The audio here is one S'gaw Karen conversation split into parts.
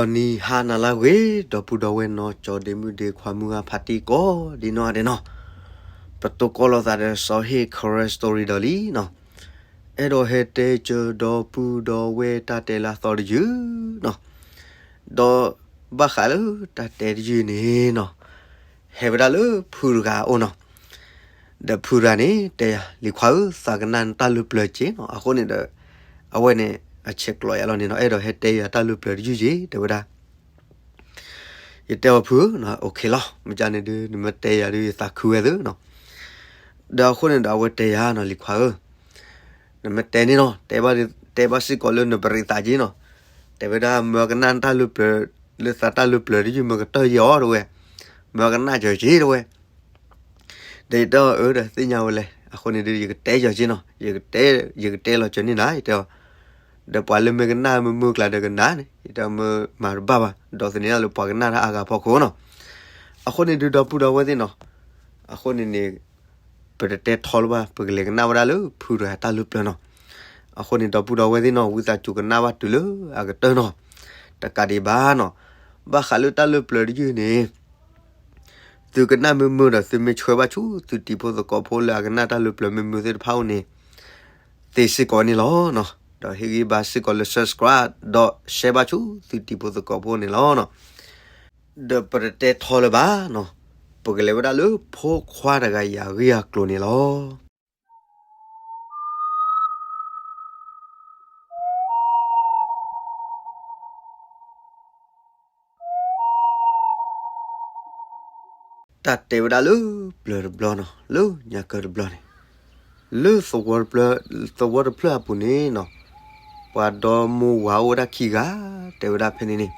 ဒီးနံၤဟါနၤလၢအဂ့ၤ ဒီပုၢ်ဒီဝဲၢ်နီၢ်ကၠီဒ့မုၣ်ဒ့ခွါမုၢ်ဂၤဖးတံၢ်ကိးဒ်နီၢ်ဂၤဒဲးနီၤ, ပတိၢ်ကီးလိာ်သးဒီးစီၤဟ့ၣ် Karen Story ဒီးလံနီၤ, အဲၣ်ဒိးဟဲတဲကၢၤဒီပုၢ်ဒီဝဲၢ်တၢ်တဲလၢအသီတယုၢ်နီၤ, ဒီးဘၣ်ဃးလၢတၢ်တဲတယုၢ်န့ၣ်နီၤ, ဟဲဝဲဒၣ်လၢဖုတဂၤအအိၣ်နီၤ, ဒီးဖုတဂၤန့ၣ် တဲယၤ လံၤခွါဧၢ သးကနၣ်နတၢ်လုၢ်ပျၢၤက့နီၤ, အဃိန့ၣ်ဒီး အဝဲန့ၣ် အဆဲးကျိးယၤလီၤန့ၣ်နီၤ, အဲၣ်ဒိးဟဲတဲယၤတၢ်လုၢ်ပျၢၤတယုၢ်က့ တဲဝဲဒၣ်, ယတဲအီၤဖုဧၢနီၤ, OK လီၤ, မ့ၢ်ကန့ၣ်ဒုး နမ့ၢ်တဲယၤဒုး ယသးခုဝဲသ့နီၤ, ဒီးအဃိန့ၣ်ဒီး အဝဲတဲယၤနီၤ လံၤခွါဧၢ နမ့ၢ်တဲန့ၣ်နီၤ, တဲဘၣ်စ့ၢ်ကီးလၢနပရံးသးက့နီၤ, တဲဝဲဒၣ် မ့ၢ်ကနၣ်တၢ်လုၢ်ပျၢၤ လၢသးတၢ်လုၢ်ပျၢၤတယုၢ် မ့ၢ်ကတၢၢ်ယဲအီၤတဝဲ, မ့ၢ်ကနၣ်စၢၤက့တဝဲ, ဒီးယတဲအီၤအၢ ဒီးသ့ၣ်ညါဝဲလဲၣ်, အဃိန့ၣ်ဒုး ယကတဲစၢၤက့နီၤ, ယကတဲ ယကတဲလီၤစၢၤန့ၢ်နၤ ယတဲအီၤ, ဒီးပှၤလၢမ့ၢ်ကနၣ်မုာ်မုာ်ကျါဒီးကနၣ်န့ၣ် ယတဲမ့ၢ်မၤတဘၣ်ဘၣ်, ဒီးသန့ၤဒၣ်လၢပှၤကနၣ်တၢ်အါဂၤဖီခိၣ်နီၤ, အဃိန့ၣ်ဒုး ဒီပုၢ်ဒီဝဲၢ်သ့ၣ်နီၤ, အဃိန့ၣ်န့ၣ် ပတတဲထီလၢၤဘၣ်, ပကလဲၤကနၣ်ဝဲဒၣ်လၢဖုတဂၤတၢ်လုၢ်ပျၢၤနီၤ, အဃိန့ၣ် ဒီပုၢ်ဒီဝဲၢ်သ့ၣ်နီၤ ဝံသးစူၤကနၣ်ဘၣ်တုၤလၢအကတၢၢ်နီၤ, တကးဒံးဘၣ်နီၤ, ဘၣ်ဃးလၢတၢ်လုၢ်ပျၢၤတယုၢ်န့ၣ် သုကနၣ်မုာ်မုာ်ဒီး သုမ့ၢ်ဆှၢဘၣ်ဆူသုတံၤဖိသကိးဖိလၢအကနၣ်တၢ်လုၢ်ပျၢၤမုာ်မုာ်သ့ၣ်တဖၣ်အအိၣ်န့ၣ် သ့စ့ၢ်ကီးန့ၣ်လီၤနီၤ, ဒီးဟ့ၣ်ဂံၢ်ဘါစ့ၢ်ကီးလၢ subscribe ဒီး share ဘၣ်ဆူသုတံၤဖိသကိးဖိန့ၣ်လီၤနီၤ, ဒီးပတတဲထီလၢၤဘၣ်နီၤ, ပကလဲၤဝဲဒၣ်လၢဖိခွါတဂၤအံၤအဂ့ၢ်အကျိၤန့ၣ်လီၤ. တၢ်တဲဝဲဒၣ်လၢပျၢၤတဘျီနီၤ, လၢညါကၢၤတဘျီန့ၣ်, လၢသဝီတဖျၢၣ်, သဝီတဖျၢၣ်အပူၤန့ၣ်နီၤ, ပှၤဒီမိၢ်ဝၤအိၣ်ဝဲဒၣ်ခံဂၤ, တဲဝဲဒၣ်ဖဲန့ၣ်န့ၣ်,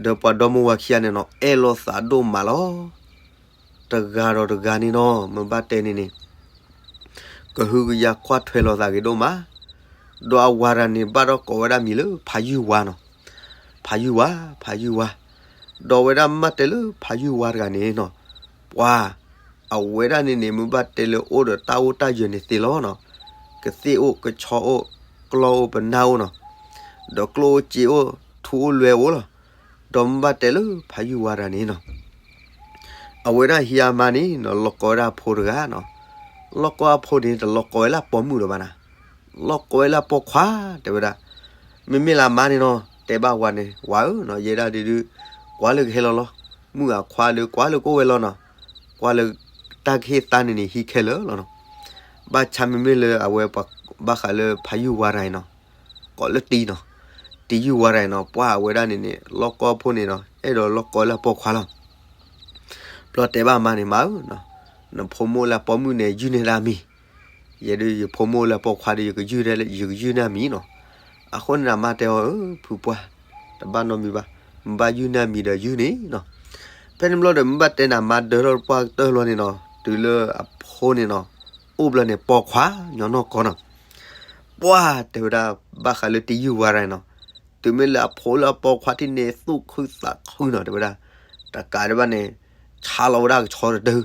ဒီးပှၤဒီမိၢ်ဝၤခံဂၤန့ၣ်နီၤ အဲၣ်လိာ်သးဒိၣ်မးလီၤ. တဂၤဒီးတဂၤန့ၣ်နီၤ မ့ၢ်ဘၣ်တဲန့ၣ်န့ၣ် ကဟုကယာ်ကွၢ်ထွဲလိာ်သးဂ့ၤဒိၣ်မး, ဒီးအဝၤတဂၤန့ၣ် ဘၣ်ဒီးကိးဝဲဒၣ်မံၤလၢဖးယုၢ်ဝါနီၤ, ဖးယုၢ်ဝါ, ဖးယုၢ်ဝါ, ဒီးဝဲဒၣ်မ့ၢ်တဲလၢဖးယုၢ်ဝါတဂၤန့ၣ်နီၤ, ပှၤ အဝဲဒၣ်န့ၣ်န့ၣ် မ့ၢ်ဘၣ်တဲလၢအိၣ်ဒီးတၢ်အိၣ်တၢ်ယၢၤန့ၣ်သ့လီၤနီၤ, ကသ့ၣ်အိၣ်, ကဆီအိၣ်, ကျီၢ်အိၣ်, ပနၢ်အိၣ်နီၤ, ဒီးကျိၣ်အိၣ်စ့အိၣ်, ထူအိၣ်လွဲအိၣ်လီၤ. ဒီးမ့ၢ်ဘၣ်တဲလၢဖးယုၢ်ဝါတဂၤန့ၣ်နီၤ အဝဲဒၣ်ဟံးအမါန့ၣ်နီၤ လီၢ်ကီဝဲဒၣ်အဖိတဂၤနီၤ, လီၢ်ကီအဖိန့ၣ် တလီၢ်ကီဝဲလၢပိာ်မုၣ်လၢၤဘၣ်နၤ, လီၢ်ကီဝဲလၢပိာ်ခွါ တဲဝဲဒၣ်, မ့မ့ၢ်လၢအမါန့ၣ်နီၤ တဲဘၣ်ဝၤန့ၣ် ဝၤဧၢနီၤ ယဲဒၣ်ဒုဒု ကွၢ်လၢကဟဲလီၤလီၤ, မုၢ်အခွါဒီးကွၢ်လၢကအိၣ်ဝဲလီၤနီၤ, ကွၢ်လၢတၢ်ကဟ့ၣ်သါန့ၣ်န့ၣ် ဟံးခဲလၢာ်လီၤနီၤ, ဘၣ်ဆၣ်မ့မ့ၢ်လၢအဝဲ ဘၣ်ဃးလၢဖးယုၢ်ဝါတဂၤအံၤနီၤ ကိးလၢတံၤနီၤ, တံၤယုၢ်ဝါတဂၤအံၤနီၤ ပှၤအဝဲဒၣ်န့ၣ်န့ၣ် လီၢ်ကီအဖိန့ၣ်နီၤ အဲၣ်ဒိးလီၢ်ကီလၢအပိာ်ခွါလီၤ. ဘျီတဲဘၣ်အမါန့ၣ် မါဧၢ, နဖိမုၣ်လၢအပိာ်မုၣ်န့ၣ် ယုၢ်န့ၢ်ဒၣ်မံၤ, ယဲဒၣ်ယဖိမုၣ်လၢအပိာ်ခွါဒီး ယကယုၢ်န့ၢ်မံၤနီၤ. အဃိန့ၣ် အမါတဲအီၤ ဧၢ ဖုပှၢ်, တဘၣ်နီတမံၤဘၣ်, မ့ၢ်ဘၣ်ယုၢ်န့ၢ်မံၤဒီးယုၢ်န့ၣ်နီၤ. ဖဲန့ၣ်ဘျီဒီး မ့ၢ်ဘၣ်တဲန့ၣ်အမါဒၢထီၣ်ပှၢ်ကတၢၢ်လီၤန့ၣ်နီၤ တုၤလၢအဖိန့ၣ်နီၤ အိၣ်ဘျီန့ၣ် ပိာ်ခွါညီနီၢ်ကီနီၤ. ပှၢ်တဲဝဲဒၣ် ဘၣ်ဃးလၢတံၤယုၢ်ဝါတဂၤအံၤနီၤ, တုၤမ့ၢ်လၢအဖိလၢအပိာ်ခွါထံၣ်န့ၣ် သူၣ်ခုသးခုနီၤ တဲဝဲဒၣ်, တကးဒံးဘၣ်န့ၣ် ဆါလီၤဝဲဒၣ်ကဆီတဒု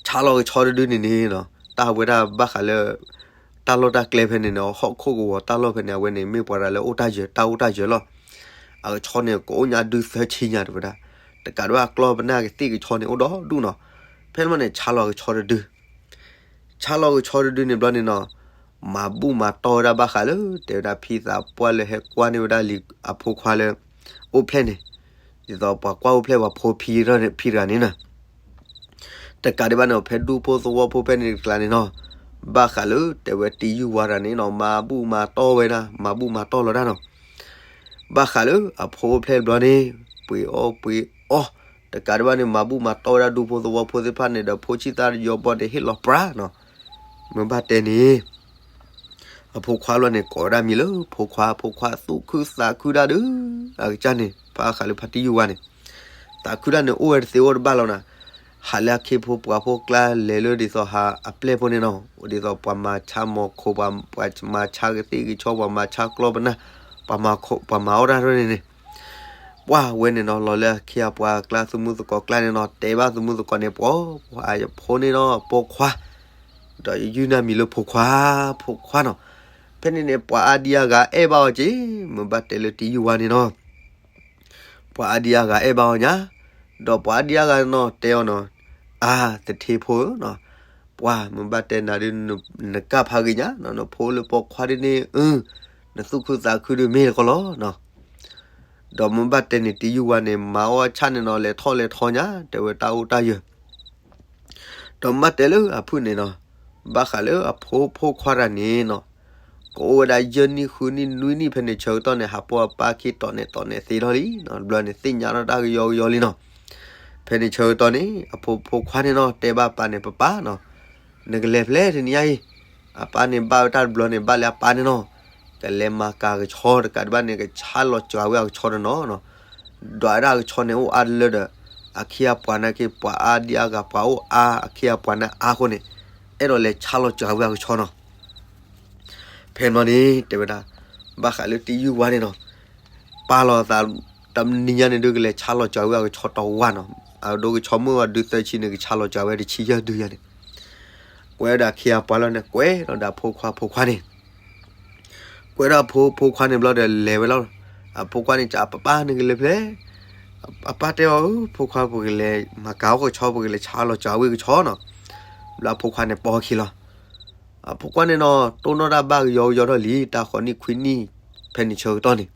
ဆါလီၤကဆီတဒုန့ၣ်န့ၣ်နီၤ တၢ်ဝဲဒၣ်ဘၣ်ဃးလၢ တၢ်လီၢ်တၢ်ကျဲဖဲန့ၣ်န့ၣ် ဟီၣ်ခိၣ်ကဝီၤတၢ်လီၢ်ဖဲန့ၣ် အဝဲန့ၣ်မ့ၢ်ပှၤတဂၤလၢအိၣ်တၢ်ယၢၤ တၢ်အိၣ်တၢ်ယၢၤလီၤ. အကဆီန့ၣ် ကအိၣ်ညါဒုသၢဆံညါတဲဝဲဒၣ်, တကးဒံးဘၣ်အကျီၢ်ပနၢ်ကသ့ၣ်ကဆီန့ၣ်အိၣ်ဒီဒူၣ်နီၤ. ဖဲန့ၣ်ဘျီန့ၣ် ဆါလီၤကဆီတဒု ဆါလီၤကဆီတဒုန့ၣ်ဘျီန့ၣ်နီၤ, မၤဘူၣ်မၤတီၢ်ဝဲဒၣ်ဘၣ်ဃးလၢ တဲဝဲဒၣ်ဖံသးပှၢ်လၢဟဲကွၢ်န့ၢ်ဝဲဒၣ်လံၤအဖိခွါလၢ အိၣ်ဖျဲၣ်န့ၣ်, ဒ်သိးပှၤကွၢ်အိၣ်ဖျဲၣ်ပှၤဖိဖံဖံတဂၤန့ၣ်နီၤ. တကးဒံးဘၣ်န့ၣ် ဖဲဒူဖိသဝီဖိဖဲန့ၣ်တကျါန့ၣ်နီၤ, ဘၣ်ဃးလၢတဲဝဲတံၤယုၢ်ဝါတဂၤန့ၣ်နီၤ မၤဘူၣ်မၤတီၢ်ဝဲဒၣ် မၤဘူၣ်မၤတီၢ်လီၤတၢ်နီၤ. ဘၣ်ဃးလၢအဖိအိၣ်ဖျဲၣ်ဘျီန့ၣ် ပှ့ၤအီၣ်ပှ့ၤအီ တကးဒံးဘၣ်န့ၣ် မၤဘူၣ်မၤတီၢ်ဝဲဒၣ်ဒူဖိသဝီဖိသ့ၣ်တဖၣ်န့ၣ်ဒီး ဖိဆံၣ်သၣ်ယီၤဘီန့ၣ် ဟ့ၣ်လီၤပြၢနီၤ. မ့ၢ်ဘၣ်တဲန့ၣ် အဖိခွါလီၤန့ၣ် ကိးဝဲဒၣ်မံၤလၢဖိခွါ, ဖိခွါသူၣ်ခုသးခုဒၣ်ဒုး အကစၢ်န့ၣ် ဘၣ်ဃးလၢဖါတံၢ်ယုၢ်ဝါန့ၣ် သးခုဒၣ်န့ၣ် အိၣ်ဝဲတသ့အိၣ်တဘၣ်လီၤနၤ. ဟးလၢအခ့ဖိပှၤဖိကျါ လဲၤလၢဒ်သိးဟးအပျဲၢ်ဖိန့ၣ်နီၤ, ဒ်သိးပှၤမၤဆါမီၤခိၣ်, ပှၤမၤဆါကသ့ၣ်ကဆီ, ပှၤမၤဆါကျီၢ်ပနၢ်, ပှၤမၤအီၣ်တၢ်ရဲၣ်န့ၣ်န့ၣ် ပှၢ်ဝဲန့ၣ်နီၤ, လီၤလၢအခ့အပှၤကျါ သမူသကိးကျါန့ၣ်နီၤ, တဲဘၣ်သမူသကိးန့ၣ် ပှၤ, ပှၤယဖိန့ၣ်နီၤ ပိာ်ခွါ, ဒီးယယုၢ်န့ၢ်မံၤလၢဖိခွါ, ဖိခွါနီၤ. ဖဲန့ၣ်န့ၣ် ပှၤအါဒံအါဂၤအဲၣ်ဘၣ်အီၤက့ၤ, မ့ၢ်ဘၣ်တဲလၢတံယုၢ်ဝါန့ၣ်နီၤ, ပှၤအါဒံအါဂၤအဲၣ်ဘၣ်အီၤညါ, ဒီးပှၤအါဒံအါဂၤနီၤတဲအီၤနီၤ, အါ သထ့ဖိဧၢနီၤ, ပှၤမ့ၢ်ဘၣ်တဲနၤဒုး နကၢ်ဖးဂ့ၤညါနီၤ, နဖိလၢပိာ်ခွါဒုးန့ၣ် အၢ နသူၣ်ခုသးခုဒုးမ့ၢ်တကီလီၤနီၤ. ဒီးမ့ၢ်ဘၣ်တဲန့ၣ် တံယုၢ်ဝါန့ၣ် မၤအီၣ်ဆၣ်န့ၣ်နီၤ လဲၤထီၣ်လဲၤထီညါ တဲဝဲတၢ်အိၣ်တၢ်ယၢၤ ဒီးမ့ၢ်ဘၣ်တဲလၢအဖုၣ်န့ၣ်နီၤ, ဘၣ်ဃးလၢအဖိဖိခွါတဂၤန့ၣ်နီၤ, ကအိၣ်ဝဲဒၣ်ယဲၢ်နံၣ်ဃုနံၣ်နွံနံၣ် ဖဲန့ၣ်ဆၢကတီၢ်န့ၣ် ဟးပိာ်အပၢ်ခံတီၤန့ၣ် တီၤန့ၣ်သ့ထီၣ်လံနီၤ, တဘျီန့ၣ်သ့ၣ်ညါထီၣ်တၢ်ကယီကယီလံနီၤ. ဖဲန့ၣ်ဆၢကတီၢ်န့ၣ် အဖိဖိခွါန့ၣ်နီၤ တဲဘၣ်ပၢ်န့ၣ် ပၢ်ပၢ်နီၤ, နကလဲၤဖဲလဲၣ်တနံၤညါအံၤ, အပၢ်န့ၣ်ဘၣ်ဝဲတၢ်တဘျီန့ၣ် ဘၣ်လၢအပၢ်န့ၣ်နီၤ, ကလဲၤမၤကၤကဆီတကးဒံးဘၣ်န့ၣ် ကဆါလီၤစှၤဝဲအကဆီတနီၤနီၤ, ဒွးဝဲဒၣ်အကဆီန့ၣ်အိၣ်အါတလၢဒီး အခ့အပှၤနာ်က့ ပှၤအါဒံအါဂၤ ပှၤအိၣ်အါ အခ့အပှၤန့ၣ်အါအဃိန့ၣ် အဲၣ်ဒိးလဲၤဆါလီၤစှၤဝဲအကဆီနီၤ. ဖဲန့ၣ်န့ၣ် တဲဝဲဒၣ် ဘၣ်ဃးလၢတံယုၢ်ဝါန့ၣ်နီၤ, ပာ်လီၤသး တနံၤညါန့ၣ်ဒုးကလဲၤဆါလီၤစှၤဝဲအကဆီတဝၢ်နီၤ, အဒိကဆီမုၢ်ဝဲဒုးသၢဆံန့ၣ် ကဆါလီၤစှၤဝဲတဆံယဲၢ်ဒုညါန့ၣ်, ကွဲးဒီးအခ့အပှၤလီၤန့ၣ် ကွဲးဒီးအဖိခွါဖိခွါန့ၣ် ကွဲးဒီးအဖိဖိခွါန့ၣ်ဘျီဒီးလဲၤဝဲလီၤ. အဖိခွါန့ၣ် အပၢ်ပၢ်နကလဲၤဖဲလဲၣ်, အပၢ်တဲအီၤ ဖိခွါ ပကလဲၤမၤကၤအီၣ်ကဆီ ပကလဲၤဆါလီၤစှၤဝဲကဆီနီၤ. ဘျီအဖိခွါန့ၣ်ပိာ်ခံလီၤ. အဖိခွါန့ၣ်နီၤ တိၢ်နီၣ်တၢ်ဘၣ်ကယီကယီထီၣ်လံ တၢ်ဃိးနံၣ်ခွံနံၣ် ဖဲန့ၣ်ဆၢကတီၢ်န့ၣ်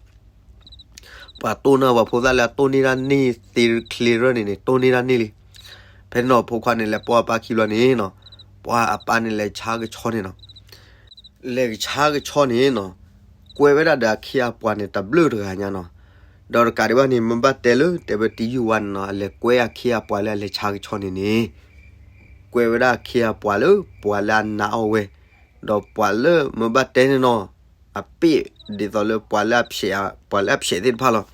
ပှၤတိၢ်နီၣ်ပှၤဖိသၣ်လၢအတိၢ်န့ၢ်တၢ်န့ၢ်သ့ချ့ရၢၢ်န့ၣ်န့ၣ် တိၢ်န့ၢ်တၢ်န့ၢ်လံ. ဖဲန့ၣ်နီၤ အဖိခွါန့ၣ် လဲၤပိာ်အပၢ်ခံဘျီန့ၣ်နီၤ, ပှၤအပၢ်န့ၣ်လဲၤဆါကဆီန့ၣ်နီၤ. လဲၤကဆါကဆီန့ၣ်နီၤ, ကွဲးဝဲဒၣ်ဒီးအခ့အပှၤန့ၣ် တဘျုးတဂၤညါနီၤ. ဒီးတကးဒံးဘၣ်န့ၣ် မ့ၢ်ဘၣ်တဲလၢ တဲဝဲတံယုၢ်ဝါန့ၣ်နီၤ အလဲၤကွဲအခ့အပှၤလၢအလဲၤဆါကဆီန့ၣ်န့ၣ် ကွဲးဝဲဒၣ်အခ့အပှၤလၢ ပှၤလၢအနာ်အီၤဝဲ, ဒီးပှၤလၢမ့ၢ်ဘၣ်တဲန့ၣ်နီၤ, အပ့ၢ်ဒ်သိးလၢပှၤလၢအဖျဲး, ပှၤလၢအဖျဲးသ့ၣ်တဖၣ်လီၤ.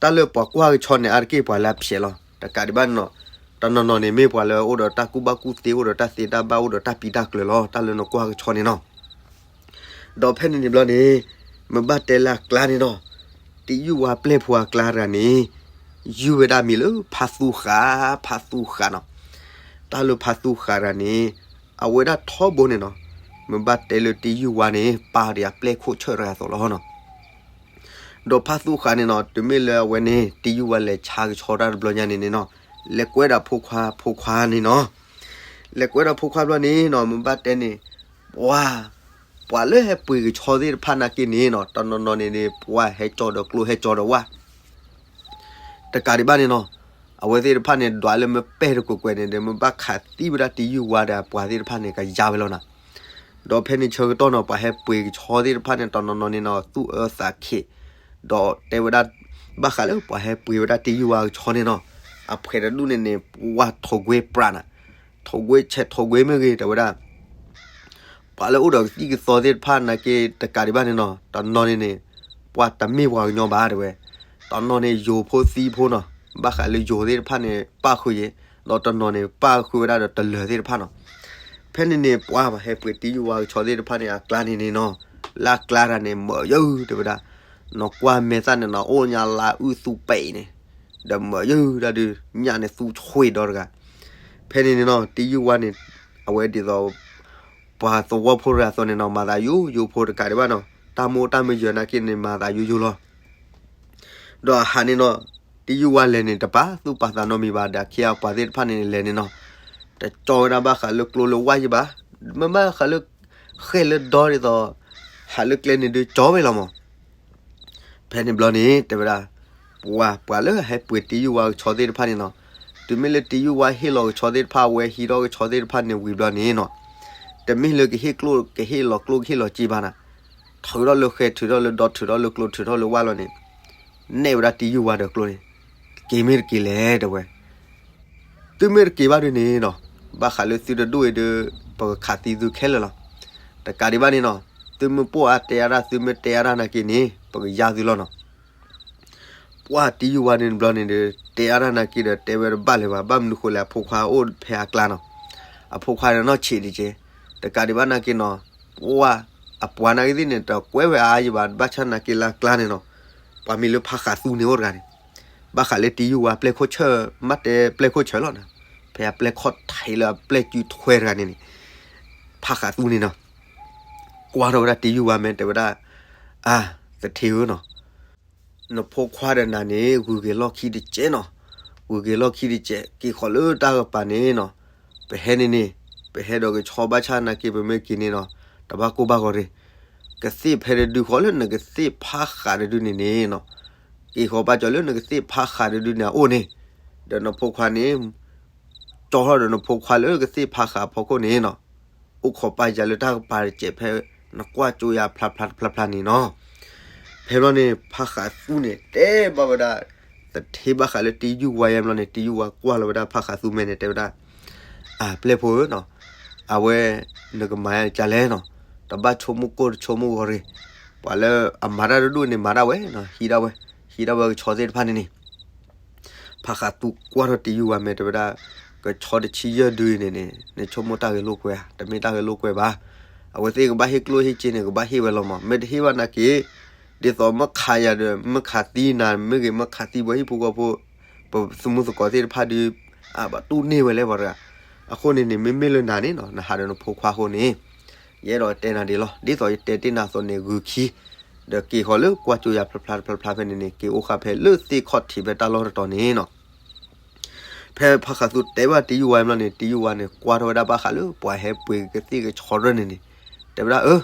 တၢ်လၢပှၤကွၢ်ကဆီန့ၣ် အါတက့ၢ်ပှၤလၢအဖျဲးလီၤ. တကးဒံးဘၣ်န့ၣ်နီၤ, တနီၤနီၤန့ၣ် မ့ၢ်ပှၤလၢအိၣ်ဒီးတၢ်ကူၣ်ဘၣ်ကူၣ်သ့ အိၣ်ဒီးတၢ်သ့တၢ်ဘၣ် အိၣ်ဒီးတၢ်ပံးတၢ်ကျၢၤလီၤ, တၢ်လၢနကွၢ်ကဆီန့ၣ်နီၤ. ဒီးဖဲန့ၣ်န့ၣ်ဘျီန့ၣ် မ့ၢ်ဘၣ်တဲလၢအကျါန့ၣ်နီၤ, တံယုၢ်ဝါပျဲၢ်ဖိအကျါတဂၤန့ၣ် ယုၢ်ဝဲဒၣ်မံၤလၢဖါသူဃး, ဖါသူဃးနီၤ. တၢ်လၢဖါသူဃးတဂၤန့ၣ် အဝဲဒၣ်ထီဘိန့ၣ်နီၤ, မ့ၢ်ဘၣ်တဲလၢတံယုၢ်ဝါန့ၣ် ပာ်ဒံးအပျဲၢ်ခိၣ်ဆၢၣ်တဂၤအသိးလီၤနီၤ. ဒီးဖါသူဃးန့ၣ်နီၤ, တုၤမ့ၢ်လၢအဝဲန့ၣ် တံယုၢ်ဝါလဲၤဆါကဆီတၢ်တဘျီညါန့ၣ်န့ၣ်နီၤ, လဲၤကွဲးဒီးဖိခွါဖိခွါန့ၣ်နီၤ, လဲၤကွဲးဒီးဖိခွါဘျီန့ၣ်နီၤ, မ့ၢ်ဘၣ်တဲန့ၣ် ပှၤ, ပှၤလၢဟဲပှ့ၤကဆီသ့ၣ်တဖၣ်နာ်က့န့ၣ်နီၤ, တနီၤနီၤန့ၣ်န့ၣ် ပှၤဟဲကၠီဒီးကျိဟဲကၠီဒီးဝၣ် တကးဒံးဘၣ်န့ၣ်နီၤ, အဝဲသ့ၣ်တဖၣ်န့ၣ် ဒွးလၢမ့ၢ်ပဲၢ်တကွဲးကွဲးန့ၣ်ဒီး မ့ၢ်ဘၣ်ခးသံဝဲဒၣ်တံယုၢ်ဝါဒီးပှၤသ့ၣ်တဖၣ်န့ၣ် ကယါဝဲလီၤနီၤ. ဒီးဖဲန့ၣ်ဆၢကတီၢ်နီၤ, ပှၤဟဲပှ့ၤကဆီသ့ၣ်တဖၣ်န့ၣ် တနီၤနီၤန့ၣ်နီၤ သူၣ်အၢသးခံး, ဒီးတဲဝဲဒၣ် ဘၣ်ဃးလၢပှၤဟဲပှ့ၤဝဲဒၣ်တံယုၢ်ဝါကဆီန့ၣ်နီၤ, အဖှဲးတဒူၣ်န့ၣ်န့ၣ် ပှၤထိးကွ့ပြးနၤ, ထိးကွ့ဆဲးထိးကွ့မ့ၢ်ဂ့ၤ တဲဝဲဒၣ် ပှၤလၢအိၣ်ဒီးကသံၣ်ကသီသ့ၣ်တဖၣ်နာ်က့ တကးဒံးဘၣ်န့ၣ်နီၤ, တနီၤန့ၣ်န့ၣ် ပှၤတမ့ၢ်ပှၤကညီဘၣ်တဲဝဲ, တနီၤန့ၣ်ယိၤဖိသံဖိနီၤ, ဘၣ်ဃးလၢယိၤသ့ၣ်တဖၣ်န့ၣ် ပၣ်ဃုာ်ယဲ, ဒီးတနီၤန့ၣ် ပၣ်ဃုာ်ဝဲဒၣ်ဒီးတလၢၤသ့ၣ်တဖၣ်နီၤ. ဖဲန့ၣ်န့ၣ် ပှၤဟဲပှ့ၤတံယုၢ်ဝါကဆီသ့ၣ်တဖၣ်န့ၣ် အကျါန့ၣ်န့ၣ်နီၤ, လၢအကျါတဂၤန့ၣ် မၢယုၢ်တဲဝဲဒၣ်, နကွၢ်မဲာ်သၣ်န့ၣ်နီၤ အိၣ်ညါလါအုၣ်သူပဲာ်အံၤန့ၣ်, ဒီးမၢယုၢ်ဒၣ်ဒုး ညၣ်န့ၣ်သူဆွ့ဒီတဂၤ ဖဲန့ၣ်န့ၣ်နီၤ တံယုၢ်ဝါန့ၣ် အဝဲဒ်သိး ပှၤသဝီဖိတဂၤအသိးန့ၣ်နီၤ မၤသးယိယိဖိတကးဒံးဘၣ်နီၤ တၢ်မူတၢ်မယၢၤနာ်က့န့ၣ် မၤသးယိယိလီၤ. ဒီးအဟးန့ၣ်နီၤ တံယုၢ်ဝါလဲၤန့ၣ် တပာ်သူၣ်ပာ်သးနီတမံၤဘၣ် ဒီးအခ့အပှၤသ့ၣ်တဖၣ်န့ၣ်လဲၤန့ၣ်နီၤ တကၠီဝဲဒၣ်ဘၣ်ဃးလၢကျိလၢဝၣ်ယံၤဘၣ် မ့ၢ်ဘၣ်ဃးလၢ ဃဲၢ်လၢဒီဒ်သိး ဟးလၢကျဲန့ၣ်ဒုးကၠီဝဲလီၤမး ဖဲန့ၣ်ဘျီန့ၣ် တဲဝဲဒၣ် ပှၤ ပှၤလၢဟဲပှ့ၤတံယုၢ်ဝါကဆီသ့ၣ်တဖၣ်န့ၣ်နီၤ တုၤမ့ၢ်လၢတံယုၢ်ဝါဟ့ၣ်လီၤကဆီသ့ၣ်တဖၣ် အဝဲဟံးထီၣ်ကဆီသ့ၣ်တဖၣ်န့ၣ်ဝံၤဘျီန့ၣ်နီၤ တမ့ၢ်လၢကဟ့ၣ်ကျိ ကဟ့ၣ်လီၤကျိကဟ့ၣ်လီၤစ့ဘၣ်နၤ ထုးထီၣ်လၢဃဲ ထုးထီၣ်လၢဒီ ထုးထီၣ်လၢကျိ ထုးထီၣ်လၢဝၣ်လီၤန့ၣ် နဲၣ်ဝဲဒၣ်တံယုၢ်ဝါဒီးကျိန့ၣ် က့ၤမ့ၢ်တက့ၤလဲၣ်တဲဝဲ သုမ့ၢ်တက့ၤဘၣ်ဒုးန့ၣ်နီၤ ဘၣ်ဃးလၢသုတဒူၣ်အံၤဒီး ပကခးသံသုခဲလၢာ်လီၤ. တကးဒံးဘၣ်န့ၣ်နီၤ သုမ့ၢ်ပိာ်အါတဲအါဒၣ် သုမ့ၢ်တဲအါဒၣ်နာ်က့န့ၣ် ပကယါသုလီၤနီၤ. ပှၤတံယုၢ်ဝါန့ၣ်ဘျီန့ၣ်ဒီး တဲအါဒၣ်နာ်က့ဒီး တဲဝဲတဘၣ်လၢၤဘၣ် ဘၣ်မနုၤဃိလဲၣ် အဖိခွါအိၣ်ဖဲအကျါနီၤ. အဖိခွါန့ၣ်နီၢ်ဆံးဒံးက့ တကးဒံးဘၣ်နာ်က့နီၤ ပှၤ အပှၤနာ်က့သ့ၣ်န့ၣ် တကွဲဝဲအါယံၤဘၣ် ဘၣ်ဆၣ်နာ်က့လၢအကျါန့ၣ်နီၤ ပှၤမ့ၢ်လၢဖးဃးသူန့ၣ်အိၣ်တဂၤန့ၣ် ဘၣ်ဃးလၢတံယုၢ်ဝါပျဲၢ်ခိၣ်ဆၢၣ် မ့ၢ်တဲပျဲၢ်ခိၣ်ဆၢၣ်လီၤနီၤ ဖဲအပျဲၢ်ခီၣ်ထံးလၢအပျဲၢ်စုထွဲတဂၤန့ၣ်န့ၣ် ဖးဃးသူန့ၣ်နီၤ ကွၢ်ထီၣ်ဝဲဒၣ်တံၤယုၢ်ဝါမဲ တဲဝဲဒၣ်, အါ, သထ့ဧၢနီၤ, နဖိခွါဒီးနၤန့ၣ် ဂုၤက့ၤလီၢ်ခံတစဲးနီၤ, ဂုၤက့ၤလီၢ်ခံတစဲး, က့ၤဃီၤလၢတၢ်ကပၤန့ၣ်နီၤ, ပဟဲန့ၣ်န့ၣ်, ပဟဲဒီးကဆီဘၣ်ဆၣ်နာ်က့ ပမ့ၢ်က့ၤန့ၣ်နီၤ, တဘၣ်ကိၢ်ဘၣ်ဂီၤရ့ၣ်, ကသ့ၣ်ဖဲတဒုဃီလၢနကသ့ၣ်ဖးဃးတဒုန့ၣ်န့ၣ်နီၤ, က့ၤဃီၤဘၣ်ကၠီလၢနကသ့ၣ်ဖးဃးတဒုန့ၣ်အအိၣ်န့ၣ်, ဒီးနဖိခွါန့ၣ် ကၠီထီၣ်ဒီးနဖိခွါလၢကသ့ၣ်ဖးဃးအဖီခိၣ်န့ၣ်နီၤ, အိၣ်ခိးပာ်ယၤလၢတၢ်ကပၤတစဲးဖဲ နကွၢ်ကၠိယၤဖျါဖျါတဖျါဖျါန့ၣ်နီၤ. ဖဲဘျီန့ၣ် ဖးဃးသူန့ၣ် တဲဘၣ်ဝဲဒၣ် သထ့ဘၣ်ဃးလၢတံၤယုၢ်ဝါယဲဘျီန့ၣ် တံၤယုၢ်ဝါကွၢ်လီၤဝဲဒၣ်ဖးဃးသူမဲန့ၣ် တဲဝဲဒၣ်, အါ ပျဲၢ်ဖိဧၢနီၤ, အဝဲ နကမၤယၤကလဲၣ်နီၤ, တဘၣ်ဆိကမိၣ်ကိၢ်တဆိကမိၣ်ဂီၤရ့ၣ်, ပှၤလၢအမၤတၢ်တဒူၣ်န့ၣ်မၤဒၣ်ဝဲနီၤ, ဟံးဒၣ်ဝဲ, ဟံးဒၣ်ဝဲကဆီသ့ၣ်တဖၣ်န့ၣ်န့ၣ် ဖးဃးသူကွၢ်ထီၣ်တံၤယုၢ်ဝါမဲ တဲဝဲဒၣ်, ကဆီတဆံယဲၢ်ဒုအံၤန့ၣ်န့ၣ် နဆိကမိၣ်တၢ်ဂဲၤလိာ်ကွဲဧါ, တမ့ၢ်တၢ်ဂဲၤလိာ်ကွဲဘၣ်. အဝဲသ့ၣ်ကဘၣ်ဟ့ၣ်ကျိၣ်ဟ့ၣ်စ့န့ၣ် ကဘၣ်ဟ့ၣ်ဝဲလီၤမး, မ့ၢ်တဟ့ၣ်ဘၣ်နာ်က့ ဒ်သိးမ့ၢ်ခးယၤဒီး မ့ၢ်ခးသံနၤ မ့ၢ်ဂ့ၤ မ့ၢ်ခးသံပှၤဟံၣ်ဖိဃီဖိ ပသမူသကိးသ့ၣ်တဖၣ်ဒီး အဘၣ်တူၢ်န့ၢ်ဝဲလဲၣ်ပှၤတဂၤ. အဃိန့ၣ်န့ၣ် မ့မ့ၢ်လၢနၤန့ၣ်နီၤ နဟးဒီးနဖိခွါအဃိန့ၣ် ယအဲၣ်ဒိးတဲနၤဒ်လီၤ. ဒ်သိးယတဲတ့ၢ်နၤအသိးန့ၣ် ဂုာ်ခံ ဒီးက့ၤဃီၤလၢကွၢ်ကၠိယၤဖျါဖျါတဖျါဖျါဖဲန့ၣ်န့ၣ် က့ၤအိၣ်ဃာ်ဖဲလၢသ့ၣ်ခီၣ်ထံးဖဲတၢ်လီၢ်တတီၤန့ၣ်နီၤ. ဖဲဖးဃးသူတဲဘၣ်တံၤယုၢ်ဝါဘျီန့ၣ် တံၤယုၢ်ဝါန့ၣ် ကွၢ်ထီၣ်ဝဲဒၣ်ဘၣ်ဃးလၢပှၤဟဲပှ့ၤကသ့ၣ်ကဆီရၢၣ်န့ၣ်န့ၣ် တဲဝဲဒၣ်အၢ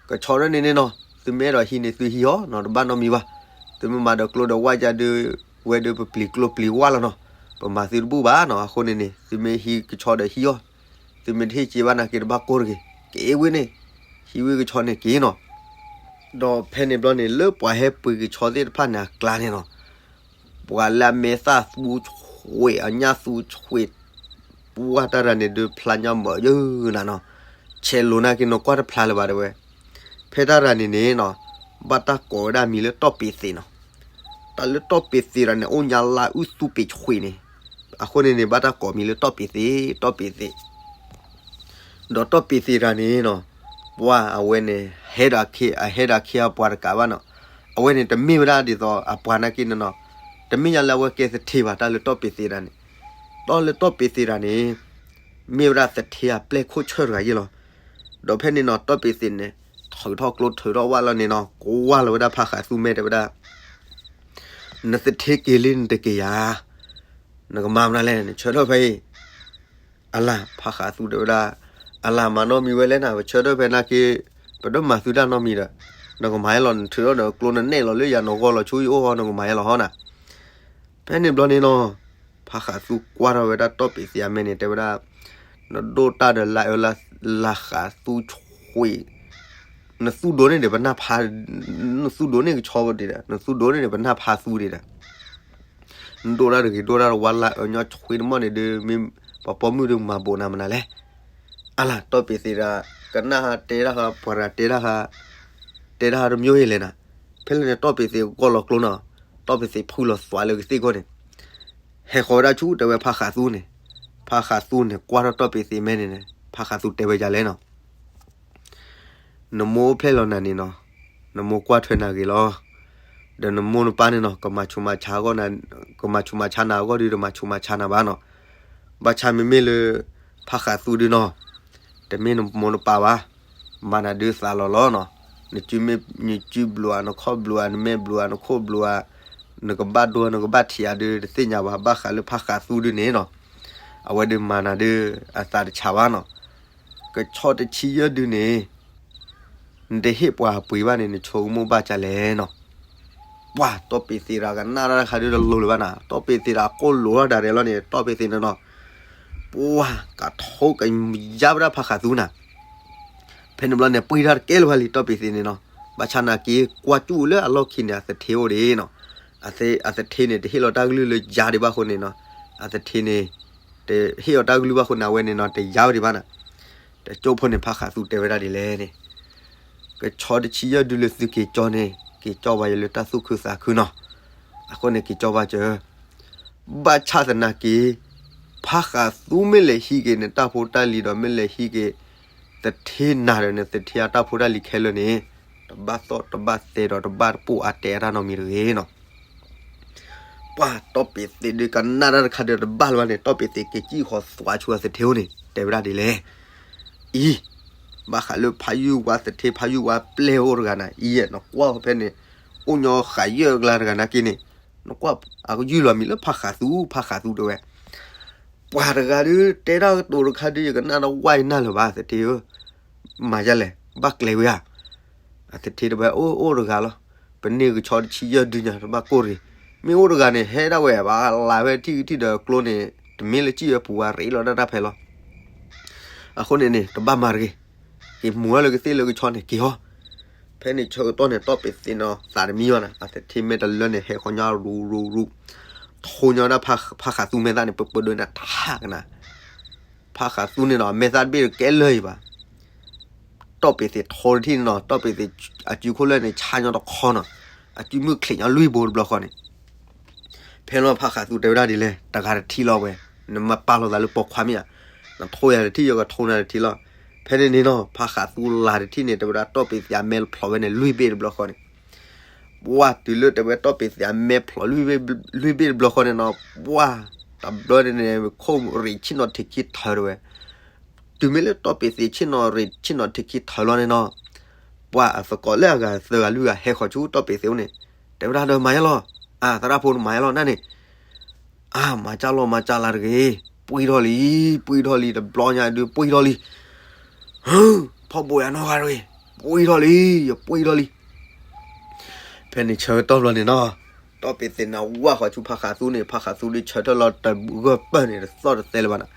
ကဆီရၢၣ်န့ၣ်န့ၣ်နီၤ သုမ့ၢ်အဲၣ်ဒိးဟံးန့ၣ် သုဟံးအီၤနီၤ တဘၣ်နီတမံၤဘၣ်. သုမ့ၢ်မၤဒီးကျိဒီးဝၣ်ယါဒုး ဝဲဒုးပပျံၤကျိပျံၤဝၣ်လီၤနီၤ. ပမၤသုတဘူၣ်ဘၣ်နီၤ. အဃိန့ၣ်န့ၣ် သုမ့ၢ်ဟံးကဆီဒီးဟံးအီၤ, သုမ့ၢ်တဟ့ၣ်စ့ဘၣ်နာ်က့တဘၣ်ကိၢ်တဂ့ၤ, က့ၤဝဲန့ၣ်, ဟံးဝဲကဆီန့ၣ်က့ၤနီၤ. ဒီးဖဲန့ၣ်ဘျီန့ၣ် လၢပှၤဟဲပှ့ၤကဆီသ့ၣ်တဖၣ်န့ၣ်အကျါန့ၣ်နီၤ ပှၤလၢအမဲာ်သၣ်သူဆွံး အညၣ်သူဆွံး ပှၢ်တၢ်ရၤန့ၣ်ဒုးဖျါညါမးယုၢ်နၤနီၤ. ဆဲးလိၤနာ်က့နီၤ ကွၢ်တဖျါလၢၤဘၣ်တဲဝဲ. ဖဲတၢ်ရၤန့ၣ်န့ၣ်နီၤ ဘၣ်တၢ်ကိးဝဲဒၣ်မံၤလၢတီၢ်ပ့ၤသ့းနီၤ. တၢ်လၢတီၢ်ပ့ၤသ့းတၢ်န့ၣ် အိၣ်ညါလါအုၣ်သူပ့ၤဆွံးန့ၣ်, အဃိန့ၣ်န့ၣ် ဘၣ်တၢ်ကိးမံၤလၢတီၢ်ပ့ၤသ့း, တီၢ်ပ့ၤသ့း ဒီးတီၢ်ပ့ၤသ့းတၢ်န့ၣ်နီၤ ပှၢ်အဝဲန့ၣ် ဟဲဒီးအခ့အပှၤတကးဘၣ်နီၤ. အဝဲန့ၣ်တမ့ၢ်ဝဲဒၣ်ဒ်သိးအပှၤနာ်က့န့ၣ်နီၤ, တမ့ၢ်ညါလၢအဝဲကဲသထ့ဘၣ် တၢ်လၢတီၢ်ပ့ၤသ့းတၢ်န့ၣ်. တၢ်လၢတီၢ်ပ့ၤသ့းတၢ်န့ၣ် မ့ၢ်ဝဲဒၣ်သထ့အပျဲၢ်ခိၣ်ဆၢၣ်တဂၤယ့ၢ်လီၤ. ဒီးဖဲန့ၣ်နီၤ တီၢ်ပ့ၤသ့းန့ၣ် ထုးထီၣ်ကျိထုးထီၣ်ဝၣ်လီၤန့ၣ်နီၤ ကွၢ်လီၤဝဲဒၣ်ဖးဃးသူမဲာ်တဲဝဲဒၣ် နသထ့က့ၤလံနတက့ၤယၤ, နကမၤမနုၤလဲၣ် နဆၢထၢၣ်ဖဲအံၤ. အလၤ ဖးဃးသူတဲဝဲဒၣ်, အလၤမၤနီတမံၤဝဲလဲၣ်နၤ ပဆၢထၢၣ်ဖဲနာ်က့ ပတမၤသုတၢ်နီတမံၤဒီး နကမၤယဲလီၤ နထုးထီၣ်ဒီးကျိနနဲၣ်လီၤလၢယၤ နဂီၢ်လီၤဆူယအိၣ်ဟီ နကမၤယဲလီၤဟီနၤ. ဖဲန့ၣ်ဘျီန့ၣ်နီၤ ဖးဃးသူကွၢ်ထီၣ်ဝဲဒၣ်တီၢ်ပ့ၤသ့းအမဲာ်န့ၣ် တဲဝဲဒၣ်, နဒိၣ်တၢ်ဒီးလါအၢလါဃးသူဆွံး, နသူၣ်ဒိၣ်န့ၢ်ဒီးပနၢ်ဖး, နသူၣ်ဒိၣ်န့ၢ်ကဆီဒံးဒီး နသူၣ်ဒိၣ်န့ၢ်ဒီးပနၢ်ဖးသူဒံးဒီး နဒိၣ်တၢ်တဂ့ၤ ဒိၣ်တၢ်တဝါလၢအၢညီဆွံတမီၢ်န့ၣ်ဒီး မ့ၢ်ပှၤပိာ်မုၣ်ဒီးမၤဘိးနၤမနုၤလဲၣ်. အလၤ တီၢ်ပ့ၤသ့းတၢ် ကနၣ်ဟးတဲတၢ်ဃာ် ပှၤတဂၤတဲတၢ်ဃာ်, တဲတၢ်ဃာ်တမံၤအံၤလဲၣ်နၤ. ဖဲလဲၣ်န့ၣ် တီၢ်ပ့ၤသ့းဂီၢ်လီၤကျိနီၤ, တီၢ်ပ့ၤသ့းဖုလီၤသွးလၢကသ့ၣ်ခိၣ်န့ၣ်, ဟဲဃီၤဝဲဒၣ်ဆူတဲဝဲဖးဃးသူန့ၣ်, ဖးဃးသူန့ၣ် ကွၢ်ထီၣ်တီၢ်ပ့ၤသ့းမဲာ်န့ၣ်န့ၣ် ဖးဃးသူတဲဝဲဒ်လဲၣ်နီၤ. နမိၢ်အိၣ်ဖျဲၣ်လီၤနၤန့ၣ်နီၤ, နမိၢ်ကွၢ်ထွဲနၤဂ့ၤလီၤ. ဒီးနမိၢ်နပၢ်န့ၣ်နီၤ ကမၤဆူးမၤဆါအဂီၢ်, ကမၤဆူးမၤဆါနၤအဂီၢ်ဒီး တမၤဆူးမၤဆါနၤဘၣ်နီၤ. ဘၣ်ဆၣ်မ့မ့ၢ်လၢ ဖးဃးသူဒုနီၤ, တမ့ၢ်နမိၢ်နပၢ်ဘၣ်, မၤနၤဒုးသးလီၤလီၤနီၤ. နစုဘျုးဧါ နခီၣ်ဘျုးဧါ နမဲာ်ဘျုးဧါ နခိၣ်ဘျုးဧါ, နကဘၣ်ဒိ နကဘၣ်ထံးဧါဒုး တသ့ၣ်ညါဘၣ်. ဘၣ်ဃးလၢဖးဃးသူဒုန့ၣ်နီၤ, အဝဲဒုးမၤနၤဒုး အသးတဆါဘၣ်နီၤ. ကဆီတဆံယဲၢ်ဒုန့ၣ် နတဟ့ၣ်ပှၤပှ့ၤဘၣ်န့ၣ် နဆိကမိၣ်ဘၣ်ဒ်လဲၣ်နီၤ. ပှၤတီၢ်ပ့ၤသ့းတၢ်ကနၣ်တၢ်တခါဒုးတလိၤလၢၤဘၣ်နၤ, တီၢ်ပ့ၤသ့းတၢ်ကိၢ်လိာ်ထီၣ်ဒၣ်လဲာ်လီၤန့ၣ် တီၢ်ပ့ၤသ့းန့ၣ်နီၤ, ပှၤကထိကယါဝဲဒၣ်ဖးဃးသူနၤ. ဖဲန့ၣ်ဘျီန့ၣ် ပှ့ၤတၢ်တကဲလၢၤဘၣ်လံ တီၢ်ပ့ၤသ့းန့ၣ်နီၤ. ဘၣ်ဆၣ်နာ်က့ ကွၢ်ကၠူၣ်လၢအလီၢ်ခံန့ၣ် အသထ့အိၣ်ဒံးနီၤ. အသထ့န့ၣ် တဟ့ၣ်လီၤတၢ်ကလုၢ်လၢယါဒံးဘၣ်အဃိန့ၣ်နီၤ, အသထ့န့ၣ် တဟ့ၣ်အီၤတၢ်ကလုၢ်ဘၣ်အဃိန့ၣ် အဝဲန့ၣ်နီၤ တယါဝဲဒံးဘၣ်နၤ. တကၠိဖိန့ၣ် ဖးဃးသူတဲဝဲဒၣ်ဒ်လဲၣ်န့ၣ်, ကဆီတဆံယဲၢ်ဒုလၢသုက့ၤကၠီန့ၣ် က့ၤကၠီဘၣ်ယၤလၢတၢ်သူၣ်ခုသးခုနီၤ. အဃိန့ၣ်က့ၤကၠီဘၣ်စၢၤ, ဘၣ်ဆၣ်သနာ်က့ ဖးဃးသူမ့ၢ်လဲၤဟံးက့ၤနတၢ်ဖိတၢ်လံၤဒီး မ့ၢ်လဲၤဟံးက့ၤ သထ့နၤဒီးနသထ့အတၢ်ဖိတၢ်လံၤခဲလၢာ်န့ၣ် တဘၣ်သီၣ်တဘၣ်သဲဒီးတဘၣ်တပိာ်အါတဲအတၢ်နီတမံၤတဂ့ၤနီၤ. ပှၤတီၢ်ပ့ၤသ့းဒုးကနၣ်တၢ်တခါဒီးတဘၣ်လၢၤဘၣ်န့ၣ် တီၢ်ပ့ၤသ့းက့ၤကံၣ်ဃီသွးဆူအသထ့အိၣ်န့ၣ် တဲဝဲဒၣ်ဒ်လဲၣ်. အံၤ, ဘၣ်ဃးလၢဖးယုၢ်ဝါသထ့ ဖးယုၢ်ဝါပျဲၢ်အိၣ်တဂၤန့ၣ် အံၤယဲၢ် နကွၢ်ဖဲန့ၣ် အိၣ်ညီဃာ်ယဲၢ်အကျါတဂၤနာ်က့န့ၣ် နကွၢ် အကယုၢ်လီၤမံၤလၢဖးဃးသူ ဖးဃးသူတဲဝဲ ပှၤတဂၤဒုး တဲတၢ်ကတိၤတခါဒုး ယကနၣ်တဝၢ်အံၤနၢ်လၢၤဘၣ် သထ့ဧၢ, မၤယလဲၣ် ဘၣ်ကျဲၤဝဲဧါ. အသထ့တဲဝဲ အိၣ်အိၣ်တဂၤလီၤ, ပန့ၢ်ကဆီတဆံယဲၢ်ဒုညါ တဘၣ်ကိၢ်တဂ့ၤ, မ့ၢ်အိၣ်တဂၤန့ၣ် ဟဲဒၣ်ဝဲ ဘၣ်လၤဝဲထံၣ်ကထံၣ်ဒီးကျိန့ၣ် တမ့ၢ်လၢစံၣ်ဝဲပူၤဝဲ ရ့လိာ်တၢ်တၢ်ဖဲလီၤ. အဃိန့ၣ်န့ၣ် တဘၣ်မၤတဂ့ၤ, က့ၤမူၤဝဲလၢကသ့ၣ်လၢကဆီန့ၣ် က့ၤဟီ. ဖဲန့ၣ်ဆၢကတီၢ်န့ၣ် တီၢ်ပ့ၤသ့ၣ်နီၤ သးတမံဘၣ်နၤ အသထ့မဲာ်တလၢန့ၣ် ဟဲဃီၤညီရူရူရူ, ထိညီဒၣ်ဖးဃးသူမဲာ်သၣ်န့ၣ် ပၢပၢဒိးနၤတဟးကနၤ ဖးဃးသူန့ၣ်နီၤ မဲာ်သၣ်တဘ့ၣ်တကဲလၢာ်အံၤဘၣ်. တီၢ်ပ့ၤသ့ၣ်ထိတထံၣ်န့ၣ်နီၤ တီၢ်ပ့ၤသ့ၣ်အစုခိၣ်လၢၢ်န့ၣ် ဆါညီတခီနီၤ, အစုမုၢ်ချံးညီလွံၢ်ဘိတဘျီဃီန့ၣ် ဖဲလီၤဖးဃးသူတဲဝဲဒၣ်ဒ်လဲၣ် တဂၤတထံၣ်လီၤဝဲ, နမ့ၢ်ပာ်လီၤသးလၢပိာ်ခွါမ့ၢ်ဧါ, နထိယၤတထံၣ် ယကထိနၤတထံၣ်လီၤ. ဖဲန့ၣ်န့ၣ်နီၤ ဖးဃးသူလၤတထံၣ်န့ၣ် တဲဝဲဒၣ်တီၢ်ပ့ၤသ့ၣ်အမဲာ်ဖျိးဝဲန့ၣ် လွံၢ်ဘ့ၣ်တဘျီဃီန့ၣ် ပှၢ်တုၤလၢတဲဝဲတီၢ်ပ့ၤသ့ၣ်အမဲာ်ဖျိးလွံၢ်ဘ့ၣ်တဘျီဃီန့ၣ်နီၤ ပှၢ် တဘျီန့ၣ်န့ၣ် ခိၣ်ရ့ၣ်ဆ့ၣ်နီၤထံးခံထၢဝဲ, တုၤမ့ၢ်လၢတီၢ်ပ့ၤသ့ၣ်ဆ့ၣ်နီၤရ့ၣ်ဆ့ၣ်နီၤထံးခံထၢလီၤန့ၣ်နီၤ ပှၢ်အသကိးလၢအဂၤသၢဂၤလွံၢ်ဂၤဟဲဃီၤဆူတီၢ်ပ့ၤသ့ၣ်အိၣ်န့ၣ် တဲဝဲဒၣ်ဒီးမၤယါလီၤ, အသရၣ်ဖိန့ၣ်မၤယါလီၤနၢ်န့ၣ် အါ မၤကၢ်လီၤ မၤကၢ်လၢတဂ့ၤ, ပှံၢ်ထီၣ်လံ, ပှံၢ်ထီၣ်လံ တဘျီညါဒုး ပှံၢ်ထီၣ်လံ, ဖီၣ်ဘိးယၤနီတဂၤတဂ့ၤ, ပှံၢ်ထီၣ်လံ, ယပှံၢ်ထီၣ်လံ. ဖဲန့ၣ်ဆၢကတီၢ်ဘျီန့ၣ်နီၤ တီၢ်ပ့ၤသ့ၣ်န့ၣ်ဝၢ်ဃီၤဆူဖးဃးသူန့ၣ် ဖးဃးသူဒုးဆၢထၢၣ်လီၤတဂၢၢ်ပၢၢ်န့ၣ် တသီၣ်တသဲလၢၤဘၣ်နၤ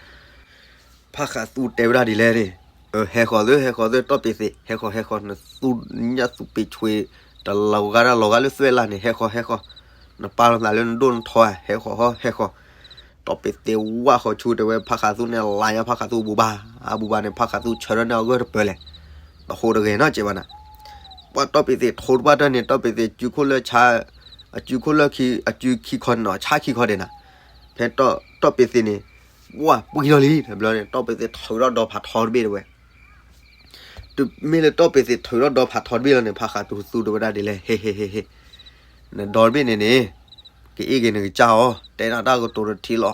ဖးဃးသူတဲဝဲဒၣ်ဒ်လဲၣ်န့ၣ်, ဟဲဃီၤသု ဟဲဃီၤသု တီၢ်ပ့ၤသ့ၣ် ဟဲဃီၤ ဟဲဃီၤ နသူၣ်ညၣ်သူၣ်ပ့ၤဆွ့ တလီၤဂာ်တၢ်လီၤဂာ်လၢသွဲၣ်လၢ်န့ၣ် ဟဲဃီၤ ဟဲဃီၤ, နပာ်လီၤသးလၢနဒိၣ်နထီဧါ ဟဲဃီၤဟီ ဟဲဃီၤ. တီၢ်ပ့ၤသ့ၣ်ဝၢ်ဃီၤဆူတဲဝဲဖးဃးသူန့ၣ် လါညါဖးဃးသူအဘူးဘၣ်, အဘူးဘၣ်န့ၣ် ဖးဃးသူဆၢထၢၣ်န့ၢ်အဂၢၢ်တပၢၢ်လဲၣ်, တဟိးတဂဲၤနီတစဲးဘၣ်နၤ ပှၢ်တီၢ်ပ့ၤသ့ၣ်ထိတပှၢ်တၢၢ်န့ၣ် တီၢ်ပ့ၤသ့ၣ်စုခိၣ်လၢဆါ, အစုခိၣ်လၢခံ အစုခံခီန့ၣ်နီၤ ဆါခံခီဒဲးနၤ, ဖဲတီၢ်ပ့ၤသ့ၣ်န့ၣ် ဝၢ်ပှံၢ်ထီၣ်လံ တဘျီန့ၣ် တီၢ်ပ့ၤသ့ၣ်ထုးထီၣ်ဒီဖးထီတဘ့ၣ်တဲဝဲ, တုၤမ့ၢ်လၢတီၢ်ပ့ၤသ့ၣ်ထုးထီၣ်ဒီဖးထီတဘ့ၣ်လီၤန့ၣ် ဖးဃးသူသူတဲဝဲဒၣ်ဒ်လဲၣ် ဟ့ၣ်ဟ့ၣ်ဟ့ၣ်ဟ့ၣ်, နဒီတဘ့ၣ်န့ၣ်န့ၣ် ကအ့ၣ်ဂ့ၤနကစၢ်အီၤ တဲနၤတၢ်ကတိၤတထံလီၤ,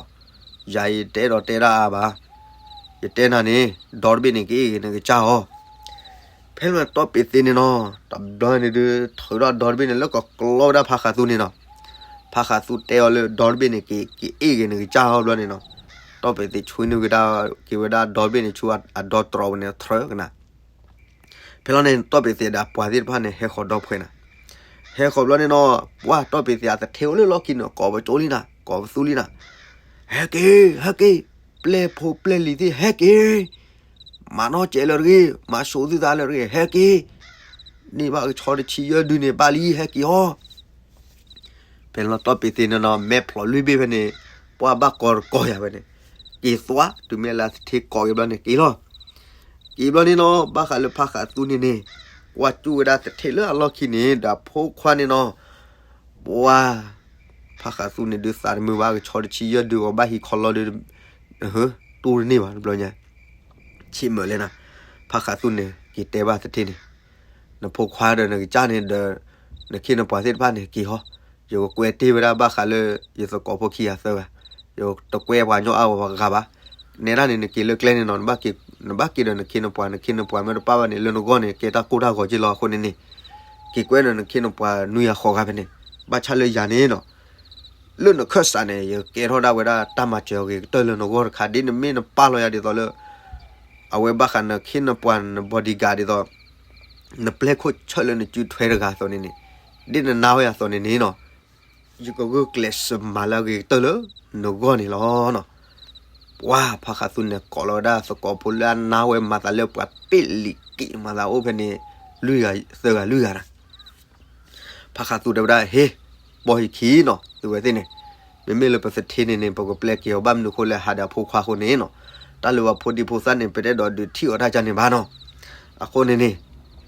ယၤအံၤတအဲၣ်ဒိးတဲဒၣ်အါဘၣ်, ယတဲနၤန့ၣ် ဒီတဘ့ၣ်န့ၣ် ကအ့ၣ်ဂ့ၤနကစၢ်အီၤ ဖဲလီၤတီၢ်ပ့ၤသ့ၣ်န့ၣ်နီၤ တဘျီန့ၣ်ဒုး ထုးထီၣ်ဒီတဘ့ၣ်န့ၣ် လၢကကျီဝဲဒၣ်ဖးဃးသူန့ၣ်နီၤ, ဖးဃးသူတဲအီၤလၢဒီတဘ့ၣ်န့ၣ် က့ၤက့ၤအ့ၣ်ဂ့ၤနကစၢ်အီၤဘျီန့ၣ်နီၤ, တီၢ်ပ့ၤသ့ၣ်ဆွံနုာ်ကဒါက့ၤဝဲဒၣ်ဒီတဘ့ၣ်န့ၣ် ဆူအဒီတြီဝဲန့ၣ် ထြၢကနၤ ဖဲလီၤန့ၣ် တီၢ်ပ့ၤသ့ၣ်ဒီးပှၤသ့ၣ်တဖၣ်န့ၣ် ဟဲဃီၤဒီဖှဲးနၤ, ဟဲဃီၤဘျီန့ၣ်နီၤ ပှၢ်တီၢ်ပ့ၤသ့ၣ်အသထ့အိၣ်လၢလီၢ်ခံန့ၣ် ကိးပကၠိလံနၤ ကိးပသူလံနၤ, ဟဲက့ၤ ဟဲက့ၤ, ပျဲၢ်ဖိပျဲၢ်လံၤသ့ၣ် ဟဲက့ၤ မၤနီၢ်ကဲးလၢၤတဂ့ၤ, မၤစိာ်သုသးလၢၤတဂ့ၤ ဟဲက့ၤ, န့ၢ်ဘၣ်ကဆီတဆံယဲၢ်ဒုန့ၣ် ဘၣ်လံ ဟဲက့ၤအီၤ ဖဲလီၤတီၢ်ပ့ၤသ့ၣ်န့ၣ်နီၤ မဲာ်ဖျိးလွံၢ်ဘ့ၣ်ဖဲန့ၣ် ပှၢ်ဘၣ်ကီတကီယၤဖဲန့ၣ်, က့ၤသွါ တုၤမ့ၢ်လၢသထ့ကိးက့ၤဘျီန့ၣ် က့ၤလီၤ, က့ၤဘျီန့ၣ်နီၤ ဘၣ်ဃးလၢဖးဃးသူန့ၣ်န့ၣ် ကွၢ်ကၠူၣ်ဝဲဒၣ်သထ့လၢအလီၢ်ခံန့ၣ် ဒီးဖိခွါန့ၣ်နီၤ ပှၢ် ဖးဃးသူန့ၣ်ဒုးသးတမုာ်ဘၣ် ကဆီတဆံယဲၢ်ဒုဂီၤဘၣ်ဟံးခီလီၤဒုး တူၢ်တန့ၢ်ဘၣ်တဘျီညါ, ဆံးမုာ်လဲၣ်နၤ, ဖးဃးသူန့ၣ် က့ၤတဲဘၣ်သထ့န့ၣ် နဖိခွါဒီးနကစၢ်န့ၣ်ဒီး နခ့နပှၤသ့ၣ်တဖၣ်န့ၣ် က့ၤဟီ, ယကကွဲးတ့ၢ်ဝဲဒၣ်ဘၣ်ဃးလၢ ယသကိးဖိခံဂၤသၢဂၤ, ယတကွဲးပှၤညီအါဂၤဘၣ်, နဲဒၣ်န့ၣ် နက့ၤလၢကျဲန့ၣ်နီၤ နဘၣ်က့ၤဒီးနခ့နပှၤ နခ့နပှၤမ့ၢ်တပၣ်ဘၣ်န့ၣ် လၢနဂီၢ်န့ၣ် ကဲတၢ်ကိၢ်တၢ်ဂီၤက့လီၤ အဃိန့ၣ်န့ၣ်, က့ၤကွဲးဒီးနခ့နပှၤနွံဂၤဃိးဂၤဖဲန့ၣ်, ဘၣ်ဆၣ်လၢယၤန့ၣ်နီၤ လၢနခၢၣ်စးန့ၣ် ယကဲထီၣ်ဒၣ်ဝဲဒၣ်တၢ်မၤစၢၤအဂ့ၤကတၢၢ်လၢနဂီၢ်တခါ ဒ်နမ့ၢ်နပာ်လီၤယၤဒ်သိးလၢ အဝဲဘၣ်ဃးနခ့နပှၤ န bodyguard ဒ်သိး နပျဲၢ်ခိၣ်ဆၢၣ်လၢနစုထွဲတဂၤအသိးန့ၣ်န့ၣ်, ဒ်နနာ်ဝဲယၤအသိးန့ၣ်န့ၣ်နီၤ, ယကဂုာ်ကျဲးစၢးမၤလၢအဂ့ၤကတၢၢ်လၢနဂီၢ်န့ၣ်လီၤ. ပှၤဖးဃးသူန့ၣ် ကိးလီၤဝဲဒၣ်သကိးဖိလၢအနာ်ဝဲမၤသးလၢပှၤပ့ၣ်လံၤက့ၤမၤသးအိၣ်ဖဲန့ၣ် လွံၢ်ဂၤသၢဂၤလွံၢ်ဂၤနၤ ဖးဃးသူတဲဝဲဒၣ် ဟ့ၣ်, ပိာ်ယခံနီၤ သုဝဲသ့ၣ်န့ၣ်, မ့မ့ၢ်လၢပသထ့န့ၣ်န့ၣ် ပကပျဲက့ၤအီၤဘၣ်မနုၤအဃိလဲၣ် ဟးဒီးအဖိခွါအဃိန့ၣ်နီၤ, တၢ်လၢပှၤဖိဒံဖိသၣ်န့ၣ် ပတအဲၣ်ဒိးဒုးထံၣ်အီၤတၢ်ကန့ၣ်ဘၣ်နီၤ, အဃိန့ၣ်န့ၣ်,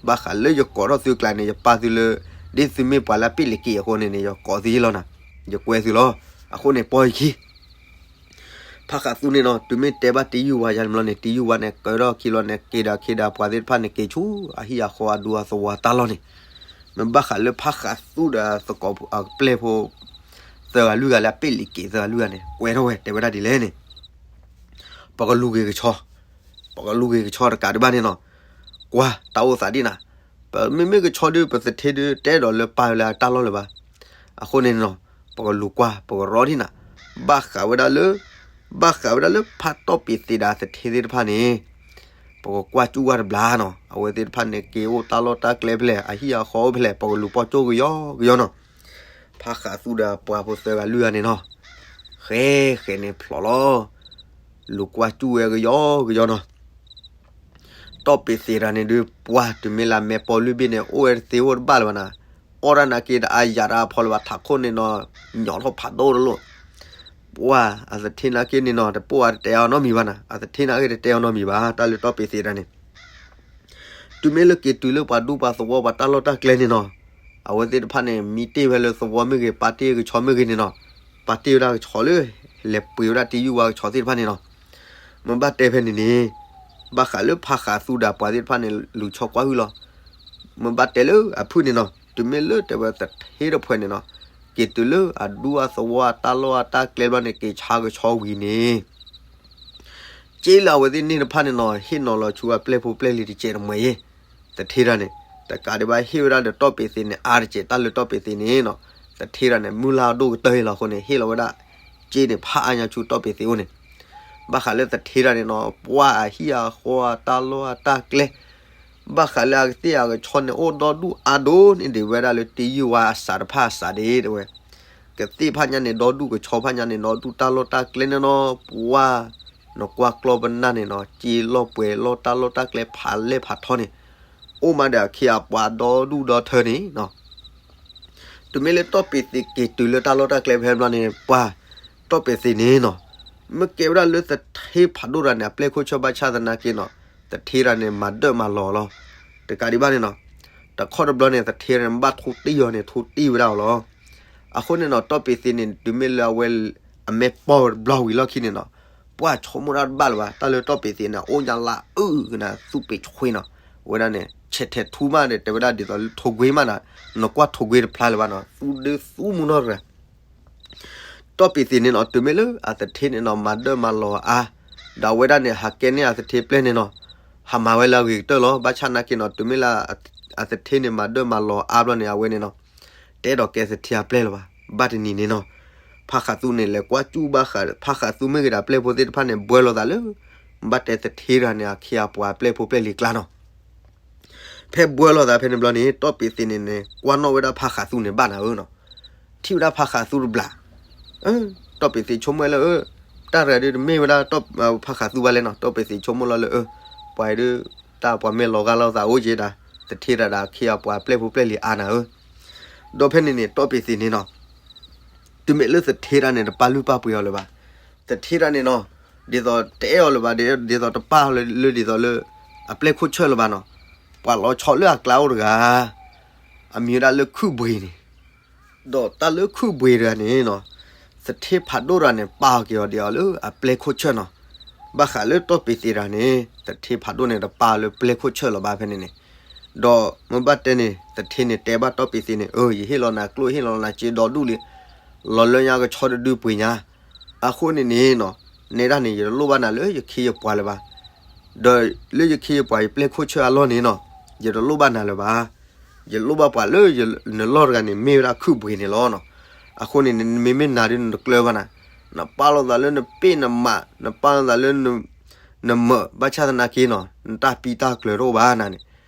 ဘၣ်ဃးလၢယကိးထီၣ်သုကျါန့ၣ် ယပာ်သုလၢ ဒ်သုမ့ၢ်ပှၤလၢအပ့ၣ်လံၤက့ၤအဃိန့ၣ်န့ၣ် ယကိးသုယ့လီၤနၤ, ယကွဲသုလီၤ, အဃိန့ၣ် ပိာ်ယခံ ဖးဃးသူန့ၣ်နီၤ တုၤမ့ၢ်တဲဘၣ်တံယုၢ်ဝါယါန့ၣ်ဘျီန့ၣ် တံယုၢ်ဝါန့ၣ် ကၢထီၣ်ခံလီၤန့ၣ် က့ၤဒီးခ့ဒီးပှၤသ့ၣ်တဖၣ်န့ၣ် က့ၤဆူအဟံၣ်အဃီအဒူအသဝီတၢ်လီၢ်န့ၣ်, မ့ၢ်ဘၣ်ဃးလၢဖးဃးသူဒီးသကိးအပျဲၢ်ဖိ သၢဂၤလွံၢ်ဂၤလၢအပ့ၣ်လံၤက့ၤသၢဂၤလွံၢ်ဂၤန့ၣ် ကွဲထီၣ်ဝဲတဲဝဲဒၣ်ဒ်လဲၣ်န့ၣ် ပကလူၤက့ၤကဆီ, ပကလူၤက့ၤကဆီတကးဒံးဘၣ်န့ၣ်နီၤ, ပကလူၤကွၢ်တၢ်အိၣ်သးဒ်နၤ, ပမ့မ့ၢ်ကဆီဒုး ပသထ့ဒုး တအဲၣ်ဒိးလၢပာ်ဝဲလၢအတၢ်လီၢ်လၢၤဘၣ်. အဃိန့ၣ်နီၤ ပကလူၤကွၢ် ပကရီဒ်နၤ, ဘၣ်ဃးဝဲဒၣ်လၢ ဘၣ်ဃးဝဲဒၣ်လၢဖးတီၢ်ပ့ၤသ့းဒီးအသထ့သ့ၣ်တဖၣ်န့ၣ် ပကကွၢ်စူၣ်ဝဲတဘျီနီၤ, အဝဲသ့ၣ်တဖၣ်န့ၣ် က့ၤအိၣ်တၢ်လီၢ်တၢ်ကျဲဖဲလဲၣ်, အဟံၣ်အဃီအိၣ်ဖဲလဲၣ်, ပကလူၤပိာ်ကၠိကယီကယီနီၤ. ဖးဃးသူဒီးအပှၤဖိသၢဂၤလွံၢ်ဂၤန့ၣ်နီၤ, ဃဲဃဲန့ၣ်ဖျိးလီၤ, လူၤကွၢ်စူၣ်ဝဲကယီကယီနီၤ. တီၢ်ပ့ၤသ့းတၢ်န့ၣ်ဒုး ပှၢ်တုၤမ့ၢ်လၢအမဲာ်ပီၢ်လွံၢ်ဘ့ၣ်န့ၣ် အိၣ်ဝဲတသ့အိၣ်တဘၣ်လၢၤဘၣ်နၤ, အီၣ်တၢ်နာ်က့ဒီးအါယၤတၢ်အဖီလၢၤဘၣ်, ထးခိၣ်န့ၣ်နီၤ ညီထီၣ်ဖးဒိၣ်တလိၣ်, ပှၢ်အသထ့နာ်က့န့ၣ်နီၤ တပိာ်အါတတဲအီၤနီတမံၤဘၣ်နၤ, အသထ့နာ်က့တတဲအီၤနီတမံၤဘၣ်, တၢ်လၢတီၢ်ပ့ၤသ့းတၢ်န့ၣ် တုၤမ့ၢ်လၢက့ၤတုၤလၢပှၤဒူပှၤသဝီပှၤတၢ်လီၢ်တၢ်ကျဲန့ၣ်နီၤ, အဝဲသ့ၣ်တဖၣ်န့ၣ် မံတ့ၢ်ဝဲလၢသဝီမ့ၢ်ဂ့ၤ, ပာ်တ့ၢ်ကဆီမ့ၢ်ဂ့ၤန့ၣ်နီၤ, ပာ်တ့ၢ်ဝဲဒၣ်ကဆီလၢ လဲၤပှ့ၤဝဲဒၣ်တ့ယုၢ်ဝါကဆီသ့ၣ်တဖၣ်န့ၣ်နီၤ. မ့ၢ်ဘၣ်တဲဖဲန့ၣ်န့ၣ် ဘၣ်ဃးလၢဖးဃးသူဒီးပှၤသ့ၣ်တဖၣ်န့ၣ် လူၤဆီကွၢ်ဟုၣ်လီၤ. မ့ၢ်ဘၣ်တဲလၢအဖုၣ်န့ၣ်နီၤ, တုၤမ့ၢ်လၢတဲဝဲသထ့တဖှဲးန့ၣ်နီၤ, က့ၤတုၤလၢအဒူအသဝီအတၢ်လီၢ်အတၢ်ကျဲဘျီန့ၣ် က့ၤဆါကဆီဝံၤန့ၣ် က့လၢအဝဲသ့ၣ်န့ၣ်တဖၣ်န့ၣ်နီၤ, ဟ့ၣ်နီၤလီၤဆူအပျဲၢ်ဖိပျဲၢ်လံၤတစဲးတမှဲၤယဲၢ်, သထ့တၢ်န့ၣ်, တကးဒံးဘၣ်ဟ့ၣ်ဝဲဒၣ်ဒီးတီၢ်ပ့ၤသ့းန့ၣ် အါတစဲးတၢ်လၢတီၢ်ပ့ၤသ့းန့ၣ်နီၤ, သထ့တၢ်န့ၣ် မုၢ်လၢ်အဒိၣ်ကတၢၢ်လီၤအဃိန့ၣ် ဟ့ၣ်လီၤဝဲဒၣ် က့န့ၣ် ဖးအါညါဆူတီၢ်ပ့ၤသ့းအိၣ်န့ၣ်, ဘၣ်ဃးလၢသထ့တၢ်န့ၣ်နီၤ, ပှၢ်အဟံၣ်အဃီအတၢ်လီၢ်အတၢ်ကျဲ ဘၣ်ဃးလၢအကသ့ၣ်အကဆီန့ၣ် အိၣ်ဒီဒူၣ်အါဒိၣ်န့ၢ်ဒံးဝဲဒၣ်လၢတ့ယုၢ်ဝါအစးတဖၣ်အစးဒၣ်တဲဝဲ, ကသ့ၣ်ဖၣ်ညါန့ၣ် ဒီဒူၣ်ကဆီဖၣ်ညါန့ၣ် ဒီဒူၣ်တၢ်လီၢ်တၢ်ကျဲန့ၣ်နီၤ, ပှၢ် နကွၢ်ကျီၢ်ပနၢ်န့ၣ်နီၤ, က့လီၢ်ပှဲၤလီၢ်တၢ်လီၢ်တၢ်ကျဲဖးလဲၢ်ဖးထီန့ၣ်, အိၣ်မးဒီးအခ့အပှၤဒီဒူၣ်ဒီထၢန့ၣ်နီၤ တုၤမ့ၢ်လၢတီၢ်ပ့ၤသ့းက့ၤတုၤလၢတၢ်လီၢ်တၢ်ကျဲဖဲဘျီန့ၣ် ပှၢ်တီၢ်ပ့ၤသ့းန့ၣ်နီၤ, မ့ၢ်ကဲဝဲဒၣ်လၢသထ့ဖးဒိၣ်တၢ်န့ၣ် အပျဲၢ်ခိၣ်ဆၢၣ်ဘၣ်ဆၣ်သနာ်က့နီၤ, သထ့တၢ်န့ၣ် မၤဒၢၣ်မၤလီၤလီၤ. တကးဒံးဘၣ်န့ၣ်နီၤ, တခီတဘျီန့ၣ် သထ့တၢ်န့ၣ် ဘၣ်ထိတ့ၢ်အီၤန့ၣ် ထိတ့ၢ်ဝဲဒၣ်အီၤလီၤ. အဃိန့ၣ်နီၤ တီၢ်ပ့ၤသ့းန့ၣ် တုၤမ့ၢ်လၢအဝဲ အမဲာ်ပီၢ်တဘျီဝံၤလီၢ်ခံန့ၣ်နီၤ, ပှၢ်ဆိကမိၣ်တၢ်တဘၣ်လၢၤဘၣ်, တၢ်လၢတီၢ်ပ့ၤသ့းန့ၣ် အိၣ်ညါလၢအအုၣ်ကနၤသူးပ့ၤဆွ့နီၤ, အဝဲဒၣ်န့ၣ် ဆဲးထဲးထူမးဒီး တဲဝဲဒၣ်ဒ်သိးလၢထိၣ်ကွ့မးနၤ, နကွၢ်ထိၣ်ကွ့တဖျါလၢၤဘၣ်နီၤ, သူဒုသူမူနီတဂၤ တီၢ်ပ့ၤသ့းန့ၣ်နီၤ တုၤမ့ၢ်လၢအသထ့န့ၣ်နီၤ မၤဒၢၣ်မၤလီၤအါ, ဒီးအဝဲဒၣ်န့ၣ် ဟးကဲန့ၢ်အသထ့ပျဲၢ်န့ၣ်နီၤ, ဟးမၤဝဲလၢအဂ့ၤကတၢၢ်လီၤ. ဘၣ်ဆၣ်နာ်က့နီၤ တုၤမ့ၢ်လၢအသထ့န့ၣ် မၤဒၢၣ်မၤလီၤအါဘျီန့ၣ် အဝဲန့ၣ်နီၤ, တအဲၣ်ဒိးကဲသထ့အပျဲၢ်လၢၤဘၣ်. ဘၣ်တနံၤန့ၣ်နီၤ, ဖးဃးသူန့ၣ် လဲၤကွၢ်စူၣ်ဘၣ်ဃး ဖးဃးသူမ့ၢ်ဂ့ၤဒီးအပျဲၢ်ဖိသ့ၣ်တဖၣ်န့ၣ် ဘှဲလီၤသးလၢ ဘၣ်တဲသထ့တဂၤန့ၣ် အခ့အပှၤအပျဲၢ်ဖိပျဲၢ်လံၤကျါနီၤ ဖဲဘှဲလီၤသးဖဲန့ၣ်ဘျီန့ၣ် တီၢ်ပ့ၤသ့းန့ၣ်န့ၣ် ကွၢ်နီၣ်ဝဲဒၣ်ဖးဃးသူန့ၣ်ဘၣ်နၤဧၢနီၤ, ထံၣ်ဝဲဒၣ်ဖးဃးသူတဘျီ, တီၢ်ပ့ၤသ့းဆိကမိၣ်လၢအၢ, တၢ်တဂၤဒုးတမ့ၢ်ဝဲဒၣ် ဖးဃးသူဘၣ်လဲၣ်နီၤ, တီၢ်ပ့ၤသ့းဆိကမိၣ်လီၤလၢအၢ, ပှၤအံၤဒုး တၢ်ပှၤမ့ၢ်လီၤဂာ်လိာ်သးအိၣ်က့ၤဒၣ်, သထ့တဂၤဒီးအခ့အပှၤအပျဲၢ်ဖိပျဲၢ်လံၤအါနၤဧၢ, ဒီးဖဲန့ၣ်န့ၣ် တီၢ်ပ့ၤသ့းန့ၣ်နီၤ တုၤမ့ၢ်လၢသထ့တဂၤန့ၣ် တပာ်လုၢ်ပာ်ပှ့ၤအီၤလၢၤဘၣ်. သထ့တဂၤန့ၣ်နီၤ, ဒ်သိးတအဲၣ်အီၤလၢၤဘၣ်, ဒ်သိးတပာ်အီၤလၢဒ်သိးလၢ အပျဲၢ်ခိၣ်ဆၢၣ်လၢၤဘၣ်နီၤ, ပှၤလီၤဆီလၢအကျါအိၣ်တဂၤ အမံၤဝဲဒၣ်လၢခုၣ်ဘှံးန့ၣ်, ဒီးတၢ်လၢခုၣ်ဘှံးတဂၤန့ၣ်နီၤ, သထ့ဖးဒိၣ်တဂၤန့ၣ် ပာ်အီၤက့ၤအီၤဒ်အီၤလၢအပျဲၢ်ခိၣ်ဆၢၣ်နီၤ, ဘၣ်ဃးလၢတီၢ်ပ့ၤသ့းတဂၤန့ၣ် သထ့ဖးဒိၣ်န့ၣ် တပာ်အီၤလၢပျဲၢ်ခိၣ်ဆၢၣ်လၢၤဘၣ်ဖဲန့ၣ်န့ၣ်, ဒီးမ့ၢ်ဘၣ်တဲန့ၣ် သထ့န့ၣ်တဲဘၣ်တီၢ်ပ့ၤသ့းန့ၣ် အၢ ယဟ့ၣ်လီၤနၤကျိၣ် ဟ့ၣ်လီၤနၤစ့ဒီဒူၣ်လံ, လီၤလၢညါကဆီတဒုပှ့ၤညါ, အဃိန့ၣ်န့ၣ်နီၤ, နဲဒၣ်န့ၣ် ယတလိၣ်ဘၣ်နၤလၢယခ့ယပှၤလၢၤဘၣ်, ဒီးလၢယခ့ယပှၤယပျဲၢ်ခိၣ်ဆၢၣ်အလီၢ်န့ၣ်နီၤ, ယတလိၣ်ဘၣ်နၤလၢၤဘၣ်, ယလိၣ်ဘၣ်ပှၤလၢနလီၢ်တဂၤန့ၣ် မ့ၢ်ဝဲဒၣ်ခုၣ်ဘှံးန့ၣ်လီၤနီၤ, အဃိန့ၣ် မ့မ့ၢ်နၤဒ်နတကျၢၤဘၣ်နၤ, နပာ်လီၤသးလၢနပ့ၢ်နမး, နပာ်လီၤသးလၢ နမၢာ် ဘၣ်ဆၣ်သနာ်က့နီၤ နတၢ်ပံတၢ်ကျၢၤတအိၣ်ဘၣ်နၤန့ၣ်,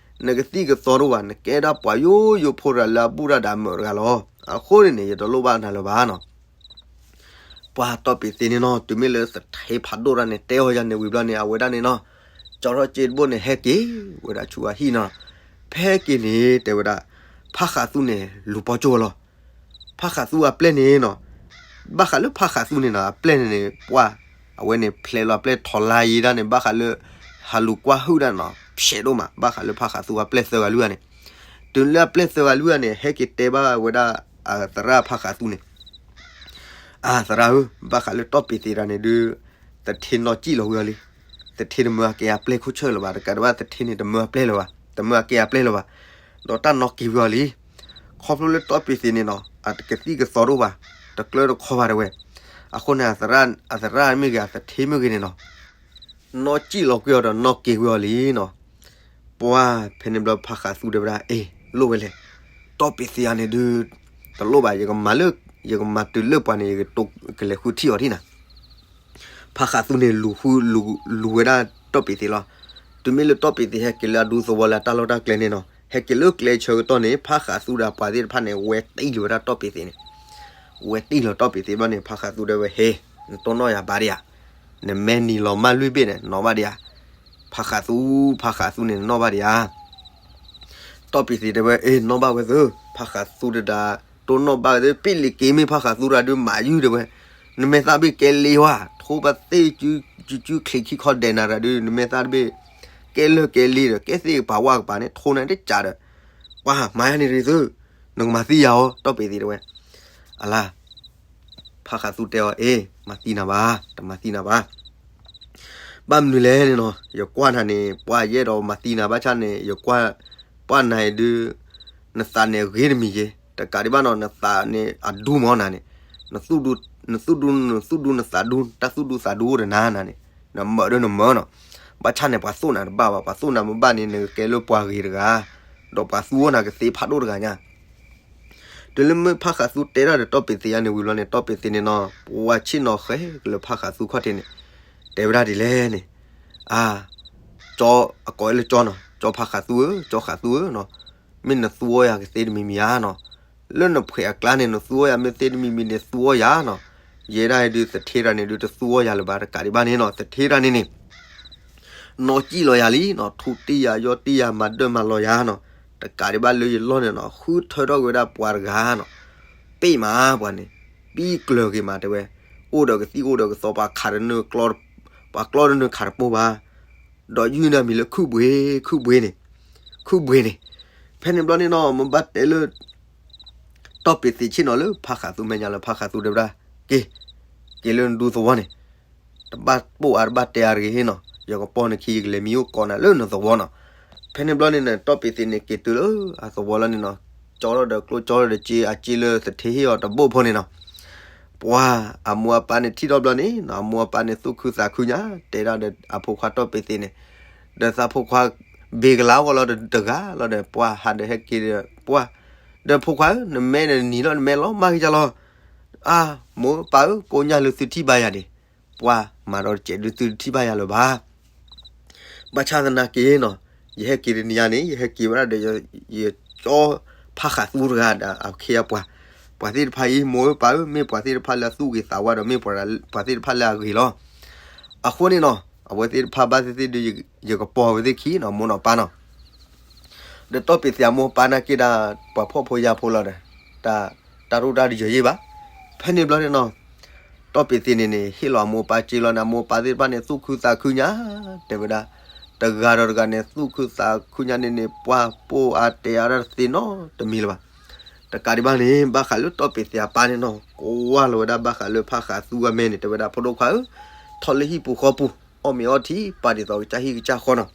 နကသံၣ်ကသီတအိၣ်ဘၣ်, နကဲဒၣ်ပှၤယိယိဖိတဂၤလၢအဘူၣ်တၢ်ဒီးအမၢာ်တဂၤလီၤ. အဃိန့ၣ်န့ၣ် ယတလိၣ်ဘၣ်နၤလၢၤဘၣ်နီၤ. ပှၤတီၢ်ပ့ၤသ့းန့ၣ်နီၤ တုၤမ့ၢ်လၢသထ့ဖးဒိၣ်တဂၤန့ၣ် တဲအီၤယၤန့ၣ်ဝံၤဘျီန့ၣ် အဝဲဒၣ်န့ၣ်နီၤ ကၠီထီၣ်စ့တဘိန့ၣ် ဟဲက့ၤဝဲဒၣ်ဆူအဟံၣ်နီၤ. ဖဲဟဲက့ၤန့ၣ် တဲဝဲဒၣ် ဖးဃးသူန့ၣ် လူၤပိာ်ကၠိလီၤ. ဖးဃးသူအပျဲၢ်န့ၣ်နီၤ, ဘၣ်ဃးလၢဖးဃးသူန့ၣ်နီၤ အပျဲၢ်န့ၣ်န့ၣ် ပှၢ် အဝဲန့ၣ် ဖျဲးလီၤအပျဲၢ်ထီၣ်လါယံၤဒၣ်န့ၣ် ဘၣ်ဃးလၢ ဟးလူၤကွၢ်ဟုၣ်ဒၣ်နီၤ ဖျဲးဒိၣ်မး ဘၣ်ဃးလၢဖးဃးသူအပျဲၢ်သၢဂၤလွံၢ်ဂၤန့ၣ်. တုၤလၢအပျဲၢ်သၢဂၤလွံၢ်ဂၤန့ၣ် ဟဲက့ၤတဲဘၣ်ဝဲဒၣ် အသရၣ်ဖးဃးသူန့ၣ် အသရၣ်ဧၢ, ဘၣ်ဃးလၢတီၢ်ပ့ၤသ့းတဂၤန့ၣ်ဒုး သထ့နီၢ်စံၣ်လီၤဝံၤအီၤလံ. သထ့တမၢအကဲအပျဲၢ်ခိၣ်ဆၢၣ်လၢၤဘၣ်, တကးဒံးဘၣ်သထ့န့ၣ် တမၢအပျဲၢ်လၢၤဘၣ်, တမၢအကဲအပျဲၢ်လၢၤဘၣ်, ဒီးတၢ်နီၢ်က့ၤဝံၤအီၤလံ. ခီဖျိလၢတီၢ်ပ့ၤသ့းန့ၣ်နီၤ အကသံၣ်ကသီတအိၣ်ဘၣ်, တကျၢတခီဘၣ်တဲဝဲ. အဃိန့ၣ် အသရၣ်မ့ၢ်ဂ့ၤ အသထ့မ့ၢ်ဂ့ၤန့ၣ်နီၤ နီၢ်စံၣ်လီၤကွံာ်အီၤဒီးနီၢ်က့ၤဝံၤအီၤလံနီၤ. ပှၤဖဲန့ၣ်ဘျီ ဖးဃးသူတဲဝဲဒၣ် အ့ လိၣ်ဝဲလဲၣ်, တီၢ်ပ့ၤသ့အါန့ၣ်ဒုး တလိၣ်ဘၣ်, ယကမၤလၢ ယကမၤတုၤလၢပှၤန့ၣ် ယကတိၤကလဲၤဃုထံၣ်အီၤထံၣ်နၤ. ဖးဃးသူန့ၣ် လူၤဃု လူၤ လူၤဝဲဒၣ်တီၢ်ပ့ၤသ့လီၤ. တုၤမ့ၢ်လၢတီၢ်ပ့ၤသ့ဟဲက့ၤလၢအဒူသဝီလၢအတၢ်လီၢ်တၢ်ကျဲန့ၣ်နီၤ, ဟဲက့ၤလၢကျဲဆၢကတီၢ်န့ၣ် ဖးဃးသူဒီးပှၤသ့ၣ်တဖၣ်န့ၣ် ဝဲတံၢ်လီၤဝဲဒၣ်တီၢ်ပ့ၤသ့န့ၣ်, ဝဲတံၢ်လီၤတီၢ်ပ့ၤသ့ဘျီန့ၣ် ဖးဃးသူတဲဝဲ ဟ့ နတိၢ်နီၣ်ယၤဘၣ်ဒံးဧါ, နမဲနံၤလီၤမၢ်လွံၢ်ဘ့ၣ်န့ၣ် နီၣ်ဘၣ်ဒံးဧါ, ဖးဃးသူ ဖးဃးသူန့ၣ် နနီၣ်ဘၣ်ဒံးဧါ. တီၢ်ပ့ၤသ့တဲဝဲ အ့ နီၣ်ဘၣ်ဝဲသု, ဖးဃးသူတဒါ တိၢ်နီၣ်ဘၣ်ဝဲသု, ပ့ၢ်လံၤက့ၤမ့ၢ်ဖးဃးသူတဒါဒုးမၤယုၢ်တဲဝဲ, နမဲာ်သၣ်တဘ့ၣ်ကဲလ့ဝါ, ထိဘၣ်သ့ၣ် ကုကုချ့ခံခီဒဲးနၤတဒါဒုး နမဲာ်သၣ်တဘ့ၣ် ကဲလၢာ်ကဲလ့ဒီး ကဲသ့ၣ်ကပၤဝၣ်ကပၤန့ၣ် ထိနၤတကးဒီး, ပှၤမၤယၤန့ၣ်တဂ့ၤသု, နကမၤသံယၤအီၤ တီၢ်ပ့ၤသ့တဲဝဲ, အလါ ဖးဃးသူတဲအီၤ အ့ မၤသံနၤဘၣ်, တမၤသံနၤဘၣ်. ဘၣ်မနုၤလဲၣ်န့ၣ်နီၤ, ယကွၢ်နၤန့ၣ် ပှၤယအဲၣ်ဒိးမၤသံနၤဘၣ်ဆၣ်န့ၣ် ယကွၢ် ပှၤနၤအံၤဒုး နသးန့ၣ်အဂ့ၤတမံၤက့ၤ, တကးဒံးဘၣ်နီၤ နသးန့ၣ်အဒူမၢ်နၤန့ၣ်, နသူၣ်ဒူ နသူၣ်ဒူ နသူၣ်ဒူနသးဒူ တၢ်သူၣ်ဒူသးဒူအိၣ်ဒီးနၤနၤန့ၣ်, နမၢဒၢနမၢနီၤ, ဘၣ်ဆၣ်န့ၣ် ပှၤသိၣ်နၤတဘၣ်ဘၣ်, ပှၤသိၣ်နၤမ့ၢ်ဘၣ်န့ၣ် နကကဲလၢပှၤဂ့ၤတဂၤ, ဒီးပှၤသူအီၤနၤကသ့ဖးဒိၣ်တဂၤညါ တုၤလၢမ့ၢ်ဖးဃးသူတဲတၢ်ဒီးတီၢ်ပ့ၤသ့ယါန့ၣ်ဝံၤလီၤန့ၣ် တီၢ်ပ့ၤသ့န့ၣ်နီၤ ပှၤဆ့ၣ်နီၤဃဲကလၢဖးဃးသူခီၣ်ထံးန့ၣ်, တဲဝဲဒၣ်ဒ်လဲၣ်န့ၣ်, အါ, ကၠီ အကိးဝဲလၢကၠီနီၤ, ကၠီဖးဃးသူဧၢ, ကၠီဃးသူဧၢနီၤ, မ့ၢ်နသူအီၤယၤကသ့တမံၤမံၤဧါနီၤ, လၢနဖှဲးအကျါန့ၣ် နသူအီၤယၤမ့ၢ်သ့တမံၤမံၤန့ၣ် သူအီၤယၤနီၤ, ယဲဒၣ်အံၤဒုးသထ့တၢ်န့ၣ်ဒုး တသူအီၤယၤလၢၤဘၣ် တကးဒံးဘၣ်န့ၣ်နီၤ သထ့တၢ်န့ၣ်န့ၣ် နီၢ်ကံၣ်လီၤယၤလံနီၤ, ထူတ့ၢ်ယၤ ယီၢ်တ့ၢ်ယၤ မၤဒၢၣ်မၤလီၤယၤနီၤ, တကးဒံးဘၣ်လၢယလီၢ်န့ၣ်နီၤ ဃုထၢထီၣ်က့ၤဝဲဒၣ်ပှၤတဂၤနီၤ, ပ့ၢ်မးပှၤန့ၣ်, ပံၣ်ကျၢၤက့ၤမးတဲဝဲ, အိၣ်ဒီးကသံၣ်အိၣ်ဒီးကသီ ပှၤခးတနၢၤကျီ, ပှၤကျီတနၢၤခးတပိၢ်ဘၣ်, ဒီးယုၢ်န့ၢ်မံၤလၢခုၣ်ဘှ့, ခုၣ်ဘှ့န့ၣ်, ခုၣ်ဘှ့န့ၣ်, ဖဲန့ၣ်ဘျီန့ၣ်နီၤ မ့ၢ်ဘၣ်တဲလၢ တီၢ်ပ့ၤသ့ဆ့ၣ်နီၤလၢဖးဃးသူမဲာ်ညါလၢဖးဃးသူတဲဝဲဒၣ်, က့ၤ, က့ၤလၢနဒူသဝီန့ၣ်, တဘၣ်ပိာ်အါတဘၣ်တဲအါတဂ့ၤနီၤ, ယကပီၢ်နခံ ယကလဲၤမံအိၣ်ကိးနၤလၢနသဝီနီၤ, ဖဲန့ၣ်ဘျီန့ၣ် တီၢ်ပ့ၤသ့န့ၣ်က့ၤတုၤလၢအသဝီလီၤန့ၣ်နီၤ, ကၠီထီၣ်ဒီးကျိ ကၠီထီၣ်ဒီးစ့ အစ့လၢသထ့ဟ့ၣ်အီၤတဘိၣ်ဖိန့ၣ်နီၤ ပှၤအမိၢ်အပၢ်န့ၣ်ထံၣ်ထီၣ်ဘျီန့ၣ်နီၤ အမိၢ်အပၢ်န့ၣ်သူၣ်ခုသးခုညါ တဲဒၣ်ဒီးအဖိခွါတီၢ်ပ့ၤသ့န့ၣ်, ဒီးသးဖိခွါ ဘ့ကလါဝဲလီၤဒီးတဂၤလီၤဒီး ပှၤဟးဒီးဟဲက့ၤဒီးပှၤ, ဒီးဖိခွါဧၢ နမဲနနံၤလီၤ နမဲလီၤမၢ်က့ၤကလီၤ, အါ မိၢ်ပၢ်ဧၢ ကိးညါလၢသုထံၣ်ဘၣ်ယၤန့ၣ်, ပှၤမၤဒီးတစဲးဒုးသုထံၣ်ဘၣ်ယၤလၢၤဘၣ် ဘၣ်ဆၣ်သနာ်က့နီၤ, ယဟဲက့ၤတနံၤညါန့ၣ် ယဟဲက့ၤဝဲဒၣ်ဒီး ယကၠီဖးဃးသူတဂၤဒီး အခ့အပှၤ, ပှၤသ့ၣ်တဖၣ်အံၤ မိၢ်ဧၢပၢ်ဧၢ မ့ၢ်ပှၤသ့ၣ်တဖၣ်လၢအသူၣ်ဂ့ၤသးဝါဒီး မ့ၢ်ပှၤသ့ၣ်တဖၣ်လၢအဂ့ၤလီၤ. အဃိန့ၣ်နီၤ အဝဲသ့ၣ်တဖၣ်ဘၣ်သ့ၣ်သ့ၣ်ဒုး ယကပီၤဝဲသ့ၣ်ခံနီၤ မိၢ်နီၢ်ပၢ်နီၤ ဒီးတီၢ်ပ့ၤသ့အမိၢ်အပၢ်နာ်က့ဒီး ပှၤဖှီၣ်ဖိယာ်ဖိလီၤဒီး တၢ် တၢ်ရူၢ်တၢ်တယၢၤယ့ၢ်ဘၣ်. ဖဲန့ၣ်ဘျီန့ၣ်နီၤ တီၢ်ပ့ၤသ့န့ၣ်န့ၣ် ဟ့ၣ်လီၤအမိၢ်အပၢ်စ့လီၤန့ၣ် အမိၢ်အပၢ်သ့ၣ်တဖၣ်န့ၣ် သူၣ်ခုသးခုညါ တဲဝဲဒၣ် တဂၤဒီးတဂၤန့ၣ် သူၣ်ခုသးခုညါန့ၣ်န့ၣ် ပှၤပိာ်အါတဲအါတၢ်တသ့နီတမံၤလၢၤဘၣ်. တကးဒံးဘၣ်န့ၣ် ဘၣ်ဃးလၢတီၢ်ပ့ၤသ့အပၢ်န့ၣ်နီၤ ကွၢ်လီၤဝဲဒၣ်ဘၣ်ဃးလၢဖးဃးသူအမဲာ်န့ၣ် တဲဝဲဒၣ် ဖိဒိၣ်ခွါဧၢ, ထီၣ်လၢဟံၣ်ပူၤဃီပူၤ အီၣ်မ့ၤအီထံ ပာ်ဒ်သိးကစၢ်ဟံၣ်ကစၢ်ဃီနီၤ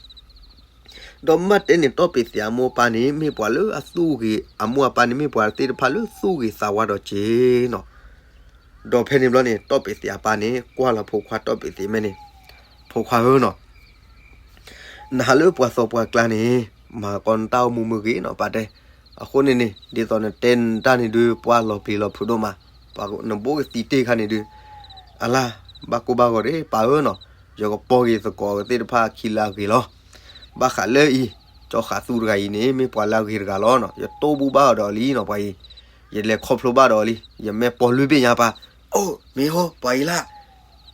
ဒီးမ့ၢ်တဲန့ၣ် တီၢ်ပ့ၤသ့အမိၢ်အပၢ်န့ၣ် မ့ၢ်ပှၤလၢအသူၣ်ဂ့ၤ အမိၢ်အပၢ်န့ၣ် မ့ၢ်ပှၤသ့ၣ်တဖၣ်လၢသူၣ်ဂ့ၤသးဝါဒီးက့ၤနီၤ. ဒီးဖဲန့ၣ်ဘျီန့ၣ် တီၢ်ပ့ၤသ့အပၢ်န့ၣ် ကွၢ်လီၤဖိခွါတီၢ်ပ့ၤသ့မဲာ်န့ၣ်, ဖိခွါဧၢနီၤ နဟးလၢပှၤသီပှၤကျါန့ၣ် မၤကီနတၢ်အိၣ်မူမ့ၢ်ဂ့ၤနီၤ ပာ်တဲ. အဃိန့ၣ်န့ၣ် ဒ်သိးနတဲနတၢ်န့ၣ်ဒုး ပှၤလီၤပျံၤလီၤဖုးဒိၣ်မး, နဘိကသံတ့ၢ်ခါန့ၣ်ဒုး အလါ ဘၣ်ကိၢ်ဘၣ်ဂီၤဒံး ပၢ်ဧၢနီၤ, ယကပီၤက့ၤသကိးကသ့ၣ်တဖၣ်ခံလၢအဂ့ၤလီၤ. ဘၣ်ဃးလၢအံၤ ကၠီဃးသူတဂၤအံၤန့ၣ် မ့ၢ်ပှၤလၢအဂ့ၤတဂၤလီၤနီၤ, ယတိၢ်ဘူၣ်ဘၣ်အီၤဒီးလံနီၤ ပှၤအံၤ, ယလဲၤခီဖျိဘၣ်ဒီးလံ, ယမဲာ်ပီၤလွံၢ်ဘ့ၣ်ညါပၢ်, အိၣ် မ့ၢ်ဟီ ပှၤအံၤလၢ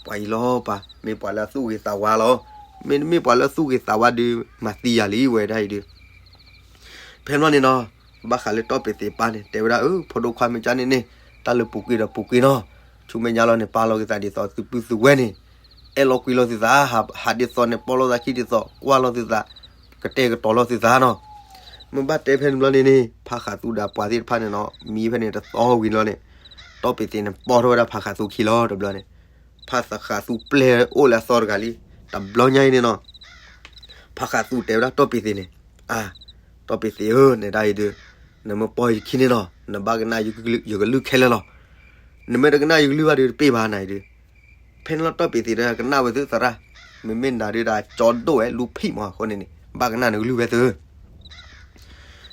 ပှၤအံၤလီၤပၢ်, မ့ၢ်ပှၤလၢအသူၣ်ဂ့ၤသးဝါလီၤ, မ့တမ့ၢ်ပှၤလၢအသူၣ်ဂ့ၤသးဝါဒုး မၤသံယၤလံဝဲဒၣ်အံၤဒုး ဖဲန့ၣ်ဘျီန့ၣ်နီၤ ဘၣ်ဃးလၢတီၢ်ပ့ၤသ့အပၢ်န့ၣ် တဲဝဲဒၣ် အၢ ဖိဒိၣ်ခွါမ့ၢ်ကန့ၣ်န့ၣ် တၢ်လၢပူၤကွံာ်ဒီးပူၤကွံာ်နီၤ, ဆူမဲာ်ညါလီၤန့ၣ် ပာ်လီၤက့ၤသးဒ်သိးသုပုၢ်သုဝဲၢ်န့ၣ်, အဲၣ်လီၤကွံလီၤသုသး, ဟးဒ်သိးန့ၣ် ပီၢ်လီၤသးခံဒ်သိး ကွၢ်လီၤသုသး, ကတဲာ်ကတီၤလီၤသုသးနီၤ. မ့ၢ်ဘၣ်တဲဖဲန့ၣ်ဘျီန့ၣ်န့ၣ် ဖးဃးသူဒီးပှၤသ့ၣ်တဖၣ်န့ၣ်နီၤ မံဖဲန့ၣ်တသီဝံၤလီၤန့ၣ်, တီၢ်ပ့ၤသ့န့ၣ် ပီၢ်ထီၣ်ဝဲဒၣ်ဖးဃးသူခံလီၤတဘျီန့ၣ်, ဖးဃးသူပျဲၢ်အိၣ်လၢအသီတဂၤလံ, တဘျီညါအံၤန့ၣ်နီၤ ဖးဃးသူတဲဝဲဒၣ်တီၢ်ပ့ၤသ့န့ၣ်, အါ, တီၢ်ပ့ၤသ့ဧၢ နဒၣ်အံၤဒုး, နမ့ၢ်ပီၢ်ယခံန့ၣ်နီၤ နဘၣ်ကနၣ်ယကလုၢ်ခဲလၢာ်လီၤ. နမ့ၢ်တကနၣ်ယကလုၢ်ဘၣ်ဒုးတပ့ၢ်ဘၣ်နၤအံၤဒုး. ဖဲန့ၣ်လီၤတီၢ်ပ့ၤသ့ဒီးကနၣ်ဝဲသုသရၣ်, မ့မ့ၢ်နၤဒုးဒၣ်ကၠီဒိၣ်ဝဲလူၤဖံးမးအဃိန့ၣ်န့ၣ်, ဘၣ်ကနၣ်နကလုၢ်ဖဲသု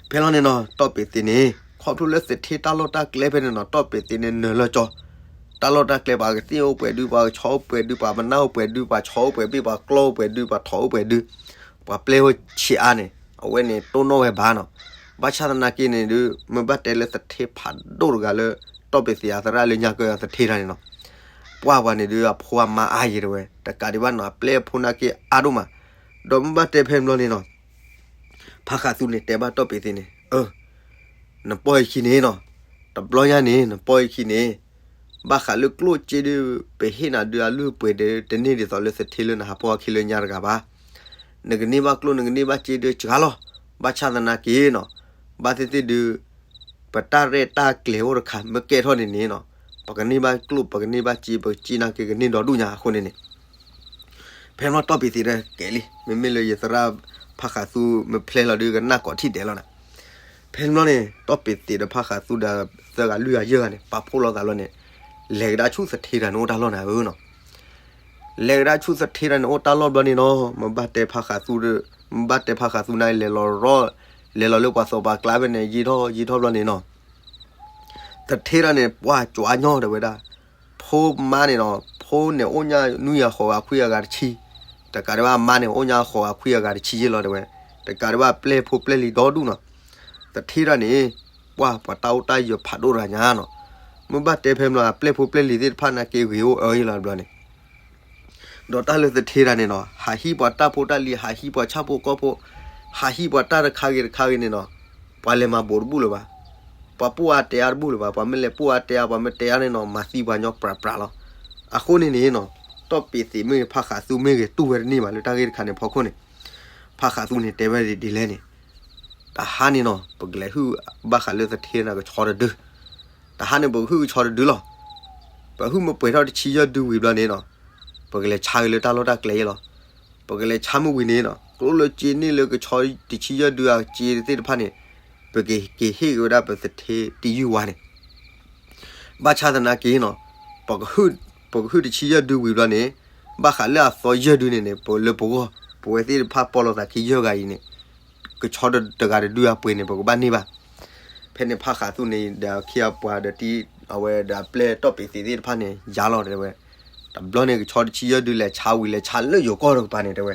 ဖဲလီၤန့ၣ်နီၤ တီၢ်ပ့းသ့းန့ၣ် ခီဖျိလၢသထ့တၢ်လီၢ်တၢ်ကျဲဖဲန့ၣ်နီၤ တီၢ်ပ့းသ့းန့ၣ်နၢၤလၢကၠီ တၢ်လီၢ်တၢ်ကျဲ ပှၤကသ့ၣ်အိၣ်ပှဲၤဒု ပှၤကဆီအိၣ်ပှဲၤဒု ပှၤမနၢ်အိၣ်ပှဲၤဒု ပှၤဆီအိၣ်ပှဲၤဘ့ၣ် ပှၤကျီအိၣ်ပှဲၤဒု ပှၤထိးအိၣ်ပှဲၤဒု ပှၤပျဲၢ်အိၣ်ဆံးအါန့ၣ် အဝဲန့ၣ်တိၢ်နီၣ်ဝဲဘၣ်နီၤ ဘၣ်ဆၣ်သနာ်က့န့ၣ်ဒုး မ့ၢ်ဘၣ်တဲလၢသထ့ဖးဒိၣ်တဂၤလၢ တီၢ်ပ့းသ့းအသရၣ်လၢညါကၢအသထ့တၢ်န့ၣ်နီၤ ပှၢ်ပှၤန့ၣ်ဒုး အဖိအမါအါယံၤတဲဝဲ တကးဒံးဘၣ်နီၤ အပျဲၢ်အဖိနာ်က့အါဒိၣ်မး ဒီးမ့ၢ်ဘၣ်တဲဖဲန့ၣ်ဘျီန့ၣ်နီၤ ဖါဃးသူန့ၣ်တဲဘၣ်တီၢ်ပ့းသ့းန့ၣ် အၢ နပီၢ်ယခံန့ၣ်နီၤ တဘျီညါန့ၣ် နပီၢ်ယခံန့ၣ် ဘၣ်ဃးလၢကျိၣ်စ့ဒုး ပဟ့ၣ်နၤဒုးအလုၢ်အပှ့ၤဒီး တန့ၢ်ဒ်သိးလၢသထ့လၢနဟးဖီအခံလၢညါတဂၤဘၣ်. နကန့ၢ်ဘၣ်ကျိၣ် နကန့ၢ်ဘၣ်စ့ဒုးစှၤလီၤ. ဘၣ်ဆၣ်သနာ်က့နီၤ ဘၣ်သ့ၣ်သ့ၣ်ဒုး ပတၢ်ရဲၣ်တၢ်ကျဲၤအိၣ်တခါ မ့ၢ်ကဲထီၣ်န့ၣ်န့ၣ်နီၤ ပကန့ၢ်ဘၣ်ကျိၣ် ပကန့ၢ်ဘၣ်စ့ ပကစ့နာ်က့ကန့ၢ်ဒီဒူၣ်ညါအဃိန့ၣ်န့ၣ် ဖဲမ့ၢ်တီၢ်ပ့းသ့းဒီးကဲလံ မ့မ့ၢ်လၢယသရၣ်ဖါဃးသူမ့ၢ်ဖျဲလီၤဒုးကနၣ်ကိးထံၣ်ဒဲးလီၤနၤ. ဖဲန့ၣ်ဘျီန့ၣ် တီၢ်ပ့းသ့းဒီးဖါဃးသူဒီးသၢဂၤလွံၢ်ဂၤယဲၢ်ဂၤန့ၣ် ပာ်ဖှိၣ်လိာ်သးလီၤန့ၣ် လဲၤကဒါဆူသထ့တၢ်န့ၣ်အိၣ်တၢ်လီၢ်နၤဧၢနီၤ. လဲၤကဒါဆူသထ့တၢ်န့ၣ်အိၣ်တၢ်လီၢ်ဘျီန့ၣ်နီၤ မ့ၢ်ဘၣ်တဲဖါဃးသူဒီး မ့ၢ်ဘၣ်တဲဖါဃးသူန့ၣ် လဲၤလီၤရီ လဲၤလီၤလၢပှၤသီပှၤကျါဖဲန့ၣ် ယံာ်ထီၣ်ယံာ်ထီၣ်ဘျီန့ၣ်နီၤ သထ့တၢ်န့ၣ် ပှၢ်ကွၢ်ညီတဲဝဲဒၣ် ဖိမါန့ၣ်နီၤ ဖိန့ၣ်အိၣ်ညါနွံဂၤဃိးဂၤခွံဂၤဂၤတဆံ, တကးဒံးဘၣ်မါန့ၣ် အိၣ်ညါဃိးဂၤခွံဂၤဂၤတဆံယဲၢ်လီၤတဲဝဲ, တကးဒံးဘၣ်ပျဲၢ်ဖိပျဲၢ်လံၤဒီဒူၣ်နီၤ. သထ့တၢ်န့ၣ် ပှၢ်ပှၤတၢ်အိၣ်တၢ်ယၢၤဖးဒိၣ်တဂၤညါနီၤ. မ့ၢ်ဘၣ်တဲဖဲမ့ၢ်လီၤ ပျဲၢ်ဖိပျဲၢ်လံၤသ့ၣ်တဖၣ်နာ်က့ဂ့ၤအိၣ်အၢယဲၢ်လီၤဘျီန့ၣ် ဒီးတၢ်လၢသထ့တၢ်န့ၣ်နီၤ ဟးဟံးပှၤတၢ်ဖိတၢ်လံၤ ဟးဟံးပှၤဆၣ်ဖိကီၢ်ဖိ, ဟးဟံးပှၤတၢ်တခါဂ့ၤတခါဂ့ၤန့ၣ်နီၤ, ပှၤလဲၤမၤဘူးတဘူၣ်လၢၤဘၣ်. ပှၤပူၣ်အါတဲအါတဘူၣ်လၢၤဘၣ်. ပှၤမ့ၢ်လဲၤပူၣ်အါတဲအါ ပှၤမ့ၢ်တဲအါန့ၣ်နီၤ မၤသံပှၤညီပြးပြးလီၤ. အဃိန့ၣ်န့ၣ်နီၤ တီၢ်ပ့းသ့းမ့ၢ်ဂ့ၤ ဖါဃးသူမ့ၢ်ဂ့ၤ တူၢ်ဝဲတန့ၢ်ဘၣ်လၢတၢ်ဂ့ၢ်တခါန့ၣ်ဖီခိၣ်န့ၣ်, ဖါဃးသူန့ၣ်တဲဝဲဒ်လဲၣ်န့ၣ်, တဟါန့ၣ်နီၤ ပကလဲၤဟုၣ်ဘၣ်ဃးလၢသထ့န့ၣ်ကဆီတဒု, တဟါန့ၣ်ပကဟုၣ်ကဆီတဒုလီၤ. ပဟုၣ်မ့ၢ်ပှဲၤထီၣ်တဆံယဲၢ်ဒုဝံၤဘျီန့ၣ်နီၤ ပကလဲၤဆါက့ၤလၢတၢ်လီၢ်တၢ်ကျဲယဲၢ်လီၤ. ပကလဲၤဆါမ့ၢ်ဝံၤန့ၣ်နီၤ ကျိၣ်လၢစ့န့ၢ်လၢကဆီတဆံယဲၢ်ဒုအစ့သ့ၣ်တဖၣ်န့ၣ် ပကက့ၤဟ့ၣ်က့ၤဝဲဒၣ်ပသထ့တံယုၢ်ဝါန့ၣ် ဘၣ်ဆၣ်သနာ်က့နီၤ ပကဟုၣ်တဆံယဲၢ်ဒုဝံၤဘျီန့ၣ် ဘၣ်ဃးလၢအသီယဲၢ်ဒုန့ၣ်န့ၣ် ပလၢပဂီၢ် ပဝဲသ့ၣ်တဖၣ်ပီၢ်လိာ်သးခံယဲၢ်ဂၤအံၤန့ၣ် ကဆီတဂၤတဒုအပှ့ၤန့ၣ် ပကဘၣ်န့ၢ်ဘၣ်. ဖဲန့ၣ်ဖါဃးသူန့ၣ် ဒီးခံအပှၤဒီးတံ အဝဲဒီးအပျဲၢ်တီၢ်ပ့းသ့းသ့ၣ်တဖၣ်န့ၣ် ယါလီၤတဲဝဲ, တဘျီန့ၣ်ကဆီတဆံယဲၢ်ဒုလဲၤဆါဝံၤ လဲၤဆါလၢယိၤကီၢ်တကပၤန့ၣ်တဲဝဲ,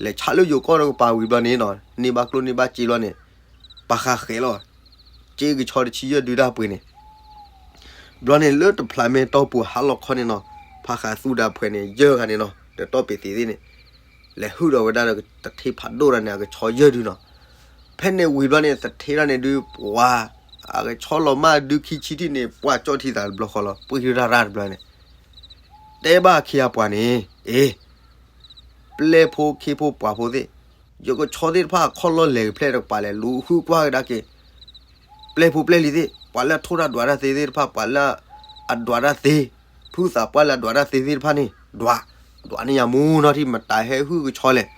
လဲၤဆါလၢယိၤကီၢ်တကပၤဝံၤဘျီန့ၣ်နီၤ န့ၢ်ဘၣ်ကျိၣ်န့ၢ်ဘၣ်စ့ဘျီန့ၣ် ပာ်ဃာ်ဃဲးလီၤ စ့ကဆီတဆံယဲၢ်ဒုတၢ်ပှ့ၤန့ၣ် ဘျီန့ၣ်လၢတဖျးမဲာ်တီၢ်ပူၤဟါလီၤခီန့ၣ်နီၤ ဖါဃးသူဒီးအပှဲၤန့ၣ် ယဲၢ်ဂၤန့ၣ်နီၤ ဒီးတီၢ်ပ့းသ့းသ့ၣ်န့ၣ် လဲၤဟုၣ်ဒီးဝဲဒၣ်ဒီးသထ့ဖးဒိၣ်တၢ်န့ၣ် အကဆီယဲၢ်ဒုနီၤ. ဖဲန့ၣ်ဝံၤဘျီန့ၣ် သထ့တၢ်န့ၣ်ဒုး ပှၤ အကဆီလီၤမၢ်ဒုခံဆံထံၣ်န့ၣ် ပှၢ်ကၠီၣ်ထံသးတဘျီဃီလီၤ ပှ့ၤတၢ်ရၢ်တဘျီန့ၣ် တဲဘၣ်ခံအပှၤန့ၣ် အ့ ပျဲၢ်ဖိခ့ဖိပှၤဖိသ့ၣ် ယကဆီသ့ၣ်တဖၣ်အခီၣ်လီၢ်လဲၤကဖျဲၣ်တကပၤလဲၣ် လူၤဟုၣ်ကွၢ်ကဒါက့ၤ ပျဲၢ်ဖိပျဲၢ်လံၤသ့ၣ် ပှၤလၢအထိၣ်တၢ်ဒွးတၢ်သ့သ့ၣ်တဖၣ် ပှၤလၢအဒွးတၢ်သ့ ဖုသးပှၢ်လၢအဒွးတၢ်သ့သ့ၣ်တဖၣ်န့ၣ် ဒွး ဒွးန့ၢ်ယၤမူနီၢ်ထံၣ် မတၤဟဲဟုၣ်ကဆီလဲၣ်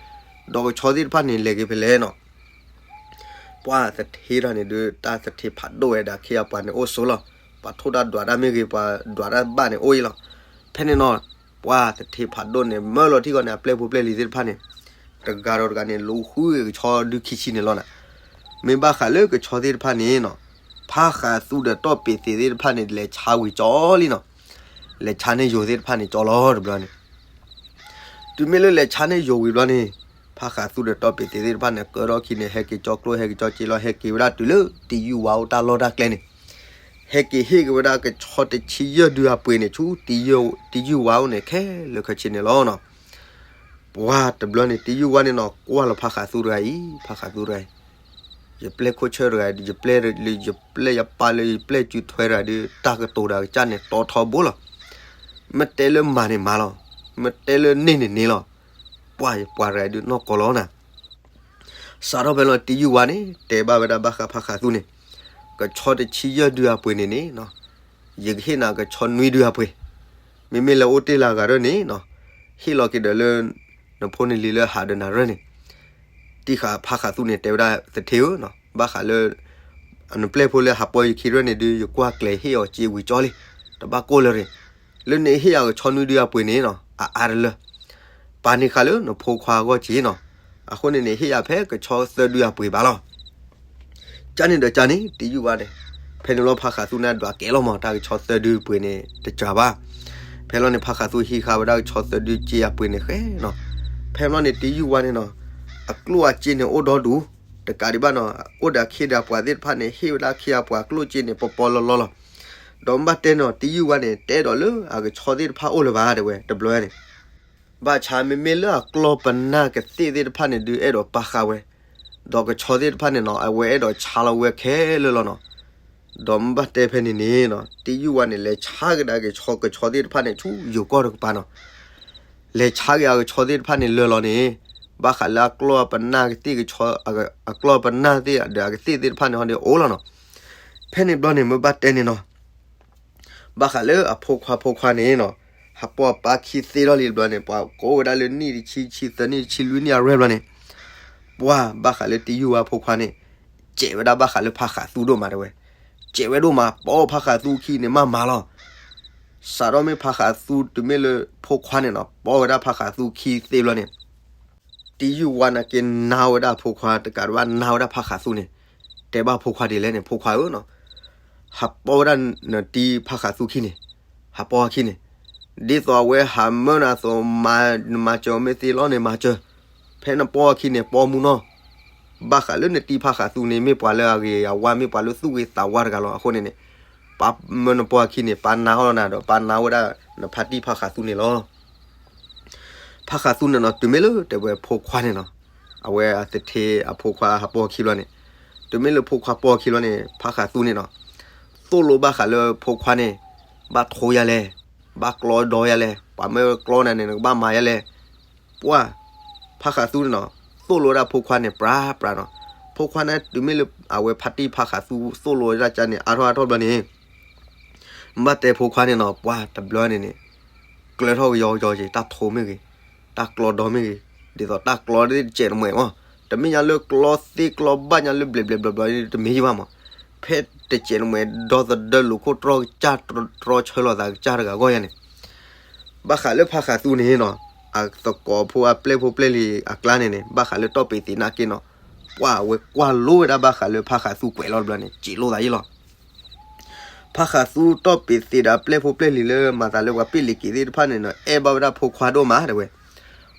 ဒီးကဆီသ့ၣ်တဖၣ်န့ၣ် လဲၤက့ၤဖဲလဲၣ်နီၤ ပှၢ်သထ့တၢ်န့ၣ်ဒုး တၢ်သထ့ဖးဒိၣ်ဝဲဒၣ်ခ့အပှၤန့ၣ်အိၣ်ဆိလီၤ. ပှၤထိၣ်တၢ်ဒွးတၢ်မ့ၢ်ဂ့ၤ ပှၤဒွးတၢ်ဘၣ်န့ၣ်အိၣ်အံၤလီၤ. ဖဲန့ၣ်နီၤ ပှၢ်သထ့ဖးဒိၣ်န့ၣ် မၢလီၤထံၣ်ဃီန့ၣ် အပျဲၢ်ဖိပျဲၢ်လံၤသ့ၣ်တဖၣ်န့ၣ် တဂၤဒီးတဂၤန့ၣ် လူၤဃုကဆီဒုခံဆံန့ၣ်လီၤနၤ. မ့ၢ်ဘၣ်ဃးလၢကဆီသ့ၣ်တဖၣ်န့ၣ်နီၤ ဖါဃးသူဒီးတီၢ်ပ့းသ့းသ့ၣ်တဖၣ်န့ၣ် လဲၤဆါဝံၤကၠီလံနီၤ. လဲၤဆါန့ၢ်ယိၤသ့ၣ်တဖၣ်န့ၣ်ကၠီလီၤတဘျီန့ၣ် တုၤမ့ၢ်လၢလဲၤဆါန့ၢ်ယိၤဝံၤဘျီန့ၣ် ဖါဃးသူဒီးတီၢ်ပ့းသ့းသ့ၣ်တဖၣ်န့ၣ် ကၢထီၣ်ခံန့ၣ် ဟဲက့ၤကၠီကျိၣ် ဟဲက့ၤကၠီစ့လီၤ ဟဲက့ၤဝဲဒၣ်တုၤလၢတံယုၢ်ဝါအိၣ်တၢ်လီၢ်တၢ်ကျဲန့ၣ် ဟဲက့ၤဟ့ၣ်က့ၤဝဲဒၣ်ကဆီတဆံယဲၢ်ဒုအပှ့ၤန့ၣ် ဆူ တံယုၢ်ဝါအိၣ်န့ၣ် ခဲလၢာ်ခဲဆ့န့ၣ်လီၤနီၤ. ပှၢ်တဘျီန့ၣ် တံယုၢ်ဝါန့ၣ်နီၤ ကွၢ်လီၤဖါဃးသူတဂၤအံၤ ဖါဃးသူတဂၤအံၤ ယပျဲၢ်ခိၣ်ဆၢတဂၤ ယပျဲၢ် ယပျဲၢ်ယပၢ်လၢယပျဲၢ်စုထွဲတဂၤဒုး တၢ်ကတိၤတၢ်ကစၢ်န့ၣ် တီထီဘိလီၤ. မ့ၢ်တဲလၢမၤန့ၣ်မၤလီၤ. မ့ၢ်တဲလၢန့ၢ်န့ၣ်န့ၢ်လီၤ. ပှၢ်ယပှၤတဂၤဒုးနီၢ်ကီၢ်လီၤနၤ. စးထီၣ်ဖဲလီၤ တံယုၢ်ဝါန့ၣ် တဲဘၣ်ဝဲဒၣ်ဘၣ်ဃးဖါဃးသူန့ၣ် ကဆီတဆံယဲၢ်ဒုအပှ့ၤန့ၣ်န့ၣ် ယကဟ့ၣ်နၤကဆီနွံဒုအပှ့ၤ မ့မ့ၢ်လၢအိၣ်တ့ၢ်လၢအဂၤရၢၢ်န့ၣ် ဟ့ၣ်လီၤက့ၤဒီးလၢ နဖိနလံၤလၢဟးဒီးနၤရၢၢ်န့ၣ် တံၢ်ဃာ်ဖါဃးသူန့ၣ် တဲဝဲဒၣ်သထ့ဧၢ, ဘၣ်ဃးလၢ နပျဲၢ်ဖိလၢဟးပီယခံရၢၢ်န့ၣ်ဒုး ယကွၢ်ကျဲၤဟ့ၣ်အီၤစ့ဝံၤကၠီလံ, တဘၣ်ကိၢ်လၢၤရ့ၣ်, လၢနဟ့ၣ်ယၤကဆီနွံဒုအပှ့ၤန့ၣ် အအါတလၢ ပာ်န့ၢ်ဃာ်လၢနဖိခွါအဂီၢ်က့ၤနီၤ. အဃိန့ၣ်န့ၣ် ဟ့ၣ်ယၤဖဲကဆီသၢဒုအပှ့ၤဘၣ်လီၤ. ကန့ၣ်ဒီးကန့ၣ် တယုၢ်ဝါန့ၣ်, ဖဲန့ၣ်လီၤဖါဃးသူန့ၣ်ဒွးကဲလီၤမး တၢ်ကဆီသၢဒုပှ့ၤန့ၣ်တစှၤဘၣ်. ဖဲလီၤန့ၣ် ဖါဃးသူဟံးဃာ်ဝဲဒၣ်ကဆီသၢဒုစ့အပှ့ၤန့ၣ်ဃဲနီၤ. ဖဲလီၤန့ၣ် တယုၢ်ဝါန့ၣ်နီၤ, အကျိၣ်အစ့န့ၣ်အိၣ်ဒီဒူၣ်, တကးဒံးဘၣ်နီၤ, အိၣ်ဒီးအခ့ဒီးအပှၤသ့ၣ်တဖၣ်န့ၣ် ဟ့ၣ်ဝဲဒၣ်အခ့အပှၤအကျိၣ်အစ့န့ၣ် ပီပီလီလီလီၤ. ဒီးမ့ၢ်ဘၣ်တဲနီၤ တယုၢ်ဝါန့ၣ် တအဲၣ်ဒိးလၢအကဆီသ့ၣ်တဖၣ်အိၣ်လၢၤဘၣ်တဲဝဲ တဘျီန့ၣ် ဘၣ်ဆၣ်မ့မ့ၢ်လၢအကျီၢ်ပနၢ်ကသ့ၣ်သ့ၣ်တဖၣ်န့ၣ်ဒုး အဲၣ်ဒိးပာ်ဃာ်ဝဲ, ဒီးကဆီသ့ၣ်တဖၣ်န့ၣ်နီၤ အဝဲအဲၣ်ဒိးဆါလီၤဝဲခဲလၢာ်လီၤနီၤ. ဒီးမ့ၢ်ဘၣ်တဲဖဲန့ၣ်န့ၣ်နီၤ တယုၢ်ဝါန့ၣ် လဲၤဆါကဒါက့ၤဆီ ကဆီသ့ၣ်တဖၣ်န့ၣ် ဆူယိၤကီၢ်တကပၤနီၤ. လဲၤဆါက့ၤအကဆီသ့ၣ်တဖၣ်န့ၣ်လၢာ်လီၤန့ၣ်, ဘၣ်ဃးလၢအကျီၢ်ပနၢ်ကသ့ၣ်ကဆီ, အကျီၢ်ပနၢ်သ့ၣ်ဒီးအကသ့ၣ်သ့ၣ်တဖၣ်န့ၣ်ဟီဒုးအိၣ်လီၤနီၤ. ဖဲန့ၣ်ဘျီန့ၣ် မ့ၢ်ဘၣ်တဲန့ၣ်နီၤ ဘၣ်ဃးလၢအဖိခွါ ဖိခွါန့ၣ်နီၤ, ဟးပီၢ်ပၢ်ခံသ့ထီၣ်လံတဘျီန့ၣ် ပှၤကိးဝဲဒၣ်လၢနံၣ်တဆံ ဆံသၢ နံၣ်တဆံလွံၢ် နံၣ်အရွဲၢ်ဘျီန့ၣ်, ပှၤဘၣ်ဃးလၢတယုၢ်ဝါဖိခွါန့ၣ် စဲးဝဲဒၣ်ဘၣ်ဃးလၢဖါဃးသူဒိၣ်မးတဲဝဲ, စဲးဝဲဒိၣ်မး ပီၢ်ဖါဃးသူခံန့ၣ်မးမးလီၤ. စးထီၣ်မ့ၢ်ဖါဃးသူတုၤမ့ၢ်လၢဖိခွါန့ၣ်နီၤ ပီၢ်ဝဲဒၣ်ဖါဃးသူခံသ့ဘျီန့ၣ် တယုၢ်ဝါန့ၣ်က့ၤနါဝဲဒၣ်ဖိခွါ တကးဒံးဘၣ်နါဝဲဒၣ်ဖါဃးသူန့ၣ်, တဲဘၣ်ဖိခွါဒ်လဲၣ်န့ၣ် ဖိခွါဧၢနီၤ, ဟးပီၢ်ဝဲဒၣ်နတံၤဖါဃးသူခံန့ၣ်, ဟးပီၢ်အခံန့ၣ်, ဒ်သိးအဝဲဟးမၢနၤအသိး နမၤစၢၤအီၤမ့ၢ်သ့လီၤန့ၣ်မၤစၢၤ, ဖဲနပီၢ်အခံန့ၣ် ပီၢ်မူနီၤ, ဘၣ်ဃးလၢနတံၤဖါဃးသူန့ၣ် မ့ၢ်ပှၤလၢအဂ့ၤအဝါ မ့ၢ်ပှၤလၢသူၣ်ဂ့ၤသးဝါတဂၤလီၤ. အဃိန့ၣ်န့ၣ် ပၢ်မၢနပီၢ်အခံန့ၣ် ပၢ်နါအီၣ်လီၤနၤဒီး ပၢ်နါဝဲဒၣ်နဖါတံၢ်ဖါဃးသူန့ၣ်လီၤ. ဖါဃးသူန့ၣ်နီၤ တုၤမ့ၢ်လၢတဲဝဲဖိခွါန့ၣ်နီၤ, အဝဲအသထ့အဖိခွါဟးပီၢ်အခံဘျီန့ၣ်, တုၤမ့ၢ်လၢဖိခွါပီၢ်အခံဘျီန့ၣ် ဖါဃးသူန့ၣ်နီၤ သိၣ်လိဘၣ်ဃးလၢဖိခွါန့ၣ် ဘၣ်ထိယၤလဲၣ်, ဘၣ်ကျီဒီယၤလဲၣ်, ပှၤမၢကျီနၤန့ၣ် နကဘၣ်မၤယၤလဲၣ်, ပှၤ ဖါဃးသူန့ၣ်နီၤ သိၣ်လိဝဲဒၣ်ဖိခွါန့ၣ် ပြးပြးနီၤ, ဖိခွါန့ၣ်တုၤမ့ၢ်လၢအဝဲဖါတံၢ်ဖါဃးသူသိၣ်လိဝဲဒၣ်ကန့ၣ် အါထီၣ်အါထီၣ်ဘျီန့ၣ် ဘၣ်တဲဖိခွါန့ၣ်နီၤ ပှၤတဘျီန့ၣ်န့ၣ် ကျၢၤထီၣ်ကယီကယီက့ၤ တၢ်ထိမ့ၢ်ဂ့ၤ, တၢ်ကျီဒီမ့ၢ်ဂ့ၤ, ဒ်သိးတၢ်ကျီသ့ၣ်တစဲးတမှဲာ်မး, တမ့ၢ်ညါလၢကျီသ့ကျီဘၣ်ညါလၢဘျဲးဘျဲးဘျီဘျီန့ၣ် တမ့ၢ်ယဘၣ်မး, ဖဲတစဲးတမှဲာ်ဒီသဒၢလိာ်ခိၣ်တြီကစၢ်တြီဆၢလိာ်သးကစၢ်တဂၤဂီၢ်ယါန့ၣ် ဘၣ်ဃးလၢဖါဃးသူန့ၣ်နီၤ အသကိးဖိအပျဲၢ်ဖိပျဲၢ်လံၤအကျါန့ၣ်န့ၣ် ဘၣ်ဃးလၢတီၢ်ပ့ၤသ့နာ်က့နီၤ ပှၤဝဲကွၢ်လိဝဲဒၣ်ဘၣ်ဃးလၢဖါဃးသူကွဲးလီၤတဘျီန့ၣ် စံးလိာ်သးယ့ၢ်လီၤ. ဖါဃးသူတီၢ်ပ့ၤသ့ဒီးအပျဲၢ်ဖိပျဲၢ်လံၤလၢမၤသးလၢပှၤပ့ၢ်လံၤက့ၤသ့ၣ်တဖၣ်န့ၣ်နီၤ အဲၣ်ဘၣ်ဝဲဒၣ်ဖိခွါဒိၣ်မးတဲဝဲ,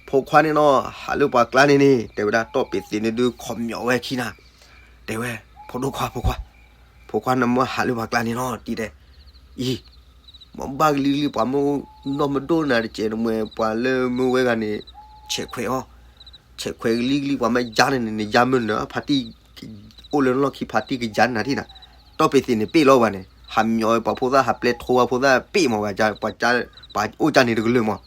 ဖိခွါန့ၣ်နီၤ ဟးလၢပှၤကျါန့ၣ်န့ၣ် တဲဝဲဒၣ်တီၢ်ပ့ၤသ့န့ၣ်ဒုးခီပညီဝဲခံနၤ တဲဝဲ, ဖိဒိၣ်ခွါ ဖိခွါ, ဖိခွါနမ့ၢ်ဟးလၢပှၤကျါန့ၣ်နီၤ တံၤတဲ, အံၤ, မ့ၢ်ဘၣ်ကလံၤကလံၤပှၤမ့ၢ်နီၢ်မဒိၣ်နၤတစဲးတမှဲာ် ပှၤလၢမ့ၢ်ဝဲဂၤန့ၣ် ဆဲးခွဲးအီၤ, ဆဲးခွဲးကလံၤကလံၤပှၤမ့ၢ်ယါန့ၣ်န့ၣ် နယါမ့ၢ်နၢၤဖါတံၢ်, အိၣ်လၢနလီၢ်ခံဖါတံၢ်ကယါနၤထံၣ်နၤ, တီၢ်ပ့ၤသ့န့ၣ်ပ့ၢ်လီၤဝဲန့ၣ် ဟးမညီပှၤဖိသၣ်ဟးပျဲထိဝဲဖိသၣ်ပ့ၢ်မးဝဲ, ပှၤအိၣ်ကၢ်န့ၣ်တကလုာ်မး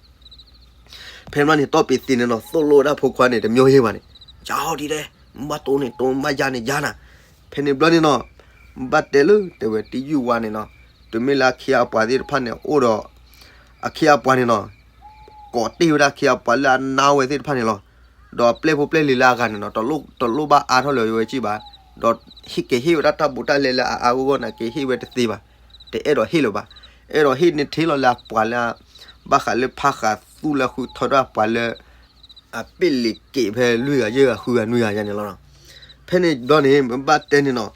ဖဲမးန့ၣ် တီၢ်ပ့ၤသ့န့ၣ်နီၤ သိၣ်လိဝဲဒၣ်ဖိခွါန့ၣ် တမ့ၢ်ယဲၢ်ဘၣ်န့ၣ်, ယါအီၤဒ်လဲၣ်, မ့ၢ်ဘၣ်တိၢ်န့ၣ်တိၢ် မ့ၢ်ဘၣ်ယါန့ၣ်ယါနၤ, ဖဲန့ၣ်ဘျီန့ၣ်နီၤ, ဘၣ်တဲလၢတဲဝဲတယုၢ်ဝါန့ၣ်နီၤ, တုၤမ့ၢ်လၢအခ့အပှၤသ့ၣ်တဖၣ်န့ၣ်အိၣ်ဒီး, အခ့အပှၤန့ၣ်နီၤ, ကိးတ့ၢ်ဝဲဒၣ်အခ့အပှၤလၢအနါဝဲသ့ၣ်တဖၣ်န့ၣ်လီၤ. ဒီးပျဲၢ်ဖိပျဲၢ်လံၤလၢအဂၤန့ၣ်နီၤ တလိၣ်ဘၣ်အါထီၣ်လၢၤဝဲက့ၢ်ဘၣ်, ဒီးဟ့ၣ်က့ၤဟ့ၣ်ဝဲဒၣ်တၢ်ဘူးတၢ်လဲလၢအအါဂီၢ်ဂီၢ်န့ၣ် က့ၤဟ့ၣ်ဝဲတသ့ဘၣ်, တအဲၣ်ဒိးဟ့ၣ်လၢၤဘၣ်, အဲၣ်ဒိးဟ့ၣ်န့ၢ်ထဲလီၤလၢအပှၤလၢ ဘၣ်ဃးလၢဖါဃးသူလၢဃုထၢထီၣ်ပှၤလၢ အပ့ၢ်လံၤက့ၤဖဲလွံၢ်ဂၤယဲၢ်ဂၤဃုဂၤနွံဂၤယါန့ၣ်လီၤ. ဖဲန့ၣ်ဘျီန့ၣ် မ့ၢ်ဘၣ်တဲန့ၣ်နီၤ,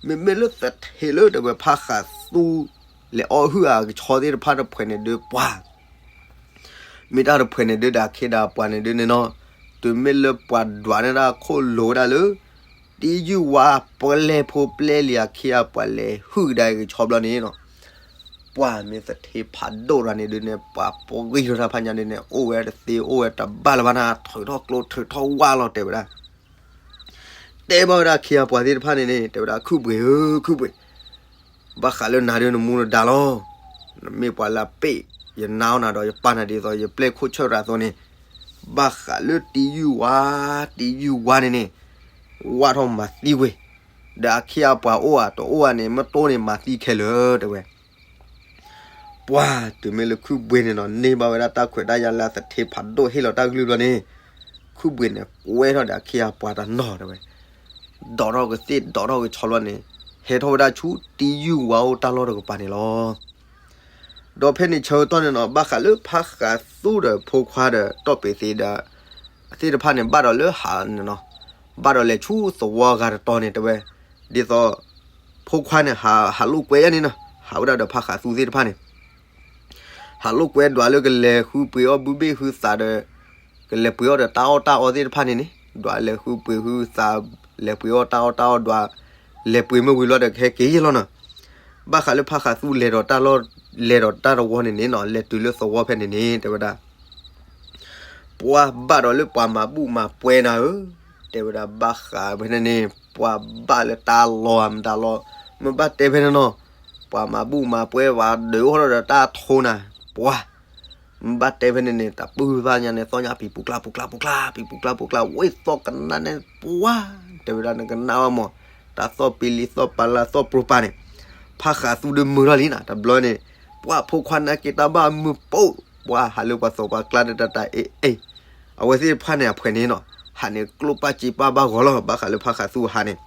မ့မ့ၢ်လၢသထ့လၢတဲဝဲဖါဃးသူ လဲၤအီၣ်ဟုၣ်အကဆီသ့ၣ်တဖၣ်တဖှဲးန့ၣ်ဒုးပှၤ မ့ၢ်တၢ်တဖှဲးန့ၣ်ဒုးဒီးအခ့ဒီးအပှၤန့ၣ်ဒုးန့ၣ်နီၤ, တုၤမ့ၢ်လၢပှၤဒွးန့ၢ်ဒၣ်ခိၣ်လိၤဝဲဒၣ်လၢ တယုၢ်ဝါပျဲၢ်ဖိပျဲၢ်လံၤအခ့အပှၤလဲၤဟုၣ်ကဒါကဆီဘျီန့ၣ်နီၤ, ပှၤမ့ၢ်သထ့ဖးဒိၣ်တဂၤန့ၣ်ဒုးန့ၣ် ပှၤပှ့ၤထီၣ်တၢ်ဖးညါဒုးန့ၣ် အိၣ်ဝဲတသ့အိၣ်ဝဲတဘၣ်လၢၤဘၣ်နၤ ထုးထီၣ်ကျိထုးထီၣ်ဝါလီၤတဲဝဲဒၣ် တဲဘၣ်ဝဲဒၣ်အခ့အပှၤသ့ၣ်တဖၣ်န့ၣ်န့ၣ် တဲဝဲဒၣ် ခုၣ်ပှ့ၤဧၢ ခုၣ်ပှ့ၤ, ဘၣ်ဃးလၢနၤဒုးနမူနဒါလီၤ. နမ့ၢ်ပှၤလၢအပ့ၢ်, ယနာ်အီၤနၤဒီးယပာ်နၤဒ်သိးယပျဲၢ်ခိၣ်ဆၢၣ်ရၤအသိးန့ၣ်, ဘၣ်ဃးလၢတယုၢ်ဝါ, တယုၢ်ဝါန့ၣ်န့ၣ်, ဝၣ်ထီၣ်မၤသံဝဲ, ဒီးအခ့အပှၤအိၣ်ဧါတအိၣ်ဧါန့ၣ် မ့ၢ်တိၢ်န့ၣ်မၤသံခဲလၢာ်တဲဝဲ ပှၤတုၤမ့ၢ်လၢခုၣ်ဘှ့ၤန့ၣ်နီၤ န့ၢ်ဘၣ်ဝဲဒၣ်တၢ်ခွဲးတၢ်ယာ်လၢအသထ့ဖးဒိၣ်ဟ့ၣ်လီၤတၢ်ကလုၢ်ဘျီန့ၣ်, ခုၣ်ဘှ့ၤန့ၣ် ကွဲထီၣ်ဒီးအခ့အပှၤတနီၤတဲဝဲ, ဒိးထီၣ်ကသ့ၣ်ဒိးထီၣ်ကဆီဘျီန့ၣ်, ဟဲထီၣ်ဝဲဒၣ်ဆူတယုၢ်ဝါအိၣ်တၢ်လီၢ်တကပၤန့ၣ်လီၤ. ဒီးဖဲန့ၣ်ဆၢကတီၢ်န့ၣ်နီၤ ဘၣ်ဃးလၢဖါဃးသူဒီးဖိခွါဒီးတီၢ်ပ့ၤသ့ဒီး အ သ့ၣ်တဖၣ်န့ၣ် ဘၣ်ဒီးလၢဟးန့ၣ်နီၤ, ဘၣ်ဒီးလဲၤဆူသဝီဂၤတတီၤန့ၣ် တဲဝဲ, ဒ်သိး ဖိခွါန့ၣ် ဟးလိာ်ကွဲယါန့ၣ်နီၤ, ဟးဝဲဒၣ်ဒီးဖါဃးသူသ့ၣ်တဖၣ်န့ၣ် ဟးလိာ်ကွဲဒွးလၢကလဲၤဃုပှ့ၤအီၣ်ဘုဘ့ၣ်ဟုသးဒီး ကလဲၤပှ့ၤအီၣ်ဒီးတၢ်အီၣ်တၢ်အီသ့ၣ်တဖၣ်န့ၣ်န့ၣ်, ဒွးလဲၤဃုပှ့ၤဟုသး, လဲၤပှ့ၤအီၣ်တၢ်အီၣ်တၢ်အီဒွး, လဲၤပှ့ၤမ့ၢ်ဝံၤလီၤဒီးကဟဲက့ၤယဲလီၤနီၤ. ဘၣ်ဃးလၢဖါဃးသူလဲၤဒီးတၢ်လီၢ်, လဲၤဒီးတၢ်တဝီန့ၣ်န့ၣ်နီၤ, လဲၤတုၤလၢသဝီဖဲန့ၣ်န့ၣ် တဲဝဲဒၣ် ပှၤဘၣ်ဒီးလၢပှၤမၤဘူၣ်မၤပှဲၤနၤဧၢ, တဲဝဲဒၣ်ဘၣ်ဃးဖဲန့ၣ်န့ၣ် ပှၤဘၣ်လၢတၢ်လီၢ်ဧါမတၤလီၢ်, မ့ၢ်ဘၣ်တဲဖဲန့ၣ်နီၤ, ပှၤမၤဘူၣ်မၤပှဲၤ ပှၤဒုးအိၣ်ထီၣ်ဒီးတၢ်ထိနၤ, ပှၤ မ့ၢ်ဘၣ်တဲဖဲန့ၣ်န့ၣ် တၢ်ပုၢ်သၣ်ညါန့ၣ် သီၣ်ညါပံၤပူၤကျါပူၤကျါပူၤကျါ ပံၤပူၤကျါပူၤကျါ ဝဲသီၣ်ကနၣ်န့ၣ် ပှၤ တဲဝဲဒၣ်နကနၣ်ဝဲမး, တၢ်သီၣ်ပံၤလံသီၣ်ပၤလၢသီၣ်ပြိပၤန့ၣ်, ဖါဃးသူဒုးမုာ်ထီၣ်လံနၤ တဘျီန့ၣ်, ပှၤဖိခွါနာ်က့တၢ်ဘၣ်မုာ်ပိၢ်, ပှၤဟးလၢပှၤသီၣ်ပှၤကျါဒီးတၢ်တၢ်အ့ၣ်အ့ၣ်, အဝဲသ့ၣ်တဖၣ်န့ၣ်အဖှဲးန့ၣ်နီၤ, ဟးန့ၣ်ကျိၣ်ပၢ်စ့ပၢ်ဘၣ်ဂီၤလီၤ, ဘၣ်ဃးလၢဖါဃးသူဟးန့ၣ်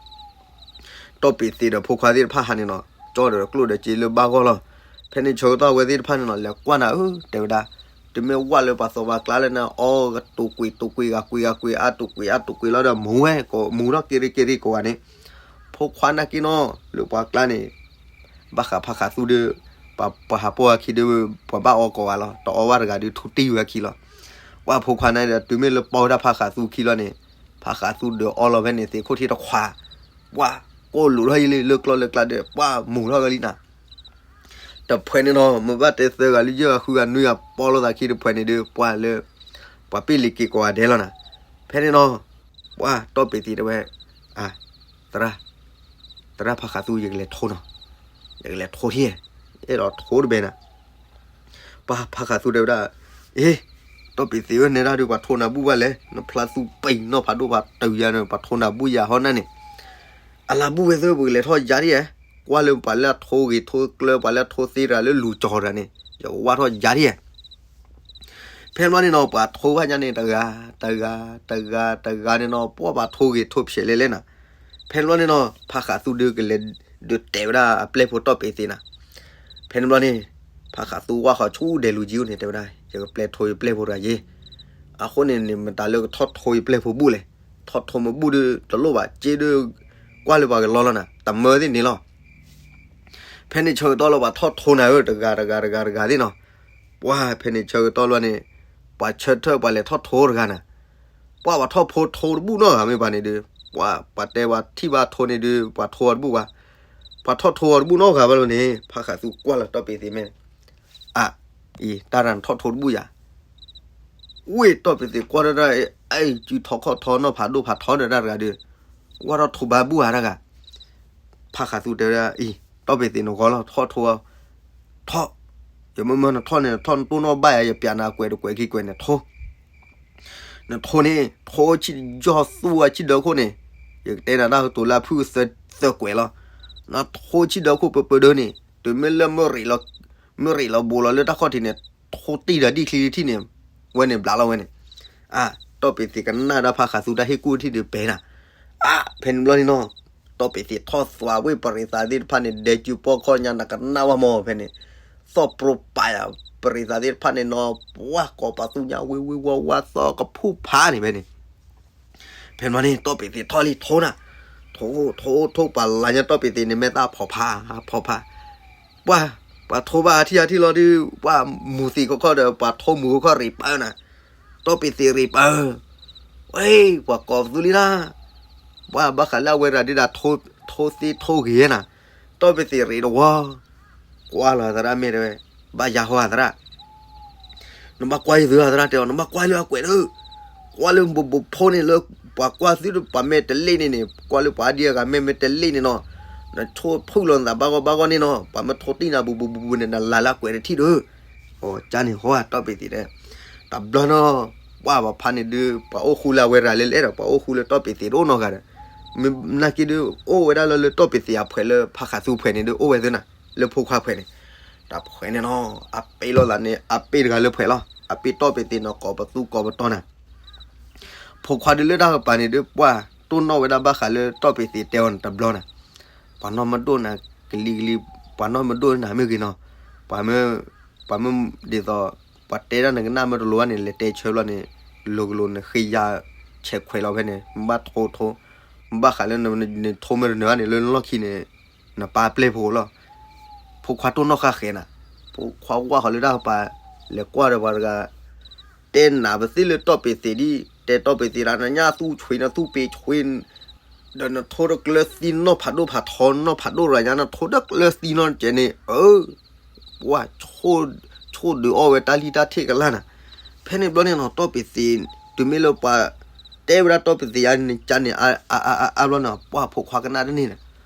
တီၢ်ပ့ၤသ့းဒီးဖိခွါသ့ၣ်တဖၣ်ဟးန့ၣ်နီၤ, ကၠီဒီးကျိၣ်ဒီးစ့လၢဘၣ်ဂီၢ်လီၤ. ဖဲန့ၣ်ဆၢကတီၢ်အဝဲသ့ၣ်တဖၣ်န့ၣ်နီၤ လဲၤကွၢ်နၤဧၢ တဲဝဲဒၣ်, တမ့ၢ်ဝဲလၢပှၤသီၣ်ပှၤကျါလၢနၤ အီကတိၤကွံာ်တိၤကွံာ်ဂၤကွံာ်ဂၤကွံာ် အါတိၤကွံာ်အါတိၤကွံာ်လီၤဒီး မူဝဲကိးမူထီၣ်က့ၤရ့က့ၤရ့ကိးဂၤန့ၣ်, ဖိခွါနာ်က့နီၤ လၢပှၤကျါန့ၣ် ဘၣ်ဃးဖါဃးသူဒီး ပှၤဟးပိာ်အခံဒီး ပှၤဘၣ်အီကိးဂၤလီၤ, တအီဘၣ်တဂၤဒီးထူတံၢ်ဝဲအခံလီၤ. ပှၤဖိခွါန့ၣ်ဒီး တုၤမ့ၢ်လၢပိာ်ဝဲဒၣ်ဖါဃးသူခံလီၤန့ၣ်, ဖါဃးသူဒီးအီလီၤဖဲန့ၣ်သ့ၣ်ခိၣ်ထံတခွး, ပှၤကိၢ်လူးထီၣ်ယလံ လၢကျီၢ်လၢကျါဒီး ပှၤမူထီၣ်ကလံနၤ တဖှဲးန့ၣ်နီၤ မ့ၢ်ဘၣ်တဲသၢဂၤလၢယဲၢ်ဂၤဃုဂၤနွံဂၤပိာ်လိာ်သးခံတဖှဲးန့ၣ်ဒီး ပှၤလၢ ပှၤပ့ၢ်လံၤက့ၤကိးဂၤဒဲးလီၤနၤ. ဖဲန့ၣ်နီၤ ပှၤတီၢ်ပ့ၤသ့းတဲဝဲ, သရၣ်, သရၣ်ဖါဃးသူ ယကလဲၤထိနီၤ, ယကလဲၤထိထံၣ်, အဲၣ်ဒိးထိတဘဲနၤ. ပှၤဖါဃးသူတဲဝဲဒၣ်, အ့, တီၢ်ပ့ၤသ့းဧၢ နဲဒၣ်ဒီးပှၤထိနၤဘူၣ်ဘၣ်လဲၣ်, နဖျါသူပံၤနီၣ်ဖးဒိၣ်ဖးတုၤယၤန့ၣ် ပှၤထိနၤဘူၣ်ယၤဟီၣ်နၢ်န့ၣ်, အလၢဘူၣ်ဝဲသ့ၣ် ပကလဲၤထီၣ်ယါဒ်ယဲ, ကွၢ်လၢပှၤလၢအထိဂ့ၤထိကျၢ ပှၤလၢအထိသ့တဂၤလၢလူၤကၠီတဂၤန့ၣ် ယကဝၢ်ထီၣ်ယါဒ်ယဲ ဖဲန့ၣ်ဘျီန့ၣ်နီၤ ပှၤထိဘၣ်ညါန့ၣ် တဂၤ, တဂၤ, တဂၤ, တဂၤန့ၣ်နီၤ ပှၤပှၤထိဂ့ၤထိဖျဲးလဲၣ်လဲၣ်နၤ. ဖဲန့ၣ်ဘျီန့ၣ်နီၤ ဖါဃးသူဒုးကလဲၤဒုးတဲာ်ဝဲဒၣ်အပျဲၢ်ဖိတီၢ်ပ့ၤသ့းနၤ. ဖဲန့ၣ်ဘျီန့ၣ် ဖါဃးသူဝၢ်ဃီၤဆူဒဲးလူၤကံအိၣ်န့ၣ် တဲဝဲဒၣ် ယကပျဲၢ်ထိယပျဲၢ်ဖိတဂၤယ့, အဃိန့ၣ်န့ၣ် မတၤလၢကထီၣ်ထိယပျဲၢ်ဖိဘူၣ်လဲၣ်, ထီၣ်ထိမ့ၢ်ဘူၣ်ဒီးတလိၣ်ဘၣ် က့ဒုး ကွၢ်လၢပှၤကလီလီၤနၤ တမၢသ့ၣ်န့ၣ်လီၤ. ဖဲန့ၣ်ဆၢကတီၢ်လၢပှၤထီၣ်ထိနၤဧၢ တဂၤတဂၤတဂၤတဂၤသ့ၣ်နီၤ, ပှၤဖဲန့ၣ်ဆၢကတီၢ်လၢန့ၣ် ပှၤဆၢထၢၣ်ပှၤလဲၤထီၣ်ထိတဂၤနၤ, ပှၤပှၤထီၣ်ဖိထိတဘူၣ်နီတဂၤမ့ၢ်ပှၤန့ၣ်ဒီး ပှၤပှၤတဲပှၤထံၣ်ဘၣ်ထိန့ၣ်ဒီး ပှၤထိအီၤတဘူၣ်ဘၣ်, ပှၤထီၣ်ထိအီၤတဘူၣ်နီတဂၤဘၣ်လီၤန့ၣ် ဖါဃးသူကွၢ်လၢတီၢ်ပ့ၤသ့းမဲာ်, အ, အံၤ တၢ်တၢ်နထီၣ်ထိတဘူၣ်ယၤ ဝ့ၢ်တီၢ်ပ့ၤသ့းကွၢ်တၢ်တၢ်, အံၤ စုထီခီၣ်ထီနီၢ်ဖးဒိၣ်ဖးထီဒီးတၢ်တဂၤဒီး ကွၢ်ထီၣ်ထိဘၣ်ဘူၣ်ဧါတၢ်ဂၤ, ဖါဃးသူတဲဝဲဒၣ်အံၤ တီၢ်ပ့ၤသ့းနဂီၢ်လီၤ ထီၣ်ထိ, ထီၣ်, ယမ့ၢ်မၢနထီၣ်န့ၣ် နထီၣ်နတိၢ်နီၣ်ဘၣ်ယၤ ယပျးနၤအကွဲးတကွဲးခံကွဲးန့ၣ်ထိ နထိန့ၣ် ထိဆံၣ်ယီၢ်သူဝဲဆံၣ်ဒၢခိၣ်န့ၣ်, ယကတဲနၤတၢ်ကတိၤလၢအဖုၣ်သၢကွဲးလီၤ, နထိဆံၣ်ဒၢခိၣ်ပၢပၢဒၢန့ၣ် တုၤမ့ၢ်လၢ မ့ၢ်ရ့းလီၤဘိးလီၤလၢတၢ်ခီၣ်ထံးန့ၣ် ထိတံၢ်ဒီးဒံၣ်ချံထံၣ်န့ၣ်, ဝဲန့ၣ်ဘျးလီၤဝဲန့ၣ်, အ, တီၢ်ပ့ၤသ့းကနၣ်ဒၣ်ဖါဃးသူတၢ်ဟ့ၣ်ကူၣ်ထံၣ်ဒီးပဲနၤ, အ, ဖဲန့ၣ်ဘျီန့ၣ်နီၤ, တီၢ်ပ့ၤသ့းထီၣ်သွးဝ့ၢ်ပရံးသးသ့ၣ်တဖၣ်န့ၣ် ဒဲကၠူပီၢ်ခီၣ်ညါနကနၣ်ဝဲမးဖဲန့ၣ်, သီၣ်ပြိပာ်ယၤ, ပရံးသးသ့ၣ်တဖၣ်န့ၣ်နီၤ, ပှၤကိးပသူညါဝ့ၤဝ့ၤဝါဝါသီၣ်ကဖူၣ်ဖးန့ၣ်ဖဲန့ၣ် ဖဲန့ၣ်ဘျီန့ၣ် တီၢ်ပ့ၤသ့းထီၣ်လံထိနၤ, ထိ, ထိ, ထိပှၤလၢညါတီၢ်ပ့ၤသ့းန့ၣ် မဲာ်သၣ်ဖီဖး, ဖီဖး, ပှၤ, ပှၤထိဘၣ်ထံၣ်အထံၣ်လီၤဒုး, ပှၤမူၤသံးခီခီဒီး ပှၤထိမူၤခီခီရံးပၢနၤ, တီၢ်ပ့ၤသ့းရံးပၢ, ဝဲ, ပှၤကိးပသူလံနၤ, ပှၤဘၣ်ဃးလၢအဝဲရၤဒုဒၣ် ထိသ့ထိဂ့ၤနၤ, တီၢ်ပ့ၤသ့းရံးတဝီ ကွၢ်လီၤသရၣ်မ့ၢ်တဲဝဲ, ဘၣ်ယၤဟီဧါသရၣ်, နဘၣ်ကွၢ်ယသုဧါသရၣ်တဲအီၤ နဘၣ်ကွၢ်လၢအကွဲးဒီး, ကွၢ်လၢဘိးဘိးဖိန့ၣ်လၢ ပှၤကွၢ်သုပှၤမဲာ်တလ့ၣ်န့ၣ်န့ၣ် ကွၢ်လၢပှၤအါဒံအါဂၤမဲာ်မ့ၢ်တလ့ၣ်န့ၣ်နီၤ, နထိဖုၣ်လီၤနသးဘၣ်ဂီၢ်ဘၣ်ဂီၢ်န့ၣ်နီၤ ပှၤမ့ၢ်ထိတံၢ်နၤဘူးဘူးဘူးဘူးန့ၣ် နလၤလၢအကွဲးတထံၣ်ဒီး, အကန့ၣ်ဟီဧါတီၢ်ပ့ၤသ့းတဲ, တဘျီနီၤ, ပှၤဘၣ်ဖးန့ၣ်ဒုး ပှၤအိၣ်ဃူလၢအဝဲရၤလၢလဲၣ်ဒီး ပှၤအိၣ်ဃူလၢတီၢ်ပ့ၤသ့းတအိၣ်နီတဂၤဒီး, မ့ၢ်နာ်က့ဒုး အိၣ်ဝဲဒၣ်လၢလၢတီၢ်ပ့ၤသ့းအဖှဲးလၢဖါဃးသူဖှဲးန့ၣ်ဒုး အိၣ်ဝဲသ့ၣ်နၤ, လၢဖိခွါဖှဲးန့ၣ်, တၢ်ဖှဲးန့ၣ်နီၤ အပ့ၢ်လိာ်သးန့ၣ် အပ့ၢ်တဂၤလၢဖှဲးလီၤ အပ့ၢ်တီၢ်ပ့ၤသ့းနီၤ ကိးပသူကိးပတီၢ်နၤ ဖိခွါဒုးလၢတၢ်ကပၤန့ၣ်ဒုး ပှၤတိၢ်နီၣ်ဝဲဒၣ်ဘၣ်ဃးလၢတီၢ်ပ့ၤသ့းတဲအီၤန့ၣ်တဘျီနၤ, ပှၤနီၢ်မ့ၢ်ဒိၣ်နၤကလံၤကလံၤ, ပှၤနီၢ်မ့ၢ်ဒိၣ်နၤမ့ၢ်ဂ့ၤနီၤ, ပှၤမ့ၢ်, ပှၤမ့ၢ်ဒ်သိး, ပှၤတဲဒၣ်နကနၣ်မ့ၢ်တလိၤဘၣ်န့ၣ် လဲၤတဲဆၢဘျီန့ၣ်, လိၤကလိၤန့ၣ် ဃ့ယၤဆဲးခွဲးလီၤဖဲန့ၣ် ဘၣ်ထိထိ, ဘၣ်ဃးလၢနထိမ့ၢ်တနၢၤဘၣ်န့ၣ် လၢနလီၢ်ခံန့ၣ် နပၢ်ပျဲၢ်ဖိလီၤ. ဖိခွါတိၢ်နီၣ်ဃာ်ဃဲနၤ, ဖိခွါဝၢ်ဃီၤလၢတၢ်ကပၤ လဲၤကွၢ်ဒီးပှၤတဂၤ တဲနၤပသ့ၣ်လၢတီၢ်ပ့ၤသ့းဒ် တဲတီၢ်ပ့ၤသ့းဒၣ် နညၣ်သူဆွံး နသူပ့ၤဆွံး ဒီးနထိတကျၢၤသံနီၢ်ဖးဒိၣ်ဖးထီ နီၢ်ဖးဒိၣ်ရၤညါ နထိတကျၢၤသံနီၢ်ကဲန့ၣ် အၢ ပှၢ် ဆိၣ်ဒုးအီၣ်ဝဲတၢ်လံၣ်တၢ်ထ့ၣ်ကလၢ်နၤ. ဖဲန့ၣ်ဘျီန့ၣ်နီၤ တီၢ်ပ့ၤသ့း တုၤမ့ၢ်လၢပှၤတဲဝဲဒၣ်တီၢ်ပ့ၤသ့းယါန့ၣ် ကန့ၣ် အါအါအါအါဘျီန့ၣ် ပှၢ် ဖိခွါကနၣ်တန့ၢ်န့ၣ်,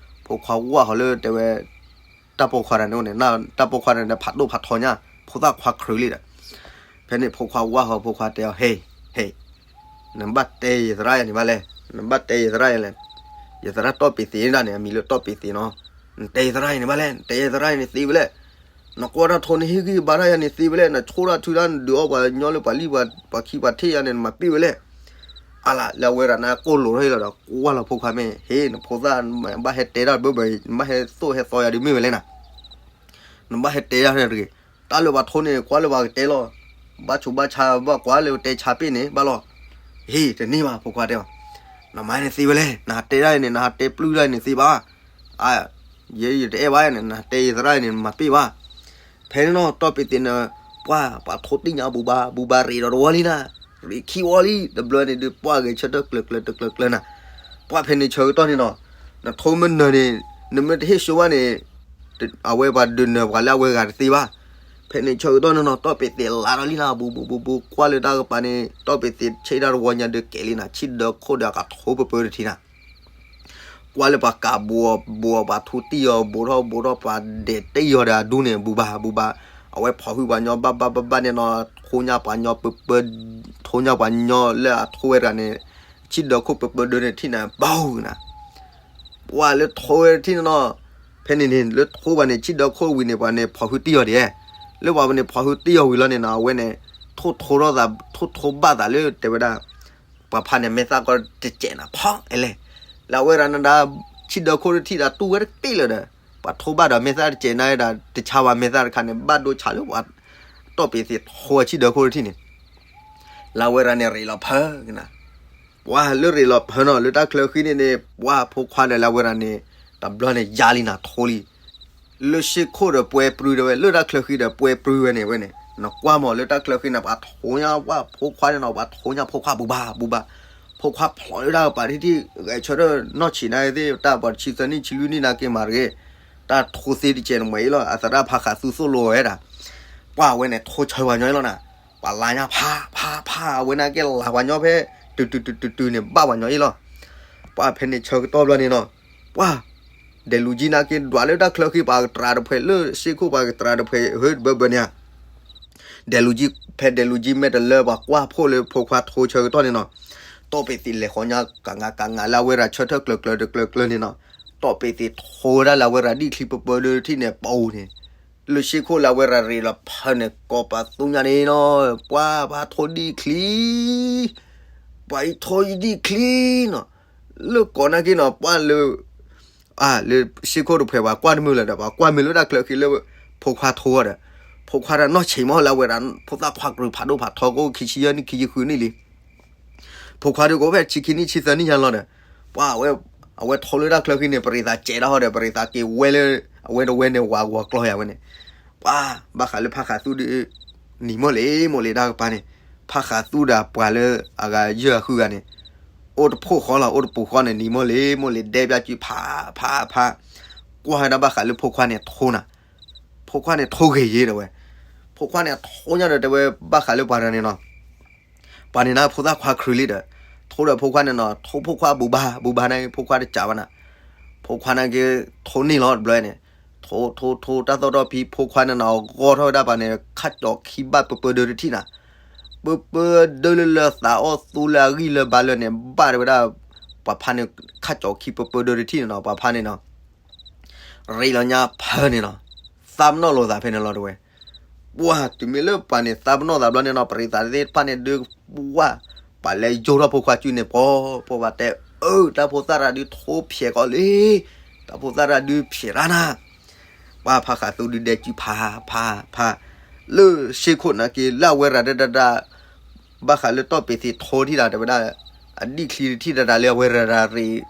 ဖိခွါဝၢ်ဃီၤလၢတဲဝဲ တၢ်ပိာ်ခွါတဂၤန့ၣ်အိၣ်န့ၣ် တၢ်ပိာ်ခွါတဂၤန့ၣ် ဖးဒိၣ်ဖးထီညါ ဖိသၣ်ခွါခရၢလံဒီး, ဖဲန့ၣ်ဖိခွါဝၢ်ဃီၤ ဖိခွါတဲအီၤ ဟ့ၣ် ဟ့ၣ် နဘၣ်တဲယသရၣ်ယၤန့ၣ်ဘၣ်လဲၣ်, နဘၣ်တဲယသရၣ်ယၤလဲၣ်, ယသရၣ်တီၢ်ပ့ၤသ့းဒၣ်န့ၣ် အမံၤလၢတီၢ်ပ့ၤသ့းနီၤ, နတဲယသရၣ်ယၤန့ၣ်ဘၣ်လဲၣ်, နတဲယသရၣ်ယၤန့ၣ်သ့ဝဲလဲၣ်, နကွၢ်တၢ်ထိန့ၣ်ဟ့ၣ်ဂံၢ်ဘါတၢ်ယၤန့ၣ်သ့ဝဲလဲၣ်, နဆိၣ်တၢ်ထုတၢ်ဒုးအီၣ်ပှၤညီလၢပှၤလံၣ်ပှၤခံပှၤထ့ၣ်ယၤန့ၣ် နမၤပ့ၢ်ဝဲလဲၣ်. အါလၢလၢအဝဲဒၣ်န့ၣ်ကိၢ်လိာ်ထီၣ်လီၤဒီး ကွၢ်လီၤဖိခွါမ့ၢ် ဟ့ၣ် နဖိသၣ် နဘၣ်ဟဲတဲတၢ်ဘၢဘၢ နဘၣ်ဟဲသိၣ်ဟဲသီယၤဒုးမ့ၢ်ဝဲလဲၣ်နၤ, နဘၣ်ဟဲတဲတၢ်န့ၣ်တဂ့ၤ, တၢ်လၢပှၤထိန့ၣ် ကွၢ်လၢပှၤကတဲလီၤ, ဘၣ်ဆိးဘၣ်ဆါ ဘၣ်ကွၢ်လၢတဲဆါပ့ၢ်န့ၣ် ဘၣ်လီၤ. ဟ့ၣ် တန့ၢ်ဘၣ် ဖိခွါတဲအီၤ, နမၤန့ၣ်သ့ဝဲလဲၣ်, နဟးတဲဒၣ်အံၤန့ၣ် နဟးတဲပျုၢ်ဒၣ်အံၤန့ၣ်သ့ဘၣ်, အါ ယဲယတအဲၣ်ဘၣ်န့ၣ် နဟးတဲယသရၣ်အံၤန့ၣ် နမၤပ့ၢ်ဘၣ်. ဖဲန့ၣ်နီၤ တီၢ်ပ့ၤသ့းန့ၣ် ပှၢ် ပှၤထိတံၢ်ညါဘူးဘါ ဘူးဘါရ့းဒီးတဝီလံနၤ, ရ့းခံဝီလံ တဘျီန့ၣ်ဒုး ပှၢ်ဂဲၤဆၢထၢၣ်ကျၢၤကျၢၤတကျၢၤကျၢၤနၤ, ပှၢ် ဖဲန့ၣ်ဆၢကတီၢ်န့ၣ်နီၤ, နထိမ့ၢ်နၢၤန့ၣ် နမ့ၢ်တဟ့ၣ်ဆိဘၣ်န့ၣ် အဝဲပှၤဒုးနၢၤပှၤလၢအဝဲဂၤတသ့ဘၣ်. ဖဲန့ၣ်ဆၢကတီၢ်န့ၣ်နီၤ တီၢ်ပ့ၤသ့းလါဒီးလံနၤ ဘူးဘူးဘူးဘူး ကွၢ်လၢတၢ်ကပၤန့ၣ် တီၢ်ပ့ၤသ့းဆ့ၣ်တၢ်တဝီညါဒုးကဲးလံနၤ ဆံၣ်ဒၢခိၣ်ဒီးအကထိပၢပၢတထံနၤ ကွၢ်လၢပှၤကးဘူးအီၤ ဘူးအီၤ ပှၤထူတံၢ်အီၤ ဘူးထီၣ်ဘူးထီၣ် ပှၤဒဲးတံၢ်အီၤဒီးအဒူန့ၣ် ဘူးဘၣ်ဘူးဘၣ်, အဝဲဖီၣ်ဟုၣ်ပှၤညီဘၣ်ဘၣ်ဘၣ်ဘၣ်န့ၣ်နီၤ ထိညါပှၤညီပၢပၢ, ထိညါပှၤညီလၢအထိဝဲတဂၤန့ၣ် ဆံၣ်ဒၢခိၣ်ပၢပၢဒၢန့ၣ်ထံၣ်န့ၣ် ဘၣ်နၤ ပှၤလၢထိဝဲတထံၣ်န့ၣ်နီၤ, ဖဲန့ၣ်န့ၣ် လၢထိဘၣ်န့ၣ် ဆံၣ်ဒၢခိၣ်ဝံၤန့ၣ် ပှၤန့ၣ် ဖီၣ်ဟုၣ်တံၢ်အီၤဒံး, လၢပှၤန့ၣ် ဖီၣ်ဟုၣ်တံၢ်အီၤဝံၤလီၤန့ၣ်နီၤ အဝဲန့ၣ် ထိၣ်ထိထီၣ်သး ထိၣ်ထိဘၣ်သးလၢတဲဝဲဒၣ် ပှၤဖါန့ၣ် မဲာ်သၣ်ကီတစဲးနၤ ဖီၣ်အဲလဲၣ်, လၢအဝဲဒၣ်နဒၣ် ဆံၣ်ဒၢခိၣ်တထံၣ်ဒၣ်တူၢ်ဝဲတက့ၢ်လၢၤဒီး ပှၤထိဘၣ်ဒီးမဲာ်သၣ်တစဲးနၤဒၣ် တဆါဝဲမဲာ်သၣ်တခါန့ၣ် ဘၣ်ဒိဆါလၢပှၤ တီၢ်ပ့ၤသ့းထိဝဲဆံၣ်ဒၢခိၣ်တထံၣ်န့ၣ် လၢအဝဲဒၣ်န့ၣ် ရ့းလီၤဖၢကနၤ ပှၤလၢရ့းလီၤဖၢနီၤ လၢတၢ်ချၢဃံန့ၣ်န့ၣ် ပှၤဖိခွါဒီးလၢအဝဲဒၣ်န့ၣ် တဘျီန့ၣ်ယါလံနၤထိလံ, လၢစ့ခိၣ်ဒီးပှဲၤပြူဒီးဝဲ လၢတၢ်ချၢဃံဒီးပှဲၤပြူဝဲန့ၣ်ဝဲန့ၣ် နကွၢ်မး လၢတၢ်ချၢဃံန့ၣ် ပှၤထိညါပှၤဖိခွါန့ၣ်နီၤ ပှၤထိညါဖိခွါဘူးဘၣ်ဘူးဘၣ်, ဖိခွါဖျိးလၢတၢ်ကပၤထံထံၣ် ဂဲၤဆၢထၢၣ်နီၢ်ဆံးနၤသ့ၣ် တၢ်ပှၤတဆံသၢနံၣ်ဆံလွံၢ်နံၣ်နၤက့ၤမၤတဂ့ၤ, တၢ်ထိသ့တစဲးန့ၣ်မ့ၢ်အံၤလီၤ အသရၣ်ဖးဃးသူသိၣ်လိဝဲဒၣ် ပှၤဝဲန့ၣ်ထိဆၢပှၤညီအံၤလီၤနၤ, ပှၤလါညါဖးဖးဖး အဝဲန့ၣ်က့ၤလါပှၤညီဖဲ တုၤတုၤတုၤတုၤတုၤန့ၣ် ဘၣ်ပှၤညီအံၤလီၤ, ပှၤဖဲန့ၣ်ဆၢကတီၢ်ဘျီန့ၣ်နီၤ, ပှၤ ဒဲးလူၤကံနၤက့ၤဒွးလၢတၢ်ချၢဃံ ပှၤကတြးတဖှဲးလၢစ့ခိၣ် ပှၤကတြးတဖှဲး ဟၢတဘၢဘၢန့ၣ်ဧါ ဒဲးလူၤကံ ဖဲဒဲးလူၤကံမဲာ်တလၢ ပှၤကွၢ်ဖှိၣ်လၢဖိခွါထိဆၢကတီၢ်န့ၣ်နီၤ, တီၢ်ပ့ၤသ့းလဲၤဃီညါ ကငါကငါလၢအဝဲရၤဆၢထၢၣ်ကျၢၤကျၢၤတကျၢၤကျၢၤန့ၣ်နီၤ, တီၢ်ပ့ၤသ့းထိဝဲဒၣ်လၢအဝဲရၤဒံၣ်ချံပၢပၢဒၢတထံၣ်န့ၣ် ပအိၣ်န့ၣ်, လၢစ့ခိၣ်လၢအဝဲရၤရ့းလီၤဖၢန့ၣ် ကိးပသူညါန့ၣ်နီၤ, ပှၤပှၤထိဒံၣ်ချံ ပှၤအံၤထိယဒံၣ်ချံနီၤ, လၢကိးနၤက့ၤနီၤ ပှၤလၢ အါ လၢစ့ခိၣ်တဖှဲး ပှၤကွၢ်တမုာ်လၢၤဒီး ပှၤကွၢ်မ့ၢ်လၢတၢ်ချၢဃံလၢ ဖိခွါထိဒီး ဖိခွါတနီၢ်ဆံးမးလၢအဝဲဒၣ် ဖိသၣ်ခွါကရူၢ်ဖးဒိၣ်ဖးထီ ကအိၣ်ခံဆံယဲၢ်နံၣ်ခံဆံဃုနံၣ်လံ, ဖိခွါဒုးကအိၣ်ဖဲဆံခံနံၣ်ဆံသၢနံၣ်ညါလီၤဒီး ပှၤ အဝဲထိလၢတၢ်ချၢဃံန့ၣ် ပရံးသးစဲးဒၣ်ဟီဒီး ပရံးသးက့ၤဝဲလၢ အဝဲတဝဲန့ၣ် ဝၤဂီၤကျီယၤဝဲန့ၣ်, ပှၤ ဘၣ်ဃးလၢဖးဃးသူဒီး နံၤမိၢ်လ့ၤမိၢ်လ့ၤတၢ်ကပၤန့ၣ်, ဖးဃးသူဒီးပှၤလၢအဂၤယဲၢ်အဃုဂၤန့ၣ် အိၣ်တဖိၣ်ဃီလီၤ အိၣ်တပူၤဃီန့ၣ် နံၤမိၢ်လ့ၤမိၢ်လ့ၤဒဲးပျၢ်စုဖးဖးဖး, ကွၢ်ဝဲဒၣ်ဘၣ်ဃးလၢဖိခွါန့ၣ်ထိနၤ, ဖိခွါန့ၣ်ထိဂ့ၤယ့ၤဒီးဝဲ, ဖိခွါန့ၣ်ထိညါဒီးတဲဝဲဘၣ်ဃးလၢပှၤတဂၤန့ၣ်နီၤ ပှၤန့ၣ်နၤဖိသၣ်ခွါခရံာ်လံဒီး, ထိဒီးဖိခွါန့ၣ်နီၤ ထိဖိခွါဘူးဘါဘူးဘါန့ၣ် ဖိခွါတစးဘၣ်နၤ, ဖိခွါန့ၣ်က့ၤထိန့ၢ်လီၤတဘျီန့ၣ်, ထိထိထိတၢ်သီၣ်ထီၣ်ဖံ ဖိခွါန့ၣ်နီၤ ဂီၢ်ထီၣ်ဝဲဒၣ်ပှၤန့ၣ် ခၣ်ကၠီၤခံဘၣ်ပၢပၢဒၢတထံၣ်နၤ, ပၢပၢဒၢလၢလၢသးအီၣ်သူလၢအဂံၢ်လၢဘါလၢန့ၣ် ဘၣ်တဲဝဲဒၣ် ပှၤဖါန့ၣ် ခၣ်ကၠီၤခံပၢပၢဒၢတထံၣ်န့ၣ်နီၤ ပှၤဖါန့ၣ်နီၤ ရ့းလီၤညါဖၢန့ၣ်နီၤ, သးပနီၣ်လိာ်သးဖဲန့ၣ်လီၤတဝဲ, ပှၤတုၤမ့ၢ်လၢပှၤန့ၣ် သးပနီၣ်သးဘျီန့ၣ်နီၤ ပရံးသးသ့ၣ်တဖၣ်န့ၣ်ဒုးဝၢ်, ပှၤလဲၤယိးထီၣ်ဖိခွါစုန့ၣ် ပှၤ ပှၤဘၣ်တဲ, အၢ တၢ်ဖိသၣ်ရၤဒုးထိဖျဲးကီးလံ, တၢ်ဖိသၣ်ရၤဒုးဖျဲးရၤနၤ, ပှၤဖးဃးသူဒုးဒဲးစုဖးဖးဖး, လၢစ့ခိၣ်နာ်က့ၤ လၢအဝဲရၤဒၣ်ဒၣ်ဒၣ် ဘၣ်ဃးလၢတီၢ်ပ့ၤသ့းထိထံၣ်တၢ်တဲဝဲဒၣ် အဒံၣ်ချံတထံၣ်တၢ်တၢ်လၢအဝဲရၤရၤရ့း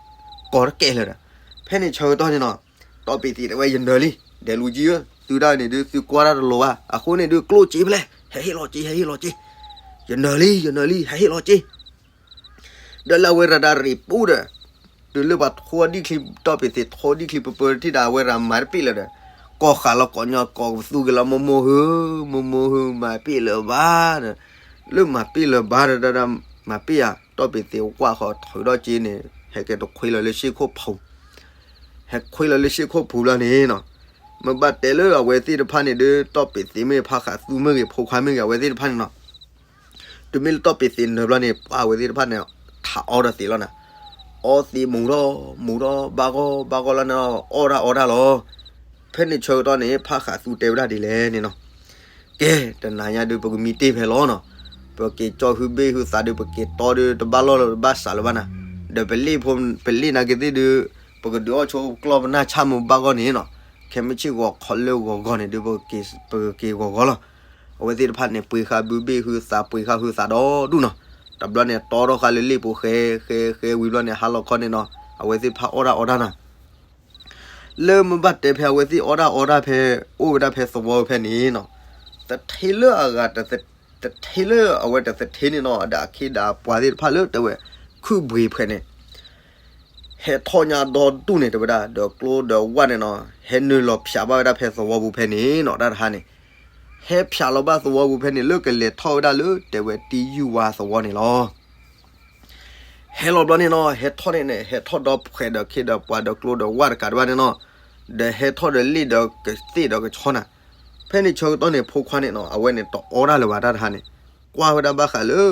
ကိးတကဲလၢာ်ဒီး ဖဲန့ၣ်ဆၢကတီၢ်န့ၣ်နီၤ တီၢ်ပ့ၤသ့းတဲဝဲ ယနၢၤလံ ဒဲးလူၤကံဧၢ သုဒၣ်န့ၣ်ဒုး သုကွၢ်တၢ်တလိၤဘၣ် အဃိန့ၣ်ဒုး ကျိၣ်စ့ဖဲလဲၣ် ဟဲဟ့ၣ်လီၤစ့ ဟဲဟ့ၣ်လီၤစ့ ယနၢၤလံ ယနၢၤလံ ဟဲဟ့ၣ်လီၤစ့ ဒီးလၢအဝဲရၤရၤရ့းပူၤဒီး တုၤလၢပှၤထိဒံၣ်ချံ တီၢ်ပ့ၤသ့းထိဒံၣ်ချံပပၢတထံၣ်ဒီး အဝဲရၤမၤတပ့ၣ်လၢၤဒီး ကိးဃာ်လီၤကိးညီ ကိးကသူက့ၤလီၤ မိၢ်မိၢ်ဧၢ မိၢ်မိၢ်ဧၢ မၤပ့ၣ်လၢၤဘၣ်ဒီး လၢမၤပ့ၣ်လၢၤဘၣ်ဒီး မၤပ့ၣ်ဧါ တီၢ်ပ့ၤသ့းကွၢ်ဃီၤထုးဒီးစ့န့ၣ် ဟဲက့ၤတခွ့လီၤလၢရှ့ၣ်ခိၣ်ပူၤ ဟဲခွ့လီၤလၢရှ့ၣ်ခိၣ်ပူၤဘျီန့ၣ်နီၤ မ့ၢ်ဘၣ်တဲလၢအဝဲသ့ၣ်တဖၣ်န့ၣ်ဒုး တီၢ်ပ့ၤသ့းမ့ၢ်ဂ့ၤ ဖးဃးသူမ့ၢ်ဂ့ၤ ဖိခွါမ့ၢ်ဂ့ၤ အဝဲသ့ၣ်တဖၣ်န့ၣ်နီၤ တုၤမ့ၢ်လၢတီၢ်ပ့ၤသ့းနၢၤဘျီန့ၣ် ပှၤအဝဲသ့ၣ်တဖၣ်န့ၣ် ထးအီဒီးသ့းလီၤနၤ, အီသ့းမူၤထီၣ် မူၤထီၣ် ဘၣ်ဂီၢ် ဘၣ်ဂီၢ်လီၤန့ၣ် အီၣ်တၢ်အီတၢ်လီၤ. ဖဲန့ၣ်ဆၢကတီၢ်န့ၣ် ဖးဃးသူတဲဝဲဒၣ်ဒ်လဲၣ်န့ၣ်နီၤ, ကဲ တနၤညါဒုး ပကမံတ့ၢ်ဖဲလီၤနီၤ, ပက့ၤကၠီၣ်ဟုဘ့ၣ်ဟုသးဒုး ပက့ၤတီဒုး တဘၣ်လီၢ်လၢၤတဘၣ်စးလၢၤဘၣ်နၤ, ဒီးပလ့ၣ်ဖိ ပလ့ၣ်နာ်က့ၤသ့ၣ်ဒုး ပကဒုးအီၣ်ဆိကျီၢ်ပနၢ်ဆၣ်မူၤဘၣ်ဂီၢ်န့ၣ်နီၤ, ခဲမုၢ်ဆ့ၣ်ဂီၤခီလၢဂီၤဂီၤန့ၣ်ဒုး ပကက့ၤဂီၤဂီၤလီၤ. အဝဲသ့ၣ်တဖၣ်န့ၣ် ပှ့ၤဃာ်ဘုဘ့ၣ်ဟုသး ပှ့ၤဃာ်ဟုသးဒီဒူၣ်နီၤ, တဘျီန့ၣ် တီထီၣ်ဃာ်လၢလ့ၣ်ပူၤဃဲ ဃဲ ဃဲဝံၤဘျီန့ၣ် ဟါလီၤခီန့ၣ်နီၤ, အဝဲသ့ၣ်တဖၣ်အီၣ်တၢ်အီတၢ်နၤ လၢမ့ၢ်ဘၣ်တဲဖဲအဝဲသ့ၣ်အီၣ်တၢ်အီတၢ်ဖဲ အိၣ်ဝဲဒၣ်ဖဲသဝီဖဲန့ၣ်နီၤ, တထ့လၢအဂၤ တထ့လၢအဝဲတသထ့န့ၣ်နီၤ, ဒီးအခ့ဒီးပှၤသ့ၣ်တဖၣ်လၢတဲဝဲ ခုၣ်ဘှ့ၤဖှဲးန့ၣ် ဟဲထီၣ်ညါဒီဒူၣ်န့ၣ် တဲဝဲဒၣ် ဒီးကျိဒီးဝၣ်န့ၣ်နီၤ, ဟဲနုာ်လီၤဖၠးဘၣ်ဝဲဒၣ်ဖဲသဝီပူၤဖဲန့ၣ်နီၤ, တၢ်တဟါန့ၣ် ဟဲဖၠးလီၤဘၣ်သဝီပူၤဖဲန့ၣ် လၢကလဲၤထီၣ်ဝဲဒၣ်လၢတဲဝဲတံယုၢ်ဝါသဝီန့ၣ်လီၤ. ဟဲလီၤဘျီန့ၣ်နီၤ, ဟဲထီၣ်န့ၣ်န့ၣ် ဟဲထီၣ်ဒီဖှဲးဒီးခ့ဒီးပှၤဒီးကျိဒီးဝၣ်တကးဒံးဘၣ်န့ၣ်နီၤ, ဒီးဟဲထီၣ်ဒီးလ့ၣ်ဒီးကသ့ၣ်ဒီးကဆီနၤ, ဖဲန့ၣ်ဆၢကတီၢ်န့ၣ် ဖိခွါန့ၣ်နီၤ အဝဲန့ၣ်တအီၣ်တၢ်လၢၤဘၣ်တၢ်တဟါန့ၣ်, ကွၢ်ဝဲဒၣ်ဘၣ်ဃးလၢ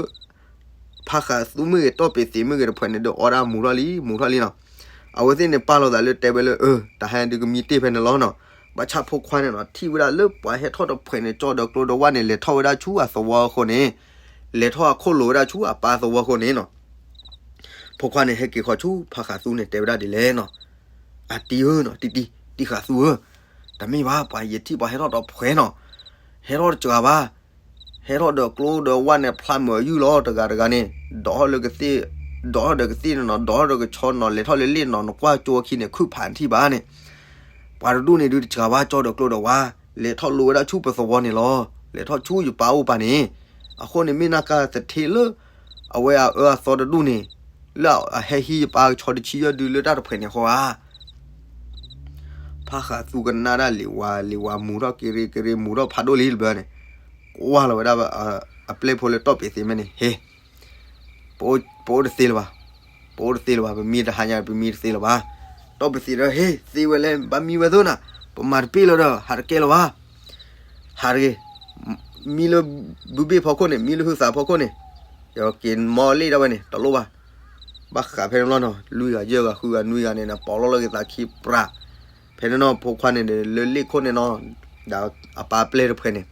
ဖးဃးသူမ့ၢ်ဂ့ၤ တီၢ်ပ့ၤသ့းမ့ၢ်ဂ့ၤတဖှဲးန့ၣ် ဒီးအီၣ်ဒၣ်မူၤထီၣ်လံ မူၤထီၣ်လံနီၤ, အဝဲသ့ၣ်န့ၣ်ပာ်လီၤသးလၢတဲဝဲလၢ အၢ တဟါဒုးကမံတ့ၢ်ဖဲန့ၣ်လီၤနီၤ, ဘၣ်ဆၣ်ဖိခွါန့ၣ်နီၤ ထံၣ်ဝဲဒၣ်လၢပှၤဟဲထီၣ်တဖှဲးန့ၣ် ကၠီဒီးကျိဒီးဝၣ်န့ၣ် လဲၤထီၣ်ဝဲဒၣ်ဆူအသဝီအဃိန့ၣ်, လဲၤထီၣ်အခိၣ်လိၤဝဲဒၣ်ဆူအပၢ်သဝီအဃိန့ၣ်နီၤ ဖိခွါန့ၣ် ဟဲက့ၤဃီၤဆူဖးဃးသူန့ၣ် တဲဝဲဒၣ်ဒ်လဲၣ်နီၤ, အတံဧၢနီၤ တံတံ တံဃးသူဧၢ, တမ့ၢ်ဘၣ် ပှၤယထံၣ်ပှၤဟဲထီၣ်ဒီးဖှဲးနီၤ, ဟဲထီၣ်တစှၤဘၣ်, ဟဲထီၣ်ဒီးကျိဒီးဝၣ်န့ၣ် ဖျါမုာ်အယုၢ်လီၤ တဂၤတဂၤန့ၣ်, ဒိးထီၣ်လၢကသ့ၣ်, ဒိးထီၣ်ဒီးကသ့ၣ်န့ၣ်နီၤ, ဒိးထီၣ်ဒီးကဆီနီၤ, လဲၤထီၣ်လၢလ့ၣ်နီၤ, နကွၢ်ကၠိခံန့ၣ် ခုၣ်ဖးနထံၣ်ဘၣ်န့ၣ်, ပှၤတဒူၣ်န့ၣ်ဒုးတစှၤဘၣ် ကၠီဒီးကျိဒီးဝၣ်, လဲၤထီၣ်လိဝဲဒၣ်ဆူပသဝီန့ၣ်လီၤ, လဲၤထီၣ်ဆူယပၢ်အိၣ်ပၢ်န့ၣ်, အဃိန့ၣ်မ့ၢ်နာ်က့သထ့လၢ အဝဲအအၢအသီတဒူၣ်န့ၣ်, လၢအဟဲဟံးယပၢ်ကဆီတဆံယဲၢ်ဒုးလၢတၢ်တဖှဲးန့ၣ်ဃီဧါ ဖးဃးသူကနၣ်ဒၣ်လံၤဝါလံၤဝါ မူၤထီၣ်က့ၤရ့က့ၤရ့ မူၤထီၣ်ဖးဒိၣ်လံတဘျီန့ၣ်, ကွၢ်လီၤဝဲဒၣ် အပျဲၢ်ဖိလၢတီၢ်ပ့ၤသ့မဲန့ၣ် ဟ့ၣ်, ပအိၣ်တသ့လၢၤဘၣ်, ပအိၣ်တသ့လၢၤဘၣ်, ပမံတဟါညါ ပမံတသ့လၢၤဘၣ်, တီၢ်ပ့ၤသ့ဒီး ဟ့ၣ် သ့ဝဲလဲၣ် ဘၣ်မံဝဲသိနီၤ, ပမၤတပ့ၢ်လၢၤဒီး ဟးတကဲလၢၤဘၣ် ဟးတဂ့ၤ, မံလၢဘုဘ့ၣ်ဖီခိၣ်န့ၣ် မံလၢဟုသးဖီခိၣ်န့ၣ်, ယက့ၤမီလ့ၣ်ဒၣ်ဝဲန့ၣ် တလိၣ်ဘၣ်, ဘၣ်ဃးဖဲန့ၣ်ဘျီနီၤ လွံၢ်ဂၤယဲၢ်ဂၤဃုဂၤနွံဂၤန့ၣ် ပီးလီၤလၢက့ၤသးခံပြး, ဖဲန့ၣ်နီၤ ဖိခွါန့ၣ် လၢလ့ၣ်ခိၣ်န့ၣ်နီၤ, ဒီးအပၢ်ပျဲၢ်တဖှဲးန့ၣ်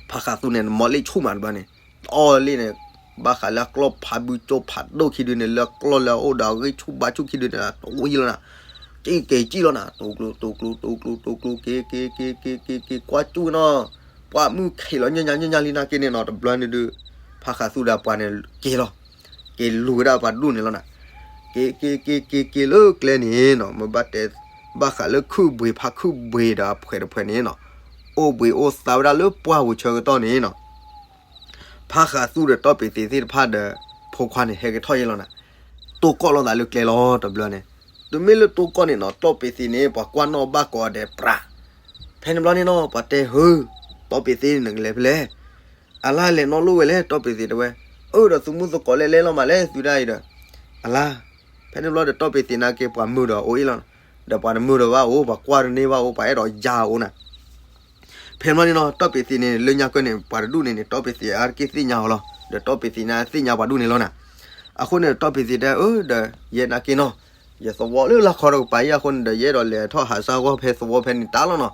ဖးဃးသူန့ၣ် မီလ့ၣ်ဆူၣ်မးတဘျီန့ၣ်, အီၣ်လ့ၣ်န့ၣ်, ဘၣ်ဃးလၢအကျီၢ်ဖးဘုကၠိဖးဒိၣ်ခံဒုန့ၣ် လၢအကျီၢ်လၢအအိၣ်ဒီးအဂ့ၢ်ဆူၣ်ဘါဆူၣ်ခံဒုန့ၣ် တဝံၤလီၤနၤ, က့ၤက့ၤကံၣ်လီၤနၤ တူၤကျိၤ တူၤကျိၤ တူၤကျိၤ တူၤကျိၤ က့ၤက့ၤက့ၤက့ၤက့ၤက့ၤ ကွၢ်ကၠူၣ်နီၤ, ပှၢ်မုၢ်ခံးလီၤ ညၣ်ညါညၣ်ညါလံနာ်က့န့ၣ်နီၤ တဘျီန့ၣ်ဒုး, ဖးဃးသူဒီးပှၤန့ၣ် က့ၤလီၤ, က့ၤလူၤဝဲဒၣ်ပှၤတဒူၣ်န့ၣ်လီၤနၤ, က့ၤက့ၤက့ၤက့ၤက့ၤလၢကျဲန့ၣ်နီၤ မ့ၢ်ဘၣ်တဲ, ဘၣ်ဃးလၢခုၣ်ဘှံးဖးခုၣ်ဘှံးဒီးအဖှဲးတဖှဲးန့ၣ်နီၤ, အိၣ်ဘှံးအိၣ်သါဝဲဒၣ်လၢပှၢ်ပူၤဆၢကတီၢ်န့ၣ်နီၤ ဖးဃးသူဒီးတီၢ်ပ့ၤသ့းသ့ၣ်တဖၣ်ဒီး ဖိခွါန့ၣ် ဟဲက့ၤထီၣ်ယဲလီၤနၤ, တိၢ်ကီၢ်လိာ်သးလၢကျဲလီၤတဘျီန့ၣ်, တုၤမ့ၢ်လၢတိၢ်ကီၢ်န့ၣ်နီၤ တီၢ်ပ့ၤသ့းန့ၣ် ပှၤကွၢ်နီၣ်ဘၣ်ကိးဂၤဒဲးပြး, ဖဲန့ၣ်ဘျီန့ၣ်နီၤ ပှၤတဲ ဟၢ, တီၢ်ပ့ၤသ့းန့ၣ်နကလဲၤဖဲလဲၣ်, အလါလဲၤနီၣ်လိၣ်ဝဲလဲၣ် တီၢ်ပ့ၤသ့းတဲဝဲ, အၢ ဒီးသုမုၣ်သကိးလဲၤလဲၤလီၤမးလဲၣ် သုဒၣ်အံၤဒီး, အလါ, ဖဲန့ၣ်ဘျီဒီးတီၢ်ပ့ၤသ့းနာ်က့ ပှၤမုာ်ဒီးအိၣ်အ့ၣ်လီၤ, ဒီးပှၤတမုာ်ဒီးဘၣ်အိၣ် ပှၤကွၢ်တန့ၢ်ဘၣ်အိၣ် ပှၤအဲၣ်ဒိးယါအအိၣ်နၤ ဖဲန့ၣ်ဘျီန့ၣ်နီၤ တီၢ်ပ့ၤသ့းန့ၣ် လၢညါကၢန့ၣ် ပှၤတဒူၣ်န့ၣ်န့ၣ် တီၢ်ပ့ၤသ့းအါတက့ၢ်သ့ၣ်ညါအီၤလီၤ, ဒီးတီၢ်ပ့ၤသ့းန့ၣ်သ့ၣ်ညါပှၤဒူၣ်န့ၣ်လီၤနၤ, အဃိန့ၣ် တီၢ်ပ့ၤသ့းတဲ အၢ ဒီး ယဲနာ်က့နီၤ, ယသဝီလၢလါခီတကပၤအံၤအဃိန့ၣ်ဒီး ယအဲၣ်ဒိးလဲၤထီၣ်ဟးဆါဂီၢ်ဖဲသဝီဖဲန့ၣ်တၢ်လီၤနီၤ,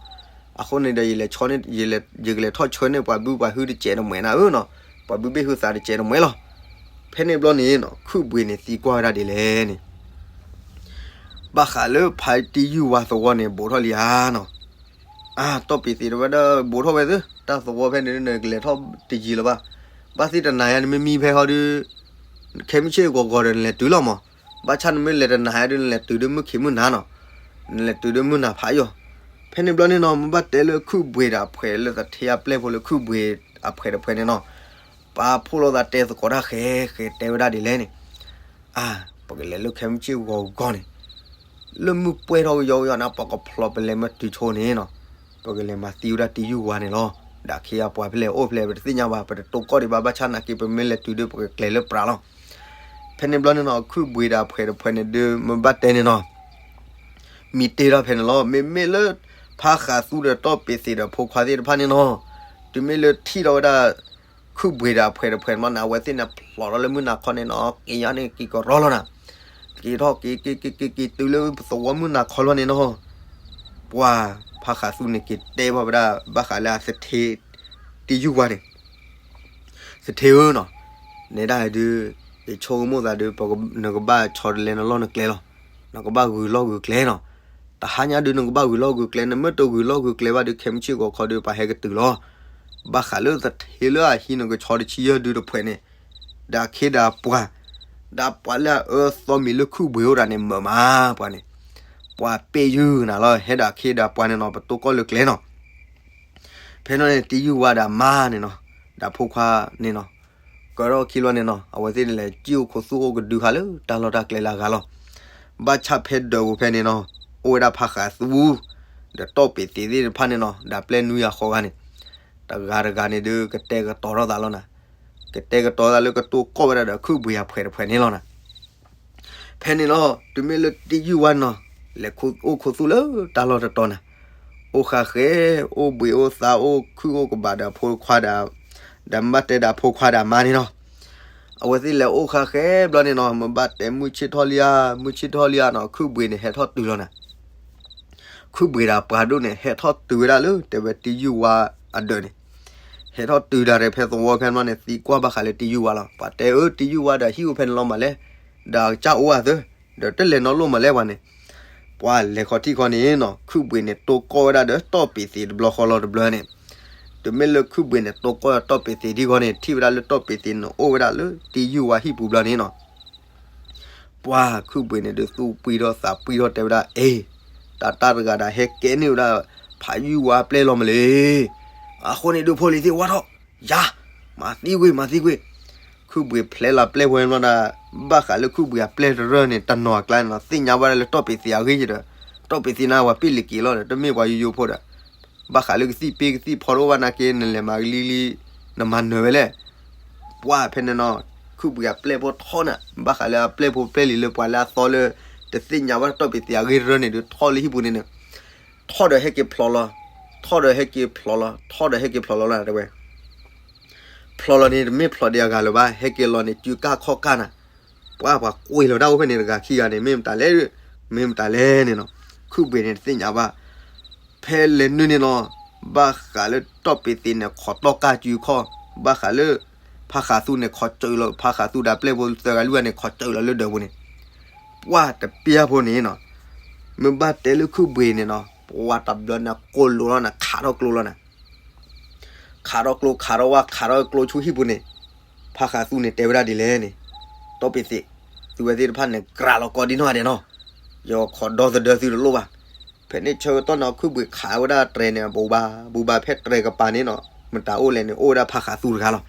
အဃိန့ၣ်ဒီး ယလဲၤ, ယကလဲၤထီၣ်ဆှၢန့ၢ်ပှၤဘုပှၤဟုတစဲးတမှဲးနၤဧၢနီၤ, ပှၤဘုဘ့ၣ်ဟုသးတစဲးတမှဲးလီၤ, ဖဲန့ၣ်ဘျီန့ၣ်နီၤ ခုၣ်ဘှံးန့ၣ်သံကွၢ်ဝဲဒၣ်ဒ်လဲၣ်န့ၣ် ဘၣ်ဃးလၢဖးတံယုၢ်ဝါသဝီန့ၣ် ဘူးထီၣ်လံဧါနီၤ, အၢ တီၢ်ပ့ၤသ့းတဲဝဲဒၣ် ဘူးထီၣ်ဝဲသ့, တၢ်သဝီဖဲန့ၣ်န့ၣ် ကလဲၤထီၣ်တယံၤလၢၤဘၣ်, ဘၣ်သ့ၣ်တနၤယါ နမ့ၢ်မံဖဲဟီဒီး ခဲမုၢ်ဆ့ၣ်ဂီၤဂီၤဒီး နလဲၤတုၤလီၤမး. ဘၣ်ဆၣ်နမ့ၢ်လဲၤတနၤယါဒီး နလဲၤတုၤဒီးမုၢ်ခံးမုၢ်နၤနီၤ, နလဲၤတုၤဒီးမုၢ်နၤဖးယိာ်. ဖဲန့ၣ်ဘျီန့ၣ်နီၤ မ့ၢ်ဘၣ်တဲလၢခုၣ်ဘှ့းဒီးအဖှဲး လၢသထ့အပျဲၢ်ဖိလၢခုၣ်ဘှ့းအဖှဲးတဖှဲးန့ၣ်နီၤ, ပာ်ဖှိၣ်လိာ်သးတဲသကိးတၢ်ဃဲဃဲ တဲဝဲဒၣ်ဒ်လဲၣ်န့ၣ်, အါ, ပကလဲၤလၢခဲမုၢ်ဆ့ၣ်ဂီၤဂီၤန့ၣ် လၢမုၢ်ပှဲၤထီၣ်ကယီကယီန့ၣ် ပှၤကဖျိးပလဲၤမ့ၢ်တုၤဆိန့ၣ်နီၤ, ပကလဲၤမၤသံဝဲဒၣ်တံယုၢ်ဝါန့ၣ်လီၤ. ဒီးခ့အပှၤဖဲလဲၣ်အိၣ်ဖဲလဲၣ် ပတသ့ၣ်ညါဘၣ်, ပတတိၢ်ကီၢ်ဒံးဘၣ်, ဘၣ်ဆၣ်နာ်က့ ပမ့ၢ်လဲၤတုၤဒီး ပကကျဲၤလၢပြးလီၤ. ဖဲန့ၣ်ဘျီန့ၣ်နီၤ ခုၣ်ဘှ့းဒီးအဖှဲးတဖှဲးန့ၣ်ဒီး မ့ၢ်ဘၣ်တဲန့ၣ်နီၤ, မံတ့ၢ်ထီၣ်ဖဲန့ၣ်လီၤ. မ့မ့ၢ်လၢ ဖါဃးသူဒီးတီၢ်ပ့ၤသ့းဒီးဖိခွါသ့ၣ်တဖၣ်န့ၣ်နီၤ, တုၤမ့ၢ်လၢထံၣ်ထီၣ်ဝဲဒၣ် ခုၣ်ဘှ့းဒီးအဖှဲးတဖှဲးန့ၣ်ဘျီန့ၣ် အဝဲသ့ၣ်န့ၣ်ဖျိးထီၣ်လၢမုၢ်နၤခီန့ၣ်နီၤ, က့ၤယါန့ၣ်က့ၤကရီလီၤနၤ, က့ၤထီၣ်က့ၤက့ၤက့ၤက့ၤက့ၤတုၤလၢပသဝီမုၢ်နၤခီလီၤန့ၣ်နီၤ, ပှၤဖါဃးသူန့ၣ်က့ၤတဲဘၣ်ဝဲဒၣ် ဘၣ်ဃးလၢအသထ့ တံယုၢ်ဝါန့ၣ်, သထ့ဧၢနီၤ, နဲဒၣ်ဒုး ယဆိကမိၣ်သးဒုး နကဘၣ်ဆီတလဲနလီၢ်နကျဲလီၤ. နကဘၣ်ဂုာ်လီၢ်ဂုာ်ကျဲနီၤ. တဟါညါဒုး နကဘၣ်ဂုာ်လီၢ်ဂုာ်ကျဲ, နမ့ၢ်တဂုာ်လီၢ်ဂုာ်ကျဲဘၣ်ဒုး ခဲမုၢ်ဆ့ၣ်ဂီၤခီဒုး ပှၤဟဲကတုၤလီၤ. ဘၣ်ဃးလၢသထ့လၢအဟံးနကဆီတဆံယဲၢ်ဒုတဖှဲးန့ၣ်, ဒီးခ့ဒီးပှၤ, ဒီးပှၤလၢအအၢသီမံၤလၢခုၣ်ဘှ့းအိၣ်ဒၣ်န့ၣ်မၢမးပှၤန့ၣ်, ပှၤပ့ၢ်ယုၢ်နၤလီၤ ဟဲဒီးခ့ဒီးပှၤန့ၣ်နီၤ ပတိၢ်ကီၢ်လၢကျဲနီၤ. ဖဲန့ၣ်န့ၣ် တံယုၢ်ဝါဒီးအမါန့ၣ်နီၤ, ဒီးဖိခွါန့ၣ်နီၤ, ကၢထီၣ်ခံလီၤန့ၣ်နီၤ အဝဲသ့ၣ်န့ၣ်လဲၤစံၣ်အိၣ်ခိးသူၣ်အိၣ်ကဒုခါလၢတၢ်လီၢ်တၢ်ကျဲလၢအဂၤလီၤ. ဘၣ်ဆၣ်ဖဲဒၢးပူၤဖဲန့ၣ်နီၤ, အိၣ်ဝဲဒၣ်ဖါဃးသူ ဒီးတီၢ်ပ့ၤသ့းသ့ၣ်တဖၣ်န့ၣ်နီၤ ဒီးပျဲၢ်နွံဂၤဃိးဂၤန့ၣ်, တဂၤတဂၤန့ၣ်ဒုး ကတဲာ်ကတီၤထီၣ်သးလီၤနၤ, ကတဲာ်ကတီၤသးလၢကတိၢ်ကီၢ်ဝဲဒၣ်ဒီးခုၣ်ဘှ့းအဖှဲးတဖှဲးန့ၣ်လီၤနၤ. ဖဲန့ၣ်လီၤ တုၤမ့ၢ်လၢတံယုၢ်ဝါနီၤ, လဲၤအိၣ်ခိးသူၣ်လၢတၢ်လီၢ်တတီၤနၤ, အိၣ်ဃာ်ဃဲ, အိၣ်ဘှံးအိၣ်သါ အိၣ်ခုၣ်အိၣ်ကဘးဒီးဖိခွါဒီး, ဒီးမ့ၢ်ဘၣ်တဲဒီးဖိခွါဒီးအမါန့ၣ်နီၤ. အဝဲသ့ၣ်လဲၤအိၣ်ဃာ်ဃဲဘျီန့ၣ်နီၤ, မ့ၢ်ဘၣ်တဲမုၢ်ဆ့ၣ်ထီၣ်လံဧါ, မုၢ်ဆ့ၣ်ထီၣ်လံဧါနီၤ, ခုၣ်ဘှံးန့ၣ်ဟဲထီၣ်တုၤလီၤနၤ. ခုၣ်ဘှံးဒီးပှၤဒိၣ်န့ၣ် ဟဲထီၣ်တုၤဝဲဒၣ်လၢတဲဝဲတံယုၢ်ဝါအဒၢးန့ၣ်, ဟဲထီၣ်တုၤဒၣ်ဒီးဖဲသဝီဖဲန့ၣ်ဘျီန့ၣ် သံကွၢ်ဘၣ်ဃးလၢတံယုၢ်ဝါလီၤ. ပှၤတဲအၢ တံယုၢ်ဝါဒီးဟံၣ်အိၣ်ဖဲန့ၣ်လီၤမးလဲၣ်, ဒီးကစၢ်အိၣ်အသၢ, ဒီးတလဲၤနီတလိၣ်မးလဲၣ်ပှၤန့ၣ်. ပှၤလဲၤခီထံၣ်ခီန့ၣ်နီၤ, ခုၣ်ဘှံးန့ၣ်တိၢ်ကီၢ်ဝဲဒၣ်ဒီးတီၢ်ပ့ၤသ့းတဘျီဃီလီၤတဘျီန့ၣ်. တုၤမ့ၢ်လၢခုၣ်ဘှံးန့ၣ်တိၢ်ကီၢ်တီၢ်ပ့ၤသ့းဒ်ဃီန့ၣ် ထံၣ်ဝဲဒၣ်လၢတီၢ်ပ့ၤသ့းန့ၣ်အိၣ်ဝဲဒၣ်လၢတံယုၢ်ဝါဟံၣ်ပူၤဘျီန့ၣ်နီၤ. ပှၤခုၣ်ဘှံးန့ၣ်ဒုးသူၣ်ပှံၢ်ထီၣ်သးပှံၢ်ထီၣ်တဲဝဲဒၣ် အ့, တၢ်တၢ်တဂၤဒီးဟဲကဲန့ၢ်ဝဲဒၣ် ဖးယုၢ်ဝါအပျဲၢ်လီၤမးလံ. အဃိန့ၣ်ဒုးဖိလံၤသ့ၣ်ဝါထီၣ်, ယၤ, မၤသံကွံာ် မၤသံကွံာ်. ခုၣ်ဘှံးဖျဲလီၤပျဲၢ်ဖိဘျီဒီး, ဘၣ်ဃးလၢခုၣ်ဘှံးအပျဲၢ်တရၢၢ်န့ၣ် တနီၤအကျါန့ၣ်နီၤ သ့ၣ်ညါဘၣ်လၢတီၢ်ပ့ၤသ့းအဂ့ၢ်ဒီး, တီၢ်ပ့ၤသ့းန့ၣ်ပှၤပ့ၢ်လံၤက့ၤလီၤဒီး တမ့ၢ်ပှၤယိယိဖိဒီး ဘၣ်ဃးလၢကသံၣ်ပ့ကသံၣ်ဖီတအိၣ်ဘၣ်နာ်က့ နလဲၤမၤကလံၤလံၤ, နမၤနၢၤဝဲလဲၣ်. ပှၤဖဲန့ၣ်နီၤ, ခုၣ်ဘှံးအပျဲၢ်ဖိထီၣ်န့ၣ် ဘၣ်ဃးလၢအပျဲၢ်ဖိပျဲၢ်လံၤလၢပှၤလၢအသီလၢ တသ့ၣ်ညါဘၣ်တီၢ်ပ့ၤသ့းအဂ့ၢ်တရၢၢ်န့ၣ်ဒီး ထီၣ်လၢဟံၣ်ပူၤန့ၣ်န့ၣ်, ထီၣ်ဒီးဟဲက့ၤဖျိးလီၤ, ထီၣ်ဒီးဟဲက့ၤဖျိးလီၤ, ထီၣ်ဒီးဟဲက့ၤဖျိးလီၤလီၤတဲဝဲ. ဖျိးလီၤန့ၣ် တမ့ၢ်ဖျိးဒံးအဂၤလၢၤဘၣ်, ဟဲက့ၤလီၤန့ၣ် စုကၢ်ခီၣ်ကၢ်နၤ. ပှၤ ပှၤကွံာ်လီၤတၢ်အိၣ်ဖဲန့ၣ်တဂၤခံဂၤန့ၣ် မ့ၢ်မတၤလဲၣ်, မ့ၢ်မတၤလဲၣ်န့ၣ်နီၤ, ခုၣ်ဘှံးန့ၣ်တသ့ၣ်ညါဘၣ်. ဖဲလဲၤနုာ်န့ၣ်နီၤ, ဘၣ်ဃးလၢတီၢ်ပ့ၤသ့းန့ၣ် ခိးတီၢ်ကၢ်စုခီၣ်, ဘၣ်ဃးလၢ ဖါဃးသူန့ၣ် ခိးစၢၤလီၤ, ဖါဃးသူဒီးပျဲၢ်ဖိသၢဂၤလွံၢ်ဂၤန့ၣ် ခိးစၢၤလီၤလၢဒၢးပူၤန့ၣ်, ပှၤတပျၢ်ဖိန့ၣ်နီၤ, မ့ၢ်ဘၣ်တဲလၢခုၣ်ဘှံးန့ၣ်နီၤ, ပှၤတဘျီန့ၣ် ကိးလိာ်လီၤနၤ, ခးထီၣ်ကျိလီၤနၤ. ခးထီၣ်ကျိ ခးထီၣ်ဝၣ် ခးထီၣ်ကျိဆူဟံၣ်ပူၤန့ၣ်, ဖါဃးသူန့ၣ်တဲဝဲဒၣ်ဒ်လဲၣ်န့ၣ်, တီၢ်ပ့ၤသ့း, သုဝဲသ့ၣ်တဖၣ်န့ၣ် ကြၢးလီၤကီဒ်နီၢ်ဂၤဒဲးနီၤ, ယခိးဒီသဒၢသုတလိၣ်ဘၣ်. ဖဲန့ၣ်ဆၢကတီၢ်န့ၣ် ခုၣ်ဘှံးခးဝဲဒၣ်တြဲၤန့ၣ် ဘူးဘၣ်ဘူးဘၣ် ဖဲတြဲၤကပၤန့ၣ်နီၤ, မတၤအိၣ်လဲၣ်န့ၣ် အိၣ်ဝဲဒၣ်ဖါဃးသူတဂၤလီၤ.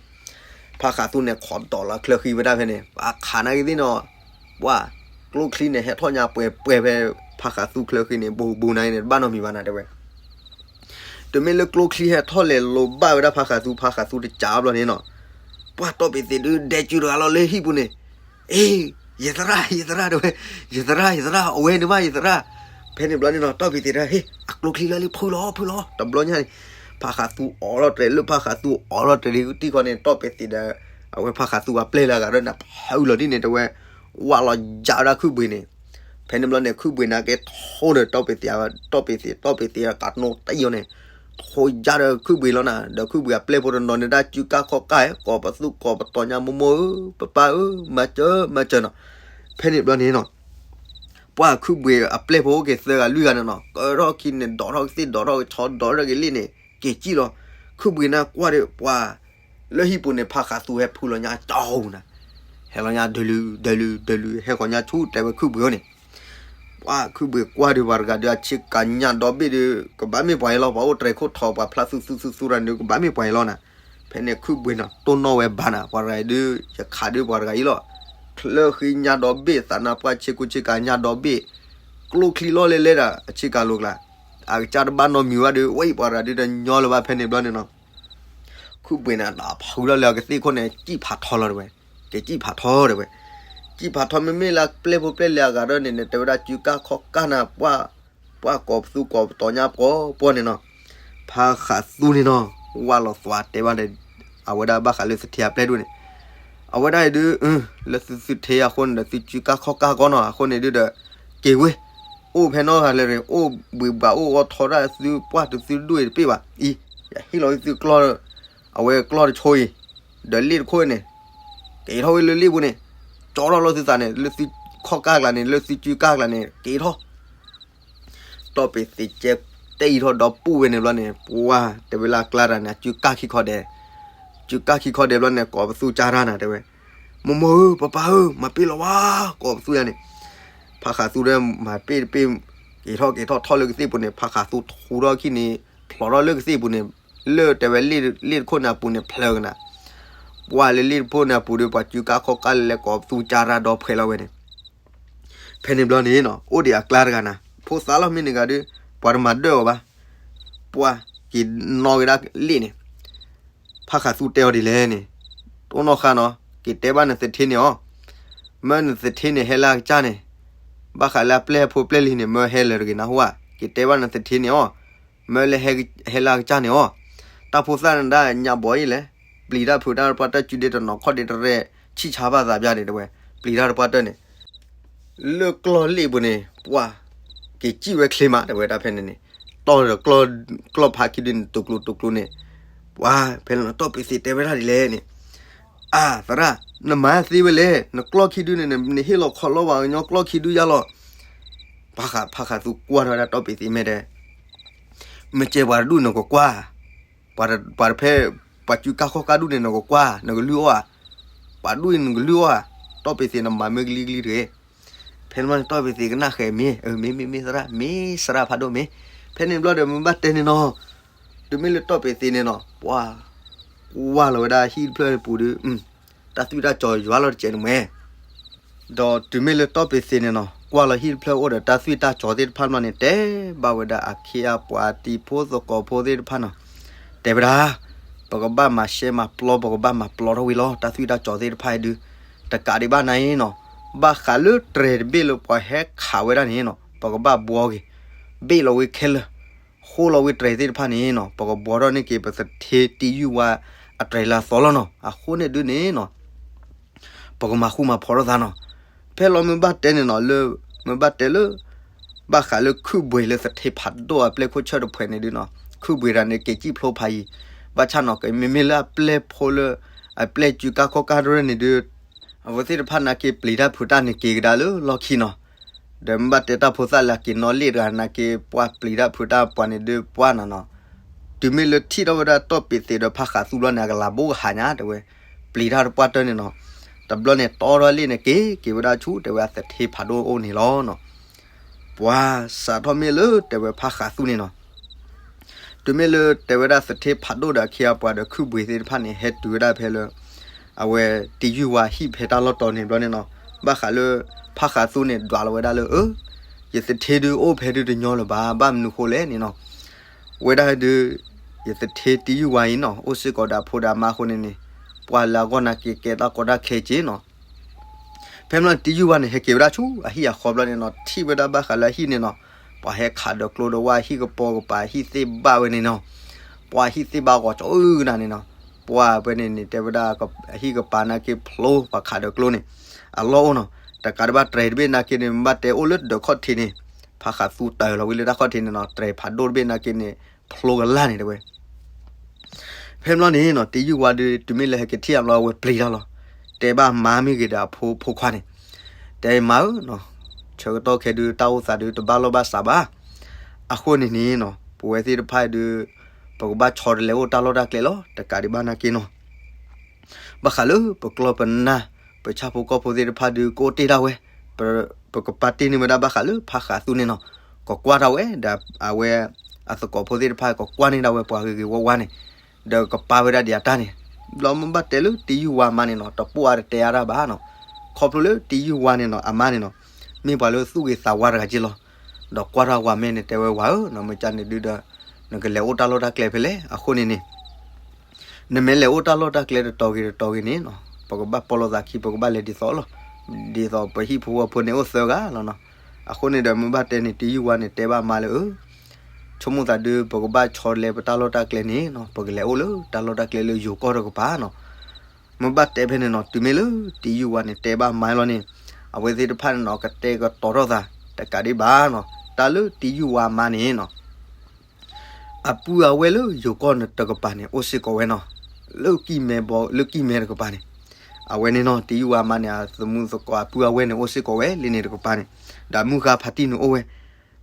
ဖါဃးသူန့ၣ် ခိးဒီးလီၤချၢဃံဝဲဒၣ်ဖဲန့ၣ် အခးနာ်က့သ့ၣ်နီၤ, ပှၤ ကျိချံန့ၣ် ဟဲထီၣ်ညါပှဲၤပှဲၤဖဲ ဖါဃးသူချၢဃံန့ၣ် ဘူးဘူးနၤန့ၣ် တဘၣ်နီတမံၤဘၣ်နၤတဲဝဲ. တုၤမ့ၢ်လၢကျိချံဟဲထီၣ်လဲၤလိၤဘၣ်ဝဲဒၣ်ဖါဃးသူ ဖါဃးသူတစးဘျီန့ၣ်နီၤ, ပှၤတီၢ်ပ့ၤသ့းဒုးဒဲစုတဂၤလီၤလၢဟံၣ်ပူၤန့ၣ်, အ့, ယသရၣ် ယသရၣ်တဲဝဲ, ယသရၣ် ယသရၣ် အဝဲန့ၣ်ဘၣ်ယသရၣ်. ဖဲန့ၣ်ဘျီန့ၣ်နီၤ တီၢ်ပ့ၤသ့းဒီး ဟ့ၣ် အကျိချံလၢလံ ဖုလီၤ ဖုလီၤ တဘျီညါန့ၣ်, ဖါဃးသူအိးထီၣ်တြဲၤ လၢဖါဃးသူအိးထီၣ်တြဲၤဒ်တံၢ်ခီန့ၣ် တီၢ်ပ့ၤသ့းဒီး အဝဲဖါဃးသူအပျဲၢ်လၢအဂၤဒီးန့ၣ် ဖုလီၤဒ်န့ၣ်တဲဝဲ, ဝးလီၤယါဝဲဒၣ်ခုၣ်ဘှံးန့ၣ်. ဖဲန့ၣ်ဘျီန့ၣ် ခုၣ်ဘှံးန့ၣ်က့ၤထိဒီးတီၢ်ပ့ၤသ့း, တီၢ်ပ့ၤသ့း တီၢ်ပ့ၤသ့းအကးနိတယီၤန့ၣ်, ထိယါဒီးခုၣ်ဘှံးလီၤနၤ, ဒီးခုၣ်ဘှံးအပျဲၢ်ဖိတနီၤန့ၣ်ဒၣ်စုကၢ်ခီၣ်ကၢ် ကိးပသူၣ်ကိးပတီၤညါမိၢ်မိၢ်ဧၢ, ပၢ်ပၢ်ဧၢ, မၤစၢၤ မၤစၢၤနီၤ. ဖဲန့ၣ်ဘျီန့ၣ်နီၤ ပှၤခုၣ်ဘှံးအပျဲၢ်ဖိအိၣ်က့ၤသၢဂၤလွံၢ်ဂၤန့ၣ်နီၤ ကၢထီၣ်ခံန့ၣ် ဒိးထီၣ်ကသ့ၣ် ဒိးထီၣ်ကဆီ ဒိးထီၣ်ကလံၣ်န့ၣ် က့ၤစံၣ်လီၤ. ခုၣ်ဘှံးန့ၣ်ကွၢ်ဒီးပှၤ လၢဟံၣ်ပူၤန့ၣ် ဖါဃးသူဟဲဖုလီၤညါကၠီနၤ, ဟဲလီၤညါဒၢလုဒၢလုဒၢလု ဟဲဃီၤညါဆူတဲဝဲခုၣ်ဘှံးအအိၣ်န့ၣ်, ပှၤခုၣ်ဘှံးကွၢ်ဒုးပှၤတဂၤဒုး အဆ့ကၤညၣ်ဒီဘ့ၣ်ဒုး ကဘၣ်မ့ၢ်ပှၤအံၤလီၤ, ပှၤအိၣ်တြဲၤခိၣ်ထီၣ် ပှၤဖျါသူသူသူသူတၢ်ဒုး ကဘၣ်မ့ၢ်ပှၤအံၤလီၤနၤ. ဖဲန့ၣ်ခုၣ်ဘှံးန့ၣ် တိၢ်နီၣ်ဝဲဘၣ်နၤ ပှၤတဂၤအံၤဒုး ယခးဒုးပှၤတဂၤအံၤလီၤ. ချၢဃ့ညၣ်ဒီဘ့ၣ် သးနါပှၢ်ဆ့ကူဆ့ကၤညၣ်ဒီဘ့ၣ်, ကျိချံလီၢ်လဲၤလဲၤဒီး အဆ့ကၤလိၤကျါ, အကစၢ်တဘၣ်နီတမံၤဘၣ်ဒုး ဝဲအံၤပှၤတဂၤဒုးတညီလၢၤဘၣ် ဖဲန့ၣ်ဘျီန့ၣ်နီၤ. ခုၣ်ဘှံးန့ၣ် တၢ်ဖုထီၣ်လၢအကသ့ၣ်ခိၣ်န့ၣ် စံၣ်ဖးထီလီၤတဲဝဲ, ကစံၣ်ဖးထီတဲဝဲ, စံၣ်ဖးထီ မ့မ့ၢ်လၢပျဲၢ်ဖိပျဲၢ်လံၤအဂၤဒီးန့ၣ် တဲဝဲဒၣ် စုကၢ်ခီၣ်ကၢ်နၤ ပှၢ်, ပှၢ်ကိးပသူကိးပတီၤညါပှီၤပှီၤန့ၣ်နီၤ. ဖါဃးသူန့ၣ်နီၤ ဝၢ်လီၤသွးတဲဘၣ်ဒီး အဝဲဒၣ်ဘၣ်ဃးလၢသထ့အပျဲၢ်ဒိၣ်န့ၣ်, အဝဲဒၣ်အံၤဒုး လၢသုသုထ့အဃိန့ၣ်ဒီး သုစုကၢ်ခီၣ်ကၢ်ကီနီၤ အဃိန့ၣ်ဒုးဒီး က့ၤဝဲ, အိၣ်ဖဲနီတဂၤလၢၤန့ၣ် အိၣ်ဘှံးဘှးအိၣ်ဂီၢ်ထီဒၣ်သုပှၢ်တသုဒိၣ်အံၤတပ့ၢ်ဘၣ်အံၤ, ယဟ့ၣ်လီၤသုကျီၢ်, အဝဲကျီၢ်တဆိအံၤ, ဒီးလ့ၣ်တခိၣ်န့ၣ် က့ၤထီၣ်ဝဲလၢလ့ၣ်ပူၤန့ၣ်, ကၠီထီၣ်လီၤသုသးန့ၣ် လၢသုခီၣ်ကၢ်ကျါန့ၣ် လၢသုစုကၢ်ကျါန့ၣ် က့ၤထီၣ် တီၢ်ပ့ၤသ့းကဲတ့ၢ်အံၤထီၣ်ဒီပုၢ်ဝဲန့ၣ်ဘျီန့ၣ် ပှၢ်တဲဝဲလၢအကျါတၢ်န့ၣ် စုကၢ်ခံခီဒဲး, စုကၢ်ခံခီဒဲးဘျီန့ၣ် ကိးပသူကၢ်တၢ်နၤတဲဝဲ, မိၢ်မိၢ်ဧၢ ပၢ်ပၢ်ဧၢ မၤပ့ၢ်လီၤဝါ, ကိးပသူယၤန့ၣ်, ဖါဃးသူဒီးမၤပ့ၢ်တပ့ၢ်, က့ၤထီၣ်က့ၤထီၣ်ထီၣ်လၢကသ့ၣ်ပူၤန့ၣ် ဖါဃးသူထူထီၣ်ခံန့ၣ် ဖျိးထီၣ်လၢကသ့ၣ်ပူၤန့ၣ်, လၢတဲဝဲလ့ၣ်တခိၣ်န့ၣ်အပူၤန့ၣ် ဖျၢကနၤ ပှၢ်လၢလ့ၣ်တခိၣ်န့ၣ်အပူၤဒီး ပှၤစုကၢ်ခီၣ်ကၢ်လဲၤလဲၤကိးပသူကၢ်တၢ်ဒီဖှဲးလီၤဝဲန့ၣ်, ဖဲန့ၣ်ဘျီန့ၣ်နီၤ အိၣ်ဒံးအကျါတဂၤနၤ ဖိသၣ်လီၤမ့ၢ်န့ၣ်ဂၤဒုး ပှၤတမၤဒၢၣ်အီၤဘၣ်, ပှၢ်က့ၤနီၣ်က့ၤဒၣ်လ့ၣ်န့ၣ်, ဖါဃးသူတဲအီၤဒ်လဲၣ်န့ၣ်, တအိၣ်နီၢ်ဃါနီၤ က့ၤတဲဘၣ်နသထ့န့ၣ်အီၤ, မၢနသထ့န့ၣ်ဟဲလၢအကစၢ်န့ၣ်, ဘၣ်ဃးလၢအပျဲၢ်ဖိပျဲၢ်လံၤန့ၣ် မၢဟဲလၢာ်တဂ့ၤနၢ်ဟူဧါ, က့ၤတဲဘၣ်နသထ့န့ၣ်အီၤ, မၢလၢဟဲလၢအကစၢ်န့ၣ်အီၤ, တၢ်ဖိသၣ်န့ၣ်ဒၣ်ညါဘီအံၤလဲၣ်, ပျံၤတၢ်ဖုးတၢ်တပှၢ်တၢၢ် စုဒ့တနီၤခီၣ်ဒ့တရဲၣ် ဆံၣ်ဆါဘၣ်သးပျၢ်န့ၣ်တဲဝဲ, ပျံၤတၢ်တပှၢ်တၢၢ်န့ၣ် လၢကျီၢ်လ့ၣ်ပူၤန့ၣ် ပှၢ်က့ၤစံၣ်ဝဲချ့မး တဲဝဲဒၣ်ဖဲန့ၣ်န့ၣ်, တီၢ်ဒီးကျီၢ်ဖးခံဒုန့ၣ် တူၢ်ကျူတူၢ်ကျူန့ၣ်, ပှၢ်ဖဲလီၤတီၢ်ပ့ၤသ့းတဲဝဲဒၣ်ဒ်လဲၣ်န့ၣ်, အၢ သရၣ်, နမၤသ့ဝဲလဲၣ်, နကျီၢ်ခံဒုန့ၣ် နဟ့ၣ်လီၤခီလီဘၣ်ကညီကျီၢ်ခံဒုယါလီၤ, ဖါဃးသူကွၢ်ထီၣ်ဝဲဒၣ်တီၢ်ပ့ၤသ့းမဲာ်တဲ မ့ၢ်ကဲပှၤတဒူၣ်နကကွၢ်, ပှၤတဖဲ ပှၤစုကၢ်ခီၣ်ကၢ်ဒူၣ်န့ၣ် နကကွၢ် နကလုၢ်အီၣ်ဧါ, ပှၤဒူၣ်အံၤနကလုၢ်အီၣ်ဧါ, တီၢ်ပ့ၤသ့းနမၤမ့ၢ်ကလံကလံတဂ့ၤ, ဖဲန့ၣ်ဘျီန့ၣ် တီၢ်ပ့ၤသ့းကနၣ်ဃဲၤမ့ၢ် မ့ၢ်မ့ၢ်မ့ၢ်သရၣ် မ့ၢ်သရၣ်ဖးဒိၣ်မ့ၢ်, ဖဲန့ၣ်ဘျီဒီးမ့ၢ်ဘၣ်တဲန့ၣ်နီၤ, တုၤမ့ၢ်လၢတီၢ်ပ့ၤသ့းန့ၣ်နီၤ ပှၢ်ကွၢ်လီၤဝဲဒၣ်ဟံၣ်တဖျၢၣ်ပူၤဒီး တၢ်သွံၣ်တၢ်စီၤယွၤလီၤတစဲးန့ၣ်မ့ၢ် ဒီးတုၤမ့ၢ်လၢတီၢ်ပ့ၤသ့းန့ၣ်နီၤ ကွၢ်လီၤဟံၣ်တဖျၢၣ်အိၣ်ဒီးတၢ်သွံၣ်တၢ်စီၤသ့ၣ်တဖၣ်ဘျီန့ၣ် တဲဘၣ်ဝဲဒၣ်အခ့အပှၤတံၤဖိသကိးဖိသ့ၣ်တဖၣ်နီၤ, တဲဝဲဒၣ် ပကဘၣ်မၤရှဲမၤပျီ ပကဘၣ်မၤပျီထီၣ်ဝံၤလီၤ တၢ်သွံၣ်တၢ်စီၤသ့ၣ်တဖၣ်အံၤဒုး, တကးဒံးဘၣ်နၤအံၤနီၤ, ဘၣ်ဃးလၢတြဲၤတဘ့ၣ်လၢပှၤဟဲခးဝဲဒၣ်န့ၣ်နီၤ ပကဘၣ်ဘှီက့ၤ, ဘ့ၣ်လီၤဝံၤခဲလၢာ်, ဃိလီၤဝံၤတြဲၤသ့ၣ်တဖၣ်န့ၣ်နီၤ ပကဘှီထီၣ်န့ၢ်က့ၤ ပသထ့တံယုၢ်ဝါအတြဲၤလၢအသီလီၤနီၤ အဃိန့ၣ်ဒုးန့ၣ်နီၤ ပကမၤဃူမၤဖိးထီၣ်သးနီၤ, ဖဲလီၤမ့ၢ်ဘၣ်တဲန့ၣ်နီၤ လၢ မ့ၢ်ဘၣ်တဲလၢ ဘၣ်ဃးလၢခုၣ်ဘှံးလၢသထ့ဖးဒိၣ်အပျဲၢ်ခိၣ်ဆၢၣ်တဖှဲးန့ၣ်ဒုးနီၤ ခုၣ်ဘှံးတၢ်န့ၣ်က့ၤစံၣ်ဖျိဖးယံၤ, ဘၣ်ဆၣ်နီၤ ကမ့မ့ၢ်လၢအပျဲၢ်ဖိလၢ အပျဲၢ်စုကၢ်ခီၣ်ကၢ်တရၢၢ်န့ၣ်ဒုး အဝဲသ့ၣ်တဖၣ်နာ်က့ပျံၤတၢ်ဖုးတၢ်န့ၣ်က့ၤကဒါလၢလီၢ်ခံနီၤ, ဒီးမ့ၢ်ဘၣ်တဲတၢ်ဖိသၣ်လၢအက့ၤနီၣ်လ့ၣ်တဂၤနာ်က့ ပှၤပျံၤတၢ်ဖုးတၢ်ပှၤန့ၣ်ဒုးပှၢ်နီၤနီၤ, တုၤမ့ၢ်လၢထံၣ်ထီၣ်ဝဲဒၣ်တီၢ်ပ့ၤသ့းဒီးဖါဃးသူဘျီန့ၣ် အကလၤဘိကဟးညါတဲဝဲ, ပျံၤတၢ်တပှၢ်တၢၢ်န့ၣ်နီၤ, တဘျီန့ၣ်တီထီၣ်လ့ၣ်န့ၣ်က့ၤ က့ၤဝဲဒၣ်ဆူတဲဝဲအသထ့ဖးဒိၣ်အိၣ်န့ၣ်လီၤနီၤ, ပှၤစးထီၣ်မ့ၢ်လၢတဲဝဲဖါဃးသူန့ၣ်နီၤ တုၤမ့ၢ်လၢတဲဝဲဒၣ်သထ့ဖးဒိၣ်ဒီးအခ့အပှၤဒီးခုၣ်ဘှံးသ့ၣ်တဖၣ်န့ၣ် ဟဲတုၤဝဲဒၣ်ဖဲလၢ အဝဲတံယုၢ်ဝါဟံၣ်ဖဲတၢ်လီၢ်တီၤန့ၣ်ဘျီန့ၣ်နီၤ, ဘၣ်ဃးလၢ ဖါဃးသူန့ၣ် ဒွးလီၤဝဲဒၣ်လၢ အၢ ယသထ့ဒုးအိၣ်ဖဲဒုးတညီလၢၤဘၣ် ဘၣ်မနုၤဃိလဲၣ်န့ၣ်နီၤ, ဝဲဒၣ်ဒုး ယသထ့တံယုၢ်ဝါအံၤနီၤ အိၣ်စ့ၢ်ကီးဒီးအဖိဒီးအမါအဃိန့ၣ်န့ၣ် ပှၤလၢအဂီၢ်နာ်က့ကဲတၢ်ကီတၢ်ခဲက့ၤနီၤ ဖဲမ့ၢ်တံယုၢ်ဝါန့ၣ် ဟဲက့ၤဝဲဒၣ်ဆူအဟံၣ်အဃီဘျီန့ၣ်နီၤ ထံၣ်ဝဲဒၣ်ဘၣ်ဃးလၢအဟံၣ်န့ၣ်နီၤ, ပှၤဟဲခးဒီးကျိဒီးဝဲအဟံၣ်ကပိာ်ကပၤ အဟံၣ်သ့ၣ်ဘၣ်ဝဲန့ၣ်နီၤ, ပှၤဟံၣ်သ့ၣ်ဘၣ်ဂီၤကၠီအုကနၤန့ၣ်နီၤ, ပှၤဖဲန့ၣ်န့ၣ် တဲဝဲဒၣ်အဟံၣ်ကပၤနာ်က့ဖျိပှၤခးဒီးကျိန့ၣ် အလီၢ်အိၣ်နီၤ, တကးဒံးဘၣ်တြဲၤတဘ့ၣ်နာ်က့န့ၣ် မ့ၢ်ဘၣ်တဲအိၣ်လၢဒၢးခီၣ်ထံးန့ၣ်, ဖါဃးသူတၢ်လီၤဝံၤလၢတၢ်ခီၣ်ထံးန့ၣ်နီၤ တြဲၤဖးဒိၣ်တဘ့ၣ်နာ်က့န့ၣ် ဖျိကလၢ်န့ၣ်တဲဝဲ ဖဲဘျီန့ၣ်နီၤ တံယုၢ်ဝါဒီး တုၤမ့ၢ်လၢဟဲက့ၤထံၣ်အလီၢ်အဝဲပျံၤတၢ်လီၤ, တဲဘၣ်မါမ့ၢ်ဂ့ၤဒီးအဖိဖိခွါန့ၣ်, တဲမါဧၢ, ဆၢကတီၢ်ခဲဒုးတၢ်အိၣ်သးဒုးတဘၣ်လီၢ်ဘၣ်စးဘၣ်, အဃိန့ၣ်န့ၣ်နီၤ ပဝဲသ့ၣ်တဖၣ်ဒုး ပကဘၣ်ဆီတလဲအိၣ်တၢ်လီၢ်တၢ်ကျဲလီၤ တကးဒံးဘၣ်နာ်က့နီၤ ဘၣ်ဃးလၢပကျီၢ်ပနၢ် ပဆၣ်ဖိကီၢ်ဖိသ့ၣ်တဖၣ်ဒုးကအိၣ်တ့ၢ်ဒၣ်ဝဲ, ပကပာ်တ့ၢ်န့ၢ်ဝဲဒၣ်ဘၣ်ဃးလၢဖးဃးသူန့ၣ်နီၤ, ကကွၢ်ထီၣ်ဝဲဒီးအဝဲ အသကိးဖိသ့ၣ်တဖၣ် ကကွၢ်န့ၢ်ဒၣ်ဝဲပှၤဂ့ၤဂ့ၤဝါဝါန့ၣ်, ဒီးကပာ်ဝဲဒၣ်ဒံးအတၢ်န့ၣ်, ဘျီမ့ၢ်ဘၣ်တဲလၢတံယုၢ်ဝါအမါန့ၣ်နီၤ တပိၢ်အါတတဲအါတၢ်ဘၣ်နီၤ, ခီဖျိလၢတံယုၢ်ဝါန့ၣ်နီၤ အမါန့ၣ်နီၤ, မ့ၢ်ပှၤလၢသူၣ်ဂ့ၤသးဝါတဂၤက့လီၤ, ဒီးကွၢ်ထီၣ်ဝၤမဲာ်န့ၣ်တဲဝဲဝၤဧၢနီၤ မ့ၢ်ကန့ၣ်ဒုဒီး နကလဲၤအိၣ်တၢ်လီၢ်တၢ်ကျဲဖဲလဲၣ် အဃိန့ၣ်န့ၣ် နမ့ၢ်လဲၤအိၣ်တၢ်လီၢ်တၢ်ကျဲတတီၤဂ့ၤတတီၤဂ့ၤန့ၣ်နီၤ ပကဘၣ်ပီၢ်လိာ်သးခံ ပကဘၣ်လဲၤဒ်သိးလီၤ. ဒ်သိးပဟံၣ်ဖိဃီဖိန့ၣ်အိၣ်သၢဂၤလီၤနီၤ. အဃိန့ၣ်ဒီးမ့ၢ်ဘၣ်တဲန့ၣ် တံယုၢ်ဝါန့ၣ်တဲဘၣ်အမါလၢ အၢ ဆိကမိၣ်သးဒု ပကဘၣ်ဆီတလဲပတၢ်လီၢ်တၢ်ကျဲန့ၣ်နီၤ ပကလဲၤအိၣ်လၢတၢ်လီၢ်တၢ်ကျဲလၢယိၤကီၢ်တကပၤနီၤ. မ့ၢ်ဘၣ်တဲဖဲန့ၣ်နီၤ တုၤမ့ၢ်လၢတံယုၢ်ဝါန့ၣ်တဲဘၣ်အမါလီၤန့ၣ် အဝဲသ့ၣ်တဖၣ်န့ၣ်နီၤ ကတဲာ်ကတီၤထီၣ်သး တကးဒံးဘၣ်နီၤ တၢ်လၢတံယုၢ်ဝါအမါန့ၣ်နီၤ အပုၢ်အဝဲၢ်လၢယိၤကီၢ်န့ၣ်တကပၤန့ၣ် အိၣ်စ့ၢ်ကီးဝဲနီၤ, လၢကံၢ်မဲဘီ လၢကံၢ်မဲတကပၤန့ၣ်, အဝဲန့ၣ်နီၤ တံယုၢ်ဝါအမါန့ၣ် အသမူသကိးအပုၢ်အဝဲၢ်န့ၣ် အိၣ်စ့ၢ်ကီးဝဲလံန့ၣ်တကပၤန့ၣ်, ဒီးအမုၢ်ဂၤဖးတံၢ်န့ၣ်အိၣ်ဝဲ,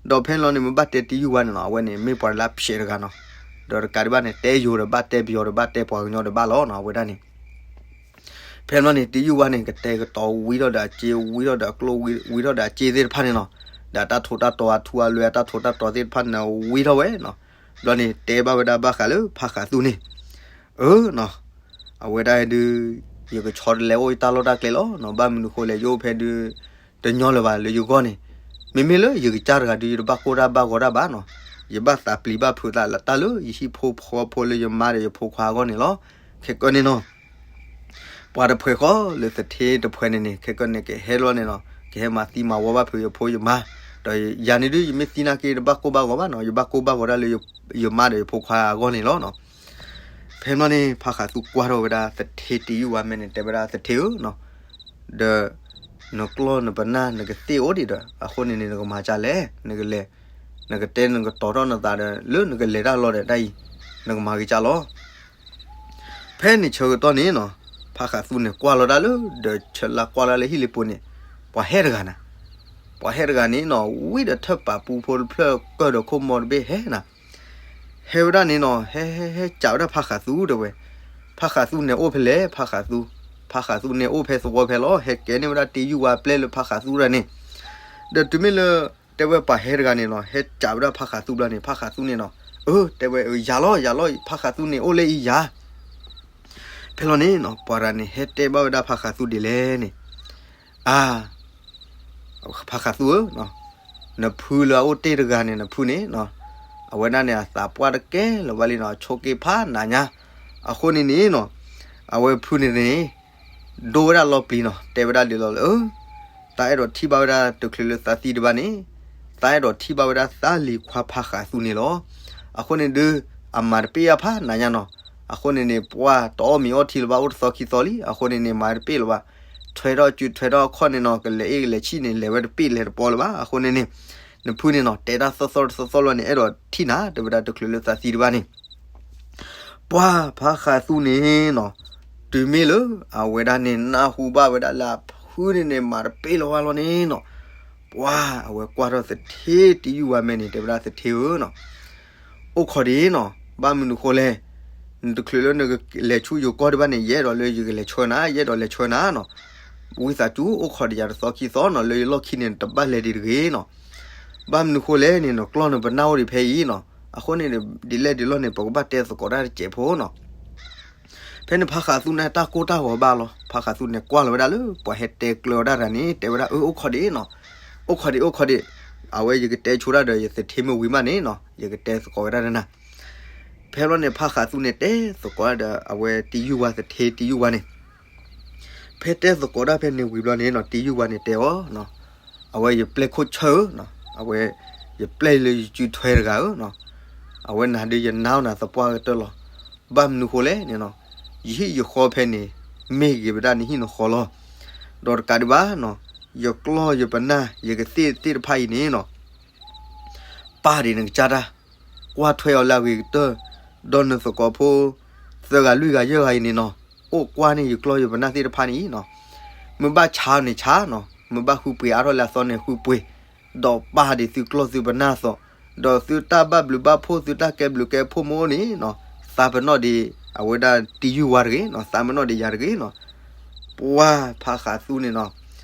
ဒီးဖဲလီၤန့ၣ် မ့ၢ်ဘၣ်တဲတံယုၢ်ဝါန့ၣ်နီၤ အဝဲန့ၣ်မ့ၢ်ပှၤလၢအဖျဲးတဂၤနီၤ, ဒီးတကးဒံးဘၣ်န့ၣ် တဲယိၤဒီးဘၣ် တဲပယီၤဒီးဘၣ် တဲပှၤကညီဒီးဘၣ်လီၤနီၤ အဝဲဒၣ်န့ၣ် ဖဲန့ၣ်န့ၣ် တံယုၢ်ဝါန့ၣ် ကတဲာ်ကတီၤဝံထီၣ်ဒီးအစ့ ဝံထီၣ်ဒီးအကျိၣ် ဝံထီၣ်ဒီးအစ့သ့ၣ်တဖၣ်န့ၣ်နီၤ, ဒီးအတၢ်ထိးတၢ်တီၤ အထူအလွဲအတၢ်ထိးတၢ်တီၤသ့ၣ်တဖၣ်န့ၣ် ဝံထီၣ်ဝဲနီၤ, ဘျီန့ၣ် တဲဘၣ်ဝဲဒၣ်ဘၣ်ဃးလၢဖးဃးသူန့ၣ်, အၢနီၤ, အဝဲဒၣ်ဒုး ယကဆီတလဲအိၣ်ယတၢ်လီၢ်တၢ်ကျဲလီၤနီၤ, ဘၣ်မနုၤဃိလဲၣ် ယအိၣ်ဖဲဒုး တညီလၢၤဘၣ်လၢယဂီၢ်န့ၣ်, မ့မ့ၢ်လၢယကစၢ်တဂၤဒုး ယတဘၣ်ကိၢ်တၢ်ဘၣ်ဂီၤတၢ်ဘၣ်နီၤ, ယဘၣ်သးပျံၤဘၣ်ဖုးသးလၢတၢ်လၢယဟံၣ်ဖိဃီဖိလၢယမါဒီးယဖိခွါအဂီၢ်န့ၣ်လီၤ. ခဲကနံၣ်န့ၣ်နီၤ ပှၤတဖှဲးဃီလၢသထ့တဖှဲးန့ၣ်န့ၣ် ခဲကနံၣ်န့ၣ် ကဟဲလီၤန့ၣ်နီၤ ကဟဲမၤသံမၤဝီဘၣ်ဖုးယဖိယမါ, ဒီးယၤန့ၣ်ဒုး ယမ့ၢ်သံနာ်က့ ယတဘၣ်ကိၢ်ဘၣ်ဂီၤဘၣ်နီၤ, ယဘၣ်ကိၢ်ဘၣ်ဂီၤဒၣ်လၢယမါဒီးယဖိခွါအဂီၢ်န့ၣ်လီၤနီၤ. ဖဲန့ၣ်န့ၣ် ဖးဃးသူကွၢ်ထီၣ်ဝဲဒၣ်သထ့တံယုၢ်ဝါမဲာ်န့ၣ် တဲဝဲဒၣ်သထ့ဧၢနီၤ, ဒီး နကျီၢ်နပနၢ်နကသ့ၣ်အိၣ်ဒံးဒီး အဃိန့ၣ်န့ၣ် နကမၤဒ်လဲၣ်, နကလဲၤ နကတဲနကတီၤထီၣ်နသးဒီး လၢနကလဲၤတၢ်လီၤဒီးတၢ်အံၤ နကမၤက့ၤဒ်လဲၣ်. ဖဲန့ၣ်ဆၢကတီၢ်န့ၣ်နီၤ ဖးဃးသူန့ၣ် ကွၢ်လီၤဒၣ်လၢ ဒီးဆၢလၢကွၢ်လီၤလၢဟံၣ်လ့ပူၤန့ၣ် ပှၤဟဲတဂၤနၤ, ပှၤဟဲတဂၤန့ၣ်နီၤ ဝံၤဒီးထၢၣ်ပာ်ပူဖိတဖျၢၣ်ကၢၢ်ဒီးခိၣ်မီတဘ့ၣ်ဟဲနၤ, ဟဲဝဲဒၣ်န့ၣ်နီၤ ဟဲဟဲဟဲစံးဝဲဒၣ်ဖးဃးသူတဲဝဲ, ဖးဃးသူန့ၣ်အိၣ်ဖဲလဲၣ် ဖးဃးသူ, ဖးဃးသူန့ၣ်အိၣ်ဖဲသဝီဖဲလီၤ, ဟဲကဲန့ၢ်ဝဲဒၣ်တံယုၢ်ဝါပျဲၢ်လၢဖးဃးသူတဂၤန့ၣ်, ဒီးတုၤမ့ၢ်လၢ တဲဝဲပှၤဟဲတဂၤန့ၣ်နီၤ ဟဲစံးဝဲဒၣ်ဖးဃးသူဘျီန့ၣ် ဖးဃးသူန့ၣ်နီၤ အၢ တဲဝဲ အၢ ယၤလီၤ ယၤလီၤ ဖးဃးသူန့ၣ်အိၣ်လၢအံၤယၤ ဖဲလီၤန့ၣ်နီၤ ပှၤတဂၤန့ၣ် ဟဲတဲဘၣ်ဝဲဒၣ်ဖးဃးသူဒ်လဲၣ်န့ၣ်, အါ ဖးဃးသူဧၢ, နဖုလၢအအိၣ်တ့ၢ်တဂၤန့ၣ် နဖုန့ၣ်နီၤ, အဝဲဒၣ်န့ၣ် အသးပှၢ်တကဲလၢၤဘၣ်လံနီၤ, အဆိးက့ၤဖးနၤညါ, အဃိန့ၣ်န့ၣ်နီၤ, အဝဲဖုန့ၣ်န့ၣ် ဒိဝဲဒၣ်လီၤပျံၤနီၤ, တဲဝဲဒၣ်ဒ်လီၤလၢ အၢ သးအဲၣ်ဒိးထံၣ်ဘၣ်ဝဲဒၣ်တချုးလၢသးသံတဘၣ်န့ၣ်, သးအဲၣ်ဒိးထံၣ်ဘၣ်ဝဲဒၣ်သးလံၤခွါဖးဃးသူန့ၣ်လီၤ. အဃိန့ၣ်ဒုး အမၤတပ့ၢ်အဖးနၤညါနီၤ, အဃိန့ၣ်န့ၣ် ပှၤတအီၣ်မ့ၤအီထံလၢၤဘၣ် အိၣ်တသီခံသီလံ, အဃိန့ၣ်န့ၣ် မၤတပ့ၢ်လၢၤဘၣ်, ထွဲထီၣ်စုထွဲထီၣ်အခီၣ်န့ၣ်နီၤ ကလဲၤအ့ၣ်ကလဲၤဆံၣ်န့ၣ် လဲၤဝဲတပ့ၢ်လဲၤတပီလၢၤဘၣ်, အဃိန့ၣ်န့ၣ် နဖုန့ၣ်နီၤ တဲတၢ်သီၣ်သီၣ်တသီၣ်သီၣ်လီၤန့ၣ် အဲၣ်ဒိးထံၣ်နၤ တဲဝဲဒၣ်တချုးလၢသးသံတဘၣ်န့ၣ် ပှၤဖးဃးသူန့ၣ်နီၤ, တုၤမ့ၢ်လၢ အဝဲဒၣ်န့ၣ် နၢ်ဟူဘၣ်ဝဲဒၣ်လၢအဖုန့ၣ်န့ၣ် မၤတပ့ၢ်လၢၤဘၣ်လီၤန့ၣ်နီၤ, ပှၤအဝဲကွၢ်ထီၣ်သထ့တံယုၢ်ဝါမဲာ်န့ၣ် တဲဝဲဒၣ်သထ့ဧၢနီၤ, အိၣ်ခိးဒံးနီၤ, ဘၣ်မနုၤဃိလဲၣ်, နတချုးလၢနကလဲၤဆူယိၤကီၢ်ဒံးဘၣ်န့ၣ် ယအဲၣ်ဒိးလၢယကလဲၤဆှၢနၤ, ယအဲၣ်ဒိးလဲၤဆှၢနၤနီၤ, ဝံသးစူၤအိၣ်ခိးဒံးယၤတသီခံသီနီၤ, လၢယလီၢ်ခံန့ၣ် နတဘၣ်လဲၤဒံးတဂ့ၤနီၤ ဘၣ်မနုၤဃိလဲၣ်န့ၣ် နကျီၢ်နပနၢ်အိၣ်ဒံးဖဲအံၤနီၤ, အဃိန့ၣ် ဒ်လဲၣ်ဒ်လဲၣ်န့ၣ် ပကဘၣ်တဲသကိးတၢ်တစဲးဖိနီၤ. ဖဲန့ၣ်ဖးဃးသူန့ၣ် တၢ်ကိၢ်တၢ်ဂီၤဘၣ်လီၤ, ဖးဃးသူန့ၣ် ကွၢ်လီၤဝဲဒၣ်လၢ ပှၤဟဲတဲကျၢၤဝဲဒၣ်တဂၤန့ၣ် တဲဝဲဒၣ် အၢ အိၣ်ခိးဒံးနီၤ, အိၣ်ခိးဒံး အိၣ်ခိးဒံး, အဝဲယကတဲဆိဒၣ်ဒီး ယသထ့မ့ၢ်ဝံၤမးန့ၣ်နီၤ ယကတဲသကိးဝဲဒၣ်နၤ. ဖဲဘျီန့ၣ် ဖးဃးသူန့ၣ် တဲသကိးဒၣ်ဒီး အဝဲတံယုၢ်ဝါသထ့တံယုၢ်ဝါန့ၣ် ဖဲတဲသကိးဒၣ်ဖဲန့ၣ်ဝံၤဘျီန့ၣ်နီၤ တံယုၢ်ဝါန့ၣ်တဲအီၤ, အဝဲယပျဲၢ်ခိၣ်ဆၢဧၢ, အဝဲယပျဲၢ်လၢယစုထွဲတဂၤဧၢ, အဝဲနၤဒုးယနာ်အီၤနၤသပှၢ်ကတၢၢ်လီၤ. ဘၣ်မနုၤဃိလဲၣ်န့ၣ်နီၤ, ယဟံၣ်ယဃီဖဲန့ၣ် မ့ၢ်ဂ့ၤဝဲဒၣ်နဟံၣ်နဃီလီၤ. ဒီးတကးဒံးဘၣ်နီၤ, ယကျီၢ်ယပနၢ် ယကသ့ၣ်သ့ၣ်တဖၣ်အံၤန့ၣ်နီၤ ပာ်ဒံးနကစၢ်တၢ်, ကွၢ်ထွဲအီၤလၢအဂ့ၤကတၢၢ်, ဒီးနသကိးဖိ သၢဂၤလွံၢ်ဂၤယဲၢ်ဂၤအံၤန့ၣ်နီၤ, အိၣ်ကွၢ်န့ၢ်ယကျီၢ်ယပနၢ်သ့ၣ်တဖၣ်န့ၣ်နီၤ, မ့ၢ်ဘၣ်ဆါန့ၣ်ဆါနီၤ, မ့ၢ်ဘၣ်ဃုပှ့ၤအါထီၣ်လၢအသီန့ၣ်ဃုပှ့ၤ, ဒီးပာ်ဒံးသုကျီၢ်သုပနၢ်အသိး, ဒီးသုတၢ်ဘၣ်ဘျုးဘၣ်ဖှိၣ် သုတၢ်ကဲဘျုးကဲဖှိၣ်မ့ၢ်အိၣ်န့ၣ်နီၤ, သးပနီၣ်ဒံး အဝဲဒၣ်တံယုၢ်ဝါတဂ့ၤနီၤ, သးမ့ၢ်နီၢ်ဒီးယၤတဂ့ၤနီၤ. ပှၢ်ဖးဃးသူန့ၣ်နီၤ,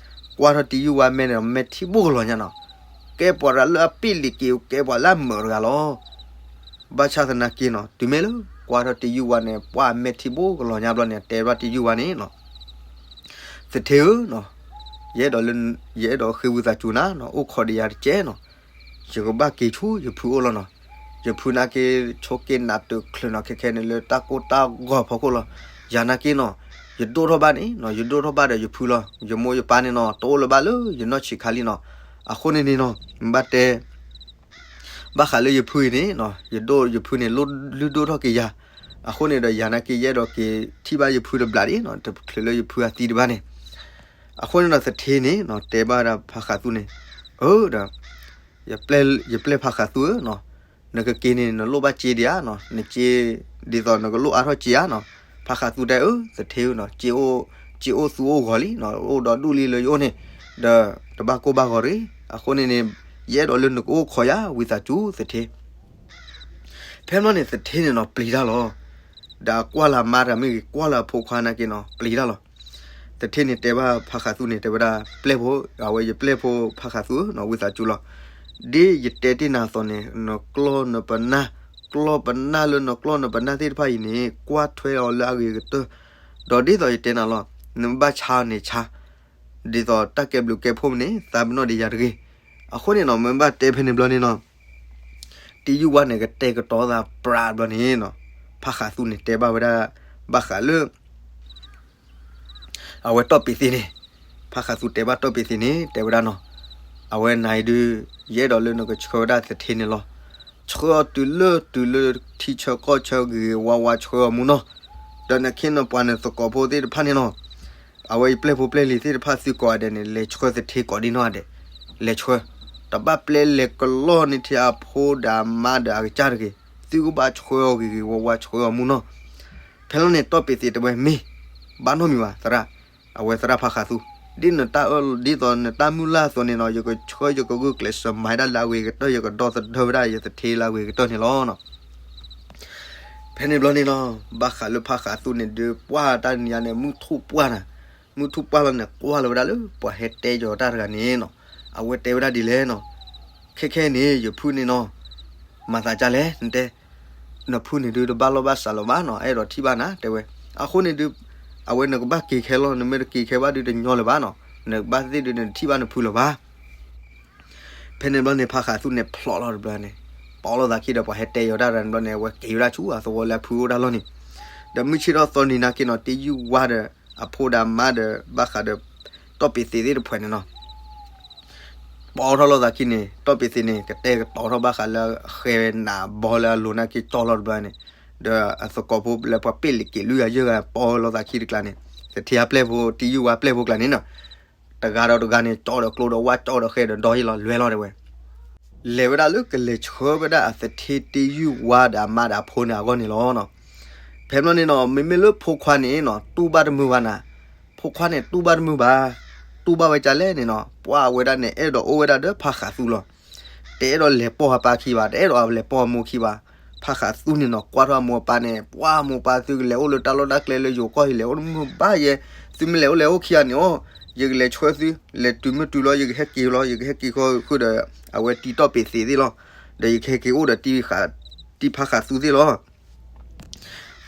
ကွၢ်ထီၣ်တံယုၢ်ဝါမဲန့ၣ်ဒီး မဲထံဘိၣ်ကလီၤညါနီၤ, ကဲပှၤတဂၤလၢအပ့ၢ်လံၤက့ၤ ကဲပှၤလၢအမုာ်တဂၤလီၤ. ဘၣ်ဆၣ်သနာ်က့နီၤ, တုၤမ့ၢ်လၢကွၢ်ထီၣ်တံယုၢ်ဝါန့ၣ် ပှၢ်မဲထံဘိၣ်ကလီၤညါဘျီန့ၣ် တဲဘၣ်တံယုၢ်ဝါန့ၣ်နီၤ, သထ့ဧၢ, ယအဲၣ်ဒိးလၢ ယအဲၣ်ဒိးဃ့ဝံသးစူၤနၤနီၤ, အိၣ်ခိးဒီးယၤတကဲးနီၤ, ယကဘၣ်က့ၤဆူယဖုအိၣ်လီၤနီၤ. ယဖုနာ်က့ ဆိးက့နးတချုးနီၤ, ခဲခဲန့ၣ် လၢတၢ်ကိၢ်တၢ်ဂီၤဖီခိၣ်လီၤ. ယၤနာ်က့နီၤ, ယဒိၣ်ထီၣ်ဘၣ်န့ၣ်နီၤ, ယဒိၣ်ထီၣ်ဘၣ်ဒီးယဖုလီၤ. ယမိၢ်ယပၢ်န့ၣ်နီၤ, တအိၣ်လၢၤဘၣ်လၢယနီၢ်ဆံးခါလံနီၤ. အဃိန့ၣ်န့ၣ်နီၤ, မ့ၢ်ဘၣ်တဲ ဘၣ်ဃးလၢယဖုအံၤန့ၣ်နီၤ, ယဒိၣ်ယဖုန့ၣ် လုၢ်ဒိၣ်ထီၣ်က့ၤယၤ. အဃိန့ၣ်ဒီးယၤနာ်က့ ယအဲၣ်ဒိးက့ၤထံၣ်ဘၣ်ယဖုတဘျီဒံးနီၤ, တချုးလၢယဖုအသံတဘၣ်န့ၣ်. အဃိန့ၣ်ဒီးသထ့န့ၣ်နီၤ, တဲဘၣ်ဝဲဒၣ်ဖးဃးသူန့ၣ်, အၢဒီး ယပျဲၢ်ဖးဃးသူဧၢနီၤ, နကက့ၤန့ၣ် နလိၣ်ဘၣ်စ့ဒံးဧါနီၤ, နစ့ ဒ်သိးနကလိၣ်အါထီၣ်စ့ဧါနီၤ. ဖးဃးသူတဲအၢ သထ့ဧၢနီၤ, စ့အိၣ်သူအိၣ်ဂီၤလံနီၤ, အိၣ်ဒီးဒူၣ်လံလၢယအိၣ်န့ၣ်, ဒီးတဘၣ်ကိၢ်ဘၣ်ဂီၤတဂ့ၤ. အဃိန့ၣ်န့ၣ် ယအဲၣ်ဒိးလၢနကအိၣ်ခိးယၤ ဝံသးစူၤသထ့. ဖဲမ့ၢ်န့ၣ်သထ့န့ၣ်နီၤ ပျံၤတၢ်လီၤ. ဒီးကွၢ်လၢအမါတဂၤမ့ၢ်ဂ့ၤ ကွၢ်လၢအဖိခွါနာ်က့နီၤ ပျံၤတၢ်လီၤ. သထ့န့ၣ်တဲဘၣ်ဖးဃးသူန့ၣ် တဲဝဲဒၣ် ပျဲၢ်ဖိ, အဝဲယပျဲၢ်ဖိဖးဃးသူဧၢနီၤ, ဝံသးစူၤလီၤ. ဒ်ယတဲတ့ၢ်နၤအသိးန့ၣ် နကျီၢ်နပနၢ်, ကျီၢ်ပနၢ်လၢနကျီၢ်နပနၢ်သ့ၣ်တဖၣ်အံၤန့ၣ် ကွၢ်ထွဲအီၤလၢအဂ့ၤကတၢၢ်, ဒီးဒ်သိးယတဲနၤလီၤ, နမ့ၢ်ဘၣ်ဆါအီၤန့ၣ်ဆါ, ဒ်သိးတၢ်ကဲဘျုးကဲဖှိၣ်မ့ၢ်န့ၣ် သးပ့ၤနီၣ်ဒီးယၤတဂ့ၤ. အဃိန့ၣ်နီၤ မ့ၢ်ဘၣ်တဲဖဲန့ၣ်ဘျီန့ၣ်နီၤ, တံယုၢ်ဝါန့ၣ် ကတဲာ်ကတီၤသးပြးဘျီန့ၣ်နီၤ, ဖးဃးသူန့ၣ်တဲဘၣ်ဝဲဒၣ် ဘၣ်ဃးလၢ အဝဲတီၢ်ပ့ၤသ့န့ၣ်, ဖးဃးသူတဲဘၣ်တီၢ်ပ့ၤသ့န့ၣ် တဲဝဲဒၣ်နီၤ, အဝဲနၤအံၤဒုး ယအဲၣ်ဒိးလၢနကဆှၢဝဲဒၣ်သထ့န့ၣ်လီၤ. ဆှၢအီၤတုၤလၢတုၤလၢထံဆၢကီၢ်ဆၢဂ့ၤဂ့ၤဝါဝါဆှၢအီၤမူနီၤ, ဒီးနခ့နပှၤနသကိးဖိသ့ၣ်တဖၣ်န့ၣ်နီၤ, အဝဲယပျဲၢ်ဖိပျဲၢ်လံၤသ့ၣ်တဖၣ်သုကိးဂၤဒဲးန့ၣ် လဲၤဆှၢသထ့ကိးဒံနီၢ်ဂၤဒဲး, လဲၤဆှၢ, တဘၣ်ပျဲလဲၤကလီၢ်န့ၢ်ထဲအဖိဒီးအမါဒီးအကစၢ်တဂ့ၤ, သုကဘၣ်ဆှၢအီၤဂ့ၤဂ့ၤဝါဝါဆှၢအီၤမူနီၤ. ဖဲလီၤန့ၣ် တီၢ်ပ့ၤသ့တဲဝဲမ့ၢ်, ဘၣ်နီတမံၤဘၣ်သရၣ်, အဝဲသရၣ်ဖးဃးသူ, ဒ်နတၢ်အၢ ဒ်သိးနတၢ်မုၢ်လၢ်အသိးန့ၣ်နီၤ, ယကဆှၢယကဂုာ်ကျဲးစၢးမၤဒၣ်လၢအဂ့ၤကတၢၢ်, ယကဒီသဒၢဝဲဒၣ်ယသထ့လၢအဂ့ၤကတၢၢ်န့ၣ်လီၤ. ဖဲန့ၣ်ဘျီန့ၣ်နီၤ, ဘၣ်ဃးလၢဖးဃးသူန့ၣ်ဒုး ပှၢ်တၢ်တနံၤညါန့ၣ် မုၢ်ထူၣ်ပှၢ်နၤ, မုၢ်ထူၣ်ပှၢ်လီၤန့ၣ် ကွၢ်လီၤဝဲဒၣ်လၢပှၤဟဲတဲယီၤတၢ်တဂၤန့ၣ်နီၤ, အဝဲတဲဝဲဒၣ်ဒ်လဲၣ်နီၤ, ခဲခဲန့ၣ် ယဖုန့ၣ်နီၤ, မၤသးဒ်လဲၣ် နတဲ, နဖုန့ၣ်ဒုးတဘၣ်လီၢ်ဘၣ်စးလၢၤဘၣ်နီၤ, အဲၣ်ဒိးထံၣ်ဘၣ်နၤ တဲဝဲ, အဃိန့ၣ်ဒုး အဝဲနကဘၣ်က့ၤခဲလီၤ, နမ့ၢ်တက့ၤခဲဘၣ်ဒုးတညီလၢၤဘၣ်နီၤ, နကဘၣ်သ့ၣ်ဒုးနတထံၣ်ဘၣ်နဖုလၢၤဘၣ်. ဖဲန့ၣ်ဘျီန့ၣ် ဖးဃးသူန့ၣ်ဖျိးလီၤတဘျီန့ၣ်, ပိာ်လိာ်သးခံဒီးပှၤဟဲတဲယီၤတၢ်တဂၤန့ၣ်ဘျီန့ၣ် အဝဲက့ၤဝဲဒၣ်ဆူအသဝီလၢအဖုအိၣ်ဒၣ်လီၢ်န့ၣ်, ဒီးမုၢ်ဆ့ၣ်ထီၣ်သီနံၤနာ်က့နီၤ, တံယုၢ်ဝါဒီး အဖိဒီးအမါဒီး ဘၣ်ဃးဒီး တီၢ်ပ့ၤသ့သ့ၣ်တဖုန့ၣ်နီၤ ပိာ်ထီၣ်လိာ်သးခံန့ၣ် တီၢ်ပ့ၤသ့န့ၣ် ကတဲာ်ကတီၤထီၣ်ဘၣ်ဃးလၢအဃဲနးဘီလၢအလိၤနာ်က့ကၠီလီၤတဘျီန့ၣ်, ဒီးအသကိးဖိလၢပှၤပ့ၢ်လံၤက့ၤလွံၢ်ဂၤယဲၢ်ဂၤ ပိာ်လိာ်သးခံတကျါန့ၣ်, သထ့အပျဲၢ်ဖိ တံယုၢ်ဝါပျဲၢ်ဖိကျါန့ၣ်နီၤ, တဂၤဒီးတဂၤန့ၣ် ကၠီဒီးကျိဒီးဝၣ် ကၠီဒီးဃဲဒီးဒီယ့ၢ်လီၤ လွဲလီၤတဲဝဲ လဲၤဝဲဒၣ်လၢကလဲၤဆှၢဝဲဒၣ်အသထ့တံယုၢ်ဝါဒီးအမါဒီးအဖိန့ၣ်အဂီၢ်န့ၣ်လီၤ. ဖဲဘျီန့ၣ်နီၤ မ့မ့ၢ်လၢဖိခွါန့ၣ်နီၤ တူၢ်ဘၣ်တမုာ်ဘၣ်နၤ, ဖိခွါန့ၣ်တူၢ်ဘၣ်တမုာ်ဘၣ်, တူၢ်ဘၣ်ဝဲဒ်လဲၣ်န့ၣ်နီၤ ပှၢ်အဝဲဒၣ်န့ၣ် အဲၣ်ဒိးအိၣ်ဝဲဒၣ်ဒီးဖးဃးသူလီၤ. တအဲၣ်ဒိးလဲၤပိာ်အပၢ်ခံဘၣ်, တအဲၣ်ဒိးလဲၤပိာ်အမိၢ်ခံဘၣ်. ဖးဃးသူန့ၣ်နီၤ ကွၢ်ထီၣ်အမိၢ်အပၢ်န့ၣ် ပှၢ်မိၢ်ပၢ်သုကလဲၤအိၣ်လၢတၢ်လီၢ်တၢ်ကျဲလၢယိၤကီၢ် ယလဲၤအိၣ်တမုာ်ဘၣ်ယဲ, သုမ့ၢ်လဲၤအိၣ်လဲၤအိၣ်ခံဂၤန့ၣ်အီၤ, ယကလဲၤဆှၢသု, လဲၤတုၤမ့ၢ်တုၤလီၤ ယကဟဲက့ၤလီၤ, ယကဟဲက့ၤဃီဃုာ်ဒီး အဝဲတံတီၢ်ပ့ၤသ့သ့ၣ်လီၤ. ဒီးယကဟဲက့ၤအိၣ်ဒီးတံဖးဃးသူသ့ၣ်လီၤ.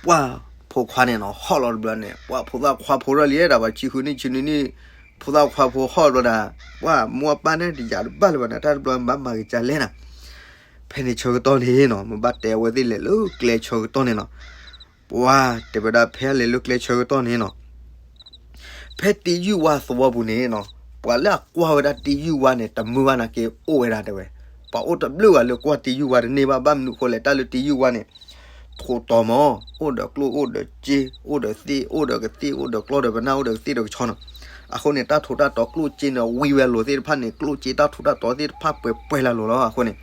ပှၢ်ဖိခွါန့ၣ်နီၤ ဟီၣ်လီၤတဘျီန့ၣ် ပှၢ်ဖိသၣ်ခွါဖိထီၣ်လံဒၣ် ပှၤဆံဃုနံၣ်ဆံနွံနံၣ်, ဖိသၣ်ခွါဖိဟီၣ်တဘျီဒၣ်, ပှၢ်မိၢ်အပၢ်န့ၣ် တယာ်တဘၣ်လၢၤဘၣ်န့ၣ် တၢ်တဘျီဘၣ်မၤက့ၤကလဲၣ်နၤ. ဖဲန့ၣ်ဆၢကတီၢ်န့ၣ်နီၤ မ့ၢ်ဘၣ်တဲအဝဲသ့ၣ်လဲၤလၢကျဲဆၢကတီၢ်န့ၣ်နီၤ, ပှၢ်တဲဝဲဒၣ်ဖဲလဲၤလၢကျဲဆၢကတီၢ်န့ၣ်နီၤ ဖဲတံယုၢ်ဝါသဝီပူၤန့ၣ်နီၤ ပှၤလၢအကွၢ်ဝဲဒၣ်တံယုၢ်ဝါန့ၣ် တမုာ်ဘၣ်နာ်က့အိၣ်ဝဲဒၣ်တဲဝဲ, ပှၤအိၣ်တဘျုးဂၤလၢကွၢ်တံယုၢ်ဝါတန့ၢ်ဘၣ် ဘၣ်မနုၤဃိလဲၣ် တၢ်လၢတံယုၢ်ဝါန့ၣ် ထိးတီၤမး, အိၣ်ဒီးကျိၣ်အိၣ်ဒီးစ့ အိၣ်ဒီးသ့ၣ် အိၣ်ဒီးကသ့ၣ် အိၣ်ဒီးကျီၢ်ဒီးပနၢ် အိၣ်ဒီးကသ့ၣ်ဒီးကဆီနီၤ. အဃိန့ၣ် တၢ်ထိးတၢ်တီၤကျိၣ်စ့န့ၣ် ဝံဝဲအလိၤသ့ၣ်တဖၣ်န့ၣ် ကျိၣ်စ့တၢ်ထိးတၢ်တီၤသ့ၣ်တဖၣ်ပှဲၤပှဲၤလၢအလိၤလီၤ. အဃိန့ၣ်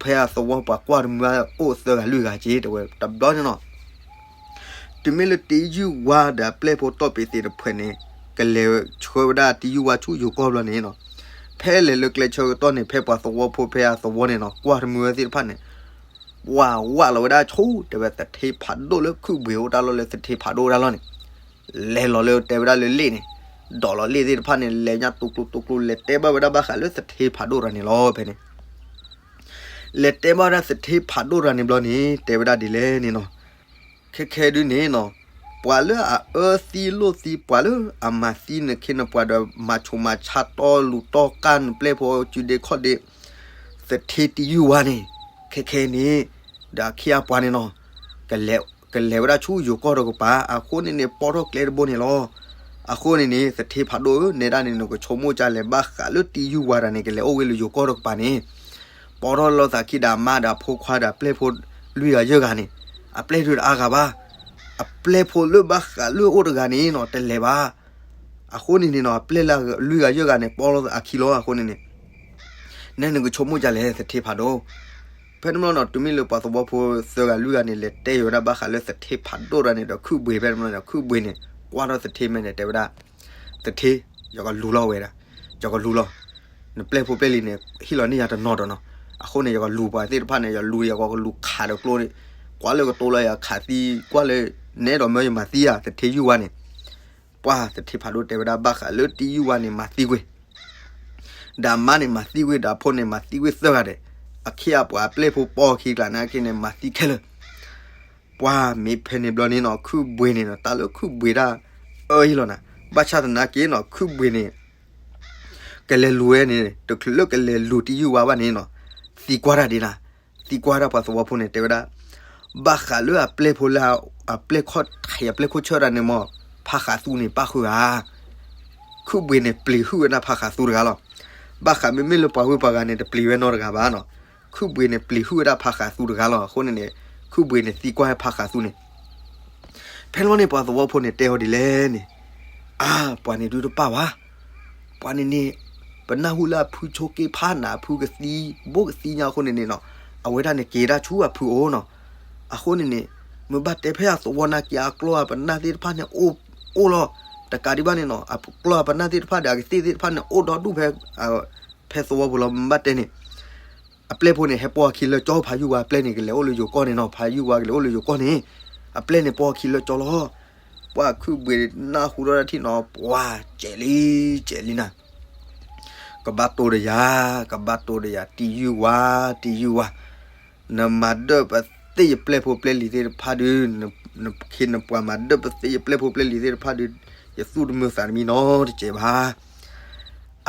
ဖဲအသဝီပှၤကွၢ်တမုာ်ဘၣ်အိၣ်သၢဂၤလွံၢ်ဂၤက့တဲဝဲတဘျီန့ၣ်နီၤ တုၤမ့ၢ်လၢတံယုၢ်ဝါဒီးအပျဲၢ်ဖိတီၢ်ပ့ၤသ့ၣ်တဖုန့ၣ် ကလဲၤဆှၢဝဲဒၣ်တံယုၢ်ဝါဆူယိၤကီၢ်ဘျီန့ၣ်နီၤ, ဖဲလဲၤလၢကျဲဆၢကတီၢ်န့ၣ် ဖဲပှၤသဝီဖိဖဲအသဝီန့ၣ်နီၤ ကွၢ်တမုာ်ဝဲသ့ၣ်တဖၣ်န့ၣ် ပှၢ်ဝးလီၤဝဲဒၣ်ဆူ တဲဝဲသထ့ဖးဒိၣ်လၢခုၣ်ဘှ့ၤအိၣ်တၢ်လီၢ်လၢသထ့ဖးဒိၣ်တၢ်လီၢ်န့ၣ်, လဲၤလီၤလၢတဲဝဲဒၣ်လၢလ့ၣ်န့ၣ်, ဒိးလီၤလ့ၣ်သ့ၣ်တဖၣ်န့ၣ် လဲၤညါတိကျိတိကျိ လဲၤတဲဘၣ်ဝဲဒၣ်ဘၣ်ဃးလၢသထ့ဖးဒိၣ်တဂၤန့ၣ်လီၤ ဖဲန့ၣ် လဲၤတဲဘၣ်ဝဲဒၣ်သထ့ဖးဒိၣ်တဂၤန့ၣ်ဘျီန့ၣ် တဲဝဲဒၣ်ဒ်လဲၣ်န့ၣ်နီၤ, ခဲခဲဒုန့ၣ်နီၤ, ပှၤလၢအအၢသံလိၣ်သံ ပှၤလၢအမၤသံနခ့နပှၤဒီး မၤဆူးမၤဆါတီလူၤတီကၢ်နပျဲၢ်ဖိစုဒ့ခီၣ်ဒ့ သထ့တယုၢ်ဝါန့ၣ်, ခဲခဲန့ၣ် ဒီးအခ့အပှၤန့ၣ်နီၤ, ကလဲၤဝဲဒၣ်ဆူယိၤကီၢ်တကပၤ အဃိန့ၣ်န့ၣ် ပိာ်ထီၣ်ကျဲတဘိန့ၣ်လီၤ. အဃိန့ၣ်န့ၣ် သထ့ဖးဒိၣ်ဧၢ နဲဒၣ်န့ၣ် နကဆိကမိၣ်ကလဲၤဘၣ်ဃးလၢတယုၢ်ဝါဒီးန့ၣ် ကလဲၤအိၣ်ဝဲလၢယိၤကီၢ်တကပၤန့ၣ်, ပိာ်ထီၣ်လိာ်သးခံဒီးအမါဒီးအဖိခွါဒီးအပျဲၢ်ဖိလွံၢ်ဂၤယဲၢ်ဂၤန့ၣ်, အပျဲၢ်ဒုတအါဂၤဘၣ်, အပျဲၢ်ဖိလၢဘၣ်ဃးလၢအအိၣ်တဂၤန့ၣ်နီၤ တလဲၤဘၣ်. အဃိန့ၣ်န့ၣ်နီၤ အပျဲၢ်လၢလွံၢ်ဂၤယဲၢ်ဂၤန့ၣ် ပိာ်ထီၣ်လိာ်သးအခံလီၤ. အဃိန့ၣ်န့ၣ် နဲနကဆိကမိၣ်ကလဲၤသထ့ဖးဒိၣ်. ဖဲန့ၣ်ဘျီနီၤ တုၤမ့ၢ်လၢပှၤသဝီဖိသၢဂၤလွံၢ်ဂၤန့ၣ် လဲၤတဲယိၤဝဲဒၣ်ဘၣ်ဃးလၢသထ့ဖးဒိၣ်တဂၤန့ၣ်ဒီး ခုၣ်ဘှ့ၤဖဲန့ၣ်ဘျီန့ၣ် ခုၣ်ဘှ့ၤန့ၣ် ကွၢ်ထီၣ်သထ့မဲာ်န့ၣ် တဲဝဲဒၣ်, သထ့, ယကလူၤလီၤဝဲဒၣ်, ယကလူၤလီၤ. နပျဲၢ်ဖိပျဲၢ်လံၤန့ၣ် ဟ့ၣ်လီၤန့ၢ်ယၤတနီၤဒီးနီၤ. အဃိန့ၣ် ယကလူၤပှၤသ့ၣ်တဖၣ်န့ၣ် ယလူၤယကလူၤခးဒီးကျိန့ၣ်, ကွၢ်လၢကတိၤလီၤယၤခးသံ ကွၢ်လၢ နဲဒိးမၢယမၤသံဧါ သထ့ယုၢ်ဝါန့ၣ် ပှၤသထ့ဖးဒိၣ်တဲဝဲဒၣ်ဘၣ်ဃးလၢတယုၢ်ဝါန့ၣ် မၤသံကွံာ်, ဒီးအမါန့ၣ်မၤသံကွံာ် ဒီးအဖိန့ၣ်မၤသံကွံာ်သၢဂၤဒီး, အခ့အပှၤအပျဲၢ်ဖိပိာ်ခံကျါန့ၣ်က့န့ၣ် မၤသံခဲလၢာ်. ပှၤမ့ၢ်ဖဲန့ၣ်ဘျီန့ၣ်နီၤ ခုၣ်ဘှ့ၤန့ၣ်နီၤ တၢ်လၢခုၣ်ဘှ့ၤဒၣ်အၢယံလီၤနၤ, ဘၣ်ဆၣ်သနာ်က့နီၤ ခုၣ်ဘှ့ၤန့ၣ် ကလဲၤလူၤဝဲန့ၣ် တချုးလၢကလဲၤလူၤတယုၢ်ဝါဘၣ်န့ၣ်နီၤ, သံကွၢ်တၢ်ဒ်နၤ, သံကွၢ်တၢ်ပှၤသဝီဖိန့ၣ် တဲဝဲဒၣ် ဘၣ်ဃးလၢအပျဲၢ်ဖိလၢ အပျဲၢ်ခီၣ်ထံး အပျဲၢ်ခိၣ်ဆၢၣ်တၢ်န့ၣ်မ့ၢ် ဖးဃးသူန့ၣ် ပၣ်ဃုာ်ဧါ. ခုၣ်ဘှ့ၤန့ၣ် ပျံၤဟုၣ်ဝဲဒၣ်ဖးဃးသူတဂၤလီၤ. ဘၣ်ဃးမ့မ့ၢ်လၢပှၤဂုၤပှၤဂၤန့ၣ် တပျံၤဝဲနီတဂၤဘၣ်နီၤ. ခုၣ်ဘှ့ၤန့ၣ် ပျံၤဟုၣ်ဝဲဒၣ်ဖးဃးသူတဂၤလီၤ. အဃိန့ၣ်န့ၣ် ခုၣ်ဘှ့ၤန့ၣ် သံကွၢ်ဖးဃးသူန့ၣ် ဖဲန့ၣ်ဘျီန့ၣ် ပှၤသဝီဖိန့ၣ် တဲအီၤဒ်လဲၣ်န့ၣ်, အါ, ပှၤန့ၣ်ဒုတပၣ်ဘၣ်. ပှၤန့ၣ်န့ၣ် ပနၢ်ဟူလၢအဖုဆိက့ဖးနၤ အဖုကသံ ဘိကသံညါအဃိန့ၣ်န့ၣ်နီၤ, အဝဲဒၣ်န့ၣ်က့ၤဒၣ်ဆူအဖုအိၣ်နီၤ. အဃိန့ၣ်န့ၣ် မ့ၢ်ဘၣ်တဲဖဲအသဝီနာ်က့ အကျီၢ်အပနၢ်သ့ၣ်တဖၣ်န့ၣ် အိၣ်လီၤ. တကးဒံးဘၣ်န့ၣ်နီၤ အကျီၢ်အပနၢ်သ့ၣ်တဖၣ်ဒီး အကသ့ၣ်သ့ၣ်တဖၣ်န့ၣ် အိၣ်ဒီဒူၣ်ဖဲ ဖဲသဝီပူၤလီၤ. မ့ၢ်ဘၣ်တဲန့ၣ် အပျဲၢ်ဖိန့ၣ် ဟဲပိာ်အခံလၢကၠီ ဖးယုၢ်ဝါအပျဲၢ်န့ၣ် ကလဲၤအိၣ်လၢယိၤကီၢ်န့ၣ်နီၤ, ဖးယုၢ်ဝါကလဲၤအိၣ်လၢယိၤကီၢ်န့ၣ် အပျဲၢ်န့ၣ်ပိာ်အခံလၢကၠီလီၤ. ပှၤခုၣ်ဘှ့ၤနၢ်ဟူထီၣ်တၢ်ထံၣ်နီၤ ပှၤကဲးလံ ကဲးလံနၤ, ကဘၣ်တိၢ်ဒီးယၤ, ကဘၣ်တိၢ်ဒီးယၤ တံယုၢ်ဝါ, တံယုၢ်ဝါ, နမၤဒၢၣ်ပသ့ၣ်ယပျဲၢ်ဖိပျဲၢ်လံၤသ့ၣ်တဖၣ်ဒုး, နခ့နပှၤမၤဒၢၣ်ပသ့ၣ်ယပျဲၢ်ဖိပျဲၢ်လံၤသ့ၣ်တဖၣ်ဒုး, ယသူၣ်တမုာ်သးတမံနီတစဲးဘၣ်.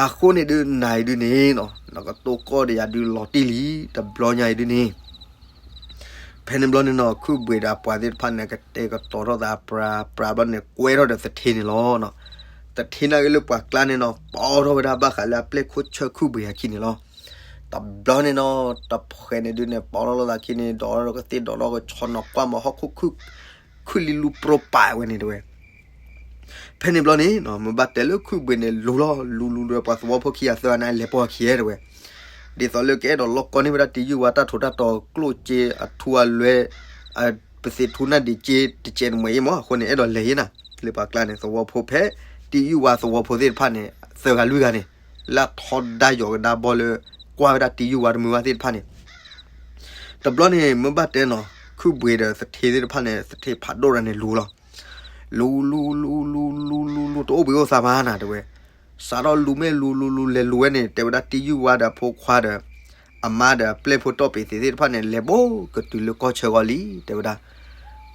အဃိန့ၣ်ဒုး နၤအံၤဒုးန့ၣ်နီၤ နကတိၢ်ကီၢ်ဒီးယၤဒုးလီၤတံၢ်လံ, တဘျီညါအံၤဒုးန့ၣ် ဖဲန့ၣ်ဘျီန့ၣ်နီၤ ခုၣ်ဘှ့ၤဒီးအပှၤသ့ၣ်တဖၣ်န့ၣ် ကတဲာ်ကတီၤထီၣ်သးပြးပြးဘျီန့ၣ် ကွဲထီၣ်ဒီးသထ့န့ၣ်လီၤ. သထ့နာ်က့လၢပှၤကျါန့ၣ်နီၤ ပိာ်ထီၣ်ဝဲဒၣ်ဘၣ်ဃးလၢအပျဲၢ်ခိၣ်ဆၢၣ်ခုၣ်ဘှ့ၤအခံန့ၣ်လီၤ. တဘျီန့ၣ်နီၤ တဖှဲးန့ၣ်ဒုးန့ၣ် ပိာ်ထီၣ်လိာ်သးခံန့ၣ် ဒိးထီၣ်ကသ့ၣ်ဒိးထီၣ်ကဆီနီၤ ကွၢ်မၤဟီၣ်ခိၣ်ခုၣ် ခုၣ်လံလူပြိပာ်ဝဲန့ၣ်တဲဝဲ ဖဲန့ၣ်ဘျီန့ၣ် မ့ၢ်ဘၣ်တဲလၢခုၣ်ဘှ့ၤန့ၣ် လူၤလီၤ လူၤလူၤဒီးပှၤသဝီဖိခံဂၤသၢဂၤန့ၣ် လဲၤပိာ်အခံတဲဝဲ, ဒ်သိးလၢကအဲၣ်ဒိးလီၢ်ကီန့ၢ်ဝဲဒၣ်တံယုၢ်ဝါ တၢ်ထူးတၢ်တီၤကျိၣ်စ့ အထူအလွဲၢ် ပသ့ၣ်ထူနၢ်ဒံးစ့ တစဲးတမှဲးအံၤမ့ၢ် အဃိန့ၣ် အဲၣ်ဒိးလဲၤယဲနၤ လၢပှၤကျါန့ၣ် သဝီဖိဖဲ တံယုၢ်ဝါသဝီဖိသ့ၣ်တဖၣ်န့ၣ် သၢဂၤလွံၢ်ဂၤန့ၣ် လၢအထီဒါယိးကဒါဘီလၢ ကွၢ်ဝဲဒၣ်တံယုၢ်ဝါတမုာ်ဘၣ်သ့ၣ်တဖၣ်န့ၣ် တဘျီန့ၣ် မ့ၢ်ဘၣ်တဲနီၤ ခုၣ်ဘှ့ၤဒီးသထ့သ့ၣ်တဖၣ်န့ၣ် သထ့ဖးဒိၣ်တဂၤန့ၣ် လူၤလီၤ. လူၤ လူၤ လူၤ လူၤ လူၤ လူၤ လူၤ တအိၣ်ဘှံးအိၣ်သါမးနၤတဲဝဲ, စးထီၣ်လူၤမ့ၢ်လူၤ လူၤ လူၤ လဲၤလူၤဝဲန့ၣ် တဲဝဲဒၣ်တံယုၢ်ဝါဒီးအဖိခွါဒီး အမါဒီးအပျဲၢ်ဖိတီၢ်ပ့ၤသ့ၣ်သ့ၣ်တဖၣ်န့ၣ် လဲၤဘိကတုၤလၢကီၢ်ဆၢဂီၢ်လံ တဲဝဲဒၣ်.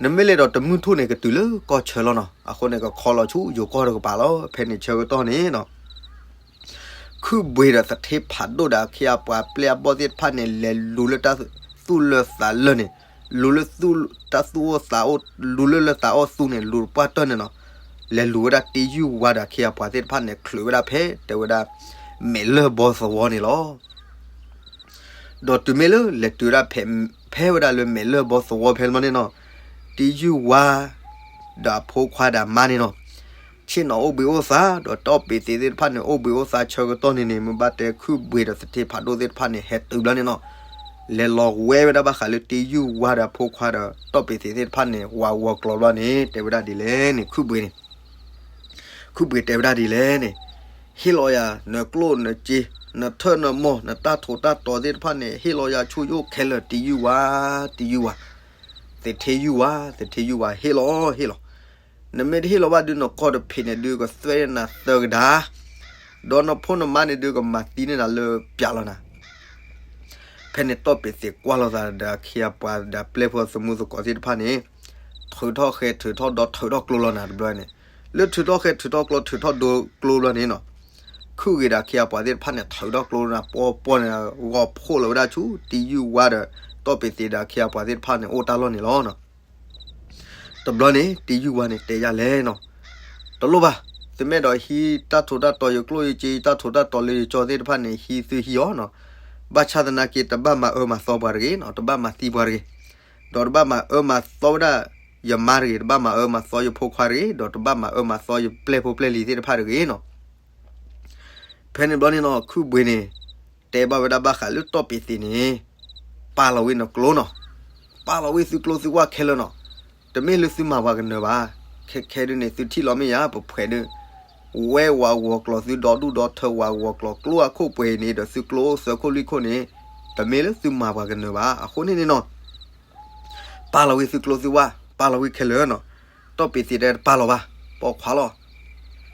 နမ့ၢ်လဲၤဒီးတမုၢ်ထူၣ်န့ၣ် ကတုၤလၢကီၢ်ဆၢလီၤနီၤ. အဃိန့ၣ် ကခီလီၤဆူယိၤကီၢ်တကပၤလီၤ. ဖဲန့ၣ်ဆၢကတီၢ်န့ၣ်နီၤ ခုၣ်ဘှ့ၤဒီးသထ့ဖးဒိၣ်ဒီးအခ့အပှၤပျဲၢ်အဘီၣ်သ့ၣ်တဖၣ်န့ၣ် လဲၤလူၤလၢတၢ်သူၣ်လၢသးလၢန့ၣ်, လူၤလၢတၢ်သူၣ်အိၣ်သးအိၣ်, လူၤလၢလၢသးအိၣ်သူန့ၣ် လူၤတပှၢ်တၢၢ်န့ၣ်နီၤ, လဲၤလူၤဝဲဒၣ်တံယုၢ်ဝါဒီးအခ့အပှၤသ့ၣ်တဖၣ်န့ၣ် ချုးဝဲဒၣ်ဖဲ တဲဝဲဒၣ် မဲာ်လၢၢ်ဘီသဝီန့ၣ်လီၤ. ဒီးတုၤမ့ၢ်လၢလဲၤတုၤဝဲဒၣ်ဖဲ ဖဲဝဲဒၣ်လၢမဲာ်လၢၢ်ဘီသဝီဖဲန့ၣ်ဘျီန့ၣ်နီၤ, တံယုၢ်ဝါ ဒီးအဖိခွါဒီးအမါန့ၣ်နီၤ, ဆ့ၣ်နီၤအိၣ်ဘှံးအိၣ်သါ, ဒီးတီၢ်ပ့ၤသ့ၣ်သ့ၣ်တဖၣ်န့ၣ် အိၣ်ဘှံးအိၣ်သါဆၢကတီၢ်န့ၣ်န့ၣ် မ့ၢ်ဘၣ်တဲခုၣ်ဘှ့ၤဒီးသထ့ဖးဒိၣ်သ့ၣ်တဖၣ်န့ၣ် ဟဲတုၤဘျီန့ၣ်နီၤ, လဲၤလီၤဝဲဝဲဒၣ်ဘၣ်ဃးလၢတံယုၢ်ဝါဒီးအဖိခွါဒီးတီၢ်ပ့ၤသ့ၣ်သ့ၣ်တဖၣ်န့ၣ် ဝးဝီၤကျိၤဘျီန့ၣ် တဲဝဲဒၣ်ဒ်လဲၣ်န့ၣ် ခုၣ်ဘှ့ၤန့ၣ် ခုၣ်ဘှ့ၤတဲဝဲဒၣ်ဒ်လဲၣ်န့ၣ်, ဟ့ၣ်လီၤယၤ နကျိၣ်နစ့, နထၢၣ်နမီၢ်, နတၢ်ထူးတၢ်တီၤသ့ၣ်တဖၣ်န့ၣ် ဟ့ၣ်လီၤယၤဆူယအိၣ်ခဲလၢာ် တံယုၢ်ဝါ, တံယုၢ်ဝါ, သထ့ယုၢ်ဝါ, သထ့ယုၢ်ဝါ ဟ့ၣ်လီၤ, ဟ့ၣ်လီၤ. နမ့ၢ်တဟ့ၣ်လီၤဘၣ်ဒုး နကီၢ်တဖံးန့ၣ်ဒုး ကသွဲန့ၢ်နၤသၢကဒါ, ဒီးနဖိနမါန့ၣ်ဒုး ကမၤသံန့ၢ်နၤလၢပျၢၤလီၤနၤ. ဖဲန့ၣ်တီၢ်ပ့းသ့းကွၢ်လိာ်သးဒီးအခ့အပှၤဒီးအပျဲၢ်ဖိသမူသကိးသ့ၣ်တဖၣ်န့ၣ်, ထုးထီၣ်ဃဲ ထုးထီၣ်ဒီ ထုးထီၣ်ကျိလီၤနၤတဘျီန့ၣ်, လၢထုးထီၣ်ဃဲ ထုးထီၣ်ကျိ ထုးထီၣ်ဒိကျိဘျီန့ၣ်နီၤ, ခုၣ်ဂ့ၤဒီးအခ့အပှၤသ့ၣ်တဖၣ်န့ၣ် ထုးထီၣ်ကျိလီၤနၤ ပီပီန့ၣ် ဂီၤဖှိၣ်လီၤဝဲဒၣ်ဆူ တံယုၢ်ဝါဒီး တီၢ်ပ့းသ့းဒီးအခ့အပှၤသ့ၣ်တဖၣ်န့ၣ် အိၣ်တၢ်လီၢ်န့ၣ်လီၤနီၤ. တဘျီန့ၣ် တံယုၢ်ဝါန့ၣ်တဲယၤလဲၣ်နီၤ, တလိၣ်ဘၣ်, သုမ့ၢ်အဲၣ်ဒိးဟံးတၢ်ထူးတၢ်တီၤ ယကျိၣ်ယစ့ ယတၢ်ထူးတၢ်တီၤလၢယကၠီသ့ၣ်တဖၣ်န့ၣ် ဟံးသုဟံးအီၤနီၤ, ဘၣ်ဆၣ်သနာ်က့ တဘၣ်မၤအၢမၤသီပှၤတဂ့ၤနီၤ, တဘၣ်မၤသံပှၤတဂ့ၤ, ဒီးတဘၣ်မၤအၢမၤသီဝဲဒၣ်ယမါတဂ့ၤ, တဘၣ်မၤအၢမၤသီယဖိခွါတဂ့ၤ, ဒီးတဘၣ်မၤအၢမၤသီယပျဲၢ်ဖိပျဲၢ်လံၤသ့ၣ်တဖၣ်တဂ့ၤနီၤ. ဖဲန့ၣ်ဘျီန့ၣ်နီၤ ခုၣ်ဘှံးန့ၣ် တဲဘၣ်ဝဲဒၣ်ဘၣ်ဃးလၢတီၢ်ပ့းသ့းန့ၣ်, ပာ်လီၤဝံၤနကျိနီၤ, ပာ်လီၤဝံၤသုကျိသုဝၣ်ခဲလၢာ်နီၤ, တမ့ၢ်လၢသုမၤပှၤကနၢၤဘၣ်, ခဲခဲဒုးန့ၣ် သုထံၣ်လီၤမ့ၢ်ယၤ ပဖှဲးဒုး ဝဲဝးဂီၤကျိာ် သုဒီဒူၣ်ဒီထၢဝးဂီၤကျိာ် ကျိအခိၣ်ပှဲၤအံၤန့ၣ်ဒီး သုကျိအိၣ်သၢခိၣ်လွံၢ်ခိၣ်န့ၣ်, တမ့ၢ်လၢသုမၤပှၤကနၢၤဘၣ်. အဃိန့ၣ်န့ၣ်နီၤ ပာ်လီၤဝံၤသုကျိသုဝၣ်, ပာ်လီၤဝံၤခဲလၢာ်နီၤ. တီၢ်ပ့းသ့းတဲတပာ်လီၤဘၣ်, ပိာ်ခွါလီၤ.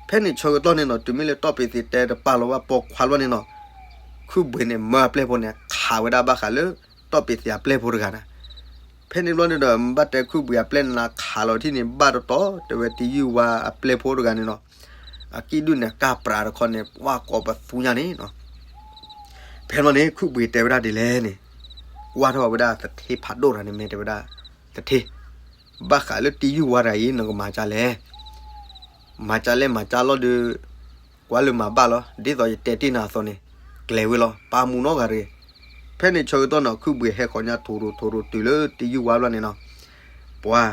ဖဲန့ၣ်ဆၢကတီၢ်န့ၣ်နီၤ တုၤမ့ၢ်လၢတီၢ်ပ့းသ့းတဲတပာ်လီၤဘၣ် ပိာ်ခွါလီၤန့ၣ်နီၤ, ခုၣ်ဘှံးန့ၣ် မၢအပျဲၢ်ဖိန့ၣ် ခးဝဲဒၣ်ဘၣ်ဃးလၢ တီၢ်ပ့းသ့းအပျဲၢ်ဖိတဂၤနၤ. ဖဲန့ၣ်ဘျီန့ၣ်ဒီး မ့ၢ်ဘၣ်တဲခုၣ်ဘှံးအပျဲၢ်န့ၣ် ခးလီၤထံၣ်န့ၣ် ဘၣ်တတီၤ တဲဝဲတံယုၢ်ဝါအပျဲၢ်ဖိတဂၤန့ၣ်နီၤ, အကံၣ်ဒုၣ်န့ၣ် ကၢ်ပြးတခီန့ၣ် ပှၢ်ကိးပသူညါန့ၣ်နီၤ. ဖဲန့ၣ်ဘျီန့ၣ် ခုၣ်ဘှံးတဲဝဲဒၣ်ဒ်လဲၣ်န့ၣ်, ကွၢ်ထီၣ်ဝဲဒၣ်သထ့ဖးဒိၣ်တဂၤန့ၣ် မ့ၢ်တဲဝဲဒၣ်, သထ့, ဘၣ်ဃးလၢတံယုၢ်ဝါတဂၤအံၤ နကမၤဒ်လဲၣ်, မၤဒ်လဲၣ်မၤဒ်လဲၣ်လီၤဒီး ကွၢ်လၢမၤဘၣ်လီၤ, ဒ်သိးယတဲတ့ၢ်နၤအသိးန့ၣ် ကျဲၤဝဲလီၤ, ပာ်မူနီတဂၤတဂ့ၤ. ဖဲန့ၣ်ဆၢကတီၢ်နီၤ ခုၣ်ဘှံးဟဲဃီၤညါထိၣ်ရိၣ်ထိၣ်ရိၣ်တုၤလၢတံယုၢ်ဝါဘျီန့ၣ်နီၤ, ပှၤ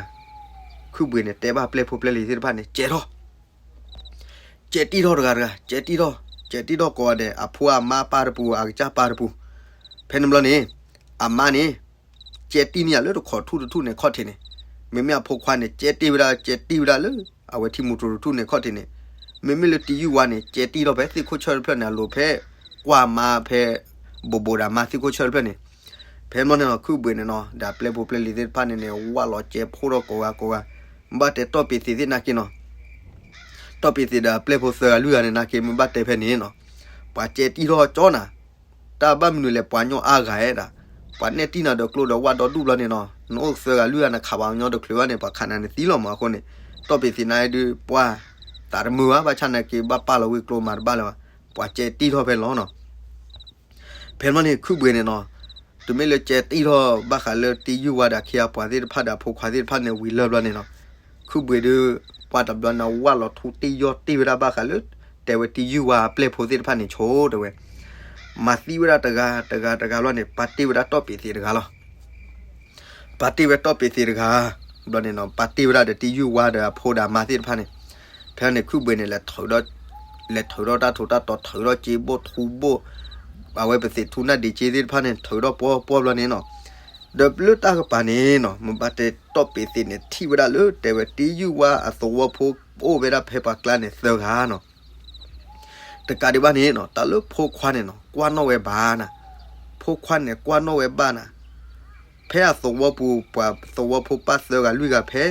ခုၣ်ဘှံးန့ၣ် တဲဘၣ်ပျဲၢ်ဖိပျဲၢ်လံၤသ့ၣ်တဖၣ်န့ၣ် ကဲထီၣ် ကဲတံၢ်ထီၣ်တဂၤတဂၤ, ကဲတံၢ်ထီၣ်, ကဲတံၢ်ထီၣ်ကိးဂၤဒဲး, အဖိအမါပၢ်တပူၤ, အကစၢ်ပၢ်တပူၤ. ဖဲန့ၣ်ဘျီန့ၣ် အမါန့ၣ် ကဲတံၢ်န့ၢ်ယၤလၢတခိးထူၣ်တထူၣ်န့ၣ်ခီၣ်ထံးန့ၣ်, မ့မ့ၢ်အဖိခွါန့ၣ် ကဲတံၢ်ဝဲဒၣ်, ကဲတံၢ်ဝဲဒၣ်လၢ အဝဲထံမူၤထူၣ်တထူၣ်န့ၣ်ခီၣ်ထံးန့ၣ်, မ့မ့ၢ်လၢတံယုၢ်ဝါန့ၣ် ကဲတံၢ်ထီၣ်ဖဲသ့ၣ်ခိၣ်ဆၢၣ်တဖျၢၣ်န့ၣ် အလိၤဖဲ ကွၢ်မါဖဲ ဘိးဘိးဒီးမါသ့ၣ်ခိၣ်ဆၢၣ်တဖျၢၣ်န့ၣ်. ဖဲန့ၣ်ဘျီန့ၣ်နီၤ ခုၣ်ဘှံးန့ၣ်နီၤ ဒီးအပျဲၢ်ဖိပျဲၢ်လံၤသ့ၣ်တဖၣ်န့ၣ်န့ၣ် ဝၢ်လီၤကဲဖိထီၣ်ကိးဂၤကိးဂၤ, မ့ၢ်ဘၣ်တဲတီၢ်ပ့းသ့းသ့ၣ်နာ်က့နီၤ တီၢ်ပ့းသ့းဒီးအပျဲၢ်ဖိသၢဂၤလွံၢ်ဂၤန့ၣ်နာ်က့ မ့ၢ်ဘၣ်တဲဖဲန့ၣ်နီၤ, ပှၤကဲတံၢ်ထီၣ်ကၠီနၤ, တၢ်ဘၣ်မနုၤလဲၣ် ပှၤညီအါဂၤအဲၣ်ဒၣ်, ပှၤနဲၣ်တံၢ်နၤဒီးကျိဒီးဝၣ်ဒီဒူၣ်ဘျီန့ၣ်နီၤ, နအိၣ်သၢဂၤလွံၢ်ဂၤ နခးပှၤကညီတချုးဘၣ်န့ၣ် ပှၤခးနၤန့ၣ်သံလီၤမးအဃိန့ၣ်, တီၢ်ပ့းသ့းန့ၣ်ဒုး ပှၤ သးတမုာ်ဘၣ်, ဘၣ်ဆၣ်နာ်က့ ဘၣ်ပာ်လီၤဝံၤကျိမၤတဘၣ်လၢၤဘၣ်, ပှၤကဲတံၢ်ထီၣ်ဖဲန့ၣ်လီၤနီၤ. ဖဲန့ၣ်ဘျီန့ၣ် ခုၣ်ဘှံးန့ၣ်နီၤ, တုၤမ့ၢ်လၢကဲတံၢ်ထီၣ်ဘၣ်ဃးလၢတံယုၢ်ဝါဒီးအခ့အပှၤသ့ၣ်တဖၣ်ဒီးအဖိခွါသ့ၣ်တဖၣ်န့ၣ် ဝံၤလၢၢ်ဘျီန့ၣ်နီၤ, ခုၣ်ဘှံးဒုး ပှၤတဘျီန့ၣ် ဝၢ်လီၤထူတ့ၢ်ယီၢ်တ့ၢ်ဝဲဒၣ်ဘၣ်ဃးလၢ တဲဝဲတံယုၢ်ဝါအပျဲၢ်ဖိသ့ၣ်တဖၣ်န့ၣ်ဆိ တဲဝဲ, မၤသံဝဲဒၣ်တဂၤတဂၤတဂၤဘျီန့ၣ် ပာ်တ့ၢ်ဝဲဒၣ်တီၢ်ပ့းသ့းတဂၤလီၤ. ပာ်တ့ၢ်ဝဲတီၢ်ပ့းသ့းတဂၤ, ဘျီန့ၣ်နီၤ ပာ်တ့ၢ်ဝဲဒၣ်ဒီးတံယုၢ်ဝါဒီးအဖိဒီးအမါသ့ၣ်တဖၣ်န့ၣ်, ဖဲန့ၣ်ခုၣ်ဘှံးန့ၣ် လဲၤထုးထီၣ်တၢ်ထူးတၢ်တီၤ ထုးထီၣ်စ့ဘိၣ်ထူဘိၣ်, အဝဲပသ့းထူနၢ်ဒံးစ့သ့ၣ်တဖၣ်န့ၣ် ထုးထီၣ်ပှီၢ်ပှီၢ်ဘျီန့ၣ်နီၤ, ဒီးလၢတၢ်ကပၤန့ၣ်နီၤ မ့ၢ်ဘၣ်တဲတီၢ်ပ့းသ့းန့ၣ် ထံၣ်ဝဲဒၣ်လၢတဲဝဲတံယုၢ်ဝါအသဝီဖိ အိၣ်ဝဲဒၣ်ဖဲပှၤကျါန့ၣ်သၢဂၤနီၤ. တကးဒံးဘၣ်န့ၣ်နီၤ တၢ်လၢဖိခွါန့ၣ်နီၤ ကွၢ်နီၣ်ဝဲဘၣ်နၤ, ဖိခွါန့ၣ်ကွၢ်နီၣ်ဝဲဘၣ်နၤ, ဖဲအသဝီပူၤ ပှၤသဝီဖိပၢ်သၢဂၤလွံၢ်ဂၤဖဲ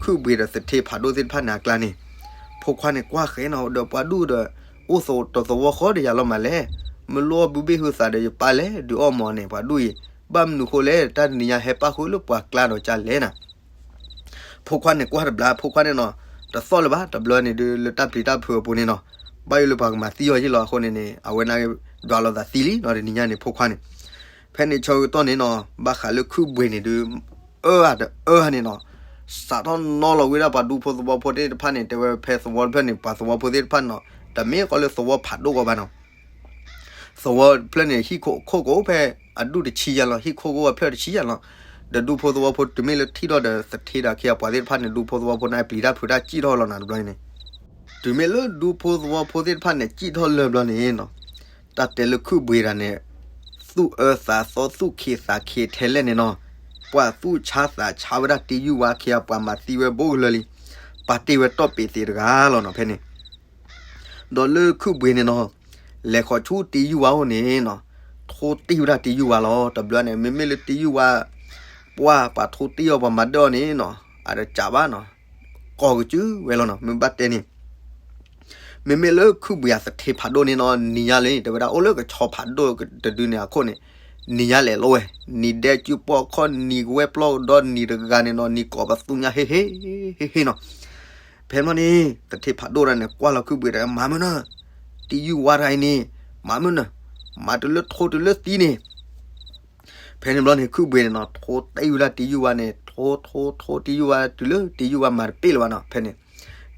ခုၣ်ဘှံးဒီးသထ့ဖးဒိၣ်သ့ၣ်တဖၣ်န့ၣ်အကျါန့ၣ်, ဖိခွါန့ၣ်ကွၢ်ဃဲနီၤဒီးပှၤဒူၣ်ဒီး အိၣ်သတသဝီဃီဒီးယၤလီၤမးလဲၣ်, မ့ၢ်လိအီၣ်ဘုဘ့ၣ်ဟုသးဒီးယပၢ်လဲၣ် ဒုးအီၣ်မီၤန့ၣ် ပှၤဒူၣ်အံၤ, ဘၣ်မနုၤဃိလဲၣ် တၢ်တနံၤညါဟဲပၣ်ဃုာ်လၢပှၤကျါဒီးကလဲၣ်နၤ. ဖိခွါန့ၣ်ကွၢ်တဘျီ ဖိခွါန့ၣ်နီၤ, တသီၣ်လၢၤဘၣ် တဘျီန့ၣ်ဒုးလၢတၢ်ပျံၤတၢ်ဖုးအပူၤန့ၣ်နီၤ, ဘၣ်ယိၣ်လၢပှၤကမၤသံအီၤယ့ၣ်လီၤအဃိန့ၣ်န့ၣ် အဝဲန့ၣ်ဒွးလိာ်သးသံလံနီၤ တနံၤညါန့ၣ် ဖိခွါန့ၣ်. ဖဲန့ၣ်ဆၢကတီၢ်န့ၣ်နီၤ ဘၣ်ဃးလၢခုၣ်ဘှံးန့ၣ်ဒုး အၢအတအၢန့ၣ်နီၤ, စးထီၣ်နီၤလီၤဝဲဒၣ်ပှၤဒူဖိသဝီဖိသ့ၣ်တဖၣ်န့ၣ် တဲဝဲဖဲသဝီတဖျၢၣ်န့ၣ် ပှၤသဝီဖိသ့ၣ်တဖၣ်န့ၣ်နီၤ, တမ့ၢ်ကီးလၢသဝီဖးဒိၣ်ကီးဘၣ်နီၤ. သဝီတဖျၢၣ်န့ၣ် ဟံၣ်ခိၣ်ခိၣ်ကအိၣ်ဖဲအဒူၣ်တဆံယၤလီၤ, ဟံၣ်ခိၣ်ကအိၣ်အဖျၢၣ်တဆံယၤလီၤ. ဒီးဒူဖိသဝီဖိတုၤမ့ၢ်လၢထံၣ်ထီၣ်ဒီးသထ့ဒီးအခ့အပှၤသ့ၣ်တဖၣ်န့ၣ် ဒူဖိသဝီဖိန့ၣ်ပျံၤတၢ်ဖုးတၢ်စံၣ်ထီၣ်လီၤနၤတဘျီန့ၣ်, တုၤမ့ၢ်လၢဒူဖိသဝီဖိသ့ၣ်တဖၣ်န့ၣ် စံၣ်ထီၣ်လၢဘျီန့ၣ်နီၤ, တၢ်တဲလၢခုၣ်ဘှံးတဂၤန့ၣ် သူၣ်အၢသးသီ သူၣ်ခံးသးခံးထဲလဲၣ်န့ၣ်နီၤ, ပှၤသူၣ်ဆါသးဆါဝဲဒၣ်တံယုၢ်ဝါအခ့အပှၤမၤသံဝဲဘိကလၢာ်လံ, ပာ်တ့ၢ်ဝဲတီၢ်ပ့းသ့းတဂၤလီၤနီၤ ဖဲန့ၣ်. ဒီးလၢခုၣ်ဘှံးန့ၣ်နီၤ, လဲၤဃီၤဆူတံယုၢ်ဝါအိၣ်န့ၣ်နီၤ, ထိတံၢ်ဝဲဒၣ်တံယုၢ်ဝါလီၤ. တဘျီန့ၣ် မ့မ့ၢ်လၢတံယုၢ်ဝါ ပှၢ်ပှၤထိတံၢ်အီၤ ပှၤမၤဒၢအီၤန့ၣ်နီၤ, အတကးဘၣ်နီၤ, ကီၢ်ကစုဝဲလီၤနီၤ. မ့ၢ်ဘၣ်တဲန့ၣ် မ့မ့ၢ်လၢခုၣ်ဘှံးအသထ့ဖးဒိၣ်န့ၣ်နီၤ, နံၤညါလၢ တဲဝဲဒၣ် အိၣ်လၢကဆီဖးဒိၣ်တဒုန့ၣ်အခိၣ်န့ၣ်, နံၤညါလဲၤလိဝဲ, နံၤဒဲးစုပီၣ်ခီၣ် နံၤကဝဲၢ်ပျီၢ်ဒီး နံၤတဂၤန့ၣ်နီၤ, နံၤကိးပသူညါဟ့ၣ်ဟ့ၣ်ဟ့ၣ်နီၤ. ဖဲန့ၣ်ဘျီန့ၣ် သထ့ဖးဒိၣ်ဒၣ်န့ၣ် ကွၢ်လီၤခုၣ်ဘှံးဒီး မၤမုၢ်နၤ, တံယုၢ်ဝါတဂၤအံၤန့ၣ် မၤမုၢ်နၤ, မၤတုၤလၢထိတုၤလၢသံန့ၣ် ဖဲန့ၣ်ဘျီန့ၣ် ခုၣ်ဘှံးန့ၣ်နီၤ, ထိတံၢ်ဝဲဒၣ်တံယုၢ်ဝါန့ၣ်, ထိ ထိ ထိတံယုၢ်ဝါ တုၤလၢတံယုၢ်ဝါမၤတပ့ၢ်လၢၤဘၣ်နီၤ. ဖဲန့ၣ်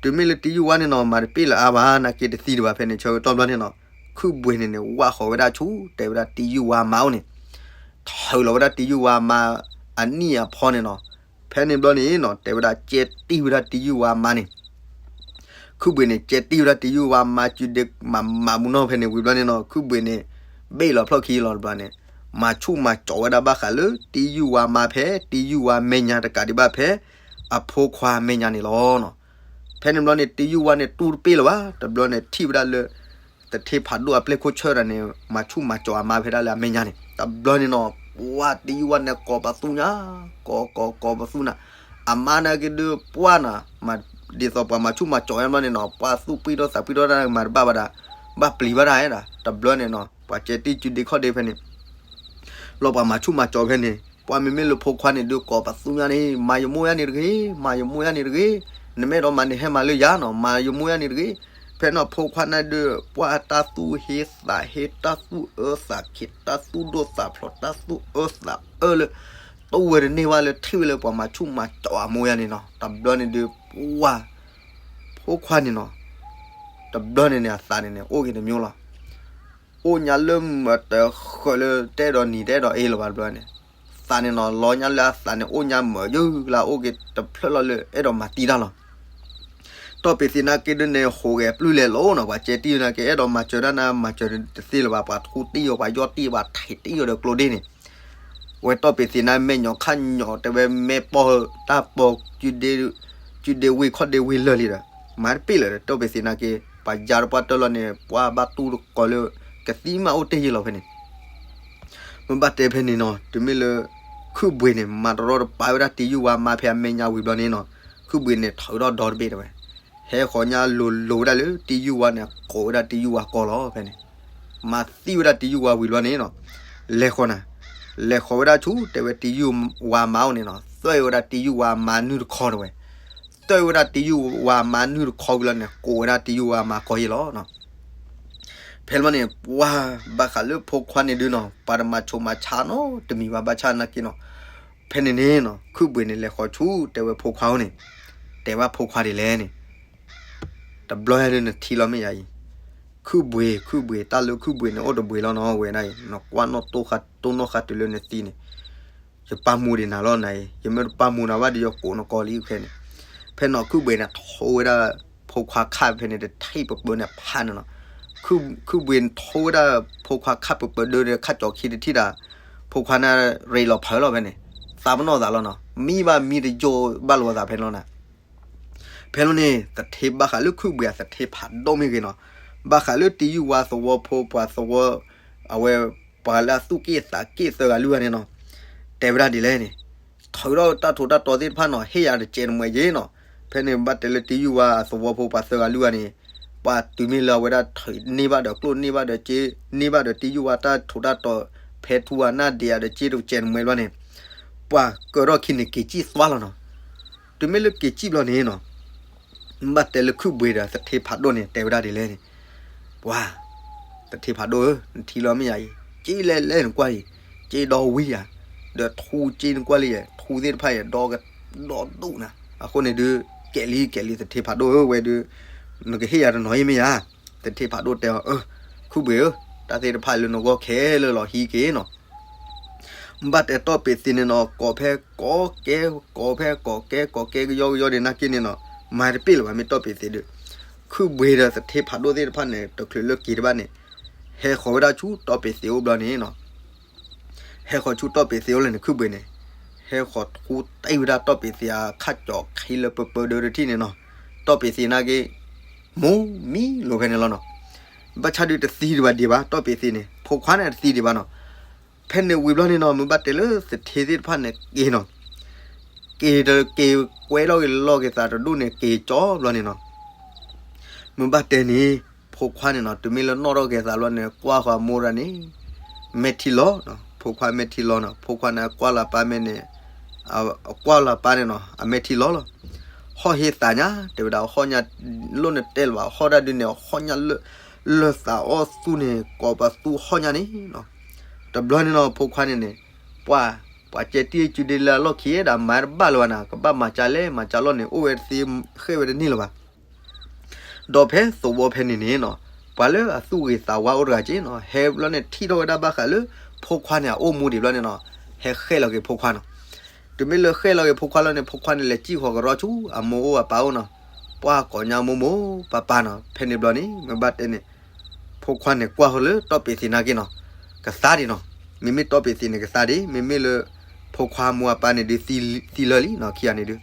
တုၤမ့ၢ်လၢတံယုၢ်ဝါန့ၣ်နီၤ, မၤတပ့ၢ်လၢၤအါဘၣ် နာ်က့တသံဒံးဘၣ်. ဖဲန့ၣ် ဆၢကတီၢ်ဘျီန့ၣ်နီၤ, ခုၣ်ဘှံးန့ၣ်န့ၣ် ဝၢ်ဃီၤဝဲဒၣ်ဆူ တဲဝဲဒၣ်တံယုၢ်ဝါမါအိၣ်န့ၣ်, ထုးလီၤဝဲဒၣ်တံယုၢ်ဝါမါ အနံၣ်အဖီန့ၣ်နီၤ. ဖဲန့ၣ်ဘျီန့ၣ်နီၤ, တဲဝဲဒၣ် ကဲတံၢ်ဝဲဒၣ်တံယုၢ်ဝါမါန့ၣ် ခုၣ်ဘှံးန့ၣ် ကဲတံၢ်ဝဲဒၣ်တံယုၢ်ဝါမါ စုဒ့မးမးမူနီၤ. ဖဲန့ၣ်ဝံၤဘျီန့ၣ်နီၤ, ခုၣ်ဘှံးန့ၣ် ဘ့ၣ်လီၤဖျီၣ်ခံလီၤတဘျီန့ၣ်, မၤဆူၣ်မၤကၠီၤဝဲဒၣ်ဘၣ်ဃးလၢ တံယုၢ်ဝါမါဖဲ တံယုၢ်ဝါမဲာ်ညါတကးဒံးဘၣ်ဖဲ အဖိခွါမဲာ်ညါန့ၣ်လီၤနီၤ. ဖဲန့ၣ်ဘျီန့ၣ် တံယုၢ်ဝါန့ၣ် တူၢ်တပ့ၢ်လၢၤဘၣ်. တဘျီန့ၣ် ထံၣ်ဝဲဒၣ်လၢ သထ့ဖးဒိၣ်အပျဲၢ်ခိၣ်ဆၢတၢ်န့ၣ် မၤဆူၣ်မၤကၠီၤအမါဖဲဒၣ်လၢအမဲာ်ညါန့ၣ်, တဘျီန့ၣ်နီၤ, ပှၢ်တံယုၢ်ဝါန့ၣ် ကိးပသူညါ, ကိးကိးကိးပသူနၤ, အမါန့ၣ်က့ဒုးပှၢ်နၤ, ဒ်သိးပှၤမၤဆူၣ်မၤကၠီၤအမါန့ၣ်နီၤ, ပှၢ်သူၣ်ပှံၢ်ထီၣ်သးပှံၢ်ထီၣ်တၢ်မၤတဘၣ်ဘၣ်ဒၣ်, ဘၣ်ပျံၤဘၣ်ဒၣ်ဒၣ်. တဘျီန့ၣ်နီၤ, ပှၤကဲတံၢ်စုဒ့ခီၣ်ဒ့ဖဲန့ၣ် လီၤပှၤမၤဆူၣ်မၤကၠီၤဖဲန့ၣ်, ပှၢ်မ့မ့ၢ်လၢဖိခွါန့ၣ်ဒုးကိးပသူညါန့ၣ်, မၤယမိၢ်ယါန့ၣ်တဂ့ၤ, မၤယမိၢ်ယါန့ၣ်တဂ့ၤ, နမ့ၢ်အဲၣ်ဒိးမၤန့ၣ်ဟဲမၤလၢယၤနီၤ, မၤယမိၢ်ယါန့ၣ်တဂ့ၤ. ဖဲန့ၣ်ဖိခွါန့ၣ်ဒုး ပှၢ်တၢ်သူၣ်ဟ့သးဟ့ တၢ်သူၣ်အၢသးခံး တၢ်သူၣ်ဒိၣ်သးဖျိး တၢ်သူၣ်အၢသးအၢလၢ တအိၣ်ဝဲတန့ၢ်ဘၣ်လၢထံၣ်ဝဲလၢပှၤမၤဆူၣ်မၤကၠီၤအမိၢ်ယါန့ၣ်နီၤ. တဘျီန့ၣ်ဒုး ပှၢ် ဖိခွါန့ၣ်နီၤ, တဘျီန့ၣ်န့ၣ် အသးန့ၣ်န့ၣ် အိၣ်က့ၤတမျိုးလီၤ. အိၣ်ညါလၢမတၤဃၢၤလၢတအဲၣ်ဒိးနံၤတအဲၣ်ဒိးအ့လၢၤဘၣ်တဘျီန့ၣ်, သးန့ၣ်နီၤ လီၤညါလၢအသးန့ၣ် အိၣ်ညါမုာ်ယုၢ်လၢ အိၣ်က့ၤတဖျၢၣ်လီၤလၢအဲၣ်ဒိးမၤတံၢ်တၢ်လီၤ. တီၢ်ပ့ၤသ့ၣ်နာ်က့ဒုးန့ၣ် ဟူးဂဲၤပျုၢ်လဲၤလိၤနီၤ, ပှၤကဲတံၢ်နာ်က့ အဲၣ်ဒိးမၤစၢၤတၢ်န့ၣ် မၤစၢၤတသ့လၢၤဘၣ်, ပှၤထူတံၢ်အီၤ ပှၤယီၢ်တံၢ်အီၤ ပှၤထံးတံၢ်အီၤဒီးကျိဒ့န့ၣ် ဝဲတီၢ်ပ့ၤသ့ၣ်နာ် မဲာ်ညိးခါညိး တဲဝဲမဲာ်ပီၢ်တၢ်ပီၢ် စုဒ့ဝ့ၢ်ခီၣ်ဒ့ဝ့ၢ်လၢာ်လံဒီး မၤတပ့ၢ်လၢၤဒီး တီၢ်ပ့ၤသ့ၣ်နာ်က့ ပှၤယါတပှၢ်တၢၢ်လီၤန့ၣ် ပှၢ်ဘၣ်တူၢ်တကိးလၢ ကသံမးအိၣ်တ့ၢ်ယ့ၢ်လီၤဖဲန့ၣ် မ့ၢ်ဘၣ်တဲဖဲန့ၣ်နီၤ, တုၤမ့ၢ်လၢ ခုၣ်ဘှံးန့ၣ် မၤတရီတပါဝဲဒၣ်တံၤယုၢ်ဝါမါဖဲအမဲာ်ညါဝံၤဘျီန့ၣ်နီၤ, ခုၣ်ဘှံးန့ၣ် ထုးထီၣ်ဒီတဘ့ၣ်တဲဝဲ, ဟဲဃီၤညါလိၤလိၤဝဲဒၣ်လၢတံၤယုၢ်ဝါန့ၣ် ကိးဝဲဒၣ်တံၤယုၢ်ဝါကီၢ်လီၤဖဲန့ၣ်, မၤသံဝဲဒၣ်တံၤယုၢ်ဝါဝံၤဘျီန့ၣ်နီၤ, လဲၤဃီၤနၤ, လဲၤဃီၤဝဲဒၣ်ဆူ တဲဝဲတံၤယုၢ်ဝါမါအိၣ်န့ၣ်နီၤ, သွဲၣ်ဝဲဒၣ်တံၤယုၢ်ဝါမါနုၢ်တခီတဲဝဲ သွဲၣ်ဝဲဒၣ်တံၤယုၢ်ဝါမါနုၢ်တခီဝံၤလီၤန့ၣ် ကိးဝဲဒၣ်တံၤယုၢ်ဝါမါကီၢ်ယ့ၢ်လီၤနီၤ. ဖဲန့ၣ်ဘျီန့ၣ် ပှၤဘၣ်ဃးလၢဖိခွါန့ၣ်ဒုနီၤ ပှၤတမၤဆိးမၤဆါနီတမံၤဘၣ် ဘၣ်ဆၣ်နာ်က့နီၤ. ဖဲန့ၣ်န့ၣ်နီၤ ခုၣ်ဘှံးန့ၣ် လဲၤဃီၤဆူ တဲဝဲဖိခွါအိၣ်န့ၣ်, တဲဘၣ်ဖိခွါဒ်လဲၣ်န့ၣ်, တဘျီညါဒုးနထံၣ်လီၤမ့ၢ်ယၤအံၤ, ခုၣ်ဘှံး ခုၣ်ဘှံး တၢ်လၢခုၣ်ဘှံးန့ၣ် အိၣ်တဘှံးလီၤနီၤ ဝဲဒၣ်အံၤ နကွၢ်နီၣ်တိၢ်ဃာ်တိၢ်နီၣ်ဃာ်တုၤလၢနသံန့ၣ် ယပာ်မူဒံးနၤလီၤနၤအံၤ, ယမ့ၢ်တပာ်မူနၤဘၣ်ဒီးယကိးနကီၢ်လံဖဲန့ၣ်. ဖဲနီၤခုၣ်ဘှံးန့ၣ် ထိဝဲဒၣ် ဖိခွါခၣ်ဖဲန့ၣ် တထံၣ်ပပၢန့ၣ်ဖးန့ၣ်နီၤ. ခုၣ်ဘှံးထိဝဲဒၣ် ဖိခွါခၣ်ပပၢဒၢဒီးခၣ်ကၠီခံတထံၣ်ဒၣ်, ဖိခွါန့ၣ် ရ့လီၤဖးလီၤဖဲန့ၣ်, သးပနီၣ်သးလီၤနီၤ မံဘၣ်မံတယိဘၣ်လိာ်သးဖဲန့ၣ်လီၤနၤ. ဖဲလီၤန့ၣ် သထ့ဘၣ်ဃးလၢခုၣ်ဘှံးအသထ့ဖးဒိၣ်မ့ၢ်ဂ့ၤနီၤ, ဘၣ်ဃးလၢတံၤယုၢ်ဝါသဝီဖိပှၤသဝီ, အဝဲ ပှၤလၢအသူၣ်က့ၣ်သးက့ၣ်သၢဂၤလွံၢ်ဂၤန့ၣ်နီၤ, တဲဝဲဒၣ်ဒ်လဲၣ်န့ၣ်, ထုးထီၣ်တၢ်ထူးတၢ်တီၤသ့ၣ်တဖၣ်နီၤ ဟ့ၣ်ယၤတကဲးတမှဲးယ့ၢ်နီၤ. ဖဲန့ၣ်ဘၣ်တဲလၢတံၤယုၢ်ဝါအသဝီဖိပှၤသၢဂၤလွံၢ်ဂၤန့ၣ်, ပှၤတုၤမ့ၢ်လၢအဝဲဒၣ်ထုးန့ၢ်ဘၣ်ဒီးကျိၣ်န့ၢ်ဘၣ်ဒီးစ့, န့ၢ်ဘၣ်ဒီးတံၤယုၢ်ဝါတၢ်ထူးတၢ်တီၤ ဖဲထူဝါနၢ်ဒံးယၤဒီးစ့တကဲးတမှဲးဘျီန့ၣ်, ပှၤကၢထီၣ်ခံန့ၣ်က့ၤစံၣ်သွါလီၤနီၤ. တုၤမ့ၢ်လၢက့ၤစံၣ်ဘျီန့ၣ်နီၤ ဘၣ်တဲလၢခုၣ်ဘှံးဒီးသထ့ဖးဒိၣ်န့ၣ် တဲဝဲဒၣ်ဒ်လဲၣ်န့ၣ်, ပှၤ သထ့ဖးဒိၣ်ဧၢ, နထံၣ်လီၤမ့ၢ်ယၤအံၤ, စ့လဲၣ်လဲၣ်နကွၢ်အံၤ, စ့ဒီဝံၤယၤ, ဒီးထူစ့နကွၢ်လံယဲ, ထူသ့ၣ်တဖၣ်ယဲ ဒီကဒီဒူၣ်နၤ, အဃိန့ၣ်ဒုး ကဲးလံကဲးလံသထ့ဖးဒိၣ်ဧၢ, ဝဲဒုး နကဟ့ၣ်ယၤတနီၤအံၤမ့ၢ်ယၤ, သထ့ဖးဒိၣ်တဲအီၤ, ခုၣ်ဘှံးဧၢ, တၢ်သ့ၣ်တဖၣ်လၢနဂီၢ်ခဲလၢာ်လီၤဟံးက့ၤနီၤ. ဘၣ်တဲတီၢ်ပ့ၤသ့န့ၣ်နီၤ ကိးဖဲကိးကဲ, ကိးဖဲကိးကဲ ကိးကဲကယီကယီဒ်နာ်က့န့ၣ်နီၤ, မၤတပ့ၢ်လၢၤဘၣ်မ့ၢ်တီၢ်ပ့ၤသ့ဒုး, ခုၣ်ဘှံးဒီးသထ့ဖးဒိၣ်သ့ၣ်တဖၣ်န့ၣ် တချုးလၢက့ၤတဘၣ်န့ၣ်, ဟဲဃီၤဝဲဒၣ်ဆူတီၢ်ပ့ၤသ့အိၣ်ဘျီန့ၣ်နီၤ, ဟဲဃီၤဆူတီၢ်ပ့ၤသ့အိၣ်လၢန့ၣ်ခုၣ်ဘှံးန့ၣ်, ဟဲဃီၤထူတံၢ်ဝဲဒၣ်တီၢ်ပ့ၤသ့အခၣ်ကၠီခံလၢပပၢဒၢတထံၣ်န့ၣ်နီၤ, တီၢ်ပ့ၤသ့နာ်က့ မိၢ်မံလိာ်ဖဲန့ၣ်လီၤနီၤ. ဘၣ်ဆၣ်ဒုးတသံဒံးဘၣ်ဒံးဘၣ် တီၢ်ပ့ၤသ့န့ၣ် ဖိခွါန့ၣ်တသံဒံးဘၣ်နီၤ. ဖဲန့ၣ်ဝံၤဘျီန့ၣ်နီၤ မ့ၢ်ဘၣ်တဲလၢသထ့သ့ၣ်တဖၣ်န့ၣ်က့ၤနီၤ, က့ၤတက့ၤကွဲထီၣ်က့ၤလီၢ်က့ၤသးတဒူၣ်န့ၣ် က့ၤကၠီဘျီန့ၣ်နီၤ. မ့ၢ်ဘၣ်တဲန့ၣ် ဖိခွါန့ၣ်နီၤ တုၤမ့ၢ်လၢနီၣ်ထီၣ်က့ၤသးဘျီန့ၣ် ကွၢ်ဃီၤအမိၢ်ဒၣ်န့ၣ် မဲာ်ထံလီၤ, ဖိခွါမဲာ်ထံလီၤနီၤ. ဖိခွါန့ၣ် အကွၢ်လီၤပၢ်မဲာ်န့ၣ်, အကွၢ်လီၤပၢ်န့ၣ်နီၤ အမဲာ်ထံလီၤလီၤ. ဟီၣ်ဟ့သးညါ တဲဝဲဒၣ် ဟီၣ်ညါ လိၣ်န့ၣ်တဲလၢၤဘၣ် ဟီၣ်ဒၣ်ဒုန့ၣ် ဟီၣ်ညါလၢ လၢသးအီၣ်သူန့ၣ် ကိးပသူဟီၣ်ညါန့ၣ်နီၤ. တဘျီန့ၣ်နီၤ ဖိခွါန့ၣ်န့ၣ် ပှၤ ပှၤကဲတံၢ်အစုဒ့လၢအလီၢ်ခံဒီး မၤတဘၣ်လၢၤဘၣ်နၤ, ကဘၣ်မၤကၢလဲၣ်မၤကၢလီၢ်န့ၣ် အိၣ်ဝဲတသ့ ဃဲၣ်ဝဲတန့ၢ်လၢၤဘၣ်. ဒီးဖဲသဝီဖဲန့ၣ်န့ၣ်နီၤ ပှၤလၢအသူၣ်ဂ့ၤသးဝါအိၣ်တဂၤက့နီၤ ဟဲဘျီန့ၣ် ထံၣ်ထီၣ်ဝဲဒၣ်ဘၣ်ဃးလၢ ဖိခွါန့ၣ် အအိၣ်မူဒံးဘျီန့ၣ်နီၤ ဟဲဃဲၣ်လီၤက့ၤဖိခွါနီၤ. တုၤမ့ၢ်လၢဃဲၣ်လီၤက့ၤဖိခွါလီၤန့ၣ် ဖိခွါန့ၣ် လဲၤစံၣ်ဃီၤကရီဆူ အမိၢ်အိၣ်အပၢ်အိၣ်နီၤ, ပှၤကိးညါမိၢ်မိၢ်ပၢ်ပၢ်နီၤ. ဖဲန့ၣ်ဘျီန့ၣ် မ့ၢ်ဘၣ်တဲန့ၣ် ဖိခွါန့ၣ် ကွၢ်ဃီၤလၢတီၢ်ပ့ၤသ့နာ်က့နီၤ ကသါဒံးနီၤ. မ့မ့ၢ်တီၢ်ပ့ၤသ့န့ၣ် ကသါဒံး, မ့မ့ၢ်လၢ ဖိခွါမိၢ်အပၢ်န့ၣ်ဒုး သံလၢာ်လံနီၤ ခံဂၤန့ၣ်ဒုး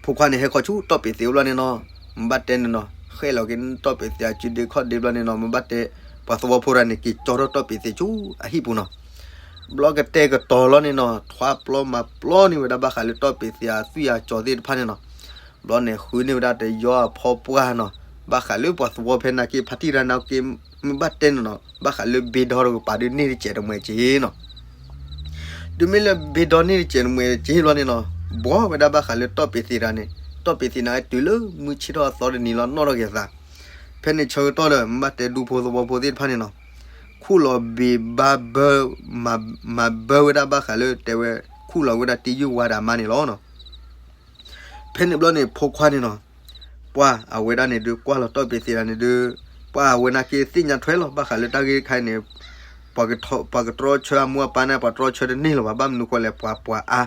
ဖိခွါန့ၣ် ဟဲခီဆူတီၢ်ပ့ၤသ့အိၣ်ဘျီန့ၣ်နီၤ, မ့ၢ်ဘၣ်တဲန့ၣ်နီၤ ဃဲၣ်လီၤက့ၤတီၢ်ပ့ၤသ့အစုဒ့ခီၣ်ဒ့ဘျီန့ၣ်နီၤ မ့ၢ်ဘၣ်တဲ ပှၤသဝီဖိတဂၤန့ၣ် က့ၤကၠီထီၣ်တီၢ်ပ့ၤသ့ဆူအဟံၣ်ပူၤနီၤ. ဘျီကတဲာ်ကတီၤလီၤန့ၣ်နီၤ ထွါပျီမၤပျီန့ၢ်ဝဲဒၣ်ဘၣ်ဃးလၢတီၢ်ပ့ၤသ့အသွံၣ်အကၠီၤသ့ၣ်တဖၣ်န့ၣ်နီၤ. ဘျီန့ၣ် ဃုန့ၢ်ဝဲဒၣ်တယီအဖီပှၢ်နီၤ, ဘၣ်ဃးလၢပှၤသဝီဖဲနာ်က့ ဖါတံၢ်ရၢ်နာ်က့ မ့ၢ်ဘၣ်တဲန့ၣ်နီၤ ဘၣ်ဃးလၢဘ့ဒီတကပၤဒုးန့ၢ်တစဲးတမှဲးက့နီၤ. တုၤမ့ၢ်လၢဘ့ဒီန့ၢ်တစဲးတမှဲးက့ဘျီန့ၣ်နီၤ ဘှီဝဲဒၣ်ဘၣ်ဃးလၢတီၢ်ပ့ၤသ့တဂၤန့ၣ် တီၢ်ပ့ၤသ့န့ၣ် တုၤလၢမုၢ်ဆ့ၣ်ထီၣ်အသီတနံၤလီၤ နီၣ်ထီၣ်က့ၤအသး. ဖဲန့ၣ်ဆၢကတီၢ်ဒီး မ့ၢ်ဘၣ်တဲဒူဖိသဝီဖိသ့ၣ်တဖၣ်န့ၣ်နီၤ ခူၣ်လီၤဘ့ၣ်ဘါဘၢ မၤဘၢဝဲဒၣ်ဘၣ်ဃးလၢတဲဝဲ ခူၣ်လီၤဝဲဒၣ်တံၢ်ယုၢ်ဝါဒီးအမါန့ၣ်လီၤနီၤ. ဖဲန့ၣ်ဘျီန့ၣ် ဖိခွါန့ၣ်နီၤ ပှၤအဝဲဒၣ်န့ၣ်ဒုး ကွၢ်လီၤတီၢ်ပ့ၤသ့ဒၣ်န့ၣ်ဒုး ပှၤအဝဲနာ်က့သ့ၣ်ညါထွဲလီၤ ဘၣ်ဃးလၢတၢ်ဂ့ၢ်တခါအံၤန့ၣ် ပှၤကတြီဆၢအမိၢ်အပၢ်န့ၣ် ပှၤတြီဆၢတန့ၢ်လၢၤဘၣ် ဘၣ်မနုၤဃိလဲၣ် ပှၤပှၤအါ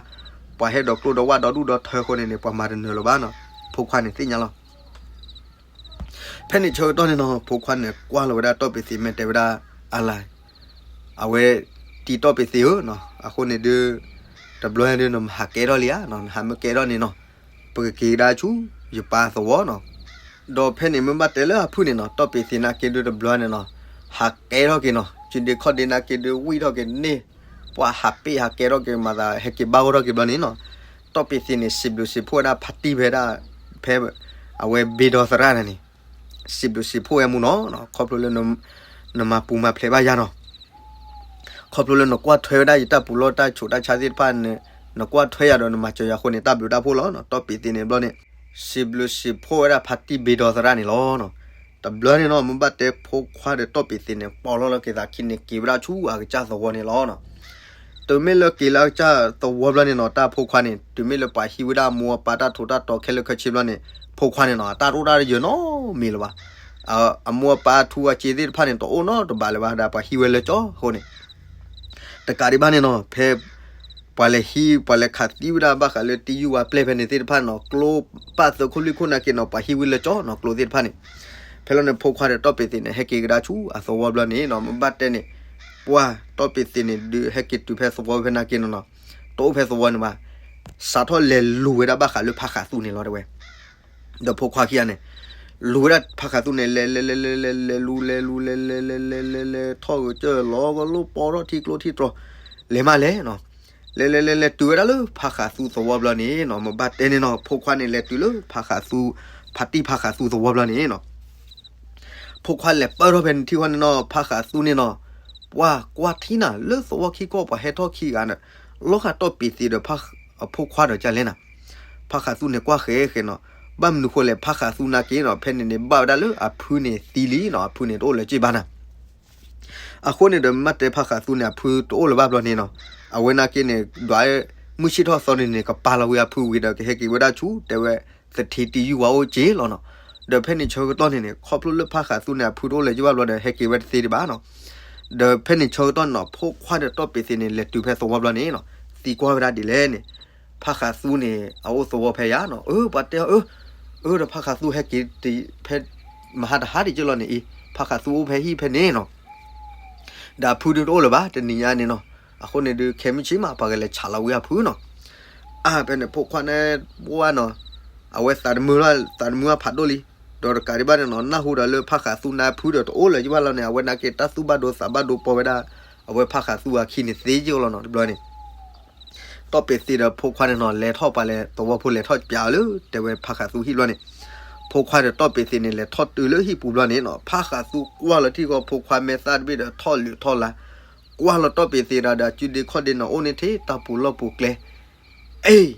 ပှၤဟဲဒီးကျိဒီးဝၣ်ဒီဒူၣ်ဒီထၢအဃိန့ၣ်န့ၣ် ပှၤမၤတနၢၤလၢၤဘၣ်နီၤ. ဖိခွါန့ၣ်သ့ၣ်ညါလီၤ. ဖဲန့ၣ်ဆၢကတီၢ်န့ၣ်နီၤ ဖိခွါန့ၣ် ကွၢ်လီၤဝဲဒၣ်တီၢ်ပ့ၤသ့ မ့ၢ်တဲဝဲဒၣ် အလၤ အဝဲ တံၤတီၢ်ပ့ၤသ့ဧၢနီၤ အဃိန့ၣ်ဒုး တဘျီညါဒုး နမ့ၢ်ဟးကဲထီၣ်လံဧါနီၤ နဟးမ့ၢ်ကဲထီၣ်န့ၣ်နီၤ ပကက့ၤကဒါဆူ ယပၢ်သဝီနီၤ. ဒီးဖဲန့ၣ်မ့ၢ်ဘၣ်တဲလၢအဖုၣ်န့ၣ်နီၤ တီၢ်ပ့ၤသ့နာ်က့ဒုးတဘျီန့ၣ်နီၤ ဟးကဲထီၣ်က့ၤနီၤ စုဒ့ခီၣ်ဒ့နာ်က့ဒုး ဝံၣ်ထီၣ်က့ၤန့ၢ် ပှၤဟးပ့ၢ်ဟးကဲထီၣ်က့ၤမၤသး ဟဲက့ၤဘၣ်ဂီၢ်ထီၣ်က့ၤဘျီန့ၣ်နီၤ တီၢ်ပ့ၤသ့န့ၣ် စံးဘျုးစံးဖှိၣ်ဝဲဒၣ်ဖါတံၢ်ဖဲဒၣ် ဖဲ အဝဲဘ့ဒီသရၣ်န့ၣ်န့ၣ် စံးဘျုးစံးဖှိၣ်ဝဲမူနီၤ ခီဖျိလၢ နမၤပူၤမၤဖျဲးဘၣ်ယၤနီၤ ခီဖျိလၢနကွၢ်ထွဲဝဲဒၣ်ယတၢ်ပူၤလီၢ်တၢ်ဆိးတၢ်ဆါသ့ၣ်တဖၣ်န့ၣ် နကွၢ်ထွဲယၤဒီးနမၤစၢၤယၤအဃိန့ၣ် တၢ်ဘျုးတၢ်ဖှိၣ်လီၤနီၤ တီၢ်ပ့ၤသ့န့ၣ်ဘျီန့ၣ် စံးဘျုးစံးဖှိၣ်ဝဲဒၣ်ဖါတံၢ်ဘ့ဒီသရၣ်န့ၣ်လီၤနီၤ. တဘျီန့ၣ်နီၤ မ့ၢ်ဘၣ်တဲဖိခွါဒီးတီၢ်ပ့ၤသ့န့ၣ် ပိာ်လီၤလီၤက့ၤသးခံန့ၣ် က့ၤဝဲဒၣ်ဆူအကစၢ်သဝီန့ၣ်လီၤနီၤ. တုၤမ့ၢ်လၢက့ၤလၢအကစၢ်သဝီဘျီန့ၣ်နီၤ တၢ်ဖိခွါန့ၣ် တုၤမ့ၢ်လၢပှၤဟံးဝဲဒၣ်အမိၢ်အပၢ်တၢ်ထူးတၢ်တီၤခဲလၢာ်ခဲဆ့ဘျီန့ၣ် ဖိခွါန့ၣ်နီၤ အတၢ်တအိၣ်တၢ်တယၢၤနီတမံၤလၢၤဘၣ်. အမိၢ်အပၢ်အထူအစ့သ့ၣ်တဖၣ်န့ၣ် တအိၣ်နီတဘ့ၣ်လၢၤဘၣ် ဒီးပှၤဟံးဝဲလၢကၠီအဃိန့ၣ် တကးဒံးဘၣ်န့ၣ်နီၤ ဖဲ ပှၤလဲၤဟံး ပှၤလဲၤခးသံဝဲဒၣ်ဘၣ်ဃးလၢတံၢ်ယုၢ်ဝါပျဲၢ်ဖဲန့ၣ်သ့ၣ်တဖၣ်န့ၣ်နီၤ ကျိပာ်သုးခိၣ်လွံၢ်ခိၣ်နာ်က့နီၤ ပှၤဟံးဝဲလၢကၠီနီၤ ကျိသ့ၣ်တဖၣ်န့ၣ်. ဖဲလီၤန့ၣ် ဖိခွါဒီးတီၢ်ပ့ၤသ့န့ၣ် ဟဲက့ၤကဒါဆူအသဝီဘျီန့ၣ်နီၤ မ့ၢ်ဘၣ်တဲန့ၣ် ပှၤတီၢ်ပ့ၤသ့န့ၣ်ဒုး ဟဲက့ၤတုၤဖဲသဝီဖဲနာ်က့နီၤနီၤ တအိၣ်ဖဲသဝီန့ၣ်ဘၣ်. စးထီၣ်လဲၤလူၤဝဲဒၣ်ဘၣ်ဃးလၢဖးဃးသူန့ၣ်လီၤတဲဝဲ ဒီးဖိခွါခံဂၤန့ၣ် လူၤဝဲဒၣ်ဖးဃးသူန့ၣ် လဲၤလဲၤလဲၤလဲၤလဲၤလဲၤလူၤ လဲၤလူၤ လဲၤလဲၤလဲၤလဲၤလဲၤလဲၤ ထီၣ်ဂဲၤကၢၢ်လီၤကလိၣ် ပိာ်ထီၣ်ထံကျိထံတြီၤ လဲၤမးလဲၤနီၤ. လဲၤလဲၤလဲၤလဲၤတုၤဝဲဒၣ်လၢဖးဃးသူသဝီဘျီန့ၣ်နီၤ မ့ၢ်ဘၣ်တဲန့ၣ်နီၤ ဖိခွါန့ၣ် လဲၤတုၤလၢဖးဃးသူ ဖါတံၢ်ဖးဃးသူသဝီဘျီန့ၣ်နီၤ ဖိခွါလဲၤပၢၢ်ထီၣ်ဖဲန့ၣ်ထံၣ်ဃီန့ၣ်နီၤ ဖးဃးသူန့ၣ်နီၤ ပှၤကွၢ်ထံနၤ လၢသဝီခံကီၢ်ပှၤဟဲထီၣ်ခံဂၤန့ၣ် လီၤဃာ်တီၢ်ပ့ၤသ့ဒီး အဖိခွါဒီးကလဲၣ်နၤ. ဖးဃးသူန့ၣ်ကွၢ်ဃဲဃဲနီၤ ဘၣ်မနုၤဃိလဲၣ် ဖးဃးသူနာ်က့နီၤ ဖဲန့ၣ်န့ၣ် ဘၣ်ဝဲဒၣ်လၢအဖုန့ၣ်သံလံနီၤ အဖုန့ၣ်တအိၣ်လၢၤက့ဘၣ်နၤ အဃိန့ၣ်ဒီး မ့ၢ်ဘၣ်တဲဖးဃးသူန့ၣ် အဖုတအိၣ်လၢၤဘၣ်ဘျီန့ၣ်နီၤ အဝဲနာ်က့န့ၣ် ဒွး မုၢ်ဆ့ၣ်ထီၣ်သီန့ၣ်န့ၣ် ကပာ်လီၤဝံၤအဖုဝံၤဒီး ကဟဲက့ၤဝဲဒၣ်ဆူ တဲဝဲ သထ့တံၢ်ယုၢ်ဝါအိၣ်က့လီၤနီၤ. ဒီးဖဲန့ၣ်ဆၢကတီၢ်န့ၣ်န့ၣ် ခီဖျိလၢဖးဃးသူန့ၣ် အဖုတအိၣ်လၢၤက့ဘၣ်ဘျီဒီး ဟဲက့ၤဝဲတသ့ဒံးဘၣ်နီၤ. ဒီးဖဲန့ၣ်ဆၢကတီၢ်န့ၣ်နီၤ ဖိခွါဒီးတီၢ်ပ့ၤသ့န့ၣ် လဲၤတုၤဖဲသဝီဘျီန့ၣ်နီၤ သံကွၢ်ဝဲဒၣ်ဒ်လဲၣ်န့ၣ် ဖးဃးသူန့ၣ် အအိၣ်သဝီဖဲယၤနီၤ အၢ ပှၤတဲအီၤ အၢ အၢ ဒီးဖးဃးသူဟဲက့ၤဖဲ မဟါတဟါဒံးက့လီၤန့ၣ်အံၤ ဖးဃးသူအိၣ်ဖဲဟံၣ်ဖဲန့ၣ်နီၤ ဒီးအဖုဒုးတအိၣ်လၢၤဘၣ် တနံၤညါန့ၣ်နီၤ. အဃိန့ၣ်ဒုး ခဲမုၢ်ဆ့ၣ်မး ပှၤကလဲၤဆးလီၤဝံၤအဖုနီၤ. အါ ဖဲန့ၣ်ဖိခွါန့ၣ် ဝဲနီၤ အဝဲသးတမုာ်လီၤ သးတမုာ်ဖးဒိၣ်လံ. ဒီးတကးဒံးဘၣ်န့ၣ်နီၤ နၢ်ဟူဒီးလၢဖးဃးသူနၢ်ဖုဒီးတအိၣ်လၢၤယဘၣ်လီၤန့ၣ် အဝဲနာ်က့တၢ်သူၣ်ဘၣ်ဒိသးဘၣ်ဒိပီဝဲဒၣ် အဝဲဖးဃးသူအခံန့ၣ်သ့ယိၣ်လီၤနီၤ တဘျီန့ၣ် တီၢ်ပ့ၤသ့ဒီးဖိခွါန့ၣ်နီၤ လဲၤထီၣ်ပှၤလဲၤသဝီဖိလဲၤထီၣ်ပၠးအီၤလၢ တဲဝဲဖးဃးသူဟံၣ်ဘျီန့ၣ် ဖိခွါဒီးတီၢ်ပ့ၤသ့န့ၣ် လဲၤထီၣ်တုၤလၢဟံၣ်ပူၤဘျီန့ၣ်နီၤ ဖးဃးသူကွၢ်လီၤထံၣ်ဃီဖိခွါမဲာ်သၣ်တဘ့ၣ်ဒီးထီၣ်လုးထီၣ်လါ, ကွၢ်လီၤတီၢ်ပ့ၤသ့ဒီး အစုဒ့ခီၣ်ဒ့နီၤအိၣ်န့ၣ်ထဲတၢ်ပူၤလီၢ်ပူၤကျဲ, အ့,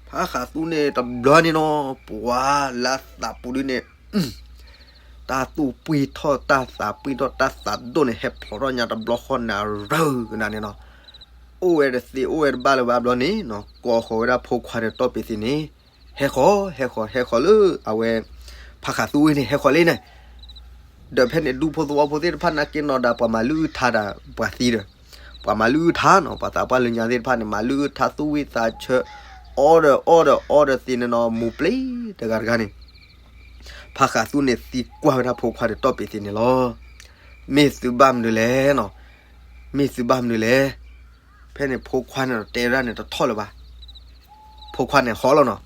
ဖးဃးသူန့ၣ်တဘျီန့ၣ်နီၤ ပှၤလၢသးပူၤဒုန့ၣ် တၢ်သူၣ်ပှံၢ်ထီၣ်တၢ်သးပှံၢ်ထီၣ်တၢ်သးဒိၣ်န့ၣ် ဟဲဖျိးထီၣ်ညါတဘျီဃီနၤရၢကနၤန့ၣ်နီၤ, အိၣ်ဝဲတသ့အိၣ်ဝဲတဘၣ်လၢၤဘၣ်ဘျီန့ၣ်နီၤ ကိးဃီၤဝဲဒၣ်ဖိခွါဒီးတီၢ်ပ့ၤသ့န့ၣ်, ဟဲဃီၤ ဟဲဃီၤ ဟဲဃီၤလၢအဝဲ ဖးဃးသူဝ့ၢ်န့ၣ် ဟဲဃီၤလံန့ၣ်, ဒီးဖဲန့ၣ်ဒူဖိသဝီဖိသ့ၣ်တဖၣ်နာ်က့နီၤ ဒီးပှၤမၤလုၢ်အုၣ်ထါဒီး ပှၤသံဒီး ပှၤမၤလုၢ်အုၣ်ထါနီၤ ပှၤသးပှၢ်လၢညါသ့ၣ်တဖၣ်န့ၣ် မၤလုၢ်အုၣ်ထါသူၣ်ဝံၣ်သးဆၢ, အီဒီးအီဒီးအီဒီးသ့န့ၣ်နီၤ မူၤပျ့ၤတဂၤတဂၤန့ၣ် ဖးဃးသူန့ၣ်သံကွၢ်ဝဲဒၣ်ဖိခွါဒီးတီၢ်ပ့ၤသ့န့ၣ်လီၤ. မ့ၢ်သုဘၣ်မနုၤလဲၣ်နီၤ, မ့ၢ်သုဘၣ်မနုၤလဲၣ်, ဖဲန့ၣ်ဖိခွါန့ၣ်တဲဝဲဒၣ်န့ၣ်တထီၣ်လၢၤဘၣ်, ဖိခွါန့ၣ်ဟီၣ်လီၤနီၤ,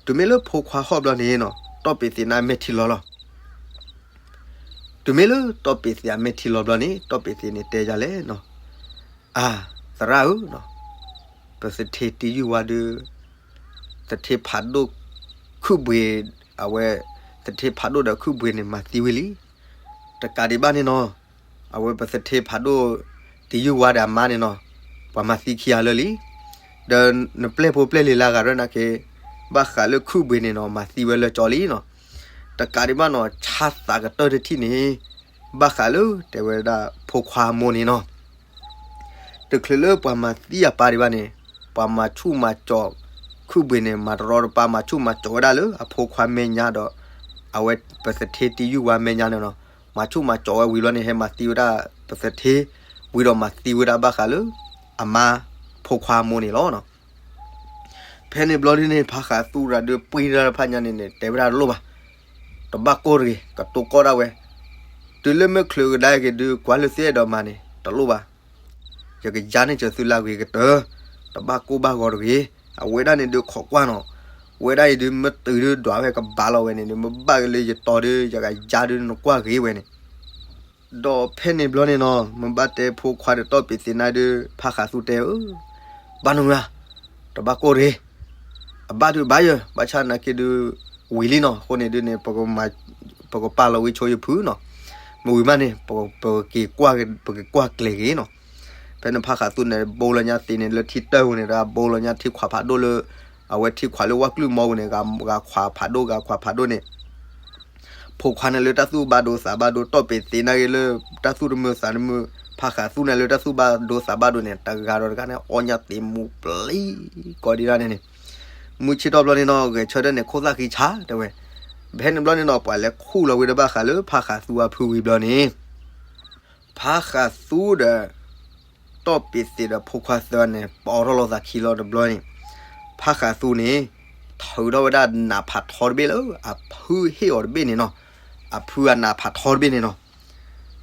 တုၤမ့ၢ်လၢဖိခွါဟီၣ်ဘျီန့ၣ်နီၤ တီၢ်ပ့ၤသ့န့ၣ်မဲာ်ထံလီၤလီၤ တုၤမ့ၢ်လၢတီၢ်ပ့ၤသ့အမဲာ်ထံလီၤဘျီန့ၣ် တီၢ်ပ့ၤသ့န့ၣ်တဲယၤလဲၣ်နီၤ, အါ, သရၣ်ဧၢ, ပသထ့တံယုၢ်ဝါဒု, သထ့ဖးဒိၣ်ခုၣ်ဘှ့ၤ, အဝဲ, သထ့ဖးဒိၣ်ဒီးခုၣ်ဘှ့ၤန့ၣ်မၤသံဝံၤလံ, တကးဒံးဘၣ်န့ၣ်နီၤ, အဝဲပသထ့ဖးဒိၣ်တံယုၢ်ဝါဒီးအမါန့ၣ်နီၤ, ပှၤမၤသံခံဂၤလၢာ်လံ, ဒီးနပျဲၢ်ဖိပျဲၢ်လံၤလၢဂၤရဲၣ်နာ်က့, ဘၣ်ဃးလၢခုၣ်ဘှ့ၤန့ၣ်နီၤ မၤသံဝဲလၢာ်ကၠီလံနီၤ, တကးဒံးဘၣ်နီၤ ဆါသးကတၢၢ်တထံၣ်န့ၣ်, ဘၣ်ဃးလၢတဲဝဲဒၣ်ဖိခွါအမိၢ်န့ၣ်နီၤ, တချုးလၢပှၤမၤသံအပၢ်ဒံးဘၣ်န့ၣ်, ပှၤမၤဆူၣ်မၤကၠီၤ, ခုၣ်ဘှ့ၤန့ၣ် မၤတရီတပါ မၤဆူၣ်မၤကၠီၤဝဲဒၣ်လၢအဖိခွါမဲာ်ညါဒီး, အဝဲပသထ့တံယုၢ်ဝါမဲာ်ညါန့ၣ်နီၤ, မၤဆူၣ်မၤကၠီၤဝဲဝံၤလီၤန့ၣ် ဟဲမၤသံဝဲဒၣ်ပသထ့, ဝံၤဒီးမၤသံဝဲဒၣ်ဘၣ်ဃးလၢ, အမါ, ဖိခွါအမိၢ်န့ၣ်လီၤ. ဖဲန့ၣ်ဘျီဒ်န့ၣ် ဖးဃးသူရၤဒုးပှ့ၤတၢ်တဖၣ်ညါန့ၣ်န့ၣ် တဲဝဲဒၣ်တလိၣ်ဘၣ်, တဘၣ်ကိၢ်တဂ့ၤ ကတိၤကီၢ်ဒၣ်ဝဲ, တုၤလၢမ့ၢ်ချုးကဒါက့ၤဒုး ကွၢ်လၢသ့အဲၣ်ဒိးမၤန့ၣ် တလိၣ်ဘၣ်, ယကယါန့ၢ်စၢၤသုလၢအဂ့ၤကတၢၢ်, တဘၣ်ကိၢ်ဘၣ်ဂီၤတဂ့ၤ, အဝဲဒၣ်န့ၣ်ဒုးခိးကွၢ်နီၤ, ဝဲဒၣ်အံၤဒုးမ့ၢ်တုၤဒုးဒွးဝဲကဘၣ်လီၤဝဲန့ၣ်ဒုး မ့ၢ်ဘၣ်က့ၤလၢယတီၤဒုး ယကယါဒုးနကွၢ်ဂ့ၤဝဲန့ၣ် ဒီးဖဲန့ၣ်ဘျီန့ၣ်နီၤ မ့ၢ်ဘၣ်တဲဖိခွါဒီးတီၢ်ပ့ၤသ့နၤဒုး ဖးဃးသူတဲဧၢ, ဘၣ်နမုာ်ဧါ, တဘၣ်ကိၢ်တဂ့ၤ, အဘၣ်ဒုးဘၣ်ယၢၤ ဘၣ်ဆၣ်နာ်က့ဒုး, ဝံၤလံနီၤ အဃိန့ၣ်ဒုးန့ၣ် ပကပာ်လီၤဝံၤဆိယဖုနီၤ, မ့ၢ်ဝံၤမးန့ၣ် ပကက့ၤကွၢ်, ပကကွၢ်ကျဲၤဂ့ၤနီၤ, ဖဲန့ၣ်ဖးဃးသူန့ၣ် ဘိလီၤညါသ့န့ၣ် လၢထံတၢၢ်ပူၤန့ၣ် တၢ်ဘိလီၤညါထံခွးဖးဒိၣ်လၢ, အဝဲထံခွးလၢဝၣ်ကျုၢ်မီပူၤန့ၣ် ဂၤခွးဖးဒိၣ် ဂၤခွးဖးဒိၣ်န့ၣ် ဖိခွါန့ၣ်လၢတၢ်သူၣ်ဘၣ်ဒိသးဘၣ်ဒိ တီၢ်ပ့ၤသ့နၤဂ့ၤလၢ, တၢ်သူၣ်တမုာ်သးတမုာ်, ဖးဃးသူန့ၣ်လၢတၢ်သူၣ်ဘၣ်ဒိသးဘၣ်ဒိန့ၣ် တဂၤဒီးတဂၤန့ၣ် အီၣ်ညၣ်သ့မူၤပျံၤ, ကိးဒံးဒၣ်န့ၣ်န့ၣ်, မုၢ်ဆ့ၣ်ထီၣ်ဘျီန့ၣ်နီၤ ဂဲၤဆၢထၢၣ်န့ၣ် ခိၣ်သၣ်ဃံဆါတဲဝဲ, ဖဲန့ၣ်ဘျီန့ၣ်နီၤ ပှၤလဲၤခူၣ်လီၤဝံၤဒီးဘၣ်ဃးလၢဖးဃးသူအဖုဝံၤဘျီန့ၣ် ဖးဃးသူဒီး, တီၢ်ပ့ၤသ့ဒီးဖိခွါသၢဂၤန့ၣ် ပိာ်ထီၣ်လိာ်သးခံလီၤတဘျီန့ၣ်, ဖးဃးသူန့ၣ်, ထုးထီၣ်ဝဲဒၣ်နးဖးထီတဘ့ၣ်လၢ, အဖုဟ့ၣ်အီၤတဘ့ၣ်န့ၣ်နီၤ, အဖုအနးဖးထီတဘ့ၣ်န့ၣ်နီၤ,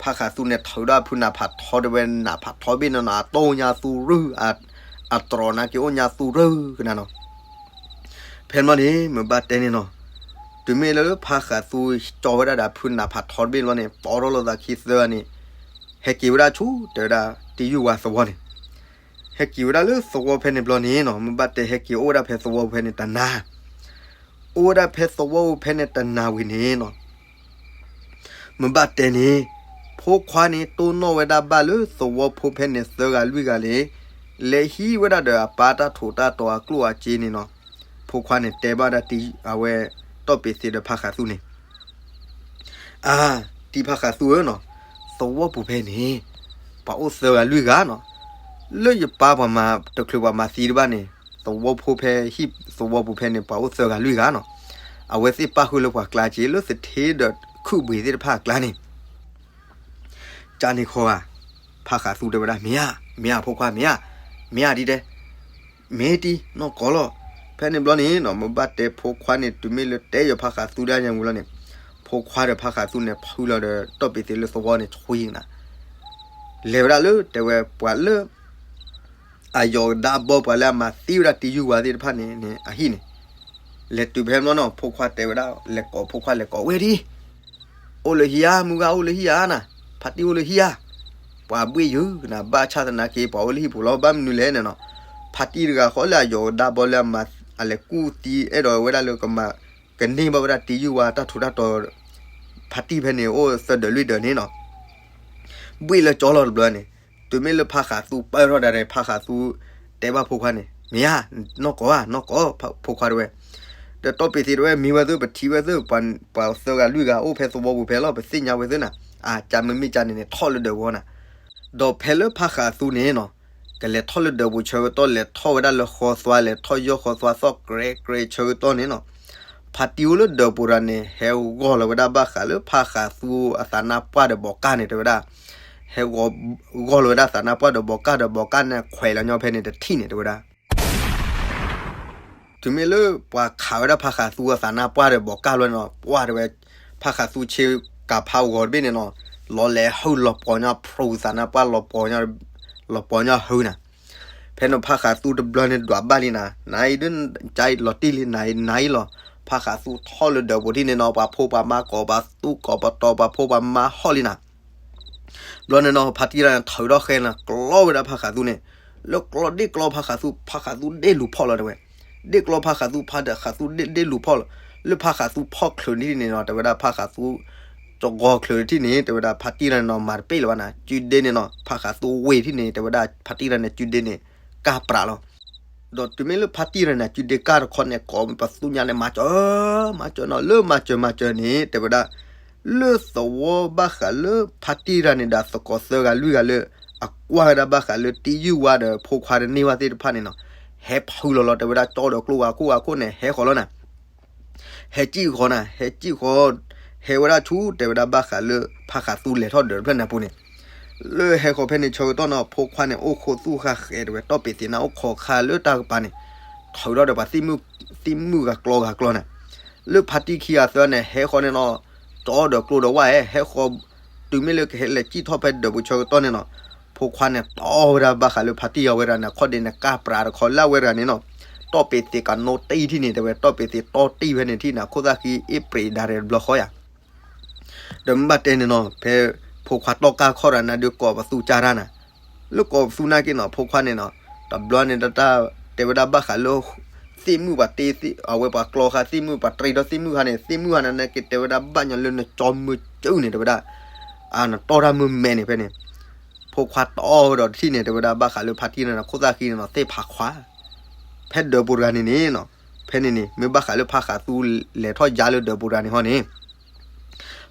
ဖးဃးသူန့ၣ် ထုးထီၣ်အဖုနးဖးထီတဝဲနးဖးထီတဘ့ၣ်န့ၣ်နီၤ အတီၢ်အိၣ်ညါသူရူ, အတြီၤနာ်က့အိၣ်ညါသူရူကနၤနီၤ ဖဲန့ၣ်ဘျီန့ၣ် မ့ၢ်ဘၣ်တဲန့ၣ်နီၤ, တုၤမ့ၢ်လၢဖးဃးသူကၠီဝဲဒၣ်ဒီးအဖုနးဖးထီတဘ့ၣ်ဘျီန့ၣ် ပိာ်ထီၣ်လိာ်သးခံသၢဂၤန့ၣ်, ဟဲက့ၤဝဲဒၣ်ဆူ တဲဝဲဒၣ် တံယုၢ်ဝါသဝီန့ၣ်, ဟဲက့ၤဝဲဒၣ်လၢသဝီဖဲန့ၣ်ဘျီန့ၣ်နီၤ မ့ၢ်ဘၣ်တဲဟဲက့ၤအိၣ်ဝဲဒၣ်ဖဲသဝီဖဲန့ၣ်တနၤ အိၣ်ဝဲဒၣ်ဖဲသဝီဖဲန့ၣ်တနၤဝံၤန့ၣ်နီၤ, မ့ၢ်ဘၣ်တဲန့ၣ်, ဖိခွါန့ၣ်တိၢ်နီၣ်ဝဲဒၣ်ဘၣ်လၢသဝီဖိဖဲန့ၣ်သၢဂၤလွံၢ်ဂၤန့ၣ်, လဲၤဟံးဝဲဒၣ်ဒီးအပၢ်တၢ်ထိးတၢ်တီၤအကျိၣ်အစ့န့ၣ်နီၤ, ဖိခွါန့ၣ်တဲဘၣ်ဒၣ်တံ, အဝဲ, တီၢ်ပ့ၤသ့ဒီးဖးဃးသူန့ၣ် အါ, တံဖးဃးသူဧၢနီၤ, သဝီပူၤဖဲန့ၣ်, ပှၤအိၣ်သၢဂၤလွံၢ်ဂၤနီၤ, လၢယပၢ်ပှၤမၤတချုးပှၤမၤသံတဘၣ်န့ၣ်, သဝီဖိဖဲဟံၣ်သဝီပူၤဖဲန့ၣ် ပှၤအိၣ်သၢဂၤလွံၢ်ဂၤနီၤ, အဝဲသ့ၣ်ပၣ်ဃုာ်လၢပှၤကျါက့ၤလၢသထ့ဒီးခုၣ်ဘှ့ၤသ့ၣ်တဖၣ်အကျါန့ၣ် ကန့ၣ်ခီဧါ, ဖးဃးသူတဲဝဲဒၣ် မ့ၢ်ဧါ, မ့ၢ်ဧါဖိခွါမ့ၢ်ဧါ, မ့ၢ်ဧါဒ်တဲ, မ့ၢ်တံနီၢ်ကီၢ်လီၤ, ဖဲန့ၣ်ဘျီန့ၣ်နီၤ မ့ၢ်ဘၣ်တဲဖိခွါန့ၣ် တုၤမ့ၢ်လၢတဲယီၤဖးဃးသူဒၣ်ညါဝံၤလီၤန့ၣ်, ဖိခွါဒီးဖးဃးသူန့ၣ် ဖုလီၤဒီးတီၢ်ပ့ၤသ့လၢသဝီန့ၣ် ဆွံနၤ, လဲၤဝဲဒၣ်လၢတဲဝဲပှၤလၢ အယီၤကဒါဘီပှၤလၢအမၤသံဝဲဒၣ်တံယုၢ်ဝါသ့ၣ်တဖၣ်န့ၣ်န့ၣ် အဟံၣ်န့ၣ် လဲၤတုၤဖဲမနီၤ ဖိခွါတဲဝဲဒၣ် လဲၤကိး ဖိခွါလဲၤကိးဝဲဒၣ် အိၣ်လၢဟံၣ်ဧါ, မုၢ်ဂၤအိၣ်လၢဟံၣ်ဧါနၤ, ဖါတံၢ်အိၣ်လၢဟံၣ်ဧါ, ပှၤဘှ့ၣ်ယုာ်နၤ, ဘၣ်ဆၣ်သနာ်က့ ပှၤအိၣ်လၢဟံၣ်ပူၤလီၤ, ဘၣ်မနုၤလဲၣ်န့ၣ်နီၤ, ဖါတံၢ်တဂၤဃီလၢအယိာ်ဒါဘီလၢအမၤ အလဲၤကူၣ်သံအဲၣ်ဒိးဝဲဒၣ်လၢကမၤ ကန့ၢ်ဘၣ်ဝဲဒၣ်တံၢ်ယုၢ်ဝါတၢ်ထူးတၢ်တီၤ, ဖါတံၢ်ဖဲန့ၣ်အိၣ်သၢဒၢးလွံၢ်ဒၢးန့ၣ်နီၤ ဘှ့ၣ်လၢကၠီလီၤတဘျီန့ၣ်, တုၤမ့ၢ်လၢဖါဃးသူပၢၢ်ထီၣ်ဒၣ်န့ၣ် ဖါဃးသူတဲဘၣ်ဖိခွါန့ၣ် မ့ၢ်ဧါ, နီၢ်ကိးဧါ, နီၢ်ကိး ဖိခွါတဲဝဲ, ဒီးတီၢ်ပ့ၤသ့တဲဝဲ မ့ၢ်ဝဲသု ပထံၣ်ဝဲသု ပှၤသၢဂၤလွံၢ်ဂၤအိၣ်ဖဲသဝီပူၤဖဲလီၤ ပသ့ၣ်ညါဝဲသုနၤ, အကၢမ့မ့ၢ်ကၢန့ၣ်န့ၣ် ထီၣ်လၢဒၢးပူၤန့ၣ်, ဒီးဖဲလၢဖါဃးသူန့ၣ်နီၤ ကလဲၤထီၣ်လၢဒၢးပူၤဆၢကတီၢ် လဲၤထီၣ်ဝဲဒၣ်လၢဃီသွါ လဲၤထီၣ်ယီၢ်ဃီသွါသီၣ်ကြဲးကြဲးဆၢကတီၢ်န့ၣ်နီၤ, ဖါတံၢ်အိၣ်လၢဒၢးပူၤတဂၤန့ၣ် ဟဲဂီၤလီၤဝဲဒၣ်ဘၣ်ဃးလၢဖါဃးသူအသးနါပှၢ်ဒီးဘီးကၢ်န့ၣ် တဲဝဲဒၣ်, ဟဲဂီၤလီၤဝဲဒၣ်သးနါပှၢ်ဒီးဘီးကၢ်ဒီးဘီးကၢ်န့ၣ် ခွဲးလီၤညီဖဲန့ၣ်တထံၣ်န့ၣ် တဲဝဲဒၣ် တုၤမ့ၢ်လၢပှၤခးဝဲဒၣ်ဖါဃးသူအသးနါပှၢ်ဒီးဘီးကၢ်လီၤန့ၣ်နီၤ ပှၢ်တဲဝဲ, ဖါဃးသူဆ့ကၤဖးဂီၤတဘ့ၣ်န့ၣ်နီၤ, လီၤလဲၤဟုၣ်လီၤပီၤညီဖရူသးနါပှၢ် လီၤပီၤညီဟုနၤ, ဖဲန့ၣ်ဖါဃးသူတဘျီန့ၣ်ဒွးဘၣ်လံနၤ, နၤအံၤဒ်ကလီၤတံၢ်လံ နၤအံၤနၤအံၤလီၤ, ဖါဃးသူထီၣ်လၢဒၢးပူၤထံၣ်န့ၣ်နီၤ ပှၤဖိပှၤမါကိး ပှၤသူကိးပတီၤ ပှၤဖိပှၤမါဟီၣ်လံနၤ ဘျီန့ၣ်နီၤ ဖါတံၢ်တဂၤန့ၣ် ထုးထီၣ်ဃဲနၤ ကျီဝဲဒၣ်ဖါဃးသူန့ၣ်, လၢကျီဒ့ၣ်ကျီဖါဃးသူ ဖါဃးသူဒ့ၣ်လူၤဖီၣ်လီၤတဲဝဲ, ဒ့ၣ်ကျီဖါဃးသူ ဖါဃးသူဒ့ၣ်ဒ့ၣ်လူၤဖီၣ်လီၤ, လၢဖါဃးသူဖီၣ်ချုးန့ၣ်ထံၣ်န့ၣ်နီၤ တဲဝဲဒၣ်ဖါဃးသူ ကဂီၤချုးထံၣ်န့ၣ် တဲဝဲဒၣ်ဖါတံၢ်တဂၤန့ၣ်နီၤ မၤတပ့ၢ်လၢၤဘၣ်နၤ စုဒ့န့ၣ်နီၤ ဖါဃးသူဝ့ၢ်ထံၣ်န့ၣ် တဲဝဲဒၣ်ဖါတံၢ်တဂၤန့ၣ် စုဒ့န့ၣ် ကၢ်ပြးလီၤ ဒီးတုၤမ့ၢ်လၢဖါတံၢ်တဂၤန့ၣ် စုဒ့ကၢ်တခီန့ၣ် ကိးပသူညါန့ၣ် မၤစၢၤ, မၤစၢၤနီၤ လၢမၤစၢၤမၤစၢၤန့ၣ် တဲဝဲဒၣ်, လၢသဝီဘၣ်ဃးလၢဖါတံၢ်တဂၤန့ၣ်ဒီးသကိးသၢဂၤလွံၢ်ဂၤလၢ အကွၢ်ဝဲဒၣ်ဘၣ်ဃးလၢတံၢ်ယုၢ်ဝါဒီးဖိခွါတန့ၢ်ဘၣ်သ့ၣ်တဖၣ်န့ၣ်နီၤ, ဟဲဖုလီၤလီၤ တဲဝဲဒၣ်ကၠီဒီးကျိဝါခိၣ်ဝါခိၣ်န့ၣ် ဟဲဃီၤလီၤနၤ ဟဲစံၣ်ဃီၤနၤ ဟဲစံၣ်ဃီၤ, ဟဲဝဲဒၣ်ဆူ တဲဝဲဒၣ်ဘၣ်ဃးလၢ ဖါဃးသူလဲၤထီၣ်ဒၢးတဖျၢၣ်န့ၣ်အပူၤန့ၣ်, လၢဟဲဃီၤဖဲန့ၣ်ဆၢကတီၢ်နီၤ ဖိခွါန့ၣ် အိၣ်ခိးသူၣ်ဃာ်ဃဲၤတဲဝဲ တီၢ်ပ့ၤသ့နၢ်အိၣ်ခိးခါလၢတၢ်ကပၤန့ၣ်, ထုးထီၣ်ဒီးပှၤသ့ၣ်မုၣ်ဂၤကျီဂၤကျီနၤ, လၢဖါတံၢ်ခံဂၤသၢန့ၣ် ဟဲဃီၤန့ၣ်နီၤ, ကၠီဒီးကျိဒီးဝါဧဲ ဟဲဃီၤ, တုၤမ့ၢ်လၢကဟဲလဲၤစံၣ်ထီၣ်ဖဲဒၢးပူၤဆၢကတီၢ်န့ၣ်နီၤ, ဖိခွါန့ၣ်တီဝဲဒၣ်ဘၣ်ဃးလၢဖါတံၢ်အဝဲဒၣ်န့ၣ် ခီၣ်ဒ့န့ၣ် ကၢ်ပြးတခီလၢအဝဲတဂၤန့ၣ်နီၤ, တီၢ်ပ့ၤသ့ကနိတံၢ်ထံၣ်န့ၣ် တဲဝဲ တီၢ်ပ့ၤသ့တီတံၢ်ဖဲန့ၣ်ထံၣ်န့ၣ် အခိၣ်သၣ်ဃံအ့ၣ်ပြံးဒၣ်ရဲၣ်တဘျီဃီယၤ ဒီးမ့ၢ်ဘၣ်တဲန့ၣ်နီၤ ဖဲဖိခွါတီၢ်ကၢ်ခီၣ်တဂၤန့ၣ်ဒီးကိးပသူကၢ်တၢ်နၤ, လၢကိးပသူနာ်က့နီၤ ဖိခွါန့ၣ်နီၤ, တဘျီန့ၣ်တၢ်တဲဝဲဒၣ်ဘၣ်ဃးလၢ သ့ၣ်မုၣ်ပှၤတ့ အဝဲပှၤကျီဃာ်သ့ၣ်မုၣ် ပှၤတြံဒီးသ့ၣ်မုၣ်ဃာ်န့ၣ် သ့ၣ်မုၣ်ဃာ်န့ၣ် နာ်က့တဲဝဲဒၣ်ဘၣ်ညီလၢနကၠီမုာ်စုန့ၣ် တဲဝဲဒၣ်, နတီၢ်တၢ်မုာ်မဲာ်န့ၣ်ဖဲန့ၣ်, ဖိခွါတီဝဲဒီးတထံၣ်န့ၣ် တဲဝဲဒၣ်ဘၣ်ဃးလၢဖါတံၢ်န့ၣ်နီၤ ခိၣ်သၣ်ဃံန့ၣ်နီၤ သ့ၣ်ဖးခွါ ဖဲဒၢးပူၤတဂၤန့ၣ်န့ၣ်နီၤ, ဖဲန့ၣ်န့ၣ် မ့ၢ်ဘၣ်ဃးလၢဖါဃးသူလဲၤထီၣ်ယါလၢဒၢးပူၤတဂၤန့ၣ်ဟီန့ၣ်,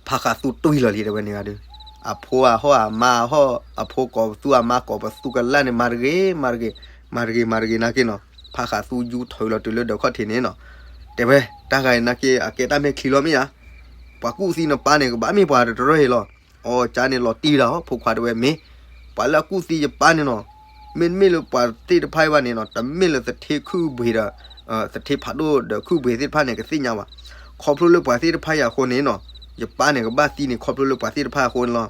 ဖါဃးသူတွံၢ်လီၤလံ တဲဝဲန့ၣ်ဂၤဒုး, အဖိအဟီၣ်အမါအဟီၣ် အဖိကိးပသူအမါကိးပသူကလၢ်န့ၣ် မၤတဂ့ၤ မၤတဂ့ၤ, မၤတဂ့ၤ မၤတဂ့ၤနာ်က့နီၤ, ဖါဃးသူယူထုးလီၤတုၤလၢဒၢးခီၣ်ထံးန့ၣ်နီၤ, တဲဝဲ တၢ်ဂၤအံၤနာ်က့ အကဲတၢ်မဲာ်ချံလီၤမ့ၢ်ဧါ, ပှၤကူၣ်သံနပၢ်န့ၣ် ကဘၣ်မ့ၢ်ပှၤတရၢၢ်အံၤလီၤ, အီ ကၢ်န့ၣ်လီၤတံၢ်လီၤ ဖိခွါတဲဝဲမ့ၢ်, ပှၤလၢအကူၣ်သံယပၢ်န့ၣ်နီၤ, မ့တမ့ၢ်လၢပှၤသ့ၣ်တဖၣ်အံၤဘၣ်န့ၣ်နီၤ တမ့ၢ်လၢသထ့ခုၣ်ဘှ့ၤဒီး သထ့ဖးဒိၣ်ဒီးခုၣ်ဘှ့ၤသ့ၣ်တဖၣ်န့ၣ် ကသ့ၣ်ညါဘၣ်, ခီဖျိလၢပှၤသ့ၣ်တဖၣ်အံၤအဃိန့ၣ်နီၤ, ယပၢ်န့ၣ်ကဘၣ်သံန့ၣ် ခီဖျိလၢပှၤသ့ၣ်တဖၣ်အဃိန့ၣ်လီၤ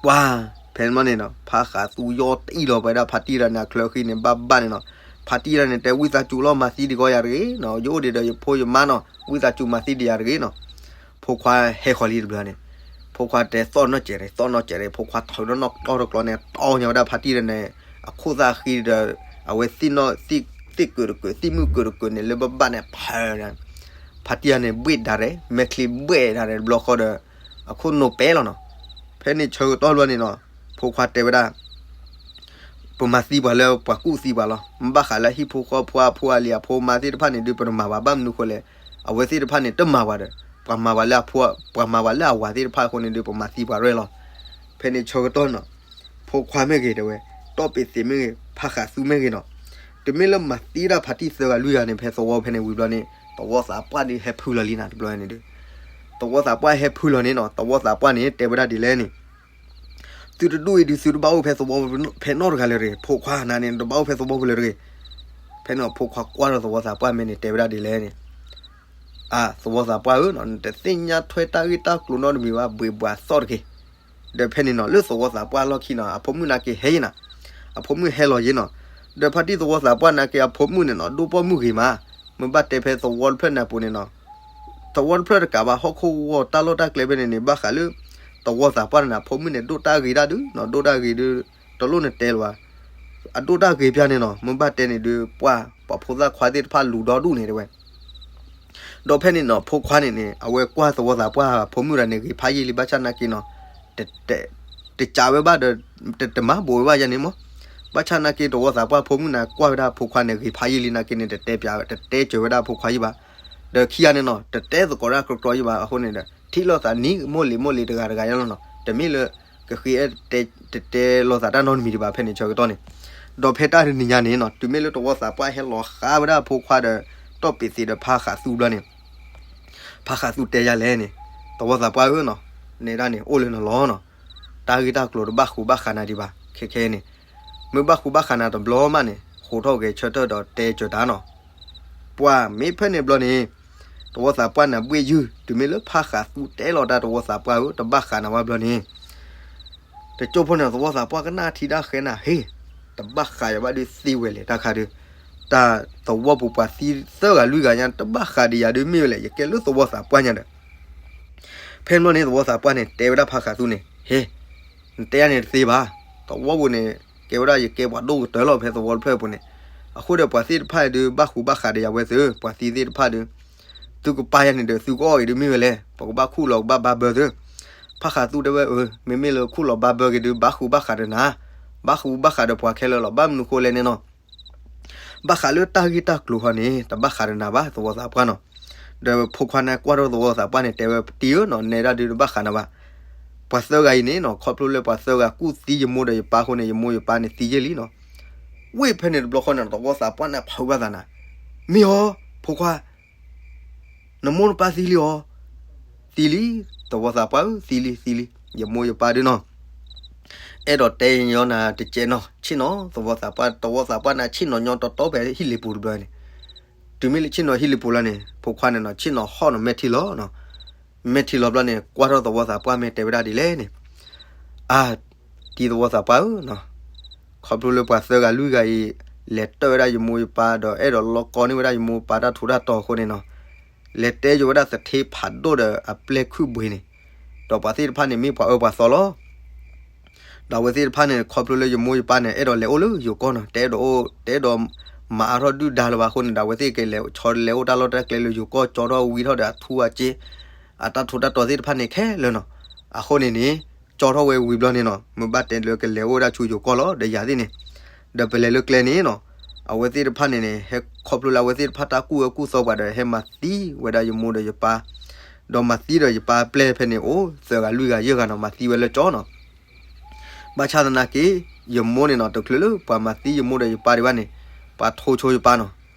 ပှၤ ဖဲန့ၣ်န့ၣ်နီၤ ဖါဃးသူယီၢ်တံၢ်လီၤပဝဲဒၣ်ဖါတံၢ်တဂၤန့ၣ် အချၢဃံန့ၣ် ဘၣ်ဘၣ်န့ၣ်နီၤ, ဖါတံၢ်တဂၤန့ၣ် တဲဝံသးစူၤလီၤ မၤသံတဂ့ၤယၤတဂ့ၤနီၤ, ယအိၣ်ဒံးဒီးယဖိယမါနီၤ ဝံသးစူၤမၤသံဒံးယၤတဂ့ၤနီၤ, ဖိခွါဟဲဃီၤလံတဘျီန့ၣ်, ဖိခွါတဲသီၣ်နီၢ်စဲးရ့ သီၣ်နီၢ်စဲးရ့ ဖိခွါထုးထီၣ်နီၢ်ကီၢ်တကျီန့ၣ် တီၢ်ညါဝဲဒၣ်ဖါတံၢ်တဂၤန့ၣ် အခိၣ်သၣ်ဃံဒီး အဝဲသ့ၣ်နီၣ် သ့ၣ်ကုာ်တကုာ် သ့ၣ်မုၣ်ကုာ်တကုာ်န့ၣ် လၢဘၣ်ဘၣ်န့ၣ် ဖး ဖါတံၢ်တဂၤန့ၣ် ဘှ့ၣ်ဒၣ်ရဲၣ် မဲာ်ချံဘှ့ၣ်ဒၣ်ရဲၣ်တဘျီဃီဒီး အခိၣ်နူာ်ပဲလီၤနီၤ, ဖဲန့ၣ်ဆၢကတီၢ်ဘျီန့ၣ်နီၤ, ဖိခွါတဲဝဲဒၣ် ပမၤသံပှၤလၢပှၤကူၣ်သံပှၤလီၤ, ဘၣ်ဃးလၢဟံၣ်ဖိဃီဖိအဖိအလံၤအဖိအမါသ့ၣ်တဖၣ်န့ၣ်ဒုး ပတမၤပှၤဘၣ်မနုၤဃိလဲၣ်, အဝဲသ့ၣ်တဖၣ်န့ၣ် တမၤပှၤဒီး ပှၤမၤပှၤလၢအဖိ ပှၤမၤပှၤလၢအဝၤသ့ၣ်တဖၣ်အဃိန့ၣ်ဒုး ပမၤသံပှၤရဲၣ်လီၤ, ဖဲန့ၣ်ဆၢကတီၢ်နီၤ, ဖိခွါမ့ၢ်ဂ့ၤတဲဝဲ, တီၢ်ပ့ၤသ့မ့ၢ်ဂ့ၤ ဖါဃးသူမ့ၢ်ဂ့ၤနီၤ, တမ့ၢ်လၢမၤသံဒၣ်ဖါတံၢ်သၢဂၤလွံၢ်ဂၤန့ၣ် ဖဲသဝီဖဲန့ၣ်ဝံၤဘျီန့ၣ် သဝီသးပှၢ်ဒုးဟဲဖုလီၤလံနၤတဘျီန့ၣ်ဒုး, သဝီသးပှၢ်ဟဲဖုလီၤန့ၣ်နီၤ, သဝီသးပှၢ်န့ၣ် တဲဝဲဒၣ်ဒ်လဲၣ်န့ၣ် သုတဒူၣ်အံၤဒုး သုတဘၣ်အိၣ်ဖဲသဝီဖဲနီတဂၤလၢၤတဂ့ၤ, ဖိခွါနၤန့ၣ် တဘၣ်အိၣ်ဖဲသဝီပူၤလၢၤတဂ့ၤ, ဖဲန့ၣ်ဖိခွါကွၢ်ဒီးသဝီသးပှၢ်မဲာ်န့ၣ် တဲဝဲဒၣ်ဒ်လဲၣ်န့ၣ်, အၢ သဝီသးပှၢ်ဧၢ, နတသ့ၣ်ညါထွဲတၢ်ဂ့ၢ်တၢ်ကျိၤနီတမံၤဘၣ် ဘှ့းဘှးသီၣ်တက့ၢ်, ဒီးဖဲန့ၣ်နီၤ လၢသဝီသးပှၢ်လီၢ်ခံနီၤ အဖိမုၣ်နာ်က့ဟဲယံၤနီၤ, အဖိမုၣ်ဟဲလီၤယံၤနီၤ, ဒီးဖါတံၢ်သဝီသးပှၢ်နာ်က့အဖိမုၣ်န့ၣ်နီၤ ဒိၣ်ပိာ်မုၣ်ဂ့ၤမး, မ့ၢ်ဘၣ်တဲဖဲသဝီတဖျၢၣ်န့ၣ်အပူၤန့ၣ်နီၤ, သဝီတဖျၢၣ်တကးဘၣ် ဟီၣ်ခိၣ်ဂီၢ်တၢ်လီၢ်တၢ်ကျဲဖဲန့ၣ်န့ၣ် ဘၣ်ဃးလၢ သဝီသးပှၢ်န့ၣ် အဖိမုၣ်န့ၣ် ဒိၣ်တၢ်ဂ့ၤဒၣ်ဒုနီၤ, ဒိၣ်တၢ်ဂ့ၤဒု တလိၣ်နတဲလၢၤဘၣ်. အဒိၣ်တၢ်ဂ့ၤပျၢ်န့ၣ်နီၤ, မ့ၢ်ဘၣ်တဲန့ၣ်ဒုး ပှၢ် ပှၤဖိသၣ်ခွါသ့ၣ်တဖၣ်လူၤဒီဒူၣ်န့ၣ်တဲဝဲ ဒီးဖဲန့ၣ်နီၤ ဖိခွါန့ၣ်န့ၣ် အဝဲကွၢ်သဝီသးပှၢ်ဖိမုၣ်တဂၤန့ၣ် ဂ့ၤဖးယံာ်လံ ဘၣ်ဆၣ်နာ်က့နီၤ, တ တ တကးဝဲဘၣ်ဒီး တ တမၤဘိးဝဲဘၣ်ယၤန့ၣ်မး, ဘၣ်ဆၣ်နာ်က့သဝီသးပှၢ်ဖိမုၣ်န့ၣ် ကွၢ်ဝဲဒၣ်ဖိခွါန့ၣ် ဂ့ၤဖးယံာ်လံနာ်က့န့ၣ် တတဲပျးဝဲ တတဲစၢၤဝဲဒၣ်ဖိခွါယံာ်ဘၣ်, ဒီးခံဂၤန့ၣ်နီၤ တတဲသကိးတၢ်ကြီကြီယံာ်ဘၣ်အဃိန့ၣ်ဒီး ထံၣ်လိာ်သးနံၤမိၢ်လံၤမိၢ်လံၤတဂၤတဂၤယါလီၤနီၤ, တမ့ၢ်လၢ ကဃ့အဲၣ် တတဲလိာ်သးတၢ်နီတမံၤဒံးဘၣ်ဖဲန့ၣ်ဆၢကတီၢ်န့ၣ်, ဒီးဖဲတၢ်တနံၤညါန့ၣ်နီၤ တုၤမ့ၢ်လၢသဝီသးပှၢ်ဟဲလီၤဃးဝဲဒၣ်ဖိခွါဒီး တီၢ်ပ့းသ့းဒီးဖါဃးသူဘျီန့ၣ် ဖါဃးသူတဲယၤလဲၣ်န့ၣ်, သဝီသးပှၢ်ဧၢနီၤ, နဲဒၣ်န့ၣ် အိၣ်လၢနလီၤနီၤ, တၢ်ဂ့ၢ်တၢ်ကျိၤတဘၣ်ဃူဘၣ်ဃးနၤဒံးဘၣ် ခဲခဲအံၤန့ၣ်, မ့ၢ်ဘၣ်ဃူဘၣ်ဃးနၤတဘျီမးန့ၣ် ဃိးထီၣ်ဂဲၤဆၢထၢၣ်ဒီးတဲစၢၤတၢ်နီၤ, ပှၤမ့ၢ်ဖဲန့ၣ်ဘျီန့ၣ် သဝီသးပှၢ်န့ၣ်ဘှ့ၣ်ယုၢ် တုၤမ့ၢ်လၢဖါဃးသူတဲလီၤတၢ်သဝီသးပှၢ်ဧၢ တဘၣ်ဃးနၤဝဲဘျီန့ၣ် တကၠိဖိန့ၣ် သဝီသးပှၢ်ကနၣ်ထံတၢ်ဃဲနၤ ဟ့ၣ်, တဘၣ်ဃးယၤဘၣ်ဒုးသ့ဝဲလဲၣ်တၢ်ခါဒုး, တၢ်သဝီပူၤပှၤသံသၢဂၤလွံၢ်ဂၤညါ တဘၣ်ဃးဒံးယၤဒုးမ့ၢ်ဝဲလဲၣ် ယကဲလၢသဝီသးပှၢ်ညါဒီး, ဖဲန့ၣ်ဘျီန့ၣ် သဝီသးပှၢ်န့ၣ် တဲဝဲဒၣ်ဖါဃးသူန့ၣ် ဟ့ၣ်, နတဲယၤန့ၣ်တသ့ဘၣ်, သဝီပူၤန့ၣ် ကဲဝဲဒၣ်ယကဲပှၤဒိၣ်ကတၢၢ်လီၤဖဲသဝီတဖျၢၣ်အပူၤန့ၣ်, အဃိဒီးပှၤသ့ၣ်တဖၣ်ဒုး ဘၣ်ဃူဘၣ်ဃးဒီးယၤဝဲသု ပှၤသံသ့ၣ်တဖၣ်ဒုး သုကပာ်ယၤန့ၣ်ဒီး သုကအီၣ်အံၤဒုးမ့ၢ်ဝဲလဲၣ်, ပကဘၣ်ခူၣ်လီၤကဘၣ်ဘါဘၢသု, ဖါဃးသူတဲဝဲ အၢ မ့မ့ၢ်လၢခူၣ်လီၤဘါဘၢက့ၤဒုး ဘၣ်ဃူဘၣ်ဃးဒီးနၤ, ဘၣ်ဃူဘၣ်ဃးဒီးပှၤခဲလၢာ်လီၤ ဘၣ်မနုၤဃိလဲၣ်န့ၣ်နီၤ ဘၣ်ဃးလၢတၢ်ဂ့ၢ်တၢ်ကျိၤဃီန့ၣ် တဘၣ်ဃးဒီးနၤဘၣ် သဝီသးပှၢ်နီၤ, ဒီးဖိခွါန့ၣ်ကွၢ်ထီၣ်သဝီသးပှၢ်န့ၣ် တဲဝဲပတံၤဧၢနီၤ နဲဒၣ်ဒုးတဘၣ်ဃးနၤဘၣ်, ပှၤသၢဂၤအံၤန့ၣ်နီၤ ခီဖျိလၢပှၤသၢဂၤကူၣ်သံယမိၢ်ဒီးယပၢ်အဃိန့ၣ် ယမိၢ်ယပၢ်န့ၣ်သံယ့ၢ်လံနီၤ, ဝ့ၢ်ဖဲန့ၣ်တဘျီဃီန့ၣ် သဝီသးပှၢ်န့ၣ်ဖုးဘၣ်သးနၤ, မ့ၢ်အီၤ ဖိခွါ နမိၢ်နပၢ်သံလံအီၤ, သံလံ, သဝီသးပှၢ်ဧၢ သံလံ သံလံ, ယမိၢ်ယပၢ်ဒုးနီၤ, အဲၣ်ဒိးတဲညီနၤတကဲးနီၤ ဆ့ၣ်နီၤ သဝီသးပှၢ် သဝီသးပှၢ်န့ၣ် ဆ့ၣ်နီၤညီတီတီဖဲဟံၣ်လ့ပူၤတဘျီန့ၣ်, တုၤမ့ၢ်လၢဆ့ၣ်နီၤဟံၣ်လ့ပူၤလီၤန့ၣ် ဖိခွါန့ၣ်နီၤ ဆ့ၣ်နီၤဟီၣ်နီၤ မဲာ်ထံလီၤနီၤ, မဲာ်ထံလီၤဘျီန့ၣ် ကွၢ်ထီၣ်သဝီသးပှၢ်မ့ၢ်တဲဝဲဒၣ်ဒ်လဲၣ်န့ၣ်, အါ တံၤသဝီသးပှၢ်ဧၢနီၤ, ခီဖျိလၢပှၤသၢဂၤလွံၢ်ဂၤအံၤ လဲၤတၢၢ်ဝဲဒၣ်ယမိၢ်ယပၢ် ဒီးအဲၣ်ဒိးလီကီန့ၢ်ဝဲဒၣ်ယမိၢ်ပၢ်တၢ်ထူးတၢ်တီၤအဃိန့ၣ်နီၤ, လဲၤတဲယိၤဝဲဒၣ်သထ့ဖးဒိၣ်ဒီးအပျဲၢ်ခုၣ်ဘှ့ၤန့ၣ်, ဒီးပှၤသ့ၣ်တဖၣ်န့ၣ်မ့ၢ်ပှၤအၢပှၤသီလီၤ. ဒီးအဝဲသ့ၣ်တဖၣ်န့ၣ် ခီဖျိလၢယမိၢ်ယပၢ်န့ၣ် အဲၣ်ဒိးလဲၤအိၣ်လၢယိၤကီၢ်နီၤ, တအဲၣ်ဒိးအိၣ် တအဲၣ်ဒိးမၤအါထီၣ်ဒုၣ်ဒါလၢၤဘၣ်အဃိန့ၣ်ဒီး အဝဲသ့ၣ်ကလဲၤဆီလဲၤအိၣ်တၢ်လီၢ်တၢ်ကျဲလၢယိၤကီၢ် ကၠီထီၣ်ဝံထီၣ်ဒီးအထူအက့ အတၢ်ထူးတၢ်တီၤသ့ၣ်တဖၣ်န့ၣ်ခဲလၢာ်နီၤ, အဃိန့ၣ်န့ၣ် ကၠီထီၣ်ဝဲဝံၤဘျီန့ၣ်နီၤ မ့ၢ်ဘၣ်တဲလၢကလဲၤအိၣ်ဝဲဒၣ်ဆူယိၤကီၢ်လီၤ ဒီးယၤသ့ၣ်န့ၣ်, ဒီးပလဲၤလၢကျဲန့ၣ်နီၤ, အဝဲသ့ၣ်တဖၣ်န့ၣ်န့ၣ် ဟဲခီဖျိလၢအဝဲသ့ၣ်တဖၣ်တၢ်ကူၣ်အၢကူၣ်သီပှၤဒီး ဟဲမၤသံဝဲဒၣ်ယမိၢ်ဒီးယပၢ်, ဒီးမၤသံဒီးယပၢ်ပျဲၢ်ဖဲန့ၣ်အိၣ် သၢဂၤလွံၢ်ဂၤယဲၢ်ဂၤနီၤ မၤသံဝဲလၢကၠီနီၤ ဘၣ်ဆၣ်သနာ်က့ ယမိၢ်န့ၣ်နီၤ တချုးလၢပှၤမၤသံယမိၢ်ဒီးယပၢ်ဒံးဘၣ်န့ၣ်, ပှၤထိဆိယပၢ်နီၤ,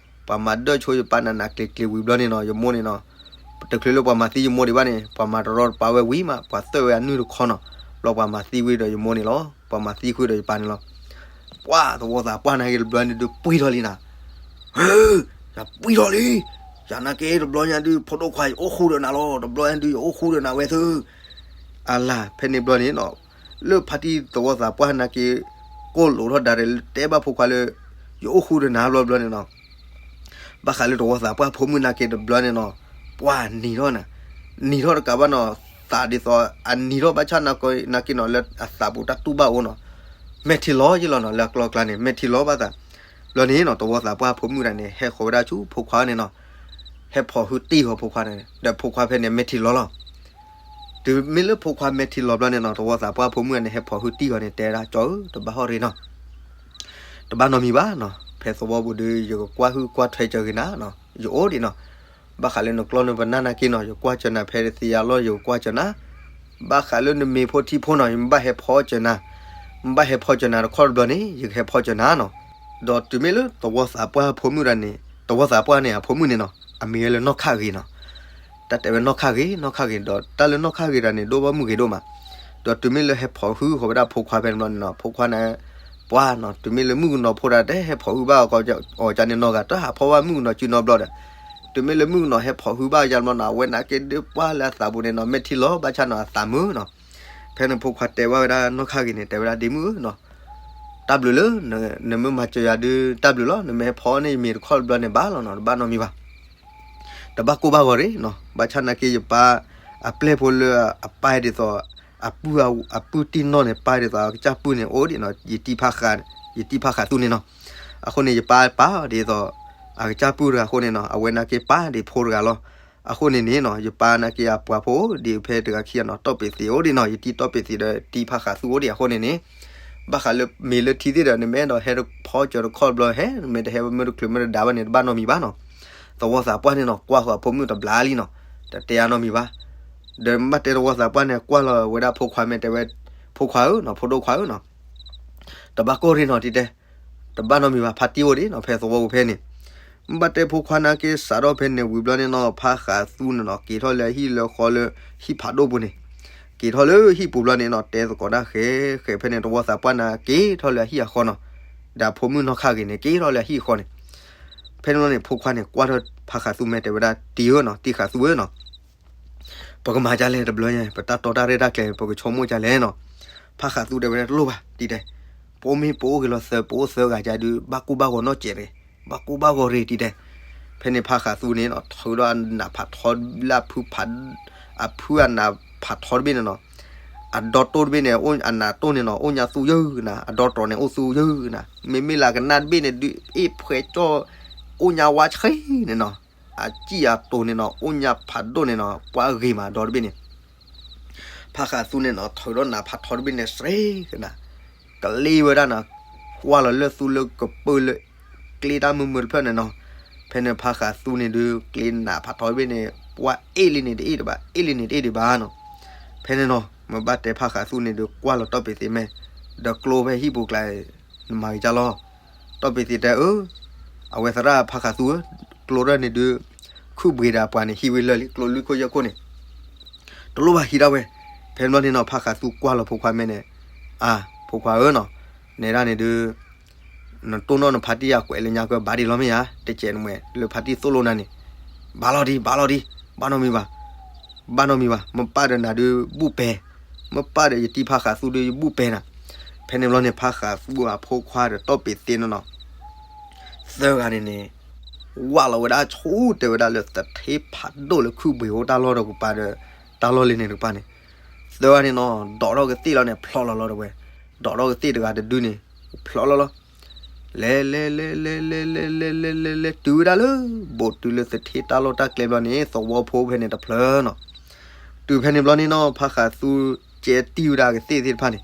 ပှၤမၤဒၢၣ်ဆိယပၢ်နးနးကျံၤကျံၤဝံၤဘျီန့ၣ်နီၤ ယမိၢ်န့ၣ်နီၤ, တချုးလၢပှၤမၤသံယမိၢ်ဒံးဘၣ်န့ၣ် ပှၤမၤတရီတပါဝဲဝံၤမး ပှၤသၢၣ်ဝဲအနုၢ်တခီနီၤ, ဘျီပှၤမၤသံဝံၤဒီးယမိၢ်န့ၣ်လီၤ, ပှၤမၤသံဃုာ်ဒီးယပၢ်န့ၣ်လီၤ. ပှၤသဝီသးပှၢ်နာ်က့တဘျီန့ၣ်ဒုးပှံၢ်ထီၣ်လံနၤ, ဟၢ, ယပှံၢ်ထီၣ်လံ, ယနာ်က့တဘျီညါဒုး ဖိဒိၣ်ခွါ ယအိၣ်ဃူဒီးနၤလီၤ, တဘျီညါဒုး ယအိၣ်ဃူဒီးနၤဝဲသု အလၢ် ဖဲန့ၣ်ဘျီန့ၣ်နီၤ, လၢဖါတံၢ်သဝီသးပှၢ်နာ်က့ ကိၢ်လိာ်ထီၣ်ဒါဒီး တဲဘၣ်ဖိခွါလၢ ယအိၣ်ဃူဒီးနၤဘျီဘျီန့ၣ်နီၤ, ဘၣ်ဃးလၢသဝီသးပှၢ်ဖိမုၣ်နာ်က့တဘျီန့ၣ်နီၤ, ပှၤနံၤထီၣ်နၤ, နံၤထီၣ်တကးဘၣ်နီၤ, သးဒ်သိး အနံၤထီၣ်ဘၣ်ဆၣ်နာ်က့နီၤ လၢအသးပူၤတၢ်တူၢ်ဘၣ်အိၣ်နီၤ, မဲာ်ထံလီၤယ့ၢ်လီၤနီၤ, လၢအကျီကျါန့ၣ် မဲာ်ထံလီၤဘၣ်သး, ဘျီန့ၣ်နီၤ သဝီသးပှၢ်ဖိမုၣ်တဂၤန့ၣ် ဟဲဃီၤဝဲဒၣ်ဆူဖိခွါန့ၣ်နီၤ, ဟဲဖိးဟုတံၢ်ဃီၤဖိခွါန့ၣ် ဒီးဖိခွါဖဲန့ၣ် မဲာ်ထံလီၤလီၤ. တုၤမ့ၢ်လၢဖိခွါမဲာ်ထံလီၤဘျီန့ၣ်နီၤ သဝီသးပှၢ်ဖိမုၣ်န့ၣ် ဟဲဖိးဟုတံၢ်ဃီၤန့ၣ် တဲဝဲဒၣ် ကၠီဧၢ တဘၣ်ဟီၣ်ရ့ၣ်နီၤ, တဘၣ်နီတမံၤဘၣ်နီၤ, ဖဲသဝီပူၤဒီး ယကကွၢ်ဟုၣ်ကွၢ်ထွဲစၢၤက့ၤနၤနီၤ, ယအိၣ်ဒံးနီၤ, ဘၣ်ဃးလၢနကျီၢ်နပနၢ်နာ်က့နီၤ ယကွၢ်စၢၤနၤ ဖဲသံယါလီၢ် ယကကွၢ်စၢၤနၤ, ဘၣ်ဃးလၢနမ့ၤဖိထံဖိနီၤ ယမ့ၢ်ဘၣ်ဟဲဖီစၢၤနၤ, မ့ၢ်ဘၣ်ဟဲဖီစၢၤနၤတခီတဘျီန့ၣ် ယကဟဲဖီစၢၤနၤနီၤ. ဒီးတုၤမ့ၢ်လၢသဝီသးပှၢ်ဖိမုၣ်တဂၤန့ၣ် သဝီသးပှၢ်န့ၣ်အဖိမုၣ်န့ၣ်နီၤ အမံၤဝဲလၢနီၢ်ခၣ်ဂ့ၤနီၤ, တၢ်တဲဝဲနီၢ်ခၣ်ဂ့ၤ နီၢ်ခၣ်ဂ့ၤ ဒီးတၢ်လၢနီၢ်ခၣ်ဂ့ၤတဂၤန့ၣ် ဒိၣ်ဘၣ်မုၢ်ဂ့ၤဒိၣ်မး, ဒီးတုၤမ့ၢ်လၢဟဲဖိးဟုဃီၤဝဲဒၣ်ဖိခွါဖဲန့ၣ်ဘျီန့ၣ်နီၤ ဖိခွါန့ၣ် ပှၤနီၤ တုၤမ့ၢ်လၢမုၣ်ကနီၤဖိတဂၤတဟဲဖိးဟုဘၣ်အီၤကန့ၣ်နီၤ ဂၤတဟးဖီဘၣ်မုၣ်ကနီၤစုနီတဘျီဒီး, တုၤမ့ၢ်လၢမုၣ်ကနီၤဟဲဖိးဟုဘၣ်ယါတဘျီနီၤ အဝဲနာ်က့ဒုးပှၢ်လၢအသးပူၤန့ၣ်နီၤ မဲာ်ထံလီၤဘၣ်ဆၣ်နီၤ အသးမုာ်နီၤ. ဖဲန့ၣ်ဖိခွါတဲဘၣ်ဝဲဒၣ်နီၢ်ခၣ်ဂ့ၤန့ၣ် တဲဝဲဒၣ်ဒ့မုၣ်ဧၢနီၤ, တၢ်ဘျုးလၢ နမ့ၢ်မၤစၢၤယၤဒုး တၢ်ဘျုးလီၤ, နမ့ၢ်ဟဲဖီန့ၢ်ယမ့ၤတခီတဘျီန့ၣ်ဘၣ်လီၤနီၤ တဘၣ်နီတမံၤဘၣ်. တဘၣ်ကိၢ်ဘၣ်ဂီၤရ့ၣ်နီၤ, ဘၣ်ဆၣ်နာ်က့ ယပၢ်အပျဲၢ်ဖိလၢအပၢ်ဒ်သိး အပုၢ်အပုၢ်တံၢ်နီၢ်န့ၣ် ပၢ်ဒ်သိးအကစၢ်ပုၢ်န့ၣ် အိၣ်ဒံးနီၤ, ယတံၤဖါဃး, ယတံၤဖါဃးသူန့ၣ်နီၤ. အဃိန့ၣ် ယပၢ်ပၢ်ဒ်သိး အကစၢ်ပုၢ်တဂၤအဃိန့ၣ်နီၤ, အဝဲနာ်က့ပၢ်ဒ်ဖိတဂၤလီၤ. အဃိန့ၣ်န့ၣ်နီၤ ယပၢ်နာ်က့အပှၤဖိဒ်ဖဲတဂၤခံဂၤနီၤ, တီၢ်ပ့ၤသ့းအိၣ်ဒံးနီၤ, ယတံၤတီၢ်ပ့ၤသ့းဒီးတံၤဖါဃးသူအိၣ်ဒံးအဃိန့ၣ်န့ၣ်, ဘၣ်ဃးလၢမ့ၢ်လၢထံသ့ၣ်ဒီး နမ့ၢ်အဲၣ်ဒိးဟဲတဖီကၠီတခီတဘျီဟဲ, နမ့ၢ်တဟဲမ့ၢ်တချုးမ့ၢ်တဒါဘၣ်န့ၣ် တဘၣ်နီတမံၤဘၣ်နီၤ. သဝီသးပှၢ်န့ၣ်နီၤ ကွၢ်ဃီၤအဖိမုၣ်တဘျါလံနီၤ, တတဲအါနီတမံၤဘၣ်. ဒီးမ့ၢ်ဘၣ်တဲသဝီသးပှၢ်န့ၣ် ကွၢ်လီၤဝဲဒၣ်ဖိခွါမ့ၢ်တဲဝဲ, ဖိခွါဧၢနီၤ, ဖိဒိၣ်ခွါဧၢနီၤ, တဘၣ်ကိၢ်ရ့ၣ်နီၤ တံၤတဲ, တဘၣ်နီတမံၤဘၣ်, ဖါတံၢ်အိၣ်ဒံးနီၤ ဖဲသဝီပူၤဖဲန့ၣ်. မ့ၢ်ဘၣ်တဲဖိခွါနာ်က့စးထီၣ်ဖဲန့ၣ်ဝံၤဘျီန့ၣ်နီၤ, ဖါဃးသူန့ၣ်နီၤ က့ၤထီၣ်လၢအဟံၣ်လၢဃီလၢ ဟံၣ်ဖးဒိၣ်ပူၤန့ၣ်, က့ၤထီၣ်လၢဟံၣ်ပူၤဘျီန့ၣ်နီၤ တဲသကိးတၢ်ဃဲဃဲ ဖဲန့ၣ်သဝီသးပှၢ်န့ၣ် က့ၤထီၣ်လၢအဟံၣ်အဃီနီၤ, ဒီးဖိမုၣ်နီၢ်ခါဂ့ၤန့ၣ် က့ၤထီၣ်လၢအဟံၣ်အဃီန့ၣ်. ဖဲန့ၣ်ဘျီန့ၣ် ဖိခွါန့ၣ်ကွၢ်ထီၣ်ဖါဃးသူမ့ၢ်တဲဝဲဒၣ် တံၤဧၢနီၤ, တံၤဃးသူဧၢနီၤ, ပကမၤဒ်လဲၣ်တဘျီညါ, ပတၢ်တီတၢ်ရဲၣ်တၢ်ကျဲၤ ပကဆိကမိၣ်ဒ်လဲၣ်နီၤ. ဖါဃးသူတဲဝဲဒၣ် တလိၣ်ဘၣ် တံၤတဲ, ပအိၣ်မ့ၢ်ပအိၣ်ဂ့ၤလီၤသၢ ပအိၣ်သၢဂၤကဒုး ဘၣ်ကိၢ်ဘၣ်ဂီၤနီတစဲးရ့ၣ်, ဘၣ်ကိၢ်ဘၣ်ဂီၤရ့ၣ် တံၤတဲ. ဖဲန့ၣ်ဖါဃးသူန့ၣ်နီၤ ထုးဒီးအနးဖးထီလၢအဖုဖး, အဖုအနးဖးထီတဘ့ၣ်န့ၣ်နီၤ, အဒီတိၢ်တဘ့ၣ်န့ၣ် အနးတိၢ်န့ၣ်နီၤ အိၣ်ညါသူယုၢ်နၤ, အဒီတြီၤန့ၣ်အိၣ်သူယုၢ်နၤ, မ့မ့ၢ်လၢကနၣ်တဘ့ၣ်န့ၣ်ဒုး အ့ၣ်ဖှဲကၠီၣ် အိၣ်ညါဝါဆှံန့ၣ်နီၤ. အစံၣ်အတိၤန့ၣ်နီၤ အိၣ်ညါဖးဒိၣ်န့ၣ်နီၤ ပှၤဂ့ၤမးဒီတဘ့ၣ်န့ၣ်. ဖါဃးသူန့ၣ်နီၤ ထုးဒီးနးဖးထီတဘ့ၣ်န့ၣ် စရ့ကနၤ, ကလ့ဝဲဒၣ်နၤ, ကွၢ်လီၤလၢသူလၢကပၢၢ်လၢ ကျ့တၢ်မုာ်မုာ်တဖျၢၣ်န့ၣ်နီၤ. ဖဲန့ၣ်ဖါဃးသူန့ၣ်ဒုး ကျ့နးဖးထီတဘ့ၣ်န့ၣ် ပှၤအ့ၣ်လံန့ၣ်တအ့ၣ်ဒံးဘၣ် အ့ၣ်လံန့ၣ်တအ့ၣ်ဒံးဘၣ်နီၤ. ဖဲန့ၣ်နီၤ မ့ၢ်ဘၣ်တဲဖါဃးသူန့ၣ်ဒုး ကွၢ်လီၤတီၢ်ပ့ၤသ့မဲာ်, ဒီးကျိဖဲဟံၣ်ပူၤကျါ နမၤဂ့ၤကၢ်လီၤ. တီၢ်ပ့ၤသ့တဲ အၢ အဝဲသရၣ်ဖါဃးသူဧၢ, ကျိထီၣ်န့ၣ်ဒုး ခုၣ်ဘှံးဒီးပှၤန့ၣ် ဟံးဝဲလၢာ်လံ ကျိလွံၢ်ခိၣ်ယဲၢ်ခိၣ်န့ၣ်, တလိၣ်ဘၣ်ဟံးဒၣ်ဝဲ. ဖဲန့ၣ်ဘျီန့ၣ်နီၤ ဖါဃးသူကွၢ်လီၤဖိခွါမဲာ်န့ၣ်, အါ ဖိခွါဧၢနီၤ, နဲဒၣ်န့ၣ်ဒုး နတိၢ်နီၣ်နဖါတံၢ်အကွဲးလၢညါကဘၣ်ဒံးလီၤမ့ၢ်ဧါ, တကဲးနမဲာ်လၢဖါတံၢ်သိၣ်လိနၤန့ၣ်, ဘၣ်လီၤဒံး ဘၣ်လီၤဒံး, ဘၣ်နီတမံၤဘၣ်, ဘၣ်နီတမံၤဘၣ်, မ့ၢ်ပၢ်ဒီးနၤဒုးဘူၣ်ပဲာ်, မ့ၢ်ပၢ်ဒီးယတံၤဖါဃးသူဒုးယဘူၣ်ပဲာ်နၤ. ဖဲန့ၣ်ဘျီန့ၣ် ဖါဃးသူအဖိခွါဒီးတီၢ်ပ့ၤသ့န့ၣ်နီၤ သၢဂၤန့ၣ်န့ၣ် ဝၢ်လီၤဝဲဒၣ်ဆူတဲဝဲဒၣ်လၢသထ့ဖးဒိၣ်လၢခုၣ်ဘှံးအိၣ်တၢ်လီၢ်ဒီးကပၤဒီး တၢ်လီၢ်လံန့ၣ်တကပၤန့ၣ်, သၢဂၤန့ၣ်နီၤ ဒိးထီၣ်ကသ့ၣ်လီၤန့ၣ် ဖျီလီၤလီၤတဝဲ, ဒိးထီၣ်ကသ့ၣ်တဂၤတဒုန့ၣ် ဖျီလီၤလီၤ, လဲၤလဲၤလဲၤလဲၤလဲၤလဲၤလဲၤလဲၤလဲၤလဲၤလဲၤတုၤဝဲဒၣ်လၢ ဘိးတုၤလၢသထ့တၢ်လီၢ်တၢ်ကျဲဘျီန့ၣ် သဝီဖိဖဲန့ၣ်တဖျၢၣ်နီၤ. တုၤဖဲန့ၣ်ဘျီန့ၣ်နီၤ ဖါဃးသူကဲတံၢ်ဝဲဒၣ်ကသ့ၣ်သ့ၣ်တဖၣ်န့ၣ်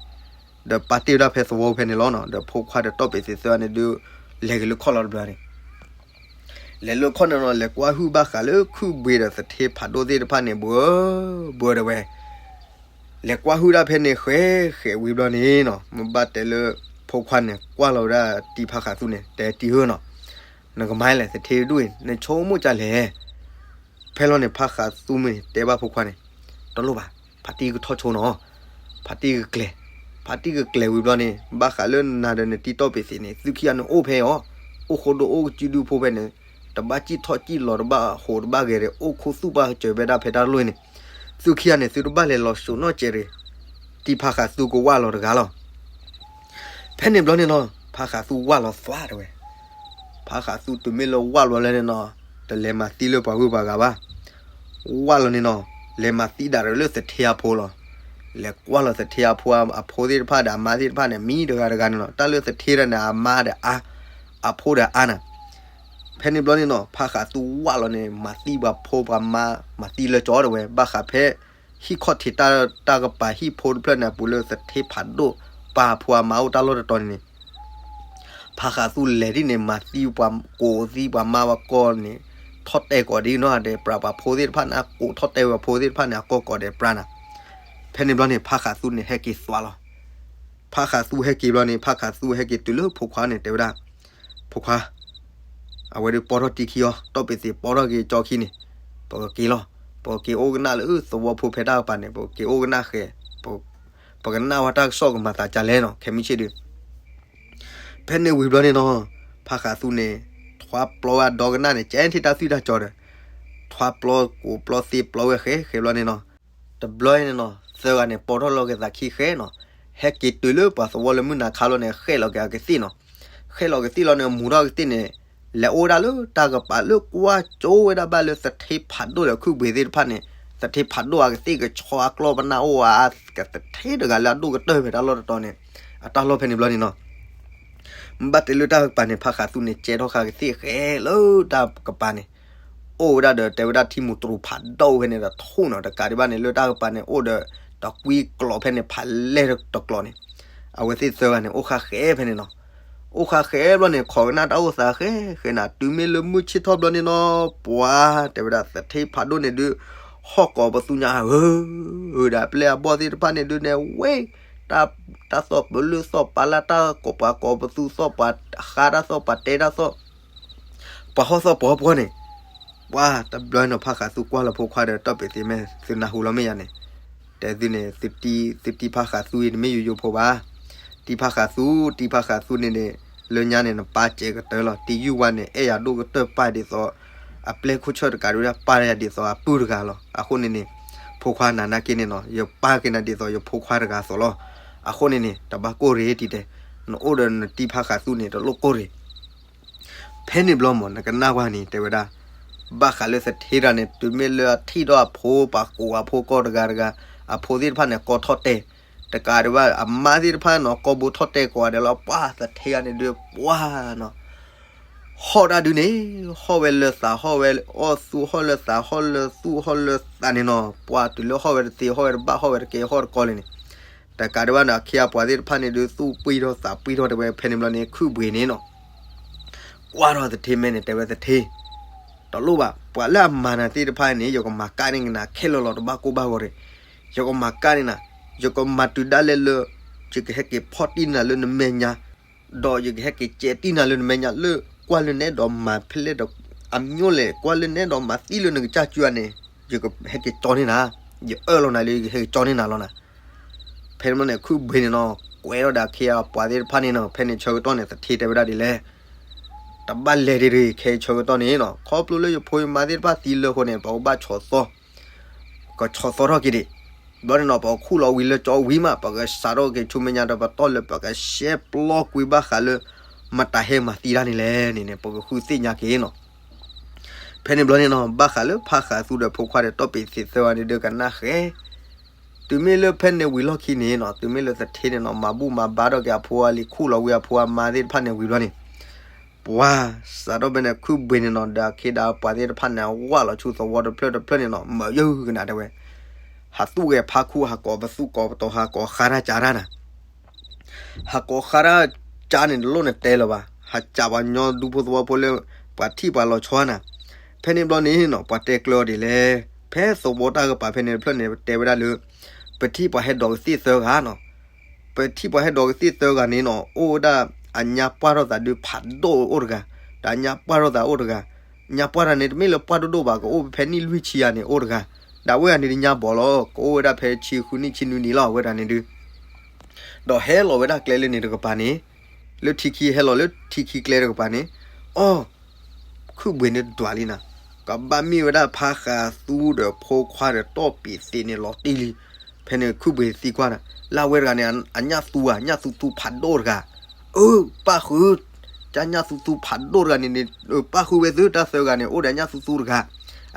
ဒီးပာ်တ့ၢ်ဝဲဒၣ်ဖဲသဝီဖဲန့ၣ်လီၤနီၤ. ဒီးဖိခွါဒီးတီၢ်ပ့ၤသ့သၢဂၤန့ၣ်ဒုး လဲၤက့ၤလၢခီၣ်လီၤတဘျီန့ၣ် လဲၤလၢခီၣ်န့ၣ်နီၤ လဲၤကွၢ်ဟုၣ်ဘၣ်ဃးလၢခုၣ်ဘှံးဒီးသထ့ဖးဒိၣ်သ့ၣ်တဖၣ်န့ၣ် ဘှၢဘှၢတဝဲ, လဲၤကွၢ်ဟုၣ်ဒၣ်ဖဲန့ၣ်ဃဲဃဲဝံၤဘျီန့ၣ်နီၤ မ့ၢ်ဘၣ်တဲလၢ ဖိခွါန့ၣ် ကွၢ်လီၤဝဲဒၣ်တံၤဖါဃးသူန့ၣ် တဲတံၤဧၢနီၤ, နကမၤလဲၣ်သထ့တဒူၣ်အံၤ နဆိကမိၣ်ကၢ်လဲၣ် ဖဲလီၤန့ၣ် ဖါဃးသူမ့ၢ်တဲဘၣ်ဖိခွါန့ၣ်, တလိၣ်ဘၣ်, ဖါတံၢ်ကထီၣ်ဆိနီၤ, ဖါတံၢ်ကကျဲၤ, ဖါတံၢ်ကကျဲၤဝံၤဘျီန့ၣ် ဘၣ်ဃးလၢနၤဒီးနတံၤတီၢ်ပ့ၤသ့န့ၣ် သုခံဂၤန့ၣ်အိၣ်ဖဲအီၤ, အိၣ်ဃိဒိၣ်အိၣ်ကစုဒုဖိဖဲန့ၣ်, တဘၣ်စံၣ်ထီၣ်စံၣ်လီၤ တဘၣ်ဟိးတဘၣ်ဂဲၤဒီး အိၣ်ခူသူၣ်ပာ်ကစၢၤဝဲဒၣ်ဖဲတၢ်တလိၣ်အံၤန့ၣ်, သုခံဂၤန့ၣ် သုတဘၣ်လဲၤလီၤစိာ်နီတစဲးရ့ၣ်, တံၤဖါဃးသူကဝၢ်လီၤတဂၤလီၤ. ဖဲန့ၣ်ဘျီန့ၣ်နီၤ ဖါဃးသူဝၢ်လီၤသွါတဝဲ, ဖါဃးသူတုၤမ့ၢ်လၢဝၢ်လီၤလၢန့ၣ်နီၤ, တလဲၤမၤသံလၢပှၤဂုၤပှၤဂၤဘၣ်. ဝၢ်လီၤန့ၣ်နီၤ, လဲၤမၤသံဒၣ်ဒီးလၢသထ့အဖိလီၤ. လဲၤကွၢ်လီၤသထ့အဖိ, အဖိသ့ၣ်တဖၣ်ဒီးအမါသ့ၣ်တဖၣ်န့ၣ် မံတဂၤတဂၤန့ၣ်လီၤ. တၢ်လၢသထ့ဒီးန့ၣ် အမါဒီးအါ, အဖိဒီးအါနၤ. ဖဲန့ၣ်ဘျီန့ၣ်နီၤ ဖါဃးသူဝၢ်လီၤန့ၣ် မၤသံပှၤဖိပှၤမါ, မၤသံလၢကၠီတဝဲ, ဘၣ်ဃးဖဲ ဟံၣ်ခီၣ်ထံးတၢ်ကပၤဟံၣ်ဖိတဖျၢၣ်န့ၣ် အပူၤလၢသထ့ဖးဒိၣ်ပၢ်အဖိအမါအိၣ်တၢ်လီၢ်တတီၤန့ၣ်န့ၣ် ဖါဃးသူလဲၤဒ်န့ၣ် မၤသံပှၤကိးသံပှၤမါပှၤကီၢ်န့ၣ်, ထီၣ်တဲာ်ကိးဒ်နီၢ်ဂၤဒဲးပြး ပှၤဖိသ့ၣ်တဖၣ်န့ၣ် အကိးထီၣ်တဲာ်ဝဲပှၤဖိသ့ၣ်တဖၣ်န့ၣ် အကိးကိးဒဲးပြးနၤ. ဖဲန့ၣ်ဘျီန့ၣ် ဖါဃးသူန့ၣ် ဟဲက့ၤသွါလီၤ. ဖါဃးသူဟဲက့ၤဘျီန့ၣ် ဖါဃးသူဟဲက့ၤတုၤလၢဖိခွါန့ၣ် တဲဝဲဒၣ်, ဖိခွါ အဝဲဒုးပီထီၣ်တံၤခံအီၤ, တီၢ်ပ့ၤသ့ၣ်ပီထီၣ်က့ၤကၠီခံန့ၣ်, ပကက့ၤလီၤ. ပကက့ၤအိၣ်ကနၣ်လၢသဝီဖိဖဲတၢ်ကပၤန့ၣ်, ပကက့ၤအိၣ်ကနၣ်ဃဲ, ပကနၣ်ဝဲတၢ်ကစီၣ်ကမၤသးဒ်လဲၣ်နီၤ, ခဲမုၢ်ဆ့ၣ်ဒုး. ဖဲန့ၣ်ဝံၤဘျီန့ၣ်နီၤ, ဖါဃးသူန့ၣ် ထွါပျီဝဲအဒီကနၣ်န့ၣ် ကဲထီၣ်တၢ်သွံၣ်တၢ်စီၤဒီး ထွါပျီကိးပျီသ့ပျီဝဲဃဲဃဲဘျီန့ၣ်နီၤ, တဘျီန့ၣ်နီၤ သၢဂၤန့ၣ် ပီထီၣ်လီၤက့ၤသးခံဃဲနီၤ, ဟဲက့ၤတုၤလၢပှၤသဝီလၢမုၢ်နၤခါလီၤန့ၣ် ဃဲၣ်လီၤက့ၤအကသ့ၣ်နီၤ. ဃဲၣ်လီၤကသ့ၣ်လီၤန့ၣ် မူထီၣ်ကသ့ၣ်န့ၣ် လဲၤအိၣ်ဝဲဒၣ်လၢတၢ်ကပၤလၢကွၢ်ကၠိဝဲဒၣ်ဘၣ်လၢသထ့ဖးဒိၣ်ဒီးခုၣ်ဘှံးသ့ၣ်တဖၣ်န့ၣ်, သထ့ဖးဒိၣ်အကသ့ၣ်ကဆီအကျီၢ်ပနၢ်အိၣ်ဧါ, ကသထ့တဂၤလၢအဒိၣ်ကတၢၢ်ဖဲတၢ်လီၢ်တတီၤန့ၣ်, အတၢ်လီၢ်ဖဲန့ၣ်ဘျီန့ၣ်နီၤ ဘၣ်တဲလၢတၢ်ကပၤန့ၣ် ဖါဃးသူန့ၣ် ကဲထီၣ်ဃာ်ကသ့ၣ်ဃဲလၢတၢ်ကပၤန့ၣ်, အိၣ်ဝဲဒၣ်ဒီးတဲဝဲဒၣ်ထံမူးတရူးဖးဒိၣ်ဖဲန့ၣ်ဒီးထူၣ်နီၤ တကးဒံးဘၣ်န့ၣ် လၢတၢ်ကပၤန့ၣ် အိၣ်ဒီးတကွံကျိးဖဲန့ၣ် ဖးလဲၢ်တကျိးန့ၣ်, အဝဲသ့ၣ်သၢဂၤန့ၣ် အိၣ်ဃာ်ဃဲဖဲန့ၣ်နီၤ အိၣ်ဃာ်ဃဲဘျီန့ၣ် ခိးကနၣ်တၢ်အိၣ်သးဃဲဃဲနၤ တုၤမ့ၢ်လၢမုၢ်ဆ့ၣ်ထီၣ်ဘျီန့ၣ်နီၤ ပှၤတဲဝဲဒၣ်သထ့ဖးဒိၣ်န့ၣ်ဒုး ဟီၣ်ကိးပသူညါဧၢ, ဒီးအပျဲၢ်အဘီၣ်သ့ၣ်တဖၣ်န့ၣ်ဒုးန့ၣ် ဝ့ၢ် တၢ်သီၣ်ပလုၢ်သီၣ်ပာ်လၢ် တၢ်ကိးပှၤကိးပသူသီၣ် ပှၤဃါတၢ်သီၣ် ပှၤတဲတၢ်သီၣ် ပှၤဟီၣ်သီၣ်ပှၤဟီၣ်ပှီၢ်န့ၣ်, ပှၤတဘျီနီၤ ဖါဃးသူကွၢ်လၢဖိခွါဒီးတီၢ်ပံးသ့မဲာ် သုနၢ်ဟူလီၤမ့ၢ်ယၤန့ၣ်, တဲသုန့ၣ် သုတံၢ်ဖါဃးသူအံၤတမ့ၢ်ယိယိဖိဘၣ်, တံၢ်ဖါဃးသူ တံၢ်ဖါဃးသူန့ၣ်န့ၣ် လၢညါန့ၣ် နပၢ်စဲးကတၢၢ်လီၤ တံၢ်ယုၢ်ဝါန့ၣ် အဲၣ်ယၤဒိၣ်ကတၢၢ်ပၢ်ဒ်သိး အပျဲၢ်ခိၣ်ဆၢၣ်တကးဒံးဝဲဒၣ်ပၢ်ယၤဒ်သိးအပုၢ်တဂၤလီၤ အဃိန့ၣ်န့ၣ်, ဖိခွါနၤနာ်က့န့ၣ်နီၤ ယပၢ်က့ၤနၤဒ်သိးယဖိခွါတဂၤအသိးလီၤ, အဃိန့ၣ်န့ၣ် တဘၣ်ကိၢ်ရ့ၣ်တံၢ်တဲ, နအိၣ်ဒီးနတံၢ်ဖါဃးသူန့ၣ် တလိၣ်ကိၢ်ရ့ၣ် ဖဲန့ၣ်ဘျီမး နကနၣ်ကွၢ်န့ၣ် တဲဝဲဒၣ်, ဘၣ်ဃးလၢသထ့တဂၤန့ၣ် တုၤမ့ၢ်လၢအထံၣ်ဒီးအဖိပာ်ကိးအဖိကိးတဂၤတဂၤ, အဖိသ့ၣ်တဖၣ်န့ၣ် ကိးထီၣ်တဲာ်, တကးဒံးဘၣ် အမါသ့ၣ်တဖၣ်နီၤ ကိးဘိထီၣ်တဲာ်ကိးဂၤဒဲးလီၤ ပှၤသထ့တဂၤန့ၣ်ဒုး ပှၤနီၤ ဟီၣ်တၢ်ဒုးန့ၣ်, ဟီၣ်ဝဲလၢသး ဟီၣ်ဝဲအီၣ်သူၣ် ဟီၣ်လၢသး ဟီၣ်လၢသူၣ် ဟီၣ်လၢသးန့ၣ်နီၤ, ပှၤတုၤလၢဟီၣ်ဝဲတသ့ ဟီၣ်ဝဲတဘၣ် ဟီၣ်ဝဲတကဲ ဟီၣ်တကီလၢာ်န့ၣ်, တကးဒံးဘၣ်န့ၣ် အခ့အပှၤသ့ၣ်တဖၣ်န့ၣ်ဒုး သူၣ်ပှံၢ်ထီၣ်သးပှံၢ်ထီၣ်တဲဝဲ ဖဲန့ၣ်ဘျီန့ၣ် ခုၣ်ဘှံးန့ၣ်နီၤ ကွၢ်ထီၣ်သထ့မဲာ်န့ၣ် တဲဝဲသထ့, တလိၣ်ဘၣ် ပှၤလၢအမၤနၤသ့ၣ်တဖၣ်န့ၣ် ယကမၤကၣ်န့ၢ်က့ၤနၤခဲလၢာ်လီၤ တဘၣ်ကိၢ်ဘၣ်ဂီၤရ့ၣ်, ယကမၤကၣ်န့ၢ်နၤ, ယကမၤတုၤဒၣ်လဲာ်လၢ ယကဟဲက့ၤဖီၣ်တံၢ်နၤလၢနမဲာ်ညါ, ဒီးယကဟဲက့ၤကဲးတံၢ်နၤလၢနမဲာ်ညါ လၢကွၢ်လၢနဲဒီးမၤဖဲလဲၣ်ဒီး အမျိုးလဲၣ် ကွၢ်လၢနဲဒီးမၤသံလၢနကစၢ်စုအန့ၣ်, ယကဟဲက့ၤကၠီန့ၢ်နၤ, ယအၢၣ်လီၤနၤလၢယကဟဲက့ၤကၠီန့ၢ်နၤလီၤနၤ ဖဲန့ၣ်ဘျီန့ၣ် ခုၣ်ဘှံးန့ၣ်နီၤ ကွဲးထီၣ်ဒီးအခ့အပှၤသ့ၣ်တဖၣ်န့ၣ်နီၤ ဖဲန့ၣ်ဆၢကတီၢ်န့ၣ် သထ့တဲဝဲဒၣ်ဒ်လဲၣ်, တဘၣ်လဲၤဒံးတဂ့ၤ ခဲအံၤဆၢကတီၢ်န့ၣ်နီၤ ခီဖျိလၢယဖိယမါသ့ၣ်တဖၣ်သံလၢအဃိန့ၣ် ပကဘၣ်ဆီၣ်သီ, ကဆီၣ်သီထီၣ်က့ၤဒံး, ဘျီန့ၣ်နီၤ ပကခူၣ်လီၤဝံၤလၢကၠီဝံၤမး ပကစးထီၣ်က့ၤဆူမဲာ်ညါဒီး ပတီၢ်လၢပကရှဲပျီကွံာ်ဘၣ်ဃးလၢ မတၤဟဲမၤသံတၢ်န့ၣ်လဲၣ်န့ၣ်န့ၣ် ပကဃုသ့ၣ်ညါက့ၤနီၤ ဖဲန့ၣ်ဘျီန့ၣ်နီၤ ဘၣ်ဃးလၢဖါဃးသူဒီးဖိခွါဒီးတီၢ်ပံးသ့ၣ်သၢဂၤန့ၣ်ဒုးကနၣ်ဃဲ, တုၤမ့ၢ်လၢဖဲန့ၣ်ဝံၤလီၢ်ခံန့ၣ်နီၤ တုၤမ့ၢ်လၢသထ့န့ၣ်နီၤ မၤဘူၣ်မၤဘါထီၣ်က့ၤအဖိအလံၤ ခူၣ်လီၤဝံၤအဖိအမါသ့ၣ်တဖၣ်န့ၣ်ဝံၤဘျီန့ၣ်, ပှၤစးထီၣ်ဖဲန့ၣ် ခုၣ်ဘှံးန့ၣ်နီၤ ဒီးအခ့ဒီးပှၤသ့ၣ်တဖၣ်န့ၣ် ဝၢ်လီၤဆူသဝီတဖျၢၣ်တဖျၢၣ်န့ၣ်နီၤ မၤယုၢ်ကနၤတဲဝဲ, ဟးသူၣ်ဂဲၤဖါခူ ဟးကိးပသူၣ်ကိးပတီၤ ဟးကိးဃါတၢ်ကၢတၢ်နၤ ဟးကိးဃါတၢ်ကၢန့ၣ် တလိၣ်နတဲလၢၤဘၣ် ဟးကးပှၤကညီဒူဖိသဝီဖိလၢ ပှၤထံၣ်ပှၤလီၤဆီနၤ, ဖဲန့ၣ်ဘျီန့ၣ်နီၤ ပှၤတဲကျၢၤအီၤဒ်လဲၣ်, ဖဲသဝီတၢ်ကပၤဖဲန့ၣ်တဖျၢၣ်န့ၣ် ပတဲဝဲဒၣ်လၢ ပထံၣ်ပှၤဟဲဒိးကသ့ၣ်သၢဂၤနီၤ, ပထံၣ်ပှၤဟဲဒိးကသ့ၣ်သၢဂၤန့ၣ်နီၤ အိၣ်ဝဲဒၣ် အညါပှၢ်ထီၣ်သးဒုးဖးဒိၣ်အိၣ်တဂၤ, ဒီးအညါပှၢ်ထီၣ်သးအိၣ်တဂၤ, ညါပှၢ်တဂၤန့ၣ် တမ့ၢ်လၢပှၢ်ဒိၣ်ဒိၣ်ဘၣ် ကအိၣ်ဖဲနံၣ်လွံၢ်ဆံယၤန့ၣ်အိၣ်တဂၤ, ဒီးအဝဲတဂၤန့ၣ်ဒုးညါဘီလီၤ ကအိၣ်ဝဲဒၣ်ဖဲဆံဃုနံၣ်ဆံနွံနံၣ်လီၤ အဝဲတဂၤန့ၣ်ဒုး ဒီးဟဲလီၤဝဲဒၣ်ကျဲလၢန့ၣ်တကပၤန့ၣ်, လၢထံခံ ဟဲလီၤလၢထံခံကျဲတကပၤန့ၣ်, အီ, ခုၣ်ဘှံးန့ၣ်ဒွးလံနၤ, ကဘၣ်မ့ၢ်ဝဲဒၣ်ဖါဃးသူဒီးဖိခွါဒီးတီၢ်ပံးသ့ၣ်န့ၣ်လီၤတံၢ်လံ, ဖဲန့ၣ်ခုၣ်ဘှံးသံကွၢ်နၤ, လၢအဝဲတဂၤန့ၣ် အညၣ်သူဧါ ညၣ်သူသူဖးဒိၣ်တဂၤ, အၢ ပၣ်ဃုာ်, ကညၣ်သူသူဖးဒိၣ်တဂၤန့ၣ်န့ၣ်, ပၣ်ဃုာ်ဝဲသုတၢ်သၢဂၤန့ၣ် အိၣ်ဒီးညၣ်သူသူတဂၤ,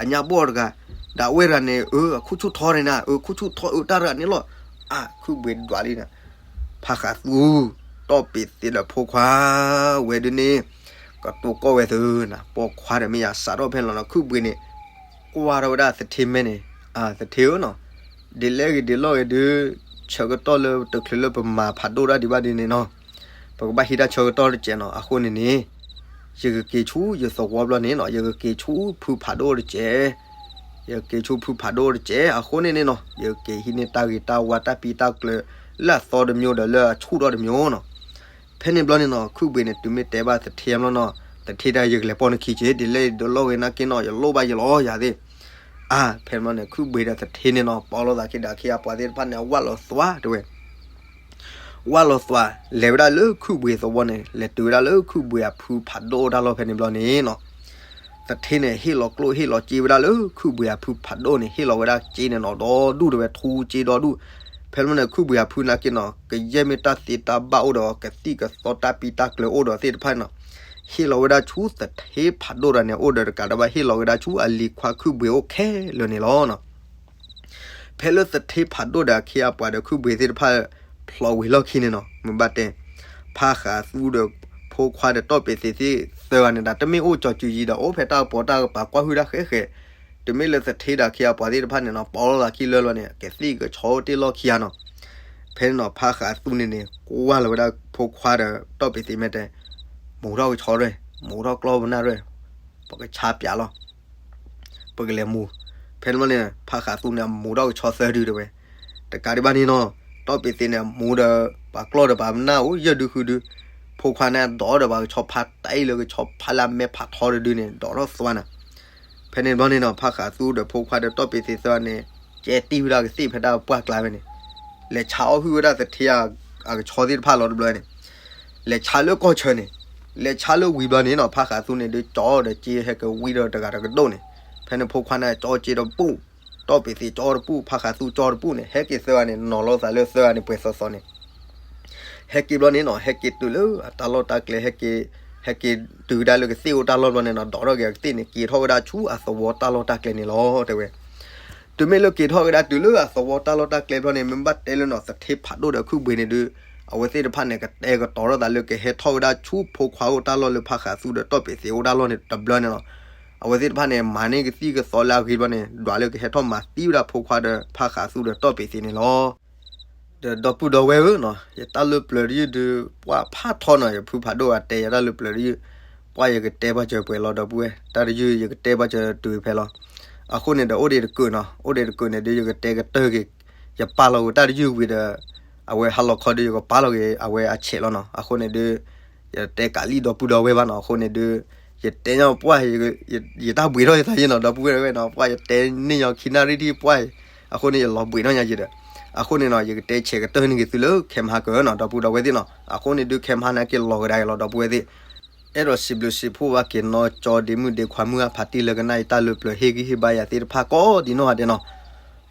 အညၣ်ဘီၣ်တဂၤ, ဒီးအဝဲတဂၤန့ၣ် အၢ အခူၣ်ဆူၣ်ထီန့ၣ်နၤ, အၢ ခူၣ်ဆူၣ်ထီအၢတၢ်တဂၤန့ၣ်လီၤ, အါ ခုၣ်ဘှံးဒွးလံနၤ ဖါဃးသူ, တီၢ်ပံးသ့ၣ်ဒီးဖိခွါဝဲဒုန့ၣ်, ကတိၤကီၢ်ဝဲသုနၤ, ပိာ်ခွါဒီးမ့ၢ်ယၤစးထီၣ်ဖဲလီၤနီၤ ခုၣ်ဘှံးန့ၣ်, ကွၢ်ထီၣ်ဝဲဒၣ်သထ့မဲာ်န့ၣ်, သထ့ဧၢနီၤ, ဒ်လဲၣ်ဂ့ၤဒ်လဲၣ်ဂ့ၤဒုး, ဆၢကတီၢ်လၢတချုးလၢပမၤဖးဒိၣ်တၢ်ဒံးဘၣ်ဒ်န့ၣ်နီၤ, ပကဘၣ်ဟံးတၢ်ဆၢကတီၢ်တစဲးနီၤ, အဃိန့ၣ်န့ၣ်, ယကက့ၤဆူယသဝီဘျီန့ၣ်နီၤ ယကက့ၤဆူဖုဖးဒိၣ်တစဲး ယကက့ၤဆူဖုဖးဒိၣ်တစဲး အဃိန့ၣ်န့ၣ်နီၤ ယကက့ၤဟံးန့ၢ်တၢ်ဂ့ၤတၢ်ဝါတၢ်ပံတၢ်ကျၢၤ လၢအသီတမျိုးဒီးလၢအဆူၣ်ထီၣ်တမျိုးနီၤ, ဖဲန့ၣ်ဘျီန့ၣ်နီၤ ခုၣ်ဘှံးန့ၣ် တုၤမ့ၢ်တဲဘၣ်သထ့ဘျီနီၤ, သထ့တဲယကလဲၤပိာ်နခံက့ၤ ဒ်လဲၣ်ဒ်လဲၣ်ဂ့ၤနာ်က့နီၤ ယလိၣ်ဘၣ်ယလီၤယၤသ့ၣ်, အါ ဖဲန့ၣ်ဘျီန့ၣ် ခုၣ်ဘှံးဒီးသထ့န့ၣ်နီၤ ပိာ်လိာ်သးခံဒီးခံအပှၤသ့ၣ်တဖၣ်န့ၣ် အဝၣ်လီၤသွါတဲဝဲ ဝၣ်လီၤသွါ, လဲၤဝဲဒၣ်လၢခုၣ်ဘှံးသဝီန့ၣ် လဲၤတုၤဝဲဒၣ်လၢခုၣ်ဘှံးအဖုဖးဒိၣ်တၢ်လီၢ်ဖဲန့ၣ်ဘျီန့ၣ်နီၤ, သထ့န့ၣ် ဟ့ၣ်လီၤကျိၣ်ဟ့ၣ်လီၤစ့ဝဲဒၣ်လၢခုၣ်ဘှံးအဖုဖးဒိၣ်န့ၣ် ဟ့ၣ်လီၤဝဲဒၣ်စ့န့ၣ်နီၤ ဒီဒူၣ်တဲဝဲ ထူစ့ဒီဒူၣ်, ဖဲန့ၣ်ဘျီန့ၣ် ခုၣ်ဘှံးအဖုနာ်က့နီၤ ကယဲၢ်မ့ၢ်တၢ်သ့တၢ်ဘၣ်အိၣ်ဒီး ကသံၣ်ကသီတၢ်ပံတၢ်ကျၢၤအိၣ်ဒီးသ့ၣ်တဖၣ်န့ၣ်နီၤ, ဟ့ၣ်လီၤဝဲဒၣ်ဆူသထ့ဖးဒိၣ်တဂၤန့ၣ် အိၣ်ဒီးတကးဒံးဘၣ် ဟ့ၣ်လီၤဝဲဒၣ်ဆူအလံၤခွါခုၣ်ဘှံးအိၣ်ခဲလၢာ်န့ၣ်လီၤ. ဖဲလၢသထ့ဖးဒိၣ်ဒီးအခ့အပှၤဒီးခုၣ်ဘှံးသ့ၣ်တဖၣ် ဖျိးဝံၤလီၢ်ခံန့ၣ်နီၤ မ့ၢ်ဘၣ်တဲ ဖါဃးသူဒီးဖိခွါဒီးတီၢ်ပ့းသ့းသ့ၣ်သၢဂၤန့ၣ်ဒီး တမ့ၢ်အိၣ်ကၠီၤစုၤယံၤဒီး အိၣ်ဖဲတၢ်ကပီၤတၢ်ကပၤကွၢ်ဟုၣ်တၢ်ဃဲဃဲ, တမ့ၢ်လၢသထ့ဒီးအခ့အပှၤသ့ၣ်တဖၣ်န့ၣ်နီၤ ပီလီၤသးခံလၢလီၤန့ၣ် ကသံၣ်ကဆီအိၣ်တ့ၢ်လီၢ်ခံဧါနီၤ. ဖဲန့ၣ်နီၤ ဖါဃးသူန့ၣ်န့ၣ် ကွၢ်လီၤဝဲဒၣ်ဖိခွါဒီးတီၢ်ပ့းသ့းမဲာ်တဲ မူထီၣ်ကဆီရဲၣ်, မူထီၣ်ကျီၢ်ပနၢ်ရဲၣ်, ပကဆါပၠးလီၤ ပကလဲၤမူ. ဖဲန့ၣ်ဘျီန့ၣ် ဖါဃးသူန့ၣ် မူထီၣ်ကဆီသၢဒုတဲဝဲ. တကးဒံးဘၣ်န့ၣ်နီၤ တီၢ်ပ့းသ့းန့ၣ် မူဒီးပှၤကျီၢ်ဒီးပှၤပနၢ်အိၣ်ယဲၢ်ဒုဃုဒု, ဖိခွါန့ၣ် ဒိးဒီးပှၤကဆီဖါတၢ်အံၤလၢကဆီဖါလၢအမဲာ်ဖးထီတဒုန့ၣ် ဒိးထီၣ်သွါနၤ. ဖဲန့ၣ်ဘျီန့ၣ်နီၤ ဖါဃးသူဒီးဖိခွါဒီးတီၢ်ပ့းသ့းသၢဂၤန့ၣ် ကဲတံၢ်ဝဲဒၣ်ကသ့ၣ်ဖဲတၢ်ပှၢ်ကျါဖဲန့ၣ်, လဲၤဆါအီၣ်ဟုၣ်ဝဲဒၣ်သထ့အကဆီသ့ၣ်တဖၣ်လီၤတဘျီန့ၣ် လဲၤဆါလၢကီၢ်ဆၢန့ၣ်, လဲၤဆါလၢဝံၤဘျီန့ၣ်နီၤ ဖါဃးသူန့ၣ်ဒုးကၠီဒီးက့ဟဲက့ၤဝံဒီးတဂၤတကဒိၣ်န့ၣ်, ဖဲန့ၣ်ဖိခွါန့ၣ်ကၠီက့တပူၤ, တီၢ်ပ့းသ့းကၠီတပူၤ, ဖါဃးသူကၠီတပူၤန့ၣ် ဟဲက့ၤသၢဂၤန့ၣ် နီၤလိာ်သးလၢသၢဂၤန့ၣ်ပှဲၤသီသီန့ၣ် ဟဲက့ၤဘျီန့ၣ်နီၤ ဟဲက့ၤတုၤလၢအတၢ်လီၢ်တၢ်ကျဲ ဟဲက့ၤတုၤကဒါလၢကသ့ၣ်အိၣ်တၢ်လီၢ်ဘျီန့ၣ်နီၤ ဒိးထီၣ်က့ၤအကသ့ၣ်န့ၣ် က့ၤထီၣ်ဝဲဒၣ်ဆူအသဝီတၢ်လီၢ်တၢ်ကျဲန့ၣ်လီၤတဲဝဲ. တုၤမ့ၢ်လၢက့ၤထီၣ်ကဒါတုၤလၢအသဝီတၢ်လီၢ်တၢ်ကျဲဘျီန့ၣ် မ့ၢ်ဘၣ်တဲလၢနီၤ သထ့ဖးဒိၣ်ဒီးခုၣ်ဘှံးန့ၣ်ဒုး အဝဲသ့ၣ်တဖၣ်န့ၣ် ကတဲာ်ကတီၤထီၣ်သးလၢကဟဲထီၣ်ဝဲဒၣ်ဆူဖိခွါအိၣ်တၢ်လီၢ်လၢဖါဃးသူဒီးတီၢ်ပ့းသ့းအိၣ်တၢ်လီၢ်န့ၣ်တဘျီန့ၣ်လီၤ. အဝဲသ့ၣ်တဖၣ်န့ၣ် မၤန့ၢ်ကသံၣ်ကသီလၢအဂ့ၤဘျီန့ၣ် ဒွးလၢကဟဲထီၣ်မၤသံဝဲဒၣ်ဖိခွါဒီးဖါဃးသူဒီးတီၢ်ပ့းသ့းန့ၣ်လီၤ. ဒီးဒီပုၢ်ဒီဝဲၢ်ဧၢနီၤ ယတၢ်လၢပျၢၤတယုၢ်ဒုး ပှၢ်ဖးထီနီၤ ယဖုဖးဒိၣ်အတဲယတၢ်လၢပျၢၤတယုၢ်, ပှၢ်ယကတဲဘၣ်စၢၤပှဲၤလီၤဒီပုၢ်ဝဲၢ် တၢ်တယုၢ်ယကတဲဘၣ်စၢၤတုၤဖဲလီၤ. အဃိန့ၣ်ဒီးအိၣ်ဒံးတကုာ်နီၤ အိၣ်ဒံးတကုာ်န့ၣ်ဒုး ယကတဲကတၢၢ်က့ၤ ယပာ်လီၤဝဲတၢ်တယုၢ်ဝံၤဒီး အဝဲဟါလီၤခီဒုး ယကပာ်လီၤက့ၤအဝဲအဆဲးလီၤနီၤ. အဃိန့ၣ်ဒုး ယတဲကးလံဒီပုၢ်ဒီဝဲၢ်ဘၣ်နီၤ. အဃိန့ၣ်ဒုး ယတဲညီပှၢ် ယတၢ်ဘှံးထီၣ်ယသးယ့ၢ်နီၤ ဒီပုၢ်ဝဲၢ်နီၤ ပှၢ်ယတဲန့ၢ်ညီခံနၣ်ရံၣ်ထံၣ်ပှၢ်အံၤ, အဃိန့ၣ် ယလီၤဘှံးထီၣ်ညါယ့ၢ်ဒီး အဃိန့ၣ်နီၤ ယကတဲဆဲးကတၢၢ်န့ၢ်က့ၤသုလၢခဲမဟါကၢနီၤ ဒီပုၢ်ဒီဝဲၢ်သ့ၣ်နီၤ. အဃိန့ၣ်ဒုး ခဲမဟါန့ၣ်က့ၤလီၤကဒါက့ၤလီၤ ဒီပုၢ်ဝဲၢ်သ့ၣ် အဲၣ်ဒိးစံးဘျုးစံးဖှိၣ်ဘၣ်က့ၤနီၢ်ကၠီဒ့မုၣ်ဒ့ခွါမုၢ်အဖးတံၢ်လၢကနၣ်အံၤတၢ်လၢပျၢၤ ဟ့ၣ်ဂံၢ်ဟ့ၣ်ဘါယၤသ့ၣ်တဖၣ်ကိးဒံနီၢ်ဂၤဒဲးနီၤ.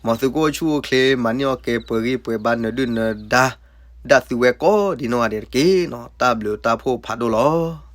မ်သုကအိၣ်ဆူၣ်အိၣ်ချ့ မၤန့ၢ်အီၣ်ကဲ ပှဲၤဂံၢ်ပှဲၤဘါ နၢၤဒုၣ်နၢၤဒါ ဒၣ်သုဝဲကိးဒံနီၢ်ဂၤဒဲးတက့ၢ်နီၤ. တၢ်ဘျုးတၢ်ဖှိၣ်ဖးဒိၣ်လီၤ.